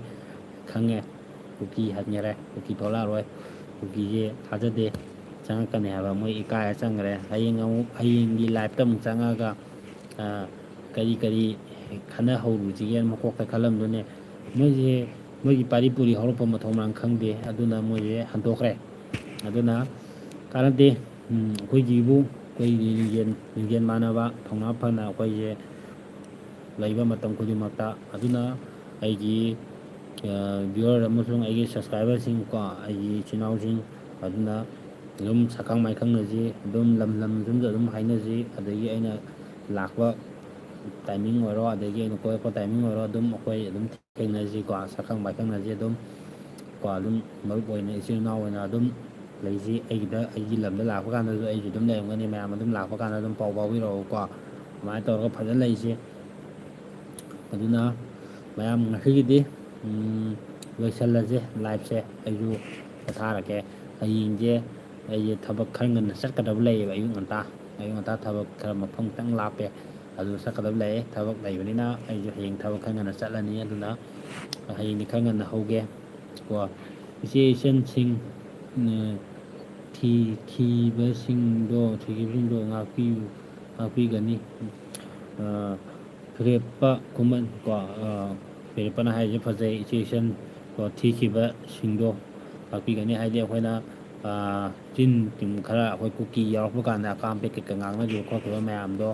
ꯈꯪꯉꯦ, ꯀꯨꯀꯤ ꯍꯟꯈꯔꯦ, ꯀꯨꯀꯤ ꯊꯣꯛꯂꯛꯑꯔꯣꯏ꯫ ꯀꯨꯀꯤꯁꯦ ꯊꯥꯖꯗꯦ ꯆꯪꯉꯛꯀꯅꯤ ꯍꯥꯏꯕ꯫ ꯃꯣꯏ ꯏꯀꯥꯏꯔ ꯆꯪꯈ꯭ꯔꯦ꯫ ꯍꯌꯦꯡ ꯑꯃꯨꯛ, ꯍꯌꯦꯡꯒꯤ ꯂꯥꯏꯞꯇ ꯑꯃꯨꯛ ꯆꯪꯉꯒ, ꯑ, ꯀꯔꯤ ꯀꯔꯤ ꯈꯟꯅꯍꯧꯔꯨꯁꯤꯒꯦꯅ ꯃꯀꯣꯛꯇ ꯈꯜꯂꯝꯗꯣꯏꯅꯦ꯫ ꯃꯣꯏꯁꯦ, ꯃꯣꯏꯒꯤ ꯄꯥꯔꯤ ꯄꯨꯔꯤ ꯍꯧꯔꯛꯄ ꯃꯊꯣꯡ ꯃꯔꯝ ꯈꯪꯗꯦ, ꯑꯗꯨꯅ ꯃꯣꯏꯁꯦ ꯍꯟꯗꯣꯛꯈ꯭ꯔꯦ꯫ ꯑꯗꯨꯅ ꯀꯥꯟꯅꯗꯦ꯫ ꯎꯝ, ꯑꯩꯈꯣꯏꯒꯤꯕꯨ, ꯑꯩꯈꯣꯏꯒꯤ ꯂꯤꯡꯖꯦꯜ, ꯂꯤꯡꯖꯦꯜ ꯃꯥꯟꯅꯕ, ꯊꯧꯅꯥ ꯐꯅ ꯑꯩꯈꯣꯏꯁꯦ ꯂꯩꯕ ꯃꯇꯝ ꯈꯨꯗꯤꯡꯃꯛꯇ꯫ ꯑꯗꯨꯅ ꯑꯩꯒꯤ, ꯑ, viewer ꯑꯃꯁꯨꯡ ꯑꯩꯒꯤ subscriberꯁꯤꯡ ꯀꯣ, ꯑꯩꯒꯤ ꯏꯆꯤꯟ ꯏꯅꯥꯎꯁꯤꯡ, ꯑꯗꯨꯅ ꯑꯗꯨꯝ ꯁꯛꯈꯪ ꯃꯥꯏꯈꯪꯅꯁꯤ, ꯑꯗꯨꯝ ꯂꯝ ꯂꯝ ꯌꯨꯝꯗ ꯑꯗꯨꯝ ꯍꯥꯏꯅꯁꯤ꯫ ꯑꯗꯒꯤ ꯑꯩꯅ ꯂꯥꯛꯄ timing ꯑꯣꯏꯔꯣ, ꯑꯗꯒꯤ ꯑꯩꯅ ꯀꯣꯏꯔꯛꯄ timing ꯑꯣꯏꯔꯣ, ꯑꯗꯨꯝ ꯑꯩꯈꯣꯏ ꯑꯗꯨꯝ ꯊꯦꯡꯅꯁꯤꯀꯣ, ꯁꯛꯈꯪ ꯃꯥꯏꯈꯪꯅꯁꯤ ꯑꯗꯨꯝ ꯀꯣ, ꯑꯗꯨꯝ ꯃꯔꯨꯞ ꯑꯣꯏꯅ, ꯏꯆꯤꯜ ꯏꯅꯥꯎ ꯑꯣꯏꯅ ꯑꯗꯨꯝ ꯂꯩꯁꯤ꯫ ꯑꯩꯒꯤꯗ, ꯑꯩꯒꯤ ꯂꯝꯗ ꯂꯥꯛꯄ ꯀꯥꯟꯗꯁꯨ ꯑꯩꯁꯨ ꯑꯗꯨꯝ ꯂꯩꯔꯝꯒꯅꯤ, ꯃꯌꯥꯝ ꯑꯗꯨꯝ ꯂꯥꯛꯄ ꯀꯥꯟꯗ ꯑꯗꯨꯝ ꯄꯥꯎ ꯐꯥꯎꯕꯤꯔꯛꯑꯣꯀꯣ꯫ ꯑꯗꯨꯃꯥꯏꯅ ꯇꯧꯔꯒ ꯐꯖꯅ ꯂꯩꯁꯤ꯫ ꯑꯗꯨꯅ ꯃꯌꯥꯝ ꯉꯁꯤꯒꯤꯗꯤ, ꯎꯝ, ꯂꯣꯏꯁꯤꯜꯂꯁꯦ liveꯁꯦ꯫ ꯑꯩꯁꯨ ꯄꯣꯊꯥꯔꯒꯦ꯫ ꯍꯌꯦꯡꯁꯦ ꯑꯩꯁꯦ ꯊꯕꯛ ꯈꯔ ꯉꯟꯅ ꯆꯠꯀꯗꯕ ꯂꯩꯌꯦꯕ, ꯑꯌꯨꯛ ꯉꯟꯇꯥ꯫ ꯑꯌꯨꯛ ꯉꯟꯇꯥ ꯊꯕꯛ ꯈꯔ ꯃꯐꯝ ꯈꯤꯇꯪ ꯂꯥꯞꯄꯦ, ꯑꯗꯨ ꯆꯠꯀꯗꯕ ꯂꯩꯌꯦ꯫ ꯊꯕꯛ ꯂꯩꯕꯅꯤꯅ ꯑꯩꯁꯨ ꯍꯌꯦꯡ ꯊꯕꯛ ꯈꯔ ꯉꯟꯅ ꯆꯠꯂꯅꯤ꯫ ꯑꯗꯨꯅ ꯍꯌꯦꯡꯗꯤ ꯈꯔ ꯉꯟꯅ ꯍꯧꯒꯦ ꯀꯣ꯫ ꯏꯆꯦ ꯏꯆꯟꯁꯤꯡ, ꯎꯝ, ꯊꯤ-, ꯊꯤꯕꯁꯤꯡꯗꯣ, ꯊꯤꯈꯤꯕꯁꯤꯡꯗꯣ ꯉꯥꯛꯄꯤꯌꯨ, ꯉꯥꯛꯄꯤꯒꯅꯤ꯫ ꯑ, ꯐꯤꯔꯦꯞꯄ ꯈꯨꯃꯟ ꯀꯣ, ꯑ, ꯐꯤꯔꯦꯞꯄꯅ ꯍꯥꯏꯔꯤꯁꯦ ꯐꯖꯩ, ꯏꯆꯦ ꯏꯆꯟ ꯀꯣ, ꯊꯤꯈꯤꯕꯁꯤꯡꯗꯣ ꯉꯥꯛꯄꯤꯒꯅꯤ꯫ ꯍꯥꯏꯗꯤ ꯑꯩꯈꯣꯏꯅ, ꯑ, ꯆꯤꯟ ꯇꯤꯟ ꯈꯔ ꯑꯩꯈꯣꯏ ꯀꯨꯀꯤ ꯌꯥꯎꯔꯛꯄ ꯀꯥꯟꯗ ꯑꯀꯥꯝ ꯄꯦꯠ ꯀꯩꯀꯥ ꯉꯥꯡꯅꯈꯤꯕ ꯈꯣꯠꯈꯤꯕ ꯃꯌꯥꯝꯗꯣ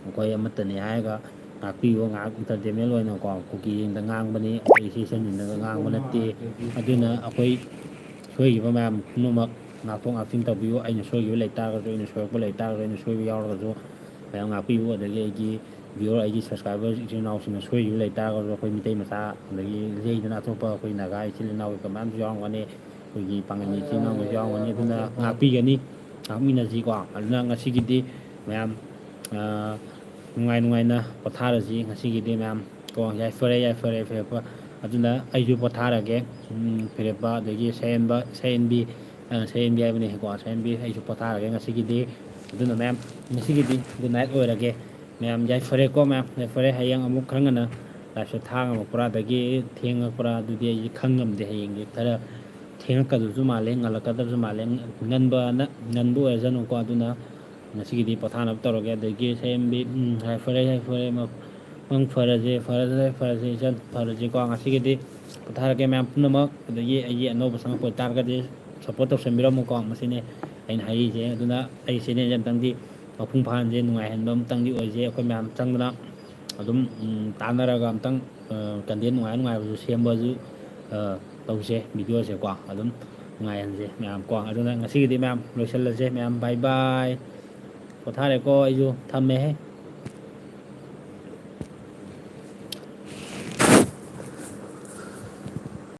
ꯑꯩꯈꯣꯏ ꯑꯃꯠꯇꯅꯤ ꯍꯥꯏꯔꯒ ꯉꯥꯛꯄꯤꯌꯣ꯫ ꯉꯥꯏꯍꯥꯛ entertainment ꯑꯣꯏꯅꯀꯣ, ꯀꯨꯀꯤꯁꯤꯡꯗ ꯉꯥꯡꯕꯅꯤ, ꯑꯩꯈꯣꯏ ꯏꯆꯦ ꯏꯆꯟꯁꯤꯡꯗꯒ ꯉꯥꯡꯕ ꯅꯠꯇꯦ꯫ ꯑꯗꯨꯅ ꯑꯩꯈꯣꯏ ꯁꯣꯏꯈꯤꯕ ꯃꯌꯥꯝ ꯄꯨꯝꯅꯃꯛ ꯉꯥꯛꯊꯣꯛ ꯉꯥꯛꯆꯤꯟ ꯇꯧꯕꯤꯌꯨ꯫ ꯑꯩꯅ ꯁꯣꯏꯈꯤꯕ ꯂꯩ ꯇꯥꯔꯒꯁꯨ, ꯑꯩꯅ ꯁꯣꯏꯔꯛꯄ ꯂꯩ ꯇꯥꯔꯒꯁꯨ, ꯑꯩꯅ ꯁꯣꯏꯕ ꯌꯥꯎꯔꯒꯁꯨ ꯃꯌꯥꯝ ꯉꯥꯛꯄꯤꯌꯨ꯫ ꯑꯗꯒꯤ ꯑꯩꯒꯤ viewer, ꯑꯩꯒꯤ subscriber ꯏꯆꯤꯜ ꯏꯅꯥꯎꯁꯤꯡꯅ ꯁꯣꯏꯈꯤꯕ ꯂꯩ ꯇꯥꯔꯒꯁꯨ, ꯑꯩꯈꯣꯏ ꯃꯤꯇꯩ ꯃꯆꯥ, ꯑꯗꯒꯤ ꯂꯩꯗꯅ ꯑꯇꯣꯞꯄ ꯑꯩꯈꯣꯏ ꯅꯥꯒꯥ ꯏꯆꯤꯜ ꯏꯅꯥꯎ ꯀꯩꯀꯥ ꯃꯌꯥꯝꯁꯨ ꯌꯥꯎꯔꯝꯒꯅꯤ, ꯑꯩꯈꯣꯏꯒꯤ ꯄꯥꯡꯒꯜꯒꯤ ꯏꯆꯤꯜ ꯏꯅꯥꯎꯁꯨ ꯌꯥꯎꯔꯝꯒꯅꯤ꯫ ꯑꯗꯨꯅ ꯉꯥꯛꯄꯤꯒꯅꯤ, ꯉꯥꯛꯃꯤꯟꯅꯁꯤꯀꯣ꯫ ꯑꯗꯨꯅ ꯉꯁꯤꯒꯤꯗꯤ ꯃꯌꯥꯝ, ꯑꯥ, ꯅꯨꯡꯉꯥꯏ ꯅꯨꯡꯉꯥꯏꯅ ꯄꯣꯊꯥꯔꯁꯤ ꯉꯁꯤꯒꯤꯗꯤ ꯃꯌꯥꯝ ꯀꯣ꯫ ꯌꯥꯏꯐꯔꯦ, ꯌꯥꯏꯐꯔꯦ, ꯐꯤꯔꯦꯞꯄ꯫ ꯑꯗꯨꯅ ꯑꯩꯁꯨ ꯄꯣꯊꯥꯔꯒꯦ꯫ ꯎꯝ, ꯐꯤꯔꯦꯞꯄ, ꯑꯗꯒꯤ ꯁꯌꯦꯟꯕ, ꯁꯌꯦꯟꯕꯤ, ꯑ, ꯁꯌꯦꯟꯕꯤ ꯍꯥꯏꯕꯅꯦꯀꯣ, ꯁꯌꯦꯟꯕꯤ, ꯑꯩꯁꯨ ꯄꯣꯊꯥꯔꯒꯦ ꯉꯁꯤꯒꯤꯗꯤ꯫ ꯑꯗꯨꯅ ꯃꯌꯥꯝ, ꯉꯁꯤꯒꯤꯗꯤ good night ꯑꯣꯏꯔꯒꯦ꯫ ꯃꯌꯥꯝ ꯌꯥꯏꯐꯔꯦꯀꯣ, ꯃꯌꯥꯝ ꯌꯥꯏꯐꯔꯦ꯫ ꯍꯌꯦꯡ ꯑꯃꯨꯛ ꯈꯔ ꯉꯟꯅ liveꯁꯦ ꯊꯥꯡꯉꯛꯄ꯭ꯔꯥ, ꯑꯗꯒꯤ ꯊꯦꯡꯉꯛꯄ꯭ꯔꯥ, ꯑꯗꯨꯗꯤ ꯑꯩ ꯈꯪ ꯉꯝꯗꯦ꯫ ꯍꯌꯦꯡꯗꯤ ꯈꯔ ꯊꯦꯡꯉꯛꯀꯗꯕꯁꯨ ꯃꯥꯜꯂꯦ, ꯉꯜꯂꯛꯀꯗꯕꯁꯨ ꯃꯥꯜꯂꯦ꯫ ꯉꯟꯕꯅ, ꯉꯟꯕ ꯑꯣꯏꯔꯁꯅꯨꯀꯣ꯫ ꯑꯗꯨꯅ ꯉꯁꯤꯒꯤꯗꯤ ꯄꯣꯊꯥꯅꯕ ꯇꯧꯔꯒꯦ꯫ ꯑꯗꯒꯤ ꯁꯌꯦꯟꯕꯤ, ꯎꯝ, ꯌꯥꯏꯐꯔꯦ, ꯌꯥꯏꯐꯔꯦ꯫ ꯃ-, ꯃꯪ ꯐꯔꯁꯦ, ꯐꯔꯁꯦ, ꯐꯔꯁꯦ, ꯏꯆꯟ, ꯐꯔꯁꯦꯀꯣ꯫ ꯉꯁꯤꯒꯤꯗꯤ ꯄꯣꯊꯥꯔꯒꯦ ꯃꯌꯥꯝ ꯄꯨꯝꯅꯃꯛ꯫ ꯑꯗꯒꯤ ꯑꯩꯒꯤ ꯑꯅꯧꯕ ꯆꯪꯉꯛꯄ ꯑꯣꯏꯇꯥꯔꯒꯗꯤ support ꯇꯧꯁꯟꯕꯤꯔꯝꯃꯨꯀꯣ꯫ ꯃꯁꯤꯅꯦ ꯑꯩꯅ ꯍꯥꯏꯔꯤꯁꯦ꯫ ꯑꯗꯨꯅ ꯑꯩ channelꯁꯦ ꯑꯝꯇꯪꯗꯤ ꯃꯄꯨꯡ ꯐꯥꯍꯟꯁꯦ, ꯅꯨꯡꯉꯥꯏꯍꯟꯕ ꯑꯝꯇꯪꯗꯤ ꯑꯣꯏꯁꯦ꯫ ꯑꯩꯈꯣꯏ ꯃꯌꯥꯝ ꯆꯪꯗꯅ ꯑꯗꯨꯝ, ꯎꯝ, ꯇꯥꯟꯅꯔꯒ ꯑꯝꯇꯪ, ꯑ, content ꯅꯨꯡꯉꯥꯏ ꯅꯨꯡꯉꯥꯏꯕꯁꯨ ꯁꯦꯝꯕꯁꯨ, ꯑ, ꯇꯧꯁꯦ꯫ Videoꯁꯦꯀꯣ ꯑꯗꯨꯝ ꯅꯨꯡꯉꯥꯏꯍꯟꯁꯦ ꯃꯌꯥꯝ ꯀꯣ꯫ ꯑꯗꯨꯅ ꯉꯁꯤꯒꯤꯗꯤ ꯃꯌꯥꯝ ꯂꯣꯏꯁꯜꯂꯁꯦ꯫ ꯃꯌꯥꯝ bye bye꯫ ꯄꯣꯊꯥꯔꯦꯀꯣ, ꯑꯩꯁꯨ ꯊꯝꯃꯦꯍꯦ꯫